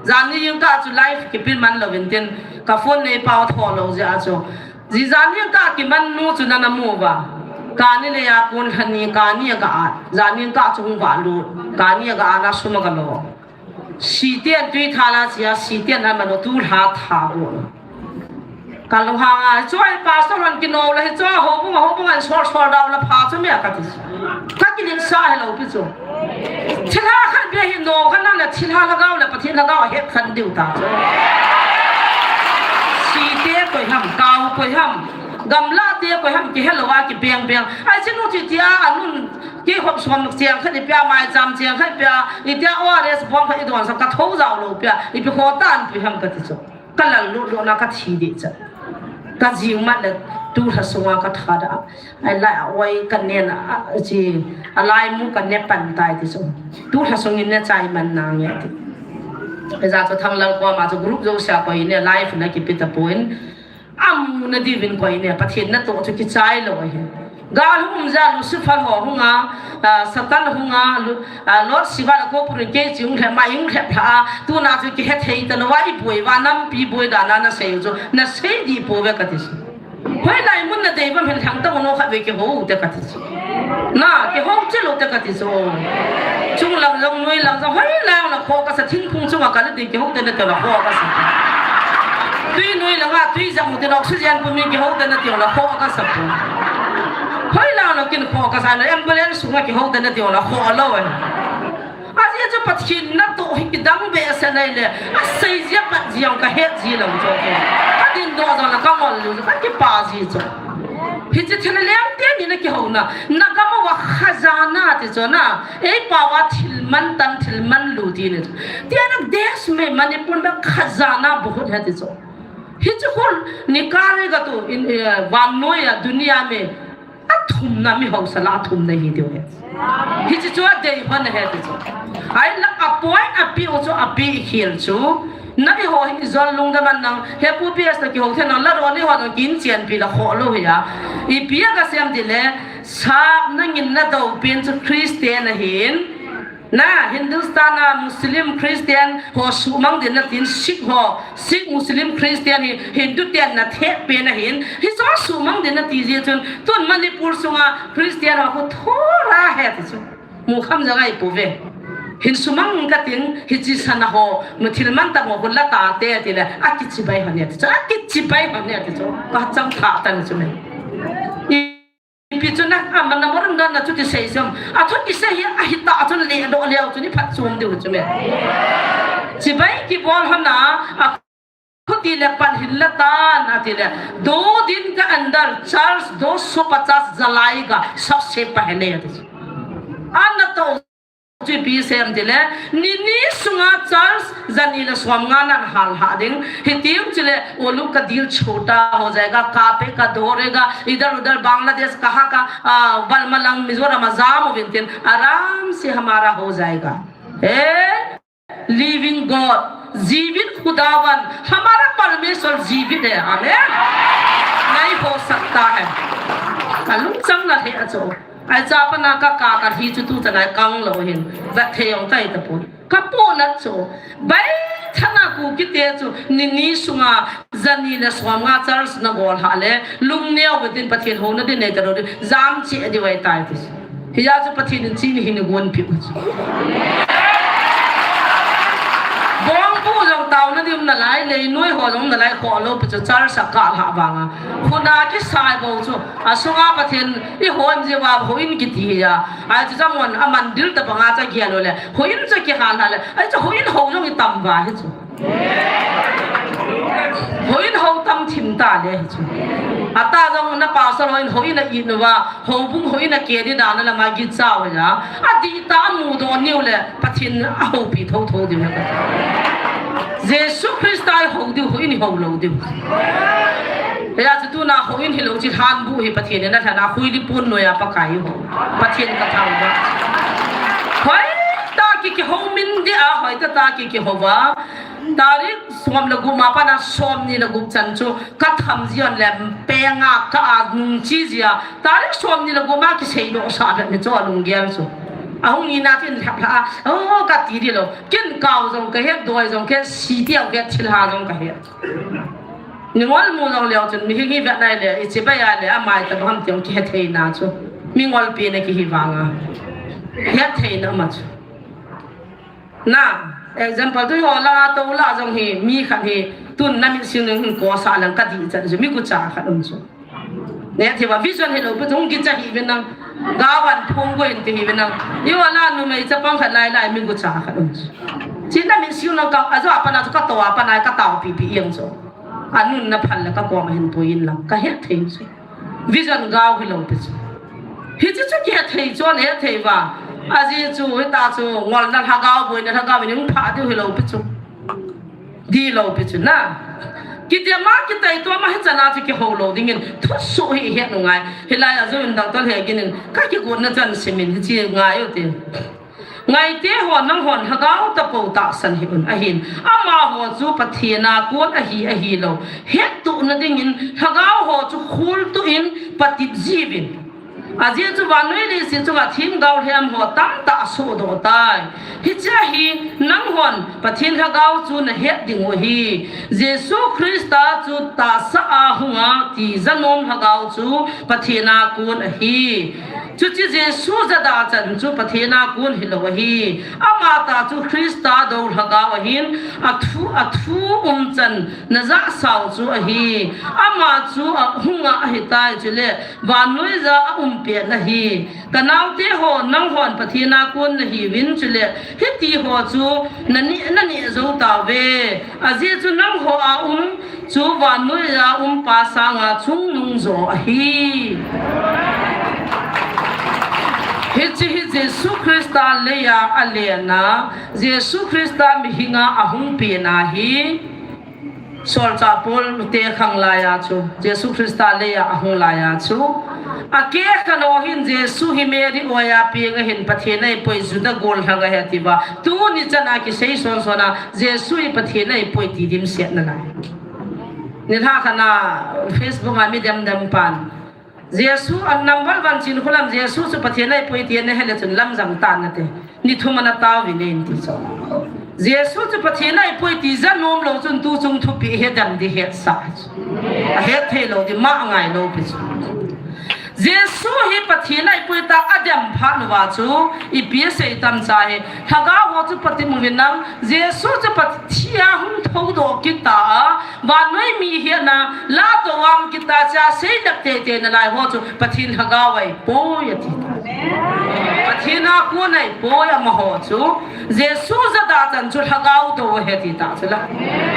Jan ni jeng ka chu live kipin man lou vin tin, ka phone nei pau tho lou jeh a chu. Ji jan ni ka kiman nu chu nana mu va. Kani le a kun lhani, kani a ka at. Jan ni ka chu hung va lu. Kani a ka at na sum a ka lo. Siten tui thala sia, siten a mano tu lha tha go. Ka lo hanga, choi pastor hon kino la hi cho, ho bung, ho bung an sol sol dau la pha chu me a kati. Ka kilin sa hello pi chu. Thilha khat bia hi no khan na thilha lhagao le Pathen lhagao het khan diu ta. Site koi ham, kau koi ham. Gamla te koi ham kihelou a kipeng peng. Ai chinu ti tia anun Kei khop som cheng khat i pia, mai cham cheng khat i pia, i tia O R S bong khat i don sa ka tho jao lou pia, ipi kho tan pi ham ka ti chu. Ka lal lut lut na ka thi di cha. Ka jing mat le tu lha sunga ka tha da. Ai lai a oi ka nen a, a, chi, a lai mu ka ne pan tai ti chu. Tu lha sungin ne chai man na nge ti. Ija chu Thanglal koma chu group jouse a koi ne live na kipe tapon. Amu na diuvin koi ne Pathen natoh chu kichai lou ahi. Gal hung um jeh a Lucifer ho hung a, ah, Satan hung a, Lu-, ah, Lord Shiva le Kopurin kei chi hung lhep ma hung lhep lha a, tuna chu kihethei talou a iboi uva nampi boi dan a nasei u chu, nasei dih pouve kati chu. Hoilai mun nadei uvam hin lhang tang u, khatvei kihou u te kati chu. Na, kihou cheh lou te kati chu. Chung lang jong, noi lang jong, hoilai a na kho kasa, thingphung chunga kal ding kihou te nati u na kho kasa. Tui noi langa tui jang u te na oxygen pum in kihou te nati u na kho kasa pon. Hoilai a na kin kho kasa na ambulance sunga kihou te nati u na kho lou e. Ajeh chu Pathen natoh hi kidang behseh nai le, asei jia pat jia ka het ji lou chu. Ka dindoh jong le ka ngol lou, ka kipa ji chu. Hiche thil leng teni na kihouna, na gam uva khajana ti chu na, ei pao a thil mantan, thil manlu ti ni chu. Tia na desh mein Manipur mein khajana bahut hai ti chu. Hiche khul nikale ga tu in, eh, vannoi a duniya mein athumna mi haosa la athumna hi diu ahi. Hiche chu adei hon ahi ti chu. Ahinla a point api u chu api khel chu. Na eiho hi ijol lungdam a nang, he pu P S na kihou thei nang, la ro ni ho nang kin chian pi la kho lou hi a. Ipi a kasem ti le, sap na ngin na dou pen chu Christian ahin. Na, Hindustan a Muslim Christian ho suhmang din na tin Sikh ho, Sikh Muslim Christian hi Hindu ten na thep pen ahin. Hicho suhmang din na ti jeh chun, tun Manipur sunga Christian ho khu thora he ti chu. Mu kham jang ahi pouve. Hin sumang ka tin, hiche sana ho, mu thil mantam ho khu la ta te ti le, akichibai hon e ti chu, akichibai hon e ti chu. Ka chang tha tan chu me. Ipi chu na, a, mana moran dan na chu ti sei sem. A thu ti sei hi, ahi ta chun le do leo chu ni phat chom diu chu me. Chibai kibol hon a, a khuti le pan hin la tan, ati le. दो दिन के अंदर चर्च, दो सौ पचास जलाएगा, सबसे पहले, ati. Ana to Chu ipi sem ti le, ni ni sunga church jani le som nga nan hal ha ding. Hiti um chu le, वो लोग का दिल छोटा हो जाएगा, कांपेगा, डरेगा, इधर उधर बांग्लादेश कहाँ का, आ, बल-, मलंग मिजोरम आ jam uvin tin, आराम से हमारा हो जाएगा। ए, living God, जीवित खुदावन, हमारा परमेश्वर जीवित है। आमीन। नहीं हो सकता है। Alung chang na he a chu. Ai cha pana ka ka ka hi chu tu cha nai kang lou hin. Vet thei jong tai tapon. Ka pona chu. Bai thana Kuki te chu ni ni sunga jani le som nga church na gol ha le. Lungneo ve tin Pathen houna din nei ta lou din. Jam che di vai tai ti. Hia chu Pathen in chi ni hin gon pi u chu. Bong pu jong tao na dim na lai le noi ho jong na lai kho lou pi chu church a ka ha vanga. Khuna kisai bou chu. Asunga Pathen i hon jeh uva houin kiti hi a. Ai chu jamon a mandil ta banga cha gel le. Houin cha kihal hal le. Ai chu houin hou jong i tam uva hi chu. Houin hou tam thim ta le hi chu. Ata jong na pastor houin houin a i nu va. Houbung houin a ke di dan a la ma gi chau hi a. A di ta a mu do niu le. Pathen a houpi tho tho diu hi ka. Jesu Christa i hou diu houin i hou lou diu. Hia chu tuna houin hilou chi lhan bu hi Pathen in a lhan a khui li pun noi a Pakai ho. Pathen ka thangvah. Hoi ta ki kihou min di a hoi ta ta ki kihou va. Tarik som le gup ma pana som ni le gup chan chu ka tham ji on le penga ka a nung chi jia. Tarik som ni le gup ma kisei doh sa le ni chu a lunggel chu. Ahung ni na tin lhap lha a. Oh, ka ti di lou. Kin kau jong ka het, doi jong ka het, si tiang ka het, thil ha jong ka het. Ni ngol mu jong leo chun, mi hi ngi vet nai le, i chibai a le, amai ta bang ham tiang ki het thei na chu. Mi ngol pi na ki hi vanga. Het thei na ma chu. Na, example tu ho la, to la jong hi, mi khat hi, tun na mi sing nung ko sa lang ka di chan chu, mi ku cha khat um chu. Ne, thei va vision hilou pi chung ki cha hi ve nang. Gavan phung ko in ti hi ve nang. I va la numei chapang khat lai lai mi ku cha khat um. Chi na mi siu nang ka, a jo a pana chu ka to a pana ka tao pi pi iang chu. A nun na phal la ka ko ma hin pui in lang. Ka het thei chu. Vision gao hilou pi chu. Hichu chu ki het thei chu, ne thei va. Ajeh chu, hita chu, ngol na lhagao, boi na lhagao, ni hung pha diu hilou pi chu. Di lou pi chu na. Kidem a, kitaito ma, hichan a chu kihou lou dingin thusoh hi ihet u ngai. Hilai a jong in doctor Hegin in, kakigotna chan simin hiche ngai u tin. Ngaite ho, nanghon lhagao tapou tahsan hih un ahin. Amaho chu Pathen a kon ahi, ahilou hettohna dingin lhagao ho chu kholtoh in patep jiuvin. Ajeh chu vannoi leiset chunga themgao lhem ho tamtah asohdoh tai. Hichea hi nanghon Pathen lhagao chu nahet diu ahi. Jesu Christa chu tahsa a hunga tija nom lhagao chu Pathen a kon ahi. Chuche Jesu jada chan chu Pathen a kon hilou ahi. Amatah chu Christa dou lhagao ahin, athu, athu umchan najahsau chu ahi. Ama chu ahunga ahitai, chule vannoija aum pet ahi. Kanaote ho, nanghon Pathen a kon nahiuvin, chule hitiho chu naneh, naneh jou tauve. Ajeh chu nangho a um chu vannoija um Pa sanga chungnung jo ahi. Hiche hi Jesu Christa leiya alen a, Jesu Christa mihinga ahung pen ahi. Solchah Paul te khang laiya chu, Jesu Christa leiya ahung laiya chu, akehkhanho hin Jesu hi Mary oiya peng ahin Pathen a eipoi Juda gollhang ahi atiuva. Tuni chana kisei sonson a Jesu hi Pathen a eipoi ti dimset nalai. Nilhah khat a Facebook a mi demdem pan, Jesu a number one Chinkholam, Jesu chu Pathen a eipoi ti ana hile chun lamjang tan nate. Ni thum ana taovin ahin ti chu. Jesu chu Pathen a eipoi tija nom lou chun tuchung thupeh hi dem ding hetsah chu. Ahet theilou ding, ma angailou pi chu. Jesu hi Pathen a eipoi tia adem phat uva chu ipi asei tam cha hi. Lhagao ho chu patep uvin lang, Jesu chu Pathen a hung thoudoh kit ta a, vannoi mi hetna ladoh vang kit ta cha, seilep teitei nalai ho chu Pathen lhagao a eipoi ati ta. Pathen a kon a eipoi amaho chu. Jesu jada chan chu lhagao dou ahi ati ta chula.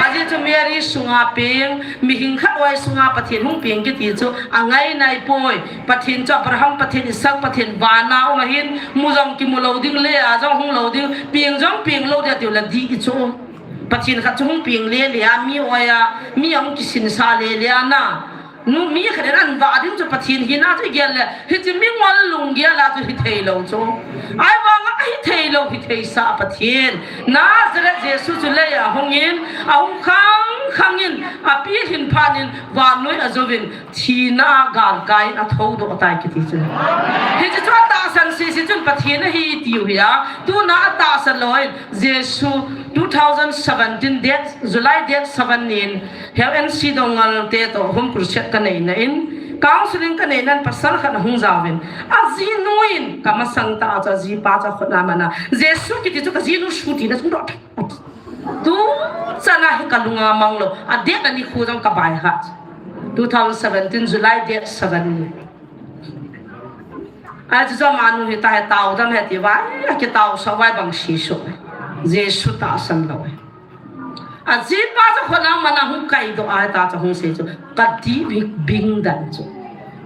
Ajeh chu Mary sunga peng, mihem khat oi sunga Pathen hung peng kiti chu angaina ahipoi. Pathen chu Abraham Pathen, Isaac Pathen, vana um ahin, mu jong kimu lou ding, leiya jong hung lou ding, peng jong peng lou ding atiule dih chu. Pathen khat chu hung peng lele a, mi oiya, mi ahung kisinsah lele a na. Nu, mi khat in an vah ding chu Pathen hina chu igel le, hiche mingol lunggel a chu hithei lou chu. Ahivanga ahithei lou, hithei sah Pathen. Nazareth Jesu chu leiya ahungin, ahung khang khangin, apilhin phatnin, vannoi ajouvin, thina a galkai in athoudoh tai kiti chu. Hiche chu atahsan sese chun Pathen ahi tiu hi a, tuna atahsan lou in, Jesu two thousand seventeen date, July date seven nin, Hel N C Dongal te toh home crusade kaneina in, counseling kaneina in pasal khat ahung jaovin. Ajinu in kamasang tah a chu ajipa chu akhut a amana. Jesu kiti chu kajinu suti na sung doh. Tuchan a hi kalunga mang lou. A date a nikho jong kabaikha. Two thousand seventeen July date seven ni. Achu chu amanu hita hi taodam ahi atiuva, akitaosah uva bang sisuh. Jesu tahsan lou. Ajipa chu khut a amana hung kaidoh a hita chu hung sei chu. Kadih bing dan chu.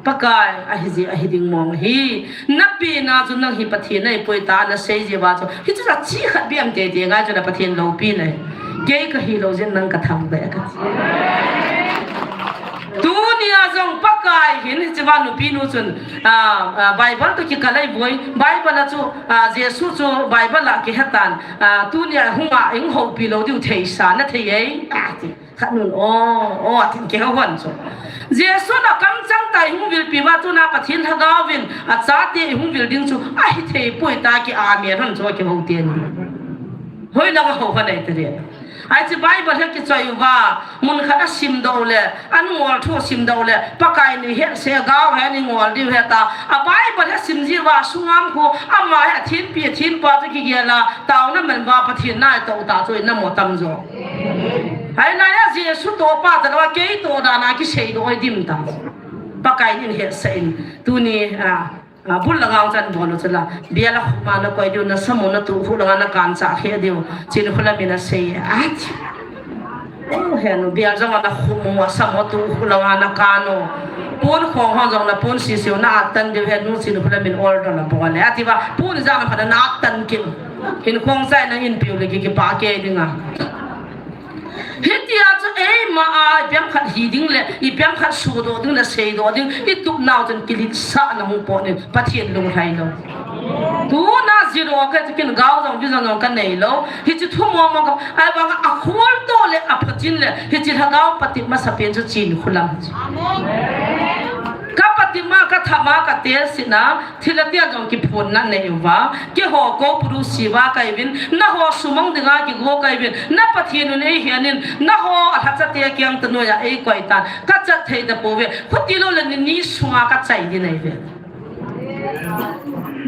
Pakai, ahi jeh, ahi ding mong ahi. Napena chu nang hi Pathen a eipoi tia nasei jeh uva chu. Hichu chu chi khat beh teitei ngai chu na Pathen loupina ahi. Kei kahilou jeh in nang kathangvah e kati. Tunia jong Pakai hin hichea nupi nu chun, ah, ah, Bible toh kikah a eivui, Bible a chu, ah, Jesu chu Bible a kihetan, ah, tunia hunga eihoupi lou diu theisa nathei e, ati. Khat nun, o, o, atin kihou hon chu. Jesu in akamchang tah a eihung vilpi uva chu na Pathen lhagao vin achate eihung vil ding chu ahithei poi tia ki amen hon chu kihou teni. Hoilang a hou hon ahi teni. Hiche Bible hi kichoi uva, mun khat a simdoh le, an ngol thu simdoh le, Pakai in ihet seh gao hi eingol diu ahi tia. A Bible hi sim jiuva sungam khu, ama hi athenpi, athenpa chu kigel a, taona man uva Pathen na itoh ta chu inamo tamjo. Ahinai a Jesu tohpa talou a kei toh dan a kiseidoh ahi dim ta. Pakai in hetsah in tuni, a, a, bul langa chan bol u chula. Bial a khum a nakoi diu, nasamo natu khu langa nakan chah khe diu. Chinkholam in asei e, ati. O, henu, bial jong a nakhum u, asamo tu khu langa nakan u. Pon khong hon jong napon sisiu na atan diu henu, Chinkholam in order nabol e. Atiuva, pon jong a phat na atan kit u. Hin khong chai na inpiu le ki kipah kei ding a. Hitia chu eima a ipi ham khat hi ding le, ipi ham khat sodoh ding le, seidoh ding, itup nau chun kiletsahna hung pot in, Pathen lunglhai lou. Tuna zero ka chu kin gao jong, vision jong ka nei lou. Hiche thu mong mong ka, ahivang a kholtoh le aphachin le, hiche lhagao patep masapen chu Chinkholam. Ka patep ma, ka thama, ka tesina, thilha tia jong kiphonna nei uva. Keiho Koupuru Siva kahiuvin, nangho sumang dinga kigo kahiuvin, na Pathen un eihen in, nangho alhacha te kiang tanoiya eikoi tan, ka chat thei tapouve. Khuti lou le ni ni sunga ka chai ding ahiuve.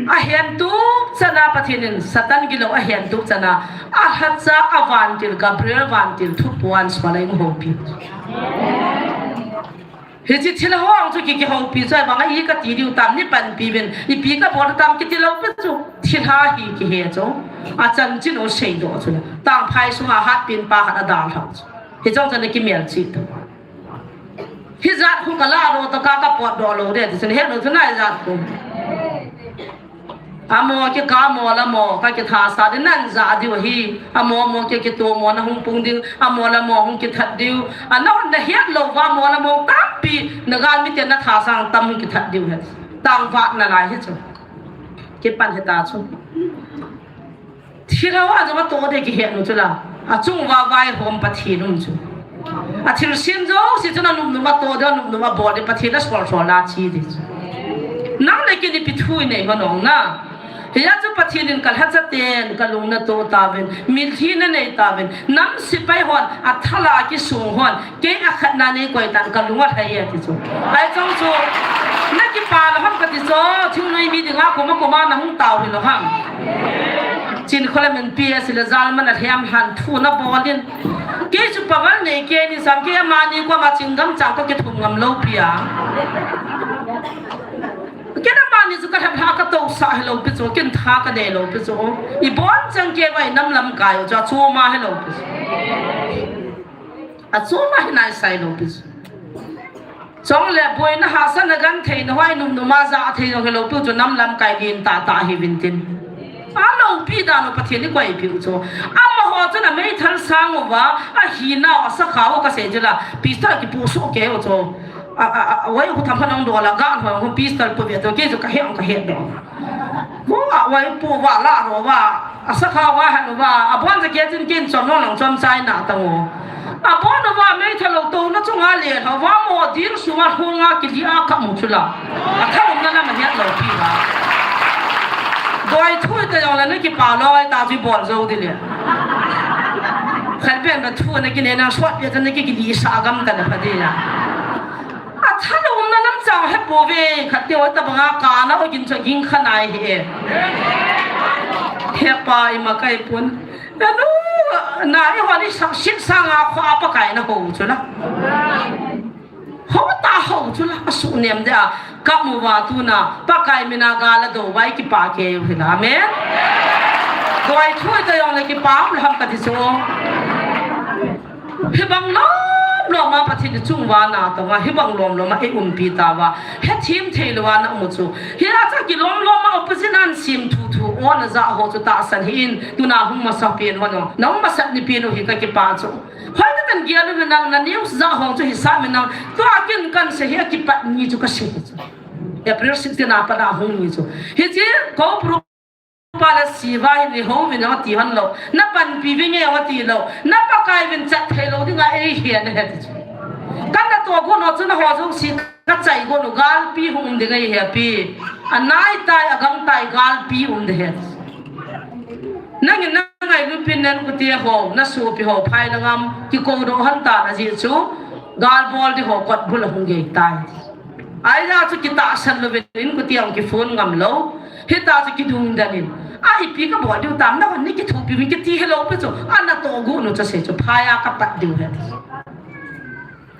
Ahentup chana Pathen in Satan gilou ahentup chana, alhacha a vantil Gabriel vantil thupuan smalai houpi. Hiche thilha ho chu ki, kihoupi chu ahivang a i kati diu tam, nei panpi uvin, ipi kabol tam kiti lou pi chu, thilha hi kihe chu, achanchin u seidoh chu le, tangphai sunga hatpen pa khat adalhah chu. Hiche chu nei kimelchih tu. Hijat khu kala lou toh ka, kapotdoh lou de, ti chu nei het lou chu na hijat khu. Amo kikah mo la mo, ka kithasa ding nan ja diu ahi. Amo mo ki, kitomo na hung pung ding, amo la mo hung kithat diu. Ana hon na het lou va mo la mo tampi, na galmi ten na thasang tam hung kithat diu ahi. Tangvah nalai hi chu. Kipan hita chu. Thilha ho a jong atoh de kihet nu chu la. Achung uva vaihom Pathen um chu. Athilsem jouse chu nanop nop a toh de, nanop nop a bol de, Pathen a sol sol a che de chu. Nang le kei in ipi thu inei hon ong na. Hia chu Pathen in ka lhacha ten ka lung natoh tauvin, mitlhi nanei tauvin, nam sepai hon, athala kisung hon, kei akhatna neikoi tan ka lung alhai e ti chu. Ahi chang chu, na kipa lou ham kati chu, thingnoi mi dinga koma koma nahung tao hilou ham. Chinkholam in P S le jal man a lhem lhan thu nabol in. Kei chu power nei kei ni sam, kei amani koma chingam chang ka kithum ngam lou pi a. Kei amani chu ka lhep lha ka tousah hilou pi chu, kin tha ka nei lou pi chu. Ibon chang kei vai nam lamkai u chu, achoma hilou pi chu. Achoma hi naisai lou pi chu. Chule boina hahsatna genthei na hoi num num a ja thei jong hilou pi u chu, nam lamkai len tah tah hiuvin tin. Aloupi dan u Pathen in eikoi piu chu. Amaho chun ameithal sang uva, ahinau, asakhau kasei chu la, pistol kipu soh kei u chu. A, a, a, wai khu tham pha nong do la, ga hoi khu pistol pu ve to, kei chu kahe, kahe do. Vo a, wai pu va la ro va, asakhau va han va, abon ja kei chun kin chom nong nong chom chai na ta ngo. Abon uva meithal lou touna chunga le, hava mo dil sunga hunga kili a kamu chu la. Athalumna lam ahet lou pi va. Doi thui ta jong la na kipa lou ai ta chu bol jou di le. Khat pen ba thu na kinei na sot pia ta na ki kili sa gam ta na pha di la. Athalumna lam chang he pouve, khat te oi ta banga ka na o gin cha ging kha nai he. He pa imakai pun. Nanu, na i hon i sak sit sanga kho a Pakai na ho chu la. Ho ta ho chu la, asuh nem de a, kamu va tuna, Pakai mina ga la do vai kipa kei u hi la. Amen. Doi thui ta jong le kipa um lou ham kati chu. Hibang lom lom a Pathen chunga na tonga, hibang lom lom a eiumpi tauva. Hethem thei lou a na um u chu. Hia cha kilom lom a opposition an sim thu thu o na ja ho chu tahsan hi in, tuna hung masa pen ho no. Na hung masat ni pen u hi ka kipa chu. Hoi ka kan gel u nang na news ja ho chu hisah mi nang. Tua kin kan sei hi a kipat ni chu ka sei chu. April sixteen a pat a hung ni chu. Hiche Koupuru pa le Siva hi ni ho mi na ti hon lou. Na panpi vinge wa ti lou. Na Pakai vin chat thei lou dinga eihe na he ti chu. Kan natoh got u chu na ho jouse ka chai got u galpi hung um ding eihe pi. Anai tai, agang tai galpi um de he. Nangin na ngailut pin nan kute ho, na sopi ho, phai na ngam, kikou doh hon ta na ji chu, gal bol di ho kot bul a hung gei tai. Ahi ja chu kitahsan louvin in kutiang kiphone ngam lou. Hita chu kidung dan in. A ipi ka bol diu tam na hon ni kithopi uvin kiti helou pi chu. Ana toh got u chu sei chu phai a ka pat diu he.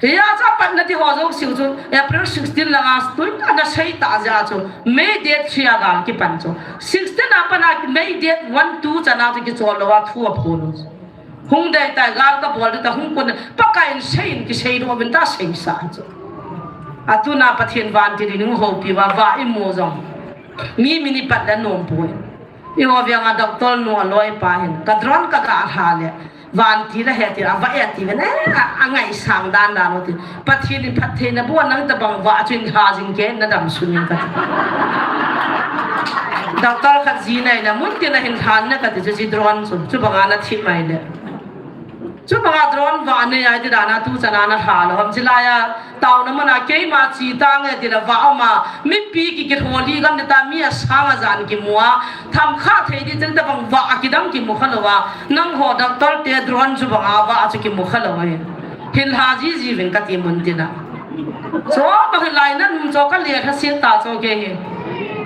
Hia chu a pat na ti ho jouse chu April sixteen langa tun ana sei ta ja chu May date three a gal kipan chu. Sixteen a pat a May date one two chana chu kichol lou a thu aphon u chu. Hung dei tai gal ka bol ding ta hung kun Pakai in sei in kisei doh uvin ta sei sa chu. Atuna Pathen vantil in hung houpi uva va imu jong. Mi min ipat le nom poi. Eiho veng a doctor nu aloi pa hin. Ka drone ka ga lha le. Vantil ahi ati, avah e ati ven, eh, a, angaisang dan dan u ti. Pathen in phattheina boh nang tabang vah chu in ha jing kei, nadam sun in kati. Doctor khat ji nei le, mun tin ahin lhan na kati chu, ji drone chu, chubanga nathi mai le. Chubanga drone vah nei ai ti dan a tu chan a nalha lou ham, chilai a taona mun a keima chi tange ti le vah um a, mipi ki, kilholi gam ni ta mi asang ajan kimu a, tham kha thei di chang tabang vah a kidang kimu kha lou a, nangho doctor te drone chubanga vah chu kimu kha lou ahi. Hin lha ji ji vin kati mun tin a. Cho bang hilai na num cho ka le lha sin ta cho ke hi.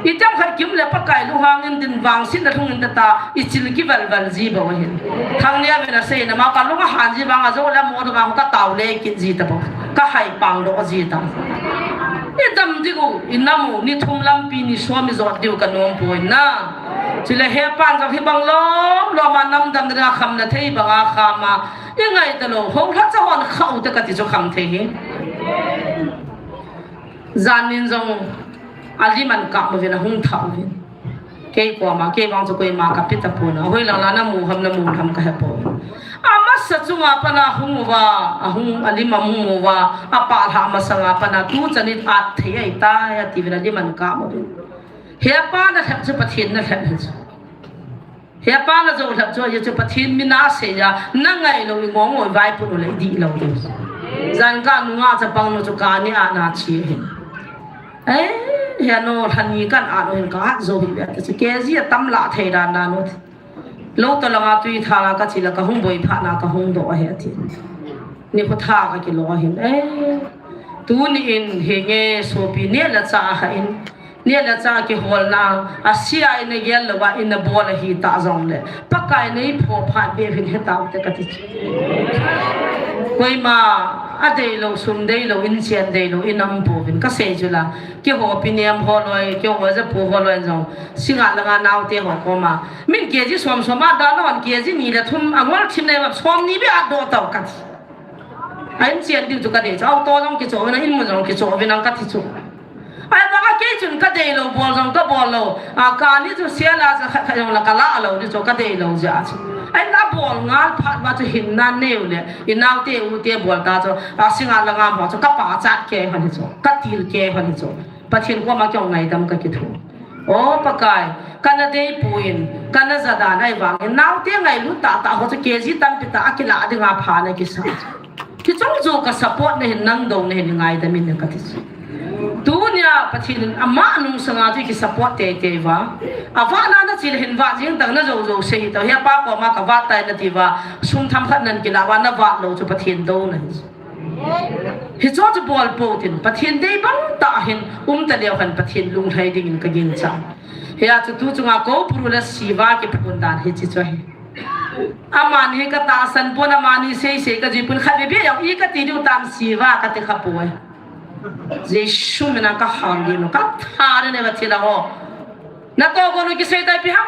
I chang khat kim le Pakai lu hang in tin vang sin na lhung in ta ta, i chil kival val ji bou ahin. Thang nia vin asei na ma ka lung ahan ji vang a jo le mo dong a ka tau le kit ji ta bou. Ka hai pang doh ji ta. I dam diu, i nam u, ni thum lampi ni som i jot diu ka nom poi na. Chule he pan jong hi bang lom lom a nam dam ding a kham na thei bang a kham a. I ngai ta lou, ho lha cha hon khau te kati chu kham thei hi. Jan nin jong a lim an kap uvin ahung thah uvin. Kei koma, kei vang chu koima ka pi ta pon a. Hoi lang la na mu ham na mu ham ka he poi. Amasa chunga pana hung uva, ahung a lim a mu uva, a pah lha masanga pana tu chan in at thei ahi tai ati vin a lim an kap uvin. He pa na lhep chu Pathen na lhep hi chu. He pa na jo lhep chu, ahi chu Pathen min a sei a, na ngai lou i ngong oi vai pun u le i di lou di. Jan ka nunga chapang nu chu ka ni a na chi hi. Eh, he no lhan ni kan a no hin ka at jo hi ve ta chi. K G a tam la thei dan dan u. Lou to langa tui tha la ka chi la ka hung boi pha na ka hung doh ahi ati. Ni khu tha ka kilo ahin. Eh, tuni in hi nge sopi ne la cha ha in. Neh le chah kiholna, asia in agel louva in abol ahi tah jongle, Pakai in eiphoh phat bep hin hetau te kati chu. Koima adeilou, sum deilou, inchen deilou, in aum pouvin kasei chu la. Keiho pi nem ho loi, keiho japu ho loi jong, singa langa naote ho koma. Min K G som som a dalou hon K G ni le thum angol thim le som ni bep adoh tau kati. A inchen diu chu kadei chu, auto jong kichoh uvin, in mun jong kichoh uvin ang kati chu. Ahivanga kei chun kadeilou, bol jong kabol lou. A, kani chu sela ja khat khat jong la kala lou di chu kadeilou jeh a chu. Ahin abol ngal phat uva chu hinna neiu le, inaote ute bol ta chu, a, singa langa ho chu kapachat kei hon hi chu, katil kei hon hi chu. Pathen koma keiho ngaidam kakithu. O Pakai, kana deipu in, kana jadan ahivangin, naote ngailut tahtah ho chu K G tampi tah akilah dinga pha nakisa. Kichong jo ka support nahin, nang dong nahin, ngaidam in kati chu. Tunia Pathen in ama nungsanga chu kisupport teitei uva. Avahna nachi le hin vah jing tang, najou jou sei tau. Hepa koma kavat tai nati uva. Sum themkhat nahin kilah uva, navat lou chu Pathen douna ahi. Hicho chu bol pou tin, Pathen dei bang tah hin um taleu hen Pathen lunglhai dingin kaginchah. Hia chu tu chunga Koupuru le Siva kiphun dan hiche chu ahi. Amani katahsan pon, amani seisei kajui pon, khatvei beh jong i kati diu tam Siva kati kha poi. Jesu mina kahal diu, katha de neva thila ho. Natoh konu kisei tai pi ham.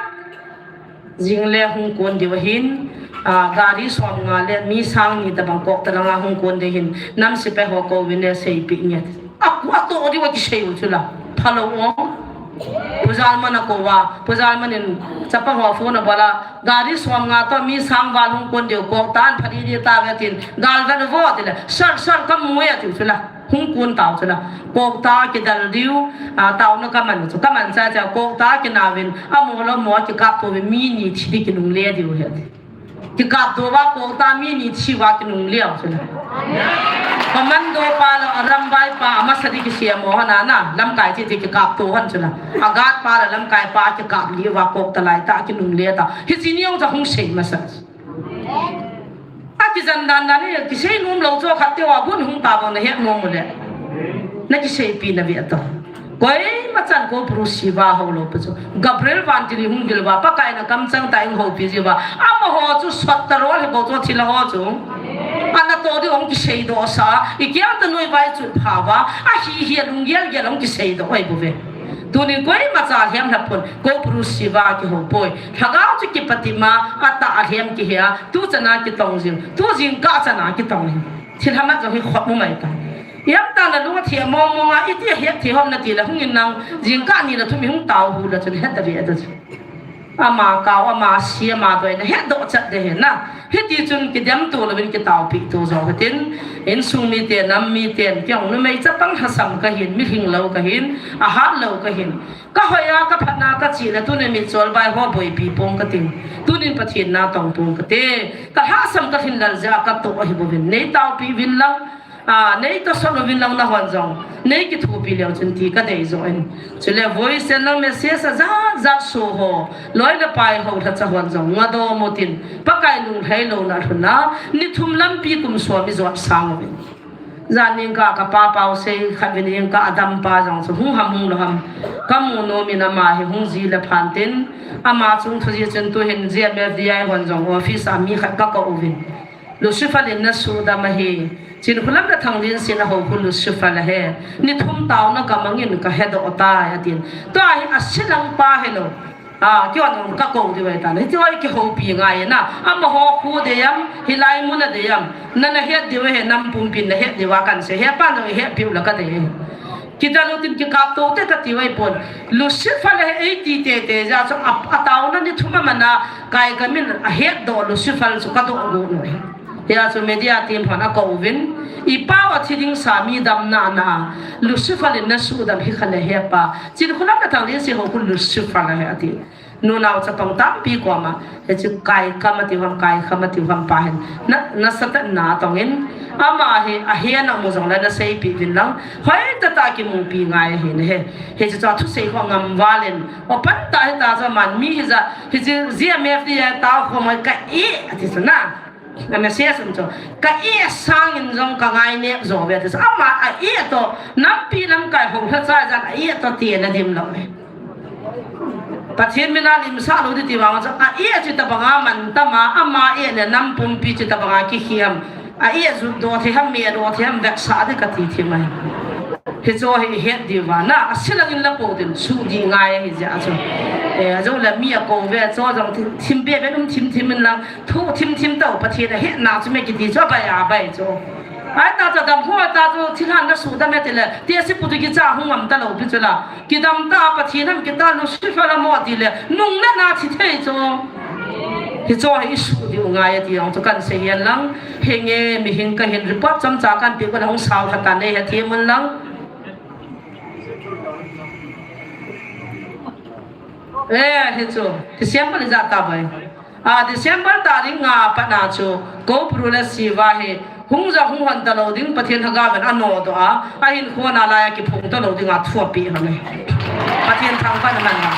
Jingle hung kon diu ahin, a, gari som nga le mi sang ni tabang Kokta langa hung kon diu ahin, nam sepai ho kouvin le seipeh nge. Aku atoh diu akisei u chu la. Phalou o. Pu Jalman akou a, Pu Jalman in chapa ho phone abol a, gari som nga toh mi sang val hung kon diu Kokta an phadi di tave tin, galvet uvo tile, sir, sir, kamu e ati u chu la. Hung kon tau chu la. Kokta kidal diu, a, taona kaman chu. Kaman cha cha Kokta kinauvin, amo lou mo kikap touvin mi ni thi di kinungle diu ahi. Kikap tou va Kokta mi ni thi uva kinungle u chu la. Commando pa lou, arambai pa, amasa di kisemo hon a na, lamkai thi di kikap tou hon chu la. Agat pa lou, lamkai pa kikap li uva Kokta lai tah kinungle ta. Hiche ni jong cha hung sei masa. Akijan dan dan in, kisei nom lou chu khat teu a gun hung ta vang nahet nom u le. Nakiseipi nave tau. Koima chan Koupuru Siva hou lou pa chu. Gabriel vantil in hung vil uva, Pakai in akamchang tah in houpi ji uva. Amaho chu sot ta lou hi bou chu thil ho chu. Anatoh diu hung kiseidoh sah, i kiang ta noi vai chu pha uva. Ahi hi alung gel gel hung kiseidoh ahi bou ve. Tunin koima cha lhem lhap pon, Koupuru Siva kihou poi. Lhagao chu kipatima, atah alhem kihe a, tu chana kitong jing, tu jingkah chana kitong jing. Thil hamat jong hi khop mu mai ta. Iam ta na lung athi mong mong a, iti ahet thi hom nati la hung in nang, jingkah ni la thum i hung tau hu la chun het ta ve ta chu. Ama kau, ama si, ama doi nahet doh chet ding ahi na. Hiti chun kidem to louvin kitaopi to jong hitin, insung mite, nam miten, kei jong numei chapang lhasam kahin, mi lhinglou kahin, ahatlou kahin. Ka hoi a, ka phatna ka chih le, tunin mitchol bai ho boipi pong kating. Tunin Pathen na tong pong kate. Ka lhasam ka lhin lal jeh a ka toh ahi bouvin. Nei taopi uvin lang, a, nei tosot uvin lang nahon jong. Nei kithopi leu chun ti ka dei joh in. Chule voice in lang message ajat jat so ho. Loi le pai ho lhacha hon jong. Nga do mo tin. Pakai lunglhai louna lhun a. Ni thum lampi kum som i jot sang uvin. Jan ning ka, ka pa pau sei khat vin ing ka, adam pa jong chu hung ham hung lou ham. Ka mu nom in ama hi hung ji le phan tin, ama chung thu ji chun tuhin G M F D I hon jong office a mi khat ka kou uvin. Lucifer in na sudam ahi. Chinkholam le Thangdinsina hou khu Lucifer ahi. Ni thum taona ka mangin ka hedoh tai atin. Tua hi a silang pa hilou. A, kei jong ka kou diu ahi tan. Hiti ho i kihoupi ngai na. Amaho khu dei am, hilai mun a dei am. Na na het diu ahi, nam pumpin na het diu a kan sei. Hepa jong i hetpiu la ka dei. Kidal utin kikap to te ka tiu ahi pon. Lucifer le hi eiti tete jeh chun a, a taona ni thum a mana kai kamin a hetdoh Lucifer chu ka doh got u ahi. Hia chu media team hon a kou uvin, i pau a thi ding sa mi damna na, Lucifer in na sudam hi kha le hepa, Chinkholam le Thangdinsina hou khu Lucifer ahi ati. Nunau chapang tampi koma, hichu kai kam ati ham, kai kam ati ham pa hin, na, na satan na tongin, ama hi, a hena mu jong le na seipi uvin lang, hoi tata kimupi ngai ahi ne he. Hichu chu a thusei ho ngam valin, o pan ta hi ta chu man mi hi ja, hichu G M F D I a ta ho mai ka i, ati chu na. A message um chu, ka i sangin jong ka ngai nep jo ve ti chu. Ama a i to, nampi lamkai hou lhacha jan a i to ti na dim lou e. Pathen mina limsah lou di ti vang chu, a i chu tabanga man tama, ama i le nam pumpi chu tabanga kikhiam. A i ju do thei ham, mi do thei ham, veksa di ka ti thim ahi. Hichu hi het diu va na, a silangin la po din, su di ngai ahi jeh chu. E, a jo la mi a kou ve, chu jong thim, thim be be um thim thim in lang, Thu thim thim tau, Pathen a hetna chu me kiti chu a bai a bai chu. Ai ta chu dam ho ta chu thilhan na sudam e ti le, ti a si pu chu kicha hung ngam ta lou pi chu la. Kidam ta Pathen ham kita Lucifer a mo ti le, nung le na thi thei chu. Hichu hi i su diu ngai ati jong chu kan sei hian lang. Henge mihing ka hin report chomcha kan pe ko la hung sao kha ta nei ha thi mun lang. Eh, hichu. Ti siam pa ni ja ta bai. A, December tarik nga pat na chu, Koupuru le Siva hi, hung ja hung hon ta lou ding, Pathen Lhagao in a nodoh a, a hinkhua lai a kiphong ta lou ding a thu a peh hon e. Pathen thangvah in aman a.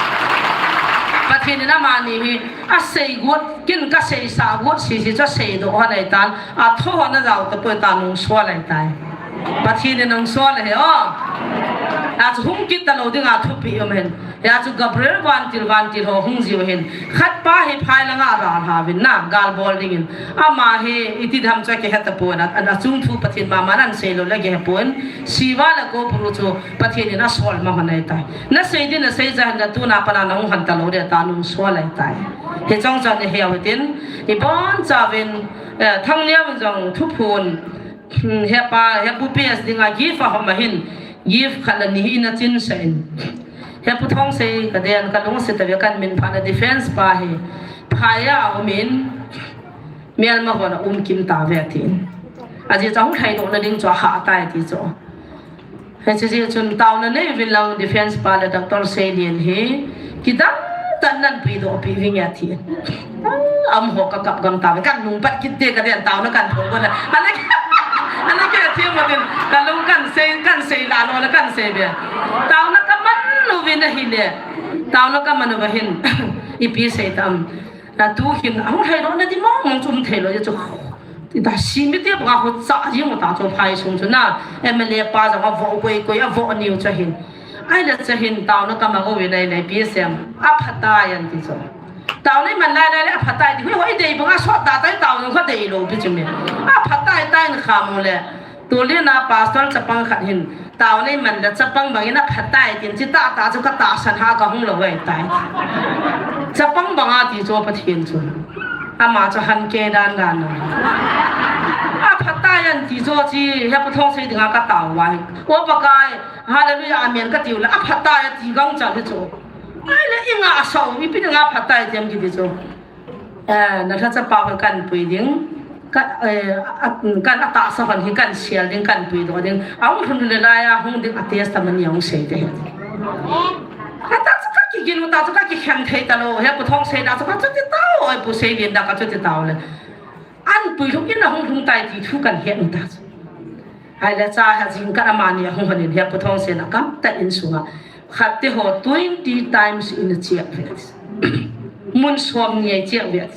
Pathen in amani hi, a sei got, kin ka seisah got, sisi chu a seidoh hon ahi tan, a tho hon a jao ta poi ta nung sual ahi tai. Pathen in nung sual ahi, o. A chu hung kit ta lou ding a thu peh um hen. Hia chu Gabriel vantil, vantil ho hung jiu hin. Khat pa hi phai langa a ra lha vin na, gal bol dingin. Ama hi iti dam chu a kihe ta pon, a, a chung thu Pathen mama nan sei lou le kihe pon. Siva le Koupuru chu Pathen in a sol ma hon ahi tai. Na sei din na sei ja hin na tuna pana na hung hon ta lou de ta nung sual ahi tai. Hichong chon i heu hitin, i bonchauvin, eh, Thangniam jong thuphon, hmm, hepa, hepu P S dinga gift a hom ahin, gift khat le ni hi na chin sa in. Hepu Thongsei ka den ka lungset tave kan min pha na defense pa hi. Phai a um in, melma hon a um kim tave tin. Ajeh chu hung lhaidoh na ding chu a ha tai ti chu. Hiche jeh chun taona nei uvin lang defense pa le Doctor Seilian hi. Kidang tah nan puidoh pi ving e ti. Amaho ka kap gam tave, kan nung pat kit te ka den taona kan phong ko le. Ana ke, ana ke ti mo tin, ka lung kan sei, kan sei la lo le kan sei be. Taona ka man uvin ahile. Taona ka man uva hin. Ipi sei tam. Na tu hin, a hung lhaidoh na di mong mong chu um thei lou chu. Ti ta si mi te banga khu cha jing u ta chu phai sung chu na. M L A pa jong a vo koi koi a vo niu chu hin. Ahile chu hin taona ka mang uvin ahile P S M. A phatai an ti chu. Taona i man lai lai le a phatai ti. Hui hoi dei banga sot ta tai taona kho dei lou pi chu mi. A phatai tai na kha mo le. Tulina pastor chapang khat hin, taona i man le chapang bangin a phatai tin, chi tah tah chu ka tahsan ha ka hung lou ahi tai. Chapang banga ti chu Pathen chu. Ama chu han ke dan dan a. A phatai an ti chu chi, Hepu Thongsei dinga ka tao uva hi. O Pakai, hallelujah, amen ka tiu le, a phatai a ti gang chal hi chu. Ai le, i nga a sa u, ipi nga phat tai tiam kiti chu. Eh, na lhacha pa ho kan pui ding. Ka, eh, a, kan a ta sa hon hi kan sial ding, kan pui do ding. A hung hun le lai a hung ding a testimony a hung sei te he. A ta chu ka kigin u ta chu ka kikhen thei ta lo. He Pu Thongsen da chu ka chu ti tao, oi Pu Seilien da ka chu ti tao le. An pui lhung in a hung lhung tai ti thu kan he u ta chu. Hai le cha ha jing ka amani a hung hon in he Pu Thongsen a kam ta in sunga. Khat te ho twenty times in a chiak ve. Mun som ni ai chiak ve.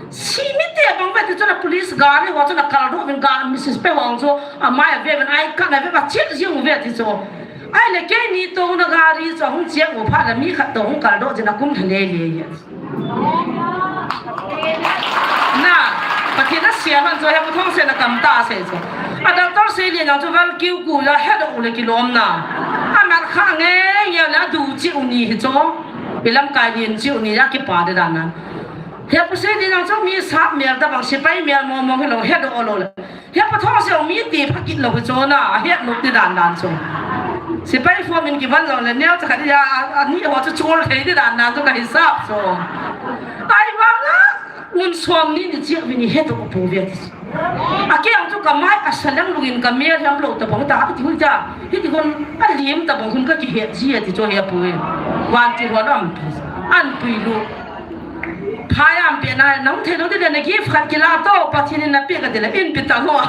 Si mi te bang ve te chun a police gari ho chun a kal do vin ga Missus Pe Hong chu a mai a ve vin ai ka na ve ba chiak jing ve ti chu. Ai le keini to na gari chu hung chiak u pha la mi khat to hung kal do jin a kum tha le le ye. Na, Pathen a sia hon chu he Pu Thongsen a kam ta sei chu. A doctor Seilien jong chu val kiu ku la he do u le kilom na. A mat kha nge nge la du chi u ni hi chu. I lamkai din chi u ni ya kipa de dan nan. He Pu Seilien jong chu mi sap mel ta bang sipai mel mo mo hi lo he do lo le. He Pu Thongsen mi ti pha kit lo hi chu na, a het nuk ti dan dan chu. Sipai form in kivan lo le neo cha khat ya, a, a ni ho chu chul thei ti dan dan chu ka hisap chu. Ai vang a, mun som ni ni chiak vin i he to pu ve ti. A ke ang chu ka mai a sa lang lungin ka mel lam lo ta bang ta, ti hun ta, hi ti hun a lim ta bang hun ka ki het ji ti chu he pu. Van ti ho lam pi. An pui lu. Phai am pe na, nang thei lo ti le na gift khat kila to, Pathen in na pe ka ti le, in pe ta ho.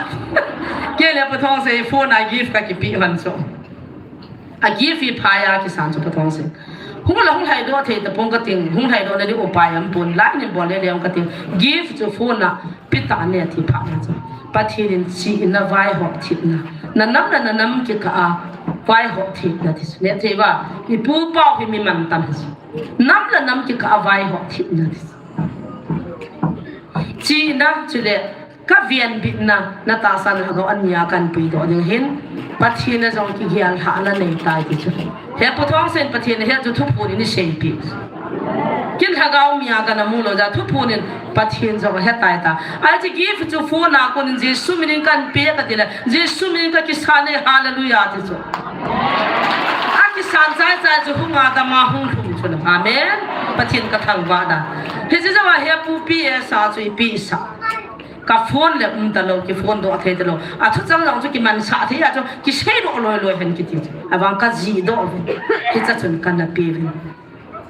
Ke le Pu Thongsen phone a gift ka kipe hon chu. A gift hi phai a kisan chu Pu Thongsen. Hung la hung lhai do thei ta pong ka ting, hung lhai do na di upai am pon, lai nin bol le le ka ting. Gift chu phone a pe ta ne ti pha na chu. Pathen in chi in na vai hop thit na. Na nam na na nam kikah a vai hop thit na ti chu. Ne thei ba, i pu pau hi mi man tam hi chu. Nam le nam kikah a vai hop thit na ti. Chi na chu le ka venbit na, na tahsan lhagao a nia kan pui doh ding hin, Pathen a jong kigel lhahna nei tai ti chu. He Pu Thongsen Pathen he chu thuphon in i seipi. Kin lhagao mi a ka na mu lo ja thuphon in Pathen jong he tai ta. Ai chi gift chu phone a kon in Jesu min in kan pe ka ti le, Jesu min in ka kisan e, hallelujah ti chu. A kisan chai chai chu hung a dam a hung lhung chu lo. Amen. Pathen ka thangvah da. Hiche jong a he pu pi e sa chu i pi sa. Ka phone le um ta lo, ki phone doh thei ta lo. A thuchang jong chu kimansah thei a chu kisei doh loi loi hen kiti chu. Avang ka ji doh ve. Hicha chun ka na pe ve.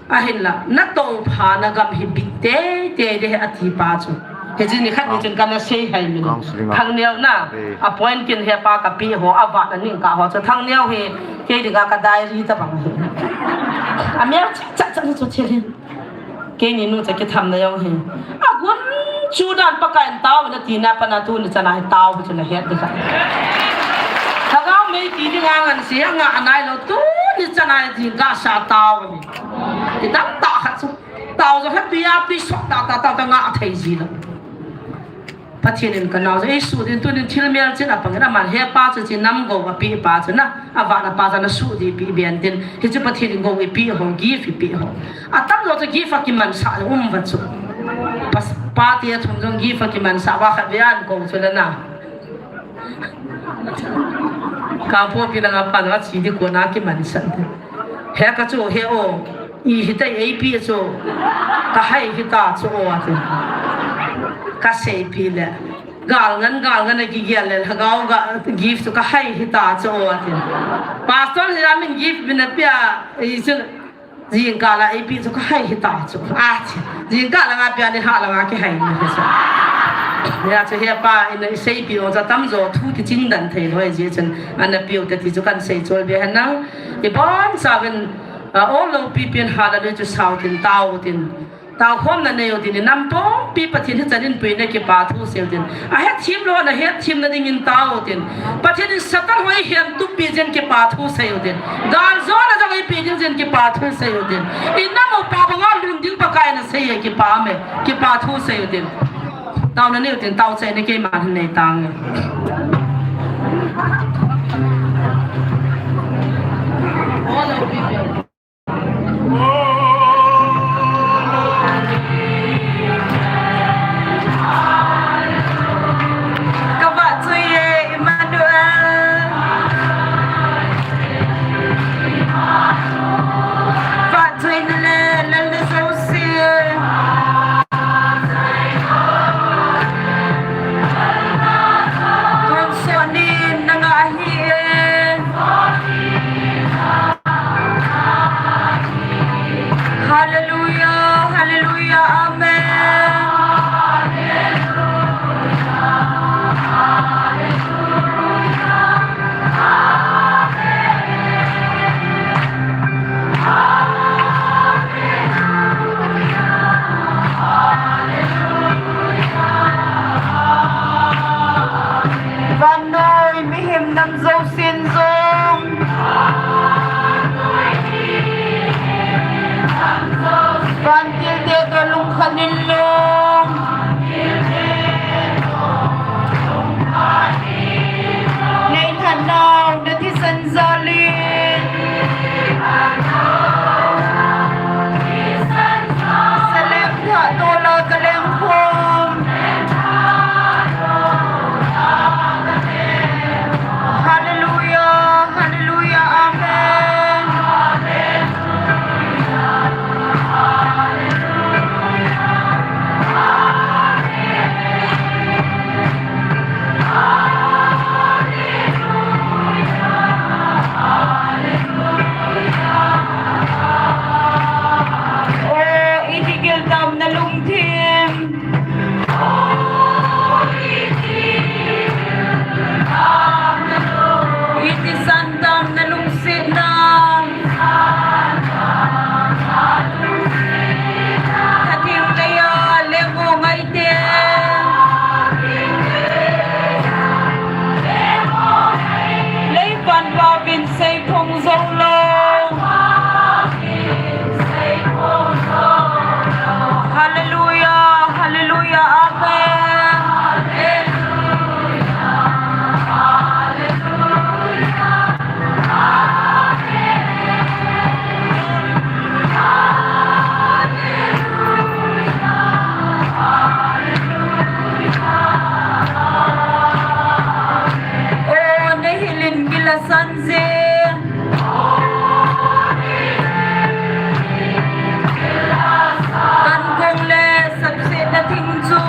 Ahinla, na tong pha na gam hi bit tei tei de a ti pa chu. Hiche ni khat ni chun ka na sei hai mi. Counseling a. Thangneo na, eh, appoint kin he pa ka pe ho, a vat a ning ka ho chu. Thangneo hi, kei dinga ka diary ta bang hi. A mel chak chak chak chu thil hin. Kei ni nu cha kitham na jong hi. A gun chu dan Pakai in tao na ti na pa na tu ni cha na hi tao chu na het de ka. Lhagao mei ti dinga ngan si a nga anai lo tu ni cha na hi jing ka sa tao hi. Ti dam ta khat chu. Tao jong he pi a pi sok ta ta ta ta nga thei ji lo. Pathen in ka nao, ei su din tu din thil mel chin a pang in aman he pa chu chi nam go a pi pa chu na, a va na pa chu na su di pi bian din, hi chu Pathen in go i pi ho, gift i pi ho. A tam lo chu gift a kimansah um va chu. Pas, pa ti a thum jong gift a kimansah va khat ve an go chu la na. Ka po pi la nga pa na chi di ko na kimansah. He ka chu he o. I hitai ei pi chu, ka hai hita chu o ati. Ka sei pi le. Gal ngan, gal ngan a kigel le, lhagao ga gift chu ka hai hita chu o ati. Pastor hi a min gift min a pia, i chu jingkah la ei pi chu ka hai hita chu. Ati. Jingkah la nga pia ni ha la nga kihai ni chu. Ya chu he pa in i sei pi o cha tam jo thu kichin dan thei loi ji chun ana piu te ti chu kan sei chol be han nang. I bon sa vin A, o lo pi pin hallelujah chu sau tin, tao tin. Tao khom na nei u tin, nam pumpi Pathen hi chan in pui na kipa thu sei u tin. A het thim lo na het thim na ding in tao tin. Pathen in Satan hoi hian tu pi jen kipa thu sei u tin. Gal zo na jong i pi ding jen kipa thu sei u tin. I nam u pa banga lun ding Pakai na sei e kipa me. Kipa thu sei u tin. Tao na nei u tin, tao sei na keima nei tang. Nam jousen jong vantil te toh lungkhat in lung, nei that nau na thisan jal in salem thah toh la ka lengkhom. Hallelujah, hallelujah, amen. O, iti gil tam na lungthim. Iti san tam na lungsetna. Khathim leia leng u ngaite. Leipan pauvin seiphong jou lou. Hallelujah, hallelujah, amen. O, na hilin gil asan jing. Kan kong le sapsetna thing chu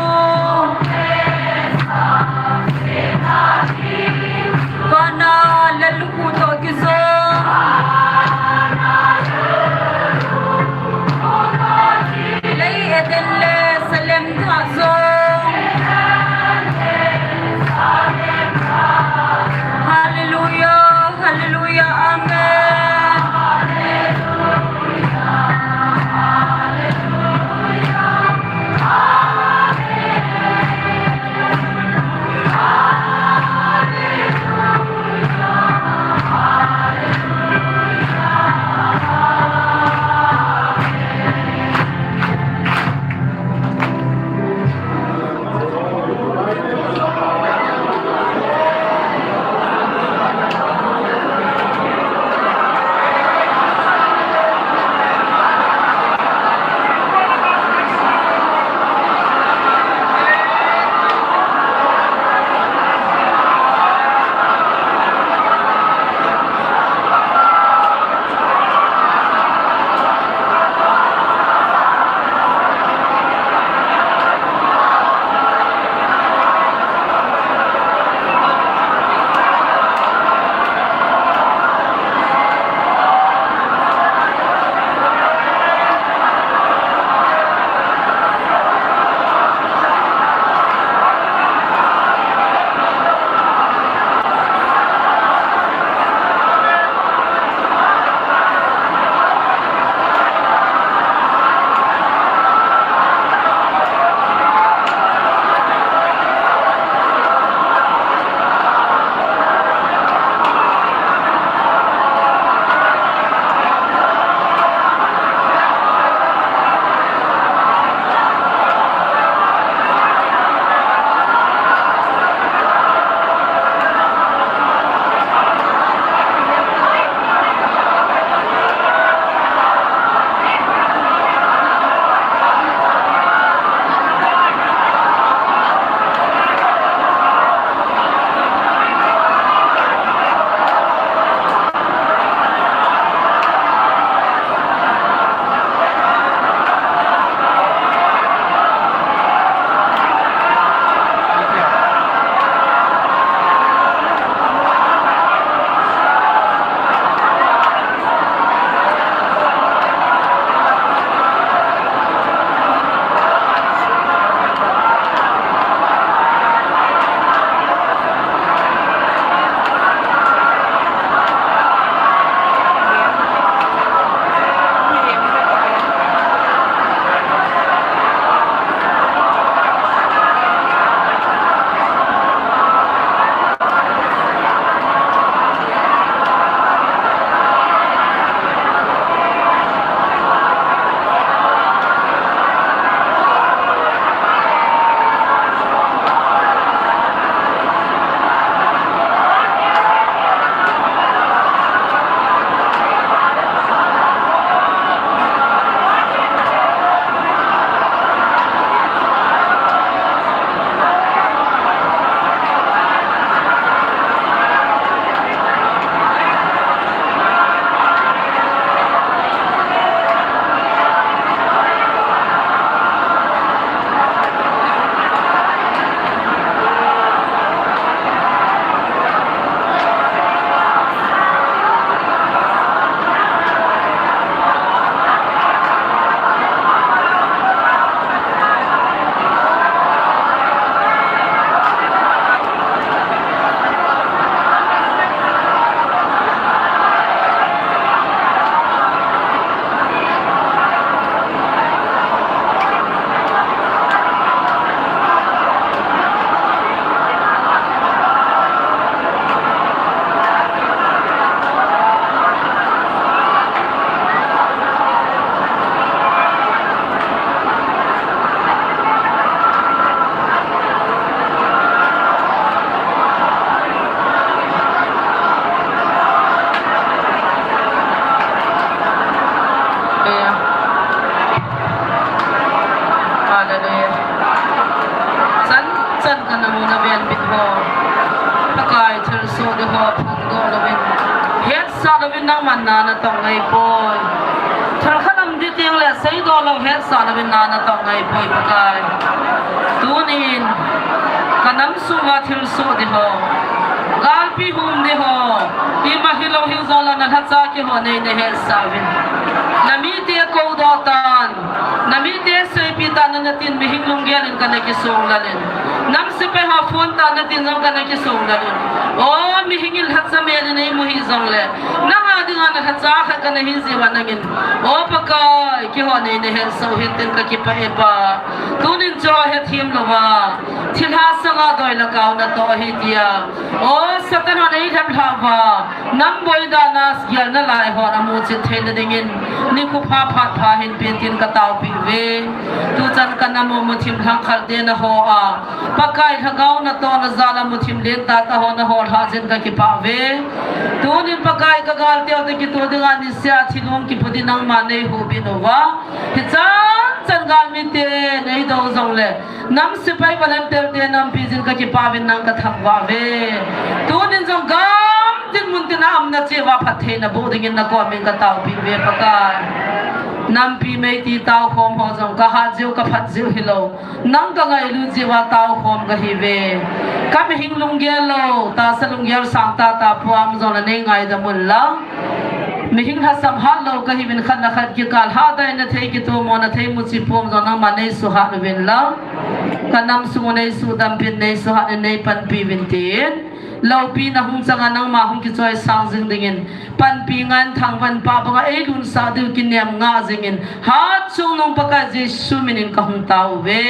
Nangman na natong ngai poi. Thil khat um ding teng le seidoh lou hetsah louvin na natong ngai poi Pakai. Tunin ka nam sunga thilsoh ding ho, galpi hum ding ho, ima hilou hijongle na lhacha kihou nei na hetsah uvin. Na mite koudoh tan, na mite seipeh tan natin mihing lunggel in kana kisonglel in. Nam sepai ho phone tan natin jong kana kisonglel in. O mihing in lhacha mel in eimu hijongle, nang a dinga na lhacha khat kana hi jeh uva nangin, O Pakai, kihou nei na hetsah u hintin kakipah e Pa. Tunin chu hethem louva, thilha sanga doi le kau natoh ahi tia, o Satan hon eilhep lhah uva, nam boi dan a gelna lai hon amuchet theina dingin nikho pha phat pha hinpeh tin kataopeh uve. Tuchan ka nam u muthim lhangkhal te naho a, Pakai lhagao natohna jal a muthim lentah tah ho naho lhah jeh in kakipah uve. Tunin Pakai ka galte u toh kitoh dinga niseh a thilong kipu ding nangman neihubit uva, hichan chan galmite neidou jongle, nam sepai volunteer te nampi jeh in kakipah uvin nang kathangvah uve. Tunin jong gam dinmun tin a umna cheh uva phattheina boh dingin nakomin kataopeh uve Pakai. Nampi meiti taokhom ho jong kahat jeh u kaphat jeh u hilou, nang kangailut jeh uva taokhom kahiuve. Ka mihing lunggel lou, tahsa lunggel sangtah tah puam jongle neingaidam unlang. Mihing lhasam hatlou kahiuvin, khat le khat kikah a lhahdaina thei, kitomona thei, muchi pom jong nangman neisuhat uvin lang. Ka nam sung u neisuhdam pin, neisuhat in, neipanpi uvin tin, loupina hung chang a nangma hung kichoisang jing dingin, panpi ngan thangvah in, pah banga eilunsah diu kinem ngah jingin, hatchungnung Pakai Jesu minin kahung taouve.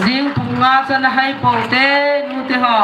Jing pung nga chan ahai pou te, nu te ho.